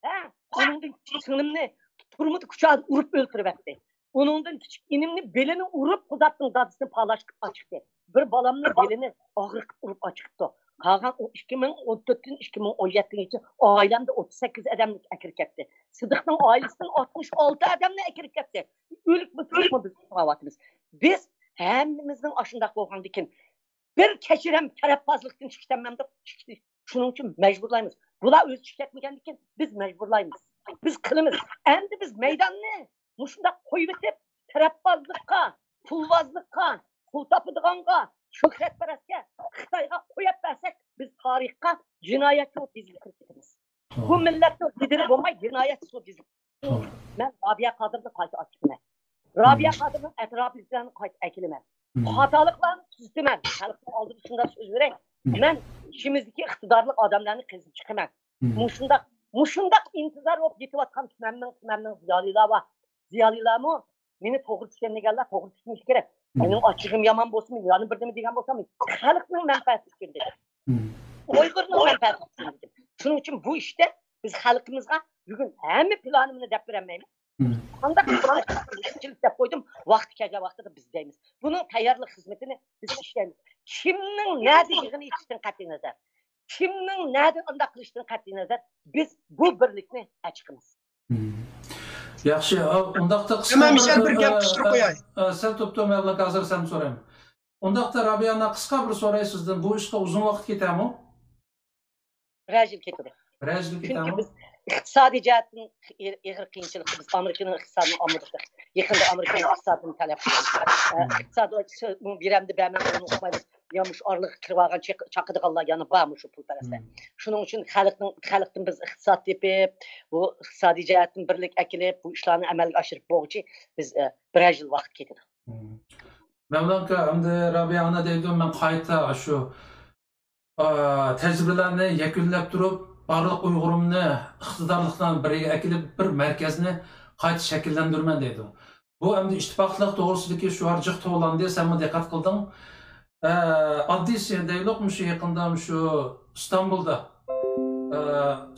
ھە؟ ئۇنىڭدىن كىچىك سىڭلىمنى تۈرمىدە كۇچادا ئۇرۇپ ئۆلتۈرۈۋەتتى. ئۇنىڭدىن كىچىك ئىنىمنى بېلىنى ئۇرۇپ، قۇداتنىڭ دادىسىنى پالاش قىلىپ ئاچىقتى. بىر بالامنى بېلىنى ئاغرىق قىلىپ ئۇرۇپ ئاچىقىپتۇ. قالغان ئۇ ئىككى مىڭ ئون تۆتتىن ئىككى مىڭ ئون يەتتىگىچە ئائىلەمدە ئوتتۇز سەككىز ئادەمنى ئەكىرىپ كەتتى. سىدىقنىڭ ئائىلىسىدىن ئاتمىش ئالتە ئادەمنى ئەكىرىپ كەتتى. ئۆلۈكمۇ تىرىكمۇ بىز ئۇقمايۋاتىمىز. بىز ھەممىمىزنىڭ ئاشۇنداق بولغاندىكىن، بىر كەچۈرەم تەرەپبازلىقتىن چىقىشتىن مەمدۇق چىقتى. شۇنىڭ ئۈچۈن مەجبۇرلايمىز. بۇلار ئۆزى چىقىپ كەتمىگەندىكىن بىز مەجبۇرلايمىز. بىز قىلىمىز. ئەمدى بىز مەيداننى مۇشۇنداق قويۇۋېتىپ، تەرەپبازلىققا، پۇلۋازلىققا، پۇل تاپىدىغانغا، شۆھرەتپەرەسكە، خىتايغا قويۇپ بەرسەك، بىز تارىخقا جىنايەتچى بولۇپ يېزىلىپ كىرىپ كېتىمىز. بۇ مىللەتنىڭ لىدىرى بولماي، جىنايەتچى بولۇپ يېزىلىپ كېتىمىز. توغرا. مەن رابىيە قادىرنى قايتا ئاچىقىمەن. رابىيە قادىرنىڭ ئەتراپىدىكىلەرنى قايتا ئەكېلىمەن. خاتالىقلارنى تۈزىتىمەن. خەلقنىڭ ئالدىدا شۇنداق سۆز بېرەي. مەن ئىچىمىزدىكى ئىقتىدارلىق ئادەملەرنى قېزىپ چىقىمەن. مۇشۇنداق، مۇشۇنداق ئىنتىزار بولۇپ يېتىۋاتقان تۈمەننىڭ، تۈمەننىڭ زىيالىيلار بار. زىيالىيلارمۇ مېنى توغرا چۈشەنمىگەنلەر توغرا چۈشىنىشى كېرەك. مېنىڭ ئاچچىقىم يامان بولسىمۇ، يەنە بىردىمە دېگەن بولسام، خەلقنىڭ مەنپەئەتى ئۈچۈن دېدىم. ئۇيغۇرنىڭ مەنپەئەتى ئۈچۈن دېدىم. شۇنىڭ ئۈچۈن بۇ ئىشتە بىز خەلقىمىزغا بۈگۈن ھەممە پىلانىمنى دەپ بېرەلمەيمەن. قانداق قىلساق شۇنچىلىك دەپ قويدۇم، ۋاقتى كەلگەن ۋاقتىدا بىز دەيمىز. بۇنىڭ تەييارلىق خىزمىتىنى بىز ئىشلەيمىز. كىمنىڭ نەدە يىغىنى ئېچىشتىن قەتئىينەزەر، كىمنىڭ نەدە ئانداق قىلىشتىن قەتئىينەزەر، بىز بۇ بىرلىكنى ئاچىقىمىز. ياخشى، ئۇنداقتا قىسقا بىر، بىر گەپ قىستۇرۇپ قوياي. سەل توپتۇ، مەۋلان، ھازىر سەن سورايمەن. ئۇنداقتا رابىيە ئانا، قىسقا بىر سوراي سىزدىن، بۇ ئىشقا ئۇزۇن ۋاقىت كېتەرمۇ؟ بىرەر يىل كېتىدۇ. بىرەر يىل كېتەرمۇ؟ چۈنكى بىز ئىقتىسادىي جەھەتتىن ئېغىر قىيىنچىلىقتا، بىز ئامېرىكىنىڭ ئىقتىسادىنى ئالمىدۇق. يېقىندا ئامېرىكىنىڭ ئىقتىسادىنى تەلەپ قىلدۇق. ئىقتىساد بىرەمدە بەرمەي ئۇنى ئۇقمايمىز. يا مۇشۇ ئارىلىققا كىرىۋالغان چېق-، چاقىدىغانلار يەنە بار، مۇشۇ پۇلپەرەسلەر. شۇنىڭ ئۈچۈن خەلقنىڭ، خەلقتىن بىز ئىقتىساد تېپىپ، بۇ ئىقتىسادىي جەھەتتىن بىرلىك ئەكېلىپ، بۇ ئىشلارنى ئەمەلگە ئاشۇرۇپ بولغۇچى بىز، ئە، بىرەر يىل ۋاقىت كېتىدۇ. مەۋلان ئاكا، ئەمدى رابىيە ئانا دەيدۇ، مەن قايتا شۇ، ئا، تەجرىبىلەرنى يەكۈنلەپ تۇرۇپ، بارلىق ئۇيغۇرۇمنى ئىقتىدارلىقلارنى بىر يەرگە ئەكېلىپ، بىر مەركەزنى قايتا شەكىللەندۈرىمەن دەيدۇ. بۇ ئەمدى ئىتتىپاقلىق توغرىسىدىكى شوئار جىق توۋلاندى، سەنمۇ دىققەت قىلدىڭ. ئە، ئاددىيسى دەيلۇق، مۇشۇ يېقىندا مۇشۇ ئىستانبۇلدا، ئە،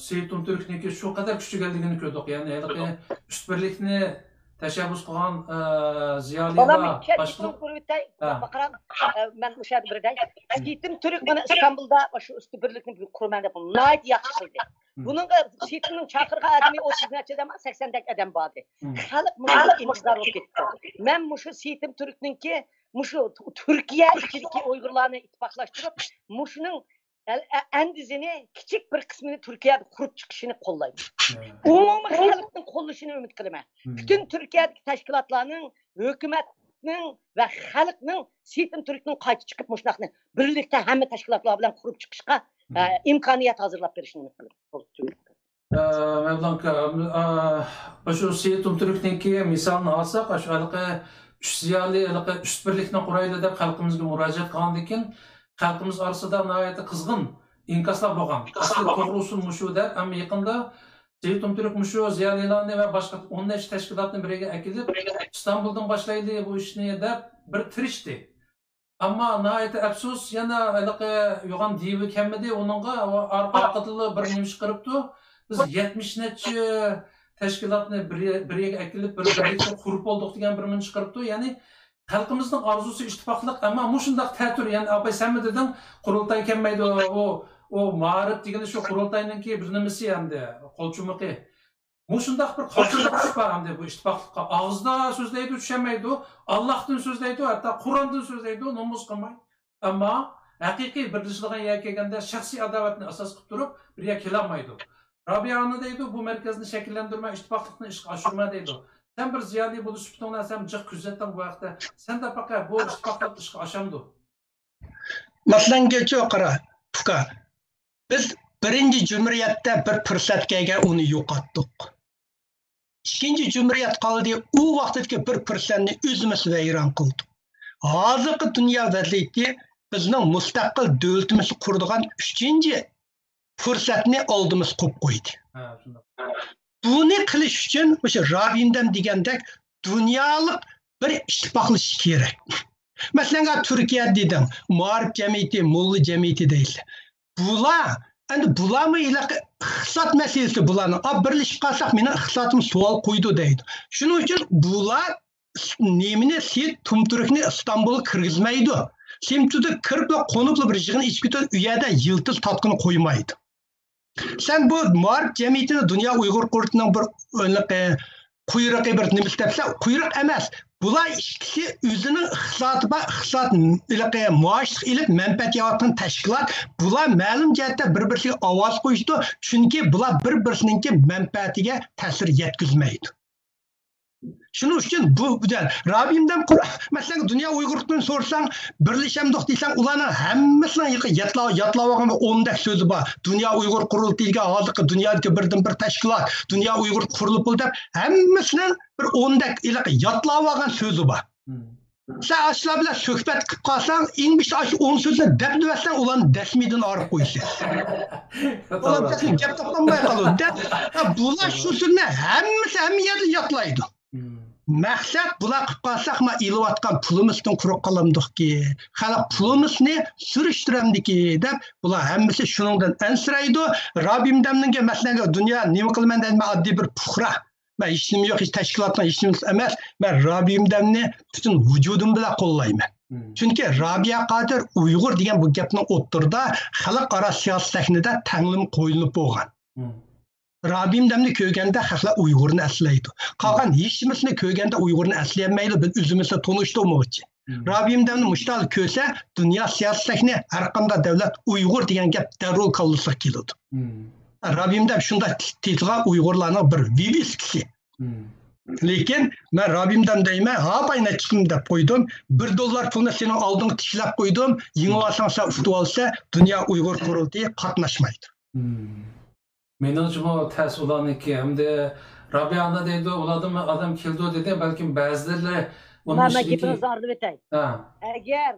سېيىت ئۇنتۇركنىڭكى شۇ قەدەر كۈچىگەنلىكىنى كۆردۇق. يەنى ھېلىقى ئۈچ بىرلىكنى تەشەببۇس قىلغان، ئە، زىيالىيلار، باشلىق. بىر ئۆتەي، باقىرام، ئە، مەن مۇشۇ يەردە بىر دەي. سېيىتىم تۈرك مانا ئىستانبۇلدا شۇ ئۈچ بىرلىكنى قۇرىمەن دەپ ناھايىتى ياخشى قىلدى. بۇنىڭغا سېيىتىمنىڭ چاقىرغان ئادىمى ئوتتۇز نەچچە ئادەم، سەكسەندەك ئادەم باردى. خەلق مۇشۇنىڭغا ئىنتىزار بولۇپ كېتىپتۇ. مەن مۇشۇ سېيىتىم تۈركنىڭكى مۇشۇ تۈركىيە ئىچىدىكى ئۇيغۇرلارنى ئىتتىپاقلاشتۇرۇپ، مۇشۇنىڭ ئەل-، ئە-، ئەندىزىنى كىچىك بىر قىسمىنى تۈركىيەدە قۇرۇپ چىقىشىنى قوللايمەن. ئومۇمىي خەلقنىڭ قوللىشىنى ئۈمىد قىلىمەن. پۈتۈن تۈركىيەدىكى تەشكىلاتلارنىڭ، ھۆكۈمەتنىڭ ۋە خەلقنىڭ سېيىتىم تۈركنىڭ قايتا چىقىپ، مۇشۇنداقنى بىرلىكتە ھەممە تەشكىلاتلار بىلەن قۇرۇپ چىقىشقا، ئە، ئىمكانىيەت ھازىرلاپ بېرىشىنى ئۈمىد قىلىمەن. ئە، مەۋلان ئاكا، ئە، مۇشۇ سېيىت ئۇنتۇركنىڭكى مىسالىنى ئالساق، ئاشۇ ھېلىقى ئۈچ زىيالىي، ھېلىقى ئۈچ بىرلىكنى قۇرايلى دەپ خەلقىمىزگە مۇراجىئەت قىلغاندىن كېيىن، خەلقىمىز ئارىسىدا ناھايىتى قىزغىن ئىنكاسلار بولغان. ئەسلى توغرا ئۇسۇل مۇشۇ دەپ، ئەمما يېقىندا سېيىت ئۇنتۇرك مۇشۇ زىيالىيلارنى ۋە باشقا ئون نەچچە تەشكىلاتنى بىر يەرگە ئەكېلىپ، ئىستانبۇلدىن باشلايلى بۇ ئىشنى دەپ بىر تىرىشتى. ئەمما ناھايىتى ئەپسۇس، يەنە ھېلىقى يوغان دېۋى كەلمىدى ئۇنىڭغا. ئارقىدىنلا بىر نېمە ئىش قىلىپتۇ، بىز يەتمىش نەچچە تەشكىلاتنى بىر، بىر يەرگە ئەكېلىپ، بىر بىرلىكتە قۇرۇپ بولدۇق دېگەن بىر نېمە ئىش قىلىپتۇ. يەنى خەلقىمىزنىڭ ئارزۇسى ئىتتىپاقلىق، ئەمما مۇشۇنداق تەتۈر، يەنى ئاپاي سەنمۇ دېدىڭ، قۇرۇلتاي كەلمەيدۇ، ئۇ ئۇ مائارىپ دېگىنى شۇ قۇرۇلتاينىڭكى بىر نېمىسى ئەمدى، قولچۇمىقى. مۇشۇنداق بىر قارشىلىق كۈچ بار ئەمدى بۇ ئىتتىپاقلىققا. ئاغزىدا سۆزلەيدۇ، چۈشەنمەيدۇ، ئاللاھتىن سۆزلەيدۇ، ھەتتا قۇراندىن سۆزلەيدۇ، نومۇس قىلماي. ئەمما ھەقىقىي بىرلىشىدىغان يەرگە كەلگەندە شەخسىي ئاداۋەتنى ئاساس قىلىپ تۇرۇپ بىر يەرگە كېلەلمەيدۇ. رابىيە ئانا دەيدۇ، بۇ مەركەزنى شەكىللەندۈرمە، ئىتتىپاقلىقنى ئىشقا ئاشۇرما دەيدۇ. سەن بىر زىيالىي بولۇش سۈپىتىڭ بىلەن سەن جىق كۆزەتتىڭ بۇ ھەقتە. سەن دەپ باقە، بۇ ئىتتىپاقلىق ئىشقا ئاشامدۇ؟ مەسىلەنگىچۇ قارا، ئۇكا. بىز بىرىنچى جۇمھۇرىيەتتە بىر پۇرسەت كەلگەن، ئۇنى يوقاتتۇق. ئىككىنچى جۇمھۇرىيەت قالدى، ئۇ ۋاقىتتىكى بىر پۇرسەتنى ئۆزىمىز ۋەيران قىلدۇق. ھازىرقى دۇنيا ۋەزىيىتى بىزنىڭ مۇستەقىل دۆلىتىمىزنى قۇرىدىغان ئۈچىنچى پۇرسەتنى ئالدىمىز قويۇپ قويدى. بۇنى قىلىش ئۈچۈن مۇشۇ رابىمدەم دېگەندەك دۇنيالىق بىر ئىتتىپاقلىشىش كېرەك. مەسىلەن، تۈركىيە دېدىڭ، مائارىپ جەمئىيىتى، موللا جەمئىيىتى دەيسىلەر. بۇلار، ئەمدى بۇلارمۇ ھېلىقى ئىقتىساد مەسىلىسى بۇلارنىڭ. ئا، بىرلىشىپ قالساق، مېنىڭ ئىقتىسادىم سوئال قويىدۇ دەيدۇ. شۇنىڭ ئۈچۈن بۇلار نېمىنى، سېيىت تۇمتۇركنى ئىستانبۇلغا كىرگۈزمەيدۇ. سېيىت تۇمتۇرك كىرىپلا، قونۇپلا بىر يىغىن ئېچىپ كېتىدۇ، ئۇ يەردە يىلتىز تارتقىنى قويمايدۇ. سەن بۇ مائارىپ جەمئىيىتىنى دۇنيا ئۇيغۇر قۇرۇلتىيىنىڭ بىر ئۆلىقى، قۇيرۇقى بىر نېمىسى دەپسە، قۇيرۇق ئەمەس. بۇلار ئىككىسى ئۆزىنىڭ ئىقتىسادى بار، ئىقتىساد ھېلىقى مائاشلىق ئېلىپ مەنپەئەت ياۋاتقان تەشكىلات. بۇلار مەلۇم جەھەتتە بىر-بىرسىگە ئاۋاز قويۇشىدۇ، چۈنكى بۇلار بىر-بىرسىنىڭكى مەنپەئەتىگە تەسىر يەتكۈزمەيدۇ. شۇنىڭ ئۈچۈن بۇ، بۇ رابىمدەم قۇر-، مەسىلەن، دۇنيا ئۇيغۇر قۇرۇلتىيىنى سورىساڭ، بىرلىشەمدۇق دېسەڭ، ئۇلارنىڭ ھەممىسىنىڭ يىغا-، ياتلا-، ياتلاۋالغان بىر ئوندەك سۆزى بار. دۇنيا ئۇيغۇر قۇرۇلتىيى دېگەن ھازىرقى دۇنيادىكى بىردىنبىر تەشكىلات، دۇنيا ئۇيغۇر قۇرۇلۇپ بولدى دەپ، ھەممىسىنىڭ بىر ئوندەك ھېلىقى ياتلاۋالغان سۆزى بار. سەن ئاشۇلار بىلەن سۆھبەت قىلىپ قالساڭ، ئېڭ بېشىدا ئاشۇ ئون سۆزنى دەپ بەرسەڭ، ئۇلارنى دەسمىدىن ئايرىپ قويىسەن. ئۇلار دەسمىدىن گەپ تاپالماي قالىدۇ. دەپ، ھە، بۇلار شۇ سۆزنى ھەممىسى ھەممە يەردە ياتلايدۇ. مەقسەت بۇلار قىلىپ قالساق، ما ئېلىۋاتقان پۇلىمىزدىن قۇرۇق قالامدۇقكى، خەلق پۇلىمىزنى سۈرۈشتۈرەمدىكى دەپ، بۇلار ھەممىسى شۇنىڭدىن ئەنسىرەيدۇ. رابىمدەمنىڭكى مەسىلەن، دۇنيا نېمە قىلىمەن دەيدۇ، مەن ئاددىي بىر پۇقرا. مەن ھېچنېمە يوق، ھېچ تەشكىلاتنىڭ ھېچنېمىسى ئەمەس. مەن رابىيىمدەمنى پۈتۈن ۋۇجۇدۇم بىلەن قوللايمەن. چۈنكى رابىيە قادىر ئۇيغۇر دېگەن بۇ گەپنىڭ ئوتتۇرىدا خەلقئارا سىياسىي سەھنىدە تەڭلىمە قويۇلۇپ بولغان. رابىيىمدەمنى كۆرگەندە خەقلەر ئۇيغۇرنى ئەسلەيدۇ. قالغان ھېچنېمىسىنى كۆرگەندە ئۇيغۇرنى ئەسلىيەلمەيدۇ، بىز ئۆزىمىزلا تونۇشتۇرمىغۇچى. رابىيىمدەمنى مۇشتال كۆرسە، دۇنيا سىياسىي سەھنە، ھەرقانداق دەۋلەت ئۇيغۇر دېگەن گەپ دەررۇ كاللىسىغا كېلىدۇ. رابىيىمدەم شۇنداق تېزغا ئۇيغۇرلارنىڭ بىر ۋىۋىسكىسى. لېكىن مەن رابىيىمدەم دەيمەن، ھاپاي نەچچىقىم دەپ قويدۇم. بىر دوللار پۇلنى سېنىڭ ئالدىڭغا تىكلەپ قويدۇم. يېڭىۋالساڭ سەن ئۇتۇۋالىسەن، دۇنيا ئۇيغۇر قۇرۇلتىيى قاتناشمايدۇ. مېنىڭچىمۇ تەس ئۇلارنىڭكى. ئەمدى رابىيە ئانا دەيدۇ، ئۇلاردىن ئادەم كېلىدۇ دېدى. بەلكىم بەزىلىرى ئۇنىڭ مەن مەن ئىچىدىكى گېپىڭىزنى ئارىلىپ ئۆتەي. ھە، ئەگەر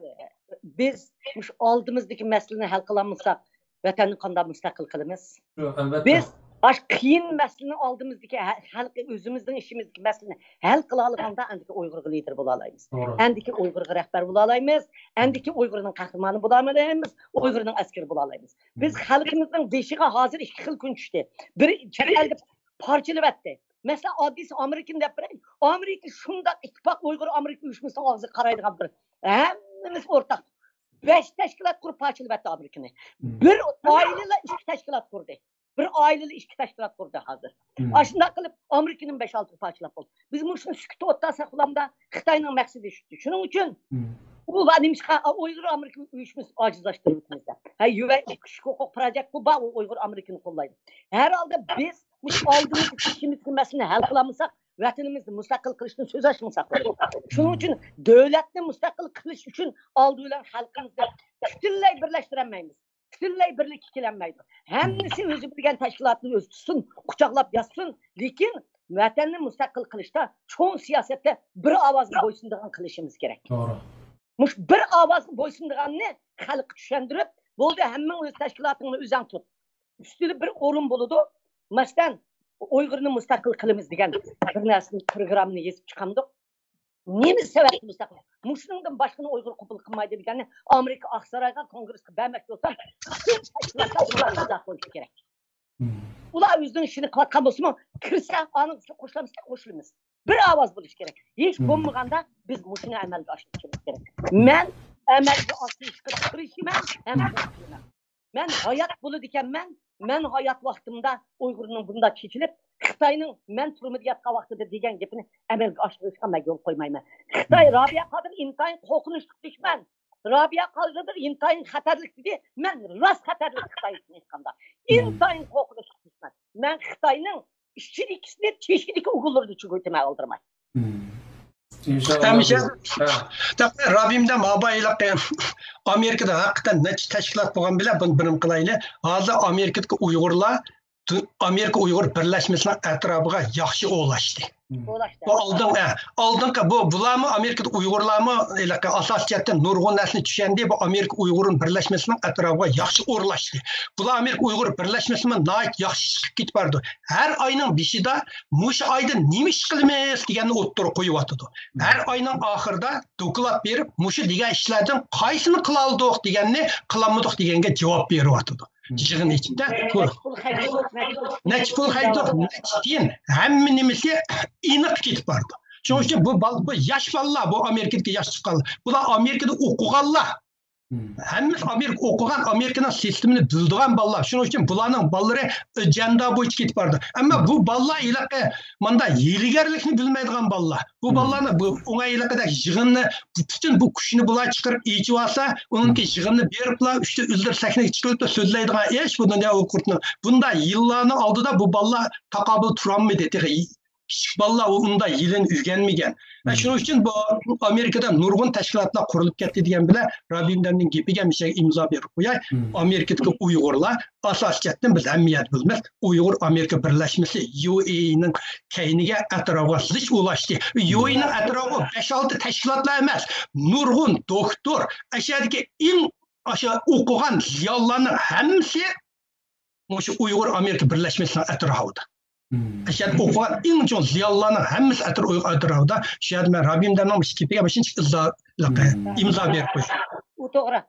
بىز مۇشۇ ئالدىمىزدىكى مەسىلىنى ھەل قىلالمىساق، ۋەتەننى قانداق مۇستەقىل قىلىمىز؟ شۇ، ئەلۋەتتە. بىز ئاشۇ قىيىن مەسىلىنى ئالدىمىزدىكى ھە-، ھەل قىل-، ئۆزىمىزنىڭ ئىچىمىزدىكى مەسىلىنى ھەل قىلالىغاندا، ئەندىكى ئۇيغۇرغا لىدېر بولالايمىز. توغرا. ئەندىكى ئۇيغۇرغا رەھبەر بولالايمىز. ئەندىكى ئۇيغۇرنىڭ قەھرىمانى بولالايمىز. ئۇيغۇرنىڭ ئەسكىرى بولالايمىز. بىز خەلقىمىزنىڭ بېشىغا ھازىر ئىككى خىل كۈن چۈشتى. بىر چەت ئەلدە پارچىلىۋەتتى. مەسىلەن، ئاددىيسى ئامېرىكىنى دەپ بېرەي. ئامېرىكا شۇنداق ئىتتىپاق ئۇيغۇر ئامېرىكا ئۇيۇشمىسىنىڭ ئاغزىغا قارايدىغان بىر ھەممىمىز ئورتاق بەش تەشكىلات قۇرۇپ پارچىلىۋەتتى ئامېرىكىنى. بىر ئائىلىلا ئىككى تەشكىلات قۇردى. بىر ئائىلىلا ئىككى تەشكىلات قۇردى ھازىر. ئاشۇنداق قىلىپ ئامېرىكىنى بەش ئالتىغا پارچىلاپ بولدى. بىز مۇشۇنى سۈكۈتتە ئولتۇرساق بولامدا، خىتاينىڭ مەقسىتى شۇ. شۇنىڭ ئۈچۈن ئۇ ۋە نېمىشقا ئۇيغۇر ئامېرىكا ئۇيۇشمىسى ئاجىزلاشتۇرۇۋېتىمىز دەپ. ھە، يۈەن كىشى ھوقۇق پروجېكت بۇ بار، ئۇ ئۇيغۇر ئامېرىكىنى قوللايدۇ. ھەر ھالدا بىز مۇشۇ ئالدىمىزدىكى ئىشىمىزدىكى مەسىلىنى ھەل قىلالمىساق، ۋەتىنىمىزنى مۇستەقىل قىلىشتىن سۆز ئاچمىساق بولىدۇ. شۇنىڭ ئۈچۈن دۆلەتنى مۇستەقىل قىلىش ئۈچۈن ئالدى بىلەن خەلقىمىزنى پۈتۈنلەي بىرلەشتۈرەلمەيمىز. پۈتۈنلەي بىرلىككە كېلەلمەيدۇ. ھەممىسى ئۆزى بىلگەن تەشكىلاتنى ئۆزى تۇتسۇن، قۇچاقلاپ ياتسۇن، لېكىن ۋەتەننى مۇستەقىل قىلىشتا چوڭ سىياسەتتە بىر ئاۋازغا بويسۇنىدىغان قىلىشىمىز كېرەك. توغرا. مۇشۇ بىر ئاۋازغا بويسۇنىدىغاننى خەلققە چۈشەندۈرۈپ، بولدى، ھەممىڭ ئۆز تەشكىلاتىڭنى ئۆزۈڭ تۇت. ئۈستىدە بىر ئورۇن بولىدۇ. مەسىلەن، ئۇيغۇرنى مۇستەقىل قىلىمىز دېگەن بىر نەرسىنى، پروگراممىنى يېزىپ چىقامدۇق. نېمە سەۋەبتىن مۇستەقىل؟ مۇشۇنىڭدىن باشقىنى ئۇيغۇر قوبۇل قىلمايدۇ دېگەننى ئامېرىكا ئاقسارايغا، كونگرېسقا بەرمەكچى بولسام، پۈتۈن تەشكىلاتلار بۇلارنى ئىمزا قويۇشى كېرەك. ئۇلار ئۆزىنىڭ ئىشىنى قىلىۋاتقان بولسىمۇ، كىرسە، ئانىڭ ئىچىگە قوشۇلامسىز، قوشۇلىمىز. بىر ئاۋاز بولۇشى كېرەك. ھېچ بولمىغاندا بىز مۇشۇنى ئەمەلگە ئاشۇرۇشىمىز كېرەك. مەن ئەمەلگە ئاشۇرۇشقا تىرىشىمەن ھەم تىرىشىمەن. مەن ھايات بولىدىكەنمەن، مەن ھايات ۋاقتىمدا ئۇيغۇرنىڭ بۇنداق چېچىلىپ، خىتاينىڭ مەن تۈرمىدە ياتقان ۋاقتىدا دېگەن گېپىنى ئەمەلگە ئاشۇرۇشقا مەن يول قويمايمەن. خىتاي رابىيە قادىر ئىنتايىن قورقۇنچلۇق دۈشمەن. رابىيە قادىر ئىنتايىن خەتەرلىك دېدى. مەن راست خەتەرلىك خىتاي ئۈچۈن ئېيتقاندا. ئىنتايىن قورقۇنچلۇق دۈشمەن. مەن خىتاينىڭ ئىچىدىكىسىنى، تېشىدىكى ئۇيغۇرلىرىنى چۆكۈرتىمەن، ئالدىرىماي. ھەمىشە رابىمدا مابايلىقى ئامېرىكىدا ھەقىقەتەن نەچچە تەشكىلات بولغان بىلەن بۇنى بىرىم قىلايلى. ھازىر ئامېرىكىدىكى ئۇيغۇرلار ئامېرىكا ئۇيغۇر بىرلەشمىسىنىڭ ئەتراپىغا ياخشى ئولاشتى. بۇ ئالدىن، ئە، ئالدىنقى بۇ بۇلارمۇ ئامېرىكىدا ئۇيغۇرلارمۇ ھېلىقى ئاساسىي جەھەتتىن نۇرغۇن نەرسىنى چۈشەندى. بۇ ئامېرىكا ئۇيغۇر بىرلەشمىسىنىڭ ئەتراپىغا ياخشى ئورۇنلاشتى. بۇلار ئامېرىكا ئۇيغۇر بىرلەشمىسىمۇ ناھايىتى ياخشى چىقىپ كېتىپ بارىدۇ. ھەر ئاينىڭ بېشىدا مۇشۇ ئايدا نېمە ئىش قىلىمىز دېگەننى ئوتتۇرىغا قويۇۋاتىدۇ. ھەر ئاينىڭ ئاخىرىدا دوكلات بېرىپ، مۇشۇ دېگەن ئىشلاردىن قايسىنى قىلالىدۇق دېگەننى، قىلالمىدۇق دېگەنگە جاۋاب بېرىۋاتىدۇ. يىغىن ئىچىدە نەچچە پۇل خەجلىدۇق، نەچچە تىيىن، ھەممە نېمىسى ئېنىق كېتىپ بارىدۇ. شۇنىڭ ئۈچۈن بۇ، بال بۇ ياش بالىلار، بۇ ئامېرىكىدىكى ياش چىققانلار، بۇلار ئامېرىكىدا ئوقۇغانلار. ھەممىسى ئامېرىكا ئوقۇغان، ئامېرىكىنىڭ سىستېمىنى بىلىدىغان بالىلار. شۇنىڭ ئۈچۈن بۇلارنىڭ بالىلىرى ئاجېندا بويىچە كېتىپ بارىدۇ. ئەمما بۇ بالىلار ھېلىقى ماندا ھىيلىگەرلىكنى بىلمەيدىغان بالىلار. بۇ بالىلارنى بۇ ئوڭاي ھېلىقىدەك يىغىننى، پۈتۈن بۇ كۈچىنى بۇلار چىقىرىپ ئېچىۋالسا، ئۇنىڭكى يىغىننى بېرىپلا ئۈچتە ئۆزلىرى سەھنىگە چىقىرىپ سۆزلەيدىغان ئىش بۇ دۇنيا ھوقۇقىنىڭ. بۇنداق يىللارنىڭ ئالدىدا بۇ بالىلار تاقابىل تۇرالمىدى. تېخى كىچىك بالىلار ئۇ ئۇنداق يىلىنى ئۆگەنمىگەن. شۇنىڭ ئۈچۈن بۇ ئامېرىكىدا نۇرغۇن تەشكىلاتلار قۇرۇلۇپ كەتتى دېگەن بىلەن رابىم دەمنىڭ گېپىگە مىشەگە ئىمزا بېرىپ قوياي. ئامېرىكىدىكى ئۇيغۇرلار ئاساسىي جەھەتتىن بىز ھەممە يەردە بىلىمىز. ئۇيغۇر ئامېرىكا بىرلەشمىسى، يۇ ئېي ئېينىڭ كەينىگە ئەتراپىغا زىچ ئولاشتى. يۇ ئېي ئېينىڭ ئەتراپىغا بەش ئالتە تەشكىلاتلا ئەمەس، نۇرغۇن دوكتور، ئەشەدىكى ئەڭ ئاشۇ ئوقۇغان زىيالىيلارنىڭ ھەممىسى مۇشۇ ئۇيغۇر ئامېرىكا بىرلەشمىسىنىڭ ئەتراپىدا. ئەشەدە ئوقۇغان ئەڭ چوڭ زىيالىيلارنىڭ ھەممىسى ئەتر ئۇيغۇر ئەتراپىدا. شۇ يەردە مەن رابىم دەمنىڭ مۇشۇ گېپىگە مۇشۇنچە ئىزا-، ئىمزا بېرىپ قويدۇم. ئۇ توغرا.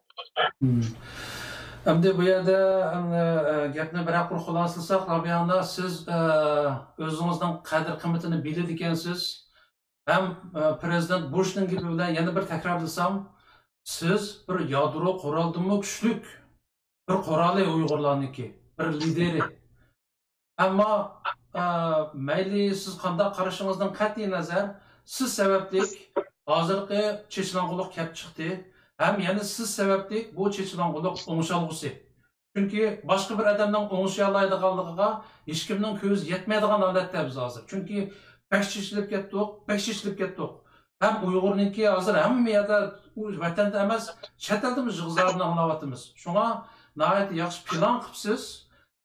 ئەمدى بۇ يەردە، ئە، گەپنى بىرەر قۇر خۇلاسىلىساق، رابىيە ئانا، سىز، ئە، ئۆزىڭىزنىڭ قەدىر-قىممىتىنى بىلىدىكەنسىز. ھەم، ئە، پىرېزىدېنت بۇشنىڭ گېپى بىلەن يەنە بىر تەكرارلىسام، سىز بىر يادرو قورالدىنمۇ كۈچلۈك بىر قورالى ئۇيغۇرلارنىڭكى، بىر لىدېرى. ئەمما، ئە، مەيلى سىز قانداق قارىشىڭىزدىن قەتئىي نەزەر، سىز سەۋەبلىك ھازىرقى چېچىلاڭغۇلۇق كەپ چىقتى ھەم يەنە سىز سەۋەبلىك بۇ چېچىلاڭغۇلۇق ئوڭشالغۇسى. چۈنكى باشقا بىر ئادەمنىڭ ئوڭشىيالايدىغانلىقىغا ھېچكىمنىڭ كۆزى يەتمەيدىغان ھالەتتە بىز ھازىر. چۈنكى بەك چېچىلىپ كەتتۇق، بەك چېچىلىپ كەتتۇق. ھەم ئۇيغۇرنىڭكى ھازىر ھەممە يەردە، ئۇ ۋەتەندە ئەمەس، چەت ئەلدىمۇ يىغا-زارىنى ئاڭلاۋاتىمىز. شۇڭا ناھايىتى ياخشى پىلان قىپسىز.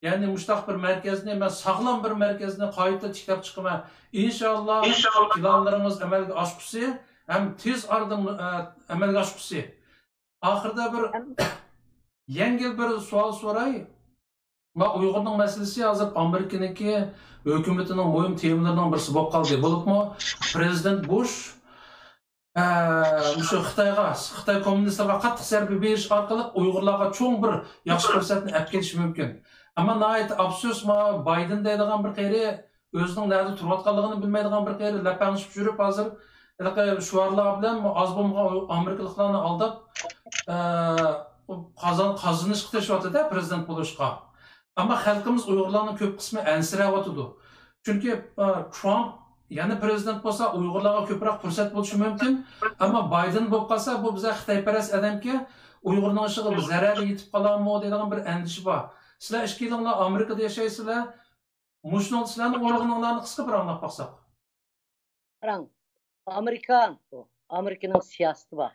يەنى مۇشۇنداق بىر مەركەزنى، مەن ساغلام بىر مەركەزنى قايتا تىكلەپ چىقىمەن. ئىنشاللا پىلانلىرىڭىز ئەمەلگە ئاشقۇسى ھەم تېز ئارىدا، ئە، ئەمەلگە ئاشقۇسى. ئاخىرىدا بىر يەڭگىل بىر سوئال سوراي. ما ئۇيغۇرنىڭ مەسىلىسى ھازىر ئامېرىكىنىڭكى ھۆكۈمىتىنىڭ مۇھىم تېمىلىرىنىڭ بىرسى بولۇپ قالدى. بولۇپمۇ پىرېزىدېنت بۇش، ئە، مۇشۇ خىتايغا، خىتاي كوممۇنىستلارغا قاتتىق زەربە بېرىش ئارقىلىق ئۇيغۇرلارغا چوڭ بىر ياخشى پۇرسەتنى ئەپ كېلىشى مۇمكىن. ئەمما ناھايىتى ئاپسۇس، ما بايدېن دەيدىغان بىر قېرى ئۆزىنىڭ نەدە تۇرۇۋاتقانلىقىنى بىلمەيدىغان بىر قېرى لەپەڭشىپ يۈرۈپ، ھازىر ھېلىقى شوئارلار بىلەن ئاز بولمىغان ئامېرىكىلىقلارنى ئالداپ، ئە، قازان-، قازىنىشقا تىرىشىۋاتىدۇ پىرېزىدېنت بولۇشقا. ئەمما خەلقىمىز، ئۇيغۇرلارنىڭ كۆپ قىسمى ئەنسىرەۋاتىدۇ. چۈنكى، ئە، ترامپ يەنە پىرېزىدېنت بولسا، ئۇيغۇرلارغا كۆپرەك پۇرسەت بولۇشى مۇمكىن. ئەمما بايدېن بولۇپ قالسا، بۇ بىزە خىتايپەرەس ئادەمكەن، ئۇيغۇرنىڭ ئىشىغا زەرەر يېتىپ قالارمۇ دەيدىغان بىر ئەندىشە بار. سىلەر ئىككىيلىڭلار ئامېرىكىدا ياشايسىلەر. مۇشۇنىڭدا سىلەرنىڭ ئورگىنىڭلارنى قىسقا بىر ئاڭلاپ باقساق. قاراڭ، ئامېرىكا، ئامېرىكىنىڭ سىياسىتى بار.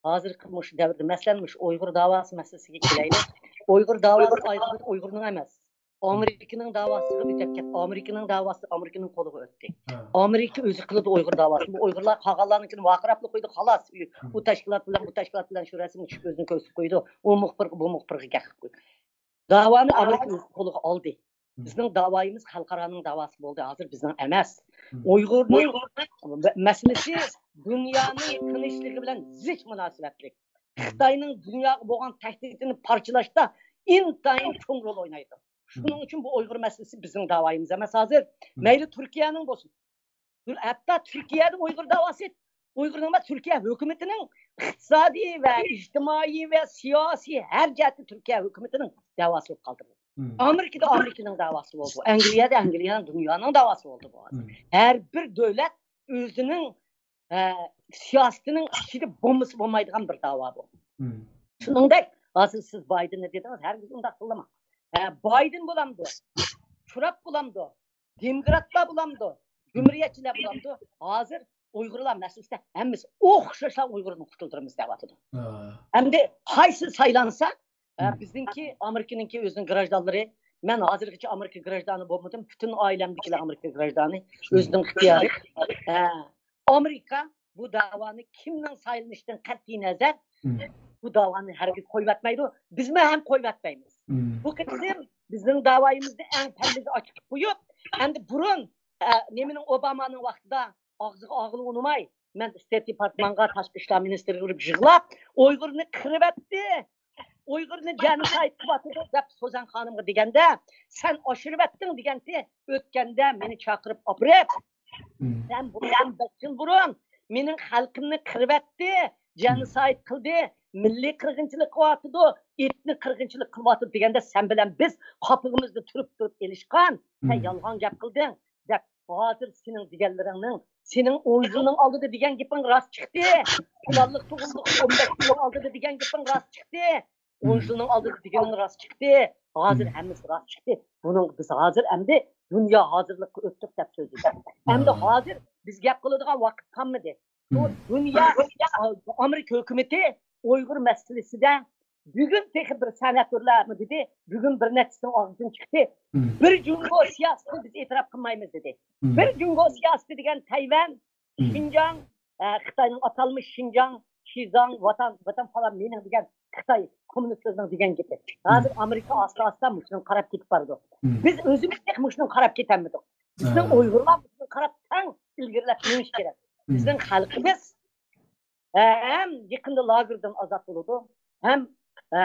ھازىرقى مۇشۇ دەۋردە، مەسىلەن، مۇشۇ ئۇيغۇر داۋاسى مەسىلىسىگە كېلەيلى. ئۇيغۇر داۋاسى ئايرىلىپ ئۇيغۇرنىڭ ئەمەس. ئامېرىكىنىڭ داۋاسىغا ئۆتۈپ كەتتى. ئامېرىكىنىڭ داۋاسى ئامېرىكىنىڭ قولىغا ئۆتتى. ئامېرىكا ئۆزى قىلىدۇ ئۇيغۇر داۋاسىنى. بۇ ئۇيغۇرلار قالغانلارنىڭكىنى ۋارقىراپلا قويىدۇ، خالاس. ئۇ تەشكىلات بىلەن، بۇ تەشكىلات بىلەن شۇ رەسىمگە چۈشۈپ ئۆزىنى كۆرسىتىپ قويىدۇ. ئۇ مۇخبىرغا، بۇ مۇخبىرغا گەپ قىلىپ قويىدۇ. داۋانى ئامېرىكا ئۆز قولىغا ئالدى. بىزنىڭ داۋايىمىز خەلقئارانىڭ داۋاسى بولدى، ھازىر بىزنىڭ ئەمەس. ئۇيغۇرنىڭ مەسىلىسى دۇنيانىڭ تىنچلىقى بىلەن زىچ مۇناسىۋەتلىك. خىتاينىڭ دۇنياغا بولغان تەھدىتىنى پارچىلاشتا ئىنتايىن چوڭ رول ئوينايدۇ. شۇنىڭ ئۈچۈن بۇ ئۇيغۇر مەسىلىسى بىزنىڭ داۋايىمىز ئەمەس ھازىر. مەيلى تۈركىيەنىڭ بولسۇن. ھەتتا تۈركىيەدە ئۇيغۇر داۋاسى، ئۇيغۇرنىڭ ئەمەس، تۈركىيە ھۆكۈمىتىنىڭ ئىقتىسادىي ۋە ئىجتىمائىي ۋە سىياسىي ھەر جەھەتتە تۈركىيە ھۆكۈمىتىنىڭ دەۋاسى بولۇپ قالدى بۇ. ئامېرىكىدا ئامېرىكىنىڭ دەۋاسى بولدى بۇ. ئەنگلىيەدە ئەنگلىيەنىڭ، دۇنيانىڭ دەۋاسى بولدى بۇ ھازىر. ھەر بىر دۆلەت ئۆزىنىڭ، ئە، سىياسىتىنىڭ ئىچىدە بولمىسا بولمايدىغان بىر دەۋا بۇ. شۇنىڭدەك، ھازىر سىز بايدېننى دېدىڭىز، ھەرگىز ئۇنداق قىلماڭ. ھە، بايدېن بولامدۇ؟ ترامپ بولامدۇ؟ دېموكراتلار بولامدۇ؟ جۇمھۇرىيەتچىلەر بولامدۇ؟ ھازىر ئۇيغۇرلار مەسىلىسىدە ھەممىسى ئوخشاشلا ئۇيغۇرنى قۇتۇلدۇرىمىز دەۋاتىدۇ. ئەمدى قايسى سايلانسا، ئە، بىزنىڭكى، ئامېرىكىنىڭكى ئۆزىنىڭ گراژدانلىرى، مەن ھازىرغىچە ئامېرىكا گراژدانى بولمىدىم، پۈتۈن ئائىلەمدىكىلەر ئامېرىكا گراژدانى، ئۆزىنىڭ ئىختىيارى. ئە، ئامېرىكا بۇ دەۋانى كىمنىڭ سايلىنىشىدىن قەتئىينەزەر، بۇ دەۋانى ھەرگىز قويۇۋەتمەيدۇ. بىزمۇ ھەم قويۇۋەتمەيمىز. بۇ قېتىم بىزنىڭ دەۋايىمىزنى ئەڭ پەللىگە ئاچىقىپ قويۇپ، ئەمدى بۇرۇن، ئە، نېمىنىڭ، ئوبامانىڭ ۋاقتىدا ئاغزىغا ئالغىلى ئۇنىماي، مەن ستېيت دېپارتمانغا، تاشقى ئىشلار مىنىستىرىگە ئۇرۇپ يىغلاپ، ئۇيغۇرنى قىرىۋەتتى، ئۇيغۇرنى جېنوسايد قىلىۋاتىدۇ دەپ سوزان خانىمغا دېگەندە، سەن ئاشۇرۇۋەتتىڭ دېگەنتى، ئۆتكەندە مېنى چاقىرىپ ئاپىرىپ، سەن بۇندىن بەش يىل بۇرۇن مېنىڭ خەلقىمنى قىرىۋەتتى، جېنوسايد قىلدى، مىللىي قىرغىنچىلىق قىلىۋاتىدۇ، ئېتنىك قىرغىنچىلىق قىلىۋاتىدۇ دېگەندە، سەن بىلەن بىز قاپىقىمىزدا تۇرۇپ تۇرۇپ ئېلىشقان، سەن يالغان گەپ قىلدىڭ دەپ، ھازىر سېنىڭ دېگەنلىرىڭنىڭ، سېنىڭ ئون يىلنىڭ ئالدىدا دېگەن گېپىڭ راست چىقتى. پىلانلىق تۇغۇلدۇق، ئون بەش يىلنىڭ ئالدىدا دېگەن گېپىڭ راست چىقتى. ئون يىلنىڭ ئالدىدا دېگىنىڭ راست چىقتى. ھازىر ھەممىسى راست چىقتى. بۇنىڭغا بىز ھازىر ئەمدى دۇنيا ھازىرلىققا ئۆتتۇق دەپ سۆزلىدى. ئەمدى ھازىر بىز گەپ قىلىدىغان ۋاقىت قالمىدى. بۇ دۇنيا، ئامېرىكا ھۆكۈمىتى ئۇيغۇر مەسىلىسىدە بۈگۈن تېخى بىر سېناتورلارمۇ دېدى، بۈگۈن بىر نەچچىسىنىڭ ئاغزىدىن چىقتى. بىر جۇڭگو سىياسىتىنى بىز ئېتىراپ قىلمايمىز دېدى. بىر جۇڭگو سىياسىتى دېگەن تەيۋەن، شىنجاڭ، ئە، خىتاينىڭ ئاتالمىش شىنجاڭ، شىزاڭ، ۋاتان، ۋاتان پالان مېنىڭ دېگەن خىتاي كوممۇنىستلىرىنىڭ دېگەن گېپى. ھازىر ئامېرىكا ئاستا-ئاستا مۇشۇنىڭغا قاراپ كېتىپ بارىدۇ. بىز ئۆزىمىز تېخى مۇشۇنىڭغا قاراپ كېتەلمىدۇق. بىزنىڭ ئۇيغۇرلار مۇشۇنىڭغا قاراپ تەڭ ئىلگىرىلەپ مېڭىش كېرەك. بىزنىڭ خەلقىمىز ھەم يېقىندا لاگېردىن ئازاد بولىدۇ، ھەم، ئە،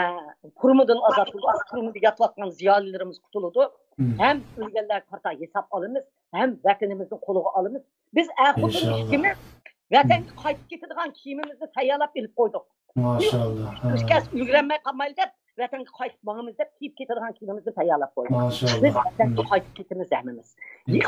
تۈرمىدىن ئازاد بولىدۇ، تۈرمىدە ياتىۋاتقان زىيالىيلىرىمىز قۇتۇلىدۇ، ھەم ئۆلگەنلەرگە قارىتا ھېساب ئالىمىز، ھەم ۋەتىنىمىزنى قولغا ئالىمىز. بىز ئەر-خوتۇن ئىككىمىز ۋەتەنگە قايتىپ كېتىدىغان كىيىمىمىزنى تەييارلاپ ئېلىپ قويدۇق. ماشاللا. ئۆچكەس ئۈلگۈرەلمەي قالمايلى دەپ، ۋەتەنگە قايتىپ ماڭىمىز دەپ كىيىپ كېتىدىغان كىيىمىمىزنى تەييارلاپ قويدۇق. ماشاللا. بىز ۋەتەنگە قايتىپ كېتىمىز ھەممىمىز.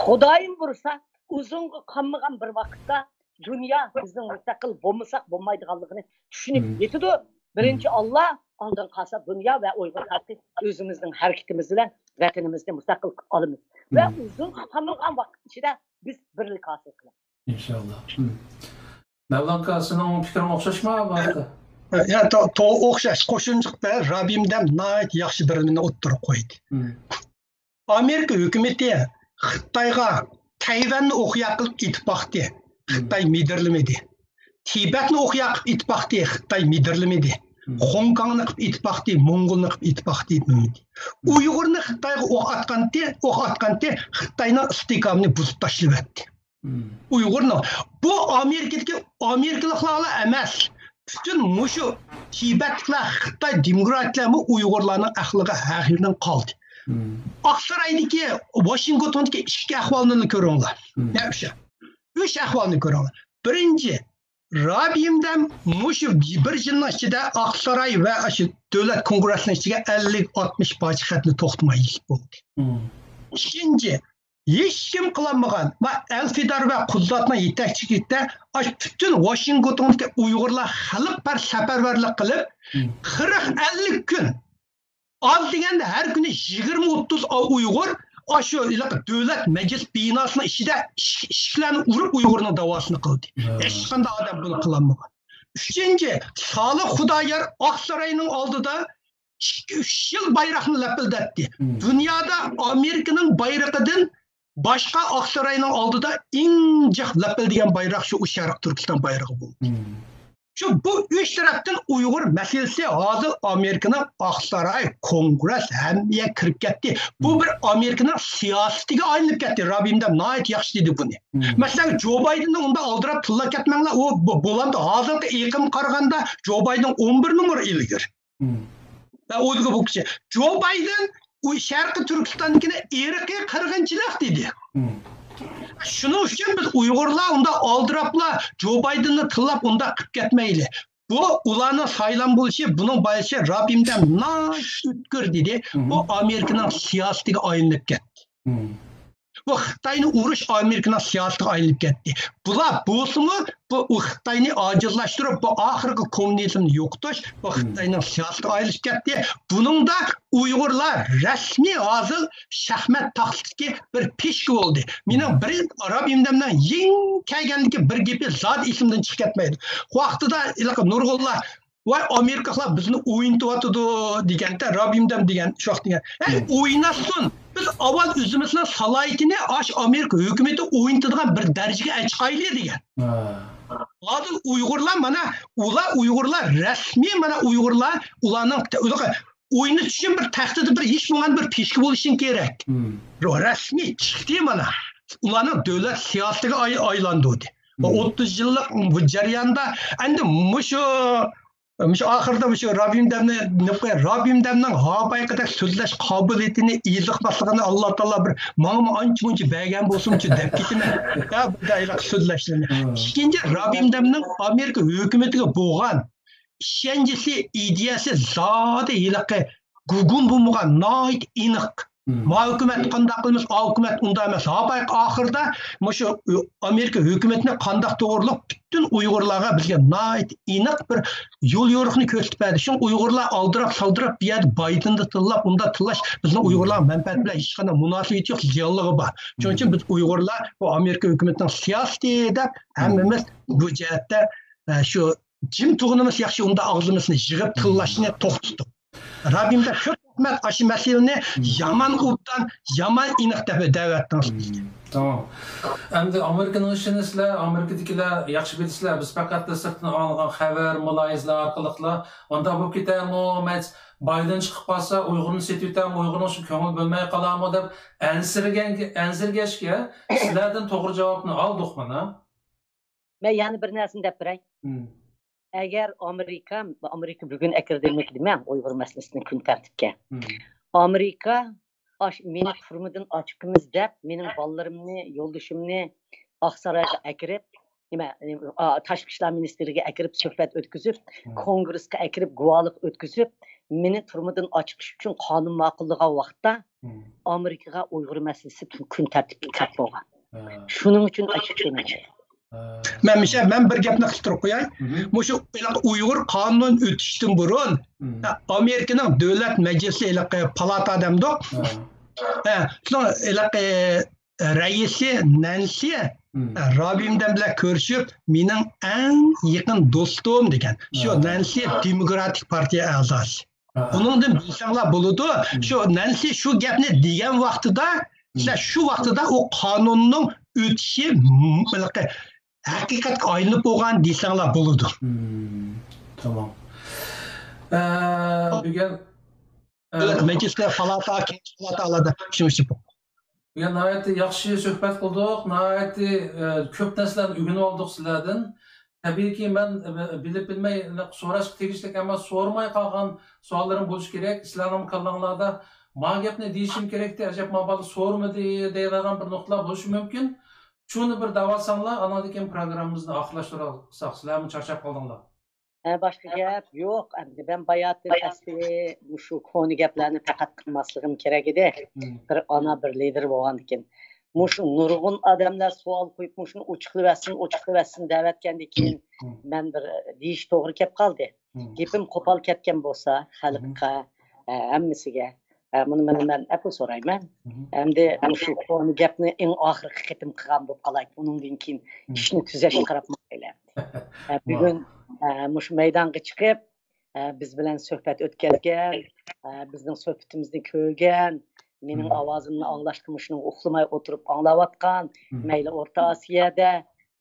خۇدايىم بۇيرۇسا، ئۇزۇنغا قالمىغان بىر ۋاقىتتا دۇنيا بىزنىڭ مۇستەقىل بولمىساق بولمايدىغانلىقىنى چۈشىنىپ يېتىدۇ. بىرىنچى ئاللا، ئاندىن قالسا دۇنيا ۋە ئۇيغۇر خەلقى ئۆزىمىزنىڭ ھەرىكىتىمىز بىلەن ۋەتىنىمىزنى مۇستەقىل قىلىپ ئالىمىز. ۋە ئۇزۇنغا قالمىغان ۋاقىت ئىچىدە بىز بىرلىك ھاسىل قىلىمىز. ئىنشاللا. مەۋلان ئاكا، سېنىڭ پىكرىڭ ئوخشاشمۇ بۇ ھەقتە؟ يا، تو-، تو-، ئوخشاش. قوشۇمچە قىلىپ، رابىم دەم ناھايىتى ياخشى بىر نېمىنى ئوتتۇرىغا قويدى. ئامېرىكا ھۆكۈمىتى خىتايغا تەيۋەننى ئوقيا قىلىپ ئېتىپ باقتى. خىتاي مىدىرلىمىدى. تىبەتنى ئوقيا قىلىپ ئېتىپ باقتى. خىتاي مىدىرلىمىدى. خوڭكوڭنى قىلىپ ئېتىپ باقتى، موڭغۇلنى قىلىپ ئېتىپ باقتى. ئۇيغۇرنى خىتايغا ئوق ئاتقانتى، ئوق ئاتقانتى خىتاينىڭ ئىستىھكامىنى بۇزۇپ تاشلىۋەتتى. ئۇيغۇرنىڭ، بۇ ئامېرىكىدىكى ئامېرىكىلىقلارلا ئەمەس، پۈتۈن مۇشۇ تىبەتلىكلەر، خىتاي دېموكراتلارمۇ ئۇيغۇرلارنىڭ ئەقلىگە ھەقىقەتەن قالدى. ئاقسارايدىكى، ۋاشىنگتوندىكى ئىككى ئەھۋالنى كۆرۈڭلار. يا، ئۈچ، ئۈچ ئەھۋالنى كۆرۈڭلار. بىرىنچى، رابىم دەم مۇشۇ بىر يىلنىڭ ئىچىدە ئاقساراي ۋە ئاشۇ دۆلەت كونگرېسسىنىڭ ئىچىگە ئەللىك، ئاتمىش پارچە خەتنى توختىماي يېزىپ بولدى. ئىككىنچى، ھېچكىم قىلالمىغان، ما ئەلفىدار ۋە قۇدراتنىڭ يېتەكچىلىكىدە ئاشۇ پۈتۈن ۋاشىنگتوندىكى ئۇيغۇرلار خەلقپەر-، سەپەرۋەرلىك قىلىپ، قىرىق، ئەللىك كۈن، ئاز دېگەندە ھەر كۈنى يىگىرمە، ئوتتۇز ئۇيغۇر ئاشۇ ھېلىقى دۆلەت مەجلىس بىناسىنىڭ ئىچىدە ئىش-، ئىشىكلەرنى ئۇرۇپ ئۇيغۇرنىڭ داۋاسىنى قىلدى. ھېچقانداق ئادەم بۇنى قىلالمىغان. ئۈچىنچى، سالىھ خۇدايار ئاقساراينىڭ ئالدىدا ئىككى، ئۈچ يىل بايراقنى لەپىلدەتتى. دۇنيادا ئامېرىكىنىڭ بايرىقىدىن باشقا ئاقساراينىڭ ئالدىدا ئەڭ جىق لەپىلدىگەن بايراق شۇ شەرقىي تۈركىستان بايرىقى بولدى. شۇ بۇ ئۈچ تەرەپتىن ئۇيغۇر مەسىلىسى ھازىر ئامېرىكىنىڭ ئاقساراي، كونگرېس ھەممە يەرگە كىرىپ كەتتى. بۇ بىر ئامېرىكىنىڭ سىياسىتىگە ئايلىنىپ كەتتى. رابىم دەم ناھايىتى ياخشى دېدى بۇنى. مەسىلەن، جو بايدېننى ئۇنداق ئالدىراپ تىللاپ كەتمەڭلار. ئۇ بۇ-، بولامدۇ؟ ھازىرقى ئېقىمغا قارىغاندا جو بايدېن ئون بىر نومۇر ئىلگىرى. ۋە ئۇيغۇر بۇ كىشى جو بايدېن ئۇ شەرقىي تۈركىستاندىكىنى ئىرقىي قىرغىنچىلىق دېدى. شۇنىڭ ئۈچۈن بىز ئۇيغۇرلار ئۇنداق ئالدىراپلا جو بايدېننى تىللاپ ئۇنداق قىلىپ كەتمەيلى. بۇ ئۇلارنىڭ سايلام بولۇشى، بۇنىڭ بايىسى رابىمدە ناھايىتى ئۆتكۈر دېدى. بۇ ئامېرىكىنىڭ سىياسىتىگە ئايلىنىپ كەتتى. بۇ خىتاينى ئۇرۇش ئامېرىكىنىڭ سىياسىتىگە ئايلىنىپ كەتتى. بۇلار بولسىمۇ بۇ خىتاينى ئاجىزلاشتۇرۇپ، بۇ ئاخىرقى كوممۇنىزمنى يوقىتىش، بۇ خىتاينىڭ سىياسىتىگە ئايلىنىپ كەتتى. بۇنىڭدا ئۇيغۇرلار رەسمىي ھازىر شاھمات تاختىسىدىكى بىر پىشكا بولدى. مېنىڭ بىر رابىمدەمنىڭ يېڭى كەلگەندىكى بىر گېپى زادى ئېسىمدىن چىقىپ كەتمەيدۇ. بۇ ۋاقتىدا ھېلىقى نۇرغۇنلار، ۋاي، ئامېرىكىلىقلار بىزنى ئوينىتىۋاتىدۇ دېگەندە، رابىمدەم دېگەن شۇ ۋاقىت دېگەن، ھەي، ئويناتسۇن، بىز ئاۋۋال ئۆزىمىزنىڭ سالاھىيىتىنى ئاش ئامېرىكا ھۆكۈمىتى ئوينىتىدىغان بىر دەرىجىگە چىقايلى دېگەن. ھازىر ئۇيغۇرلار، مانا، ئۇلار ئۇيغۇرلار رەسمىي، مانا، ئۇيغۇرلار، ئۇلارنىڭ، ئۇلارغا ئوينىتىش ئۈچۈن بىر تەختىدە بىر ھېچ بولمىغان بىر پىشكا بولۇشىڭ كېرەك. رەسمىي چىقتى، مانا، ئۇلارنىڭ دۆلەت سىياسىتىگە ئاي-، ئايلاندۇردى. ئوتتۇز يىللىق بۇ جەرياندا ئەندى مۇشۇ، مۇشۇ ئاخىرىدا مۇشۇ رابىمدەمنى، رابىمدەمنىڭ ھاپايقىدەك سۆزلەش قابىلىيىتىنى، ئېزىقماسلىقىنى ئاللا تائالا بىر ماڭىمۇ ئانچە مۇنچە بەرگەن بولسىمۇچۇ دەپ كېتىمەن. ھە، بۇنداق ھېلىقى سۆزلەشلىرىنى. ئىككىنچى، رابىمدەمنىڭ ئامېرىكا ھۆكۈمىتىگە بولغان ئىشەنچىسى، ئىدىيەسى زادى ھېلىقى گۇگۇم بولمىغان، ناھايىتى ئېنىق. ما ھۆكۈمەت قانداق قىلىمىز، ئا ھۆكۈمەت ئۇنداق ئەمەس. ھاپايقى ئاخىرىدا مۇشۇ ئامېرىكا ھۆكۈمىتىنى قانداق توغرىلىق پۈتۈن ئۇيغۇرلارغا، بىزگە ناھايىتى ئېنىق بىر يول يورۇقنى كۆرسىتىپ بەردى. شۇڭا ئۇيغۇرلار ئالدىراپ سالدىراپ بۇ يەردە بايدېننى تىللاپ، ئۇنداق تىللاش بىزنىڭ ئۇيغۇرلارنىڭ مەنپەئەتى بىلەن ھېچقانداق مۇناسىۋىتى يوق، زىيانلىقى بار. شۇنىڭ ئۈچۈن بىز ئۇيغۇرلار بۇ ئامېرىكا ھۆكۈمىتىنىڭ سىياسىتى دەپ ھەممىمىز بۇ جەھەتتە، ئە، شۇ جىم تۇرغىنىمىز ياخشى، ئۇنداق ئاغزىمىزنى يىغىپ تىللاشنى توختىتىپ. رابىمدە كۆپ رەھمەت، ئاشۇ مەسىلىنى يامان ئوبدان، يامان ئېنىق دەپ دەۋەتتىڭىز بىزگە. تامام. ئەمدى ئامېرىكىنىڭ ئىشىنى سىلەر، ئامېرىكىدىكىلەر ياخشى بىلىسىلەر. بىز پەقەت سىرتتىن ئاڭلىغان خەۋەر، مۇلاھىزىلەر ئارقىلىقلا مۇنداق بولۇپ كېتەرمۇ، مەيلى بايدېن چىقىپ قالسا ئۇيغۇرنى سېتىۋېتەرمۇ، ئۇيغۇرنىڭ شۇ كۆڭلى بۆلمەي قالارمۇ دەپ ئەنسىرىگەن، ئەنسىرىگەچكە سىلەردىن توغرا جاۋابنى ئالدۇق مانا. مەن يەنە بىر نەرسىنى دەپ بېرەي. ئەگەر ئامېرىكا، ئامېرىكا بۈگۈن ئەكىردى دېمەكچىمەن ئۇيغۇر مەسىلىسىنى كۈن تەرتىپكە. ئامېرىكا ئاش-، مېنى تۈرمىدىن ئاچىقىمىز دەپ، مېنىڭ بالىلىرىمنى، يولدىشىمنى ئاقسارايغا ئەكىرىپ، نېمە، ئا، تاشقى ئىشلار مىنىستىرىگە ئەكىرىپ سۆھبەت ئۆتكۈزۈپ، كونگرېسقا ئەكىرىپ گۇۋاھلىق ئۆتكۈزۈپ، مېنى تۈرمىدىن ئاچىقىش ئۈچۈن قانۇن ماقۇللىغان ۋاقىتتا، ئامېرىكىغا ئۇيغۇر مەسىلىسى كۈن تەرتىپكە كىرىپ بولغان. شۇنىڭ ئۈچۈن ئاچچىقچىنىدۇ. مەن مىشە، مەن بىر گەپنى قىلدۇرۇپ قوياي. مۇشۇ ھېلىقى ئۇيغۇر قانۇن ئۆتۈشتىن بۇرۇن، ئامېرىكىنىڭ دۆلەت مەجلىسى، ھېلىقى پالاتا دەمدۇق. ھە، شۇنىڭ ھېلىقى رەئىسى نەنسى، ھە، رابىمدەم بىلەن كۆرۈشۈپ، مېنىڭ ئەڭ يېقىن دوستۇم دېگەن. شۇ نەنسى دېموكراتىك پارتىيە ئەزاسى. ئۇنىڭدىن بىلسەڭلار بولىدۇ. شۇ نەنسى شۇ گەپنى دېگەن ۋاقتىدا، سىلەر شۇ ۋاقتىدا ئۇ قانۇننىڭ ئۆتۈشى م-، ھېلىقى ھەقىقەتكە ئايلىنىپ بولغان دېسەڭلار بولىدۇ. تامام. ئە، بۈگۈن، ئە، مەجلىسلەر، پالاتا، كېڭەش پالاتالاردا شۇنىڭ ئۈچۈن بۇ. بۈگۈن ناھايىتى ياخشى سۆھبەت قىلدۇق، ناھايىتى، ئە، كۆپ نەرسىلەرنى ئۆگىنىۋالدۇق سىلەردىن. تەبىئىيكى، مەن، ئە، بىلىپ بىلمەي سوراشقا تېگىشلىك، ئەمما سورىماي قالغان سوئاللىرىم بولۇشى كېرەك. سىلەرنىڭ كاللاڭلاردا ما گەپنى دېيىشىم كېرەكتى، ئەجەب ما بالا سورىمىدى دەيدىغان بىر نۇقتىلار بولۇشى مۇمكىن. شۇنى بىر دەۋالساڭلار، ئاناندىن كېيىن پروگراممىمىزنى ئاخىرلاشتۇرساق. سىلەرمۇ چارچاپ قالدىڭلار. ھە، باشقا گەپ يوق. ئەمدى مەن باياتىن ئەسلى مۇشۇ كونا گەپلەرنى پەقەت قىلماسلىقىم كېرەك ئىدى. بىر ئانا، بىر لىدېر بولغاندىكىن. مۇشۇ نۇرغۇن ئادەملەر سوئال قويۇپ، مۇشۇنى ئوچۇقلىۋەتسۇن، ئوچۇقلىۋەتسۇن دەۋەتكەندىكىن، مەن بىر دېيىش توغرا كەپ قالدى. گېپىم قوپال كەتكەن بولسا، خەلققە، ئە، ھەممىسىگە، ئە، مۇنى مەن، مەن ئەپۇ سورايمەن. ئەمدى مۇشۇ كونا گەپنى ئەڭ ئاخىرقى قېتىم قىلغان بولۇپ قالاي. ئۇنىڭدىن كېيىن ئىشنى تۈزەشكە قاراپ ماڭايلى. ئە، بۈگۈن، ئە، مۇشۇ مەيدانغا چىقىپ، ئە، بىز بىلەن سۆھبەت ئۆتكەزگەن، ئە، بىزنىڭ سۆھبىتىمىزنى كۆرگەن، مېنىڭ ئاۋازىمنى ئاڭلاشقا مۇشۇنىڭغا ئۇخلىماي ئولتۇرۇپ ئاڭلاۋاتقان، مەيلى ئورتا ئاسىيادا،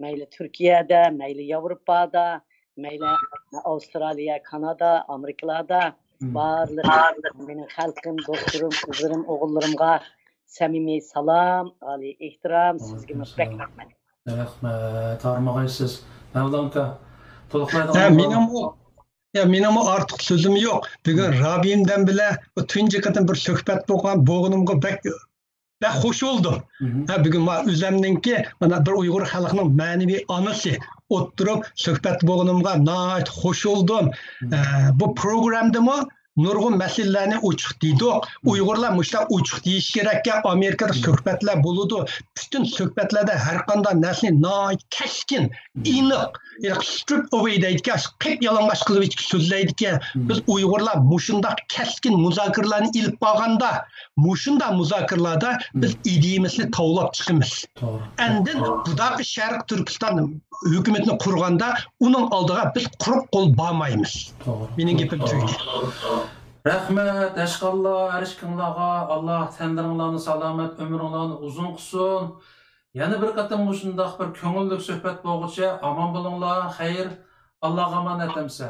مەيلى تۈركىيەدە، مەيلى ياۋروپادا، مەيلى ئاۋسترالىيە، كانادا، ئامېرىكىلاردا بارلىق مېنىڭ خەلقىم، دوستلىرىم، قىزلىرىم، ئوغۇللىرىمغا سەمىمىي سالام، ئالىي ئېھتىرام، سىزگىمۇ بەك رەھمەت. رەھمەت، ھارمىغايسىز. مەۋلان ئاكا، تولۇقلايدىغان ھە، بارمۇ؟ مېنىڭمۇ، يا، مېنىڭمۇ ئارتۇق سۆزۈم يوق. بۈگۈن رابىم دەم بىلەن بۇ تۇنجى قېتىم بىر سۆھبەت بولغان، بولغىنىمغا بەك، بەك خوش بولدۇم. ھە، بۈگۈن ما ئۆزەمنىڭكى، مانا، بىر ئۇيغۇر خەلقىنىڭ مەنىۋى ئانىسى، ئولتۇرۇپ سۆھبەتتە بولغىنىمغا ناھايىتى خوش بولدۇم. ئە، بۇ پروگرامدىمۇ نۇرغۇن مەسىلىلەرنى ئوچۇق دېدۇق. ئۇيغۇرلار مۇشۇنداق ئوچۇق دېيىشى كېرەككەن، ئامېرىكىدا سۆھبەتلەر بولىدۇ. پۈتۈن سۆھبەتلەردە ھەر قانداق نەرسىنى ناھايىتى كەسكىن، ئېنىق، سترىپ ئوۋېي دەيدىكەن، قىپيالىڭاچ قىلىۋېتىپ سۆزلەيدىكەن. بىز ئۇيغۇرلار مۇشۇنداق كەسكىن مۇزاكىرىلەرنى ئېلىپ بارغاندا، مۇشۇنداق مۇزاكىرىلەردە بىز ئىدىيىمىزنى تاۋلاپ چىقىمىز. ئاندىن بۇداقى شەرقىي تۈركىستان ھۆكۈمىتىنى قۇرغاندا، ئۇنىڭ ئالدىغا بىز قۇرۇق قول بارمايمىز. مېنىڭ گېپىم تۈگىدى. رەھمەت، ئەشقاللا، ھەر ئىككىڭلارغا ئاللا تەنلىرىڭلارنى سالامەت، ئۆمرۈڭلارنى ئۇزۇن قىلسۇن. يەنە بىر قېتىم مۇشۇنداق بىر كۆڭۈللۈك سۆھبەت بولغۇچە ئامان بولۇڭلار. خەير، ئاللاغا ئامانەت ئەمسە.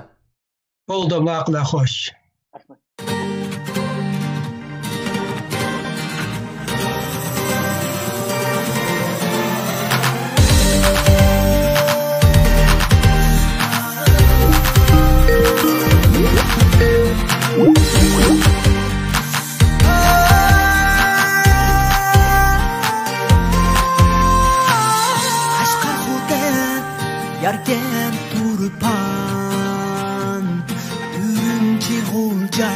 بولدى، ماقۇل، خوش. قەشقەر، خوتەن، ياركەنت، تۇرپان، ئۈرۈمچى، غۇلجا،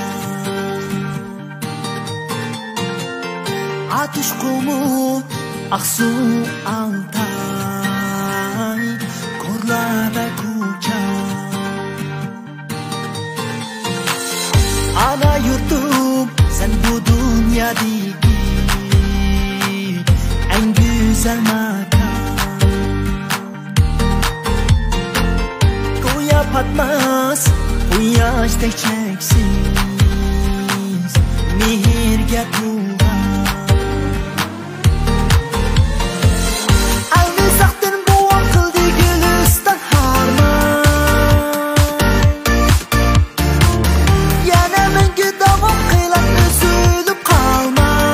ئاتۇش، قۇمۇل، ئاقسۇ، ئالتاي، كورلا ۋە كۇچا. ئانا يۇرتۇم، سەن بۇ دۇنيادىكى ئەڭ گۈزەل ماكان. گويا پاتماس قۇياشتەك چەكسىز مېھىرگە تولغان. ئەلمىساقتىن بوۋام قىلدى گۈلىستان، ھارماي. يەنە مەڭگۈ داۋام قىلار ئۈزۈلۈپ قالماي.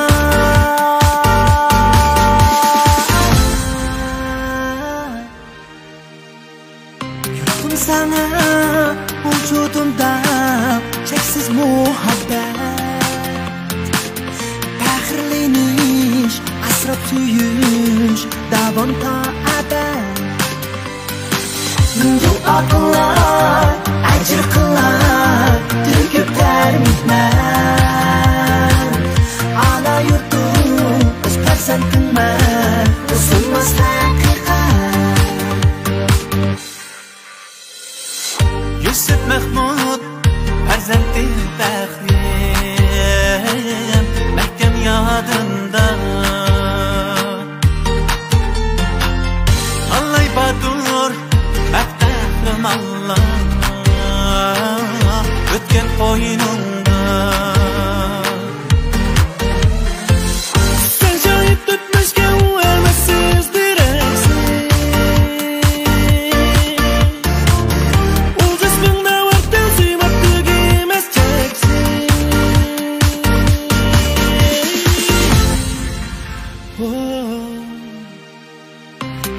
يۇرتۇم، ساڭا ۋۇجۇدۇمدا چەكسىز مۇھەببەت، پەخىرلىنىش، ئاسراپ سۆيۈش داۋام تا ئەبەد. دۇئا قىلاي، ئەجىر قىلاي، تۆكۈپ تەر مېھمەن. ئانا يۇرتۇم، ئۆز پەرزەنتىڭمەن، ئۇزۇلماس ھەقىقەت. يۈسۈپ مەخمۇت پەرزەنتى پەخرىم، مەھكەم يادىمدا. ئاللاي باتۇر، مەرد قەھرىمانلار ئۆتكەن قوينۇڭدا. سەن شاھىت ئۆتمۈشكە ئۇ ئەمەس سىز دېرەكسىز. ئۇ جىسمىڭدا بار تەزىمات تۈگىمەس چەكسىز.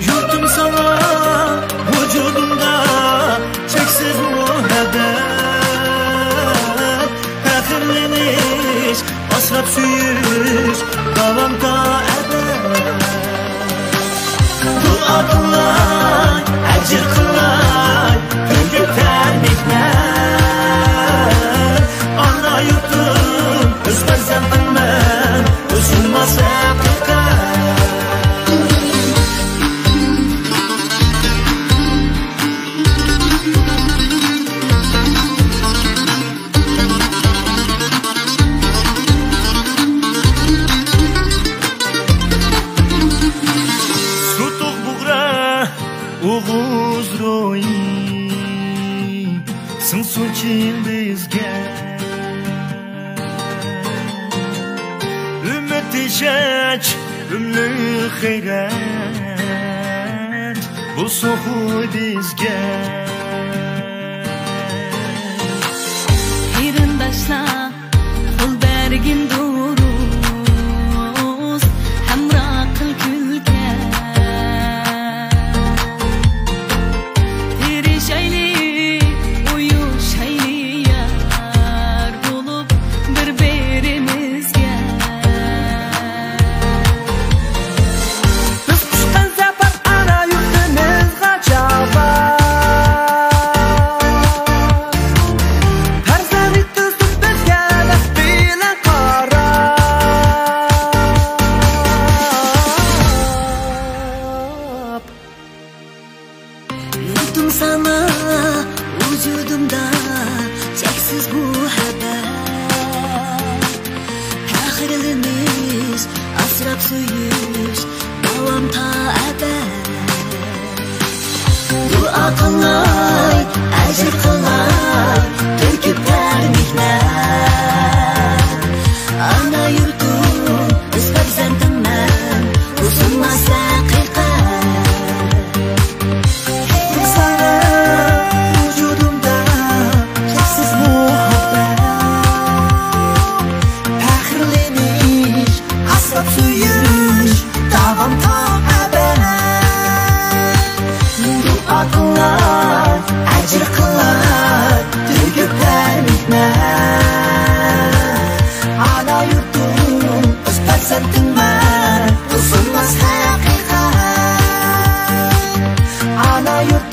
يۇرتۇم، ساڭا ۋۇجۇدۇمدا چەكسىز مۇھەببەت، پەخىرلىنىش، ئاسراپ سۆيۈش داۋام تا ئەبەد. دۇئا قىلاي، ئەجىر قىلاي، تۆكۈپ تەر مېھمەن. ئانا يۇرتۇم، ئۆز پەرزەنتىڭمەن، ئۈزۈلمەس ھەقىقەت. سۇتۇق بۇغرا، ئوغۇز روھى سىڭسۇن چىن بىزگە. ئۈمىد تېشەچ، ئۈملۈك غەيرەت بولسۇن خوي بىزگە. قېرىنداشلار، قول بەرگىن دۇرۇس، ھەمراھ قىل كۈلكە. تىرىشايلى، ئۇيۇشايلى يار بولۇپ بىر-بىرىمىزگە. بىز قۇچقان زەپەر ئانا يۇرتىمىزغا جاۋاب. سۆيۈش داۋام تا ئەبەد. دۇئا قىلاي، ئەجىر قىلاي، تۆكۈپ تەر مېھنەت. ئانا يۇرتۇم، ئۆز پەرزەنتىڭمەن، بۇ سۇنماس ھەقىقەت. ساڭا ۋۇجۇدۇمدا چەكسىز مۇھەببەت، پەخىرلىنىش، ئاسراپ سۆيۈش داۋام تا ئەبەد. دۇئا قىلاي، ئەجىر قىلاي، تۆكۈپ بەر مېھنەت. ئانا يۇرتۇم، ئۆز پەرزەنتىڭمەن، بۇ سۇنماس ھەقىقەت. ئانا يۇرت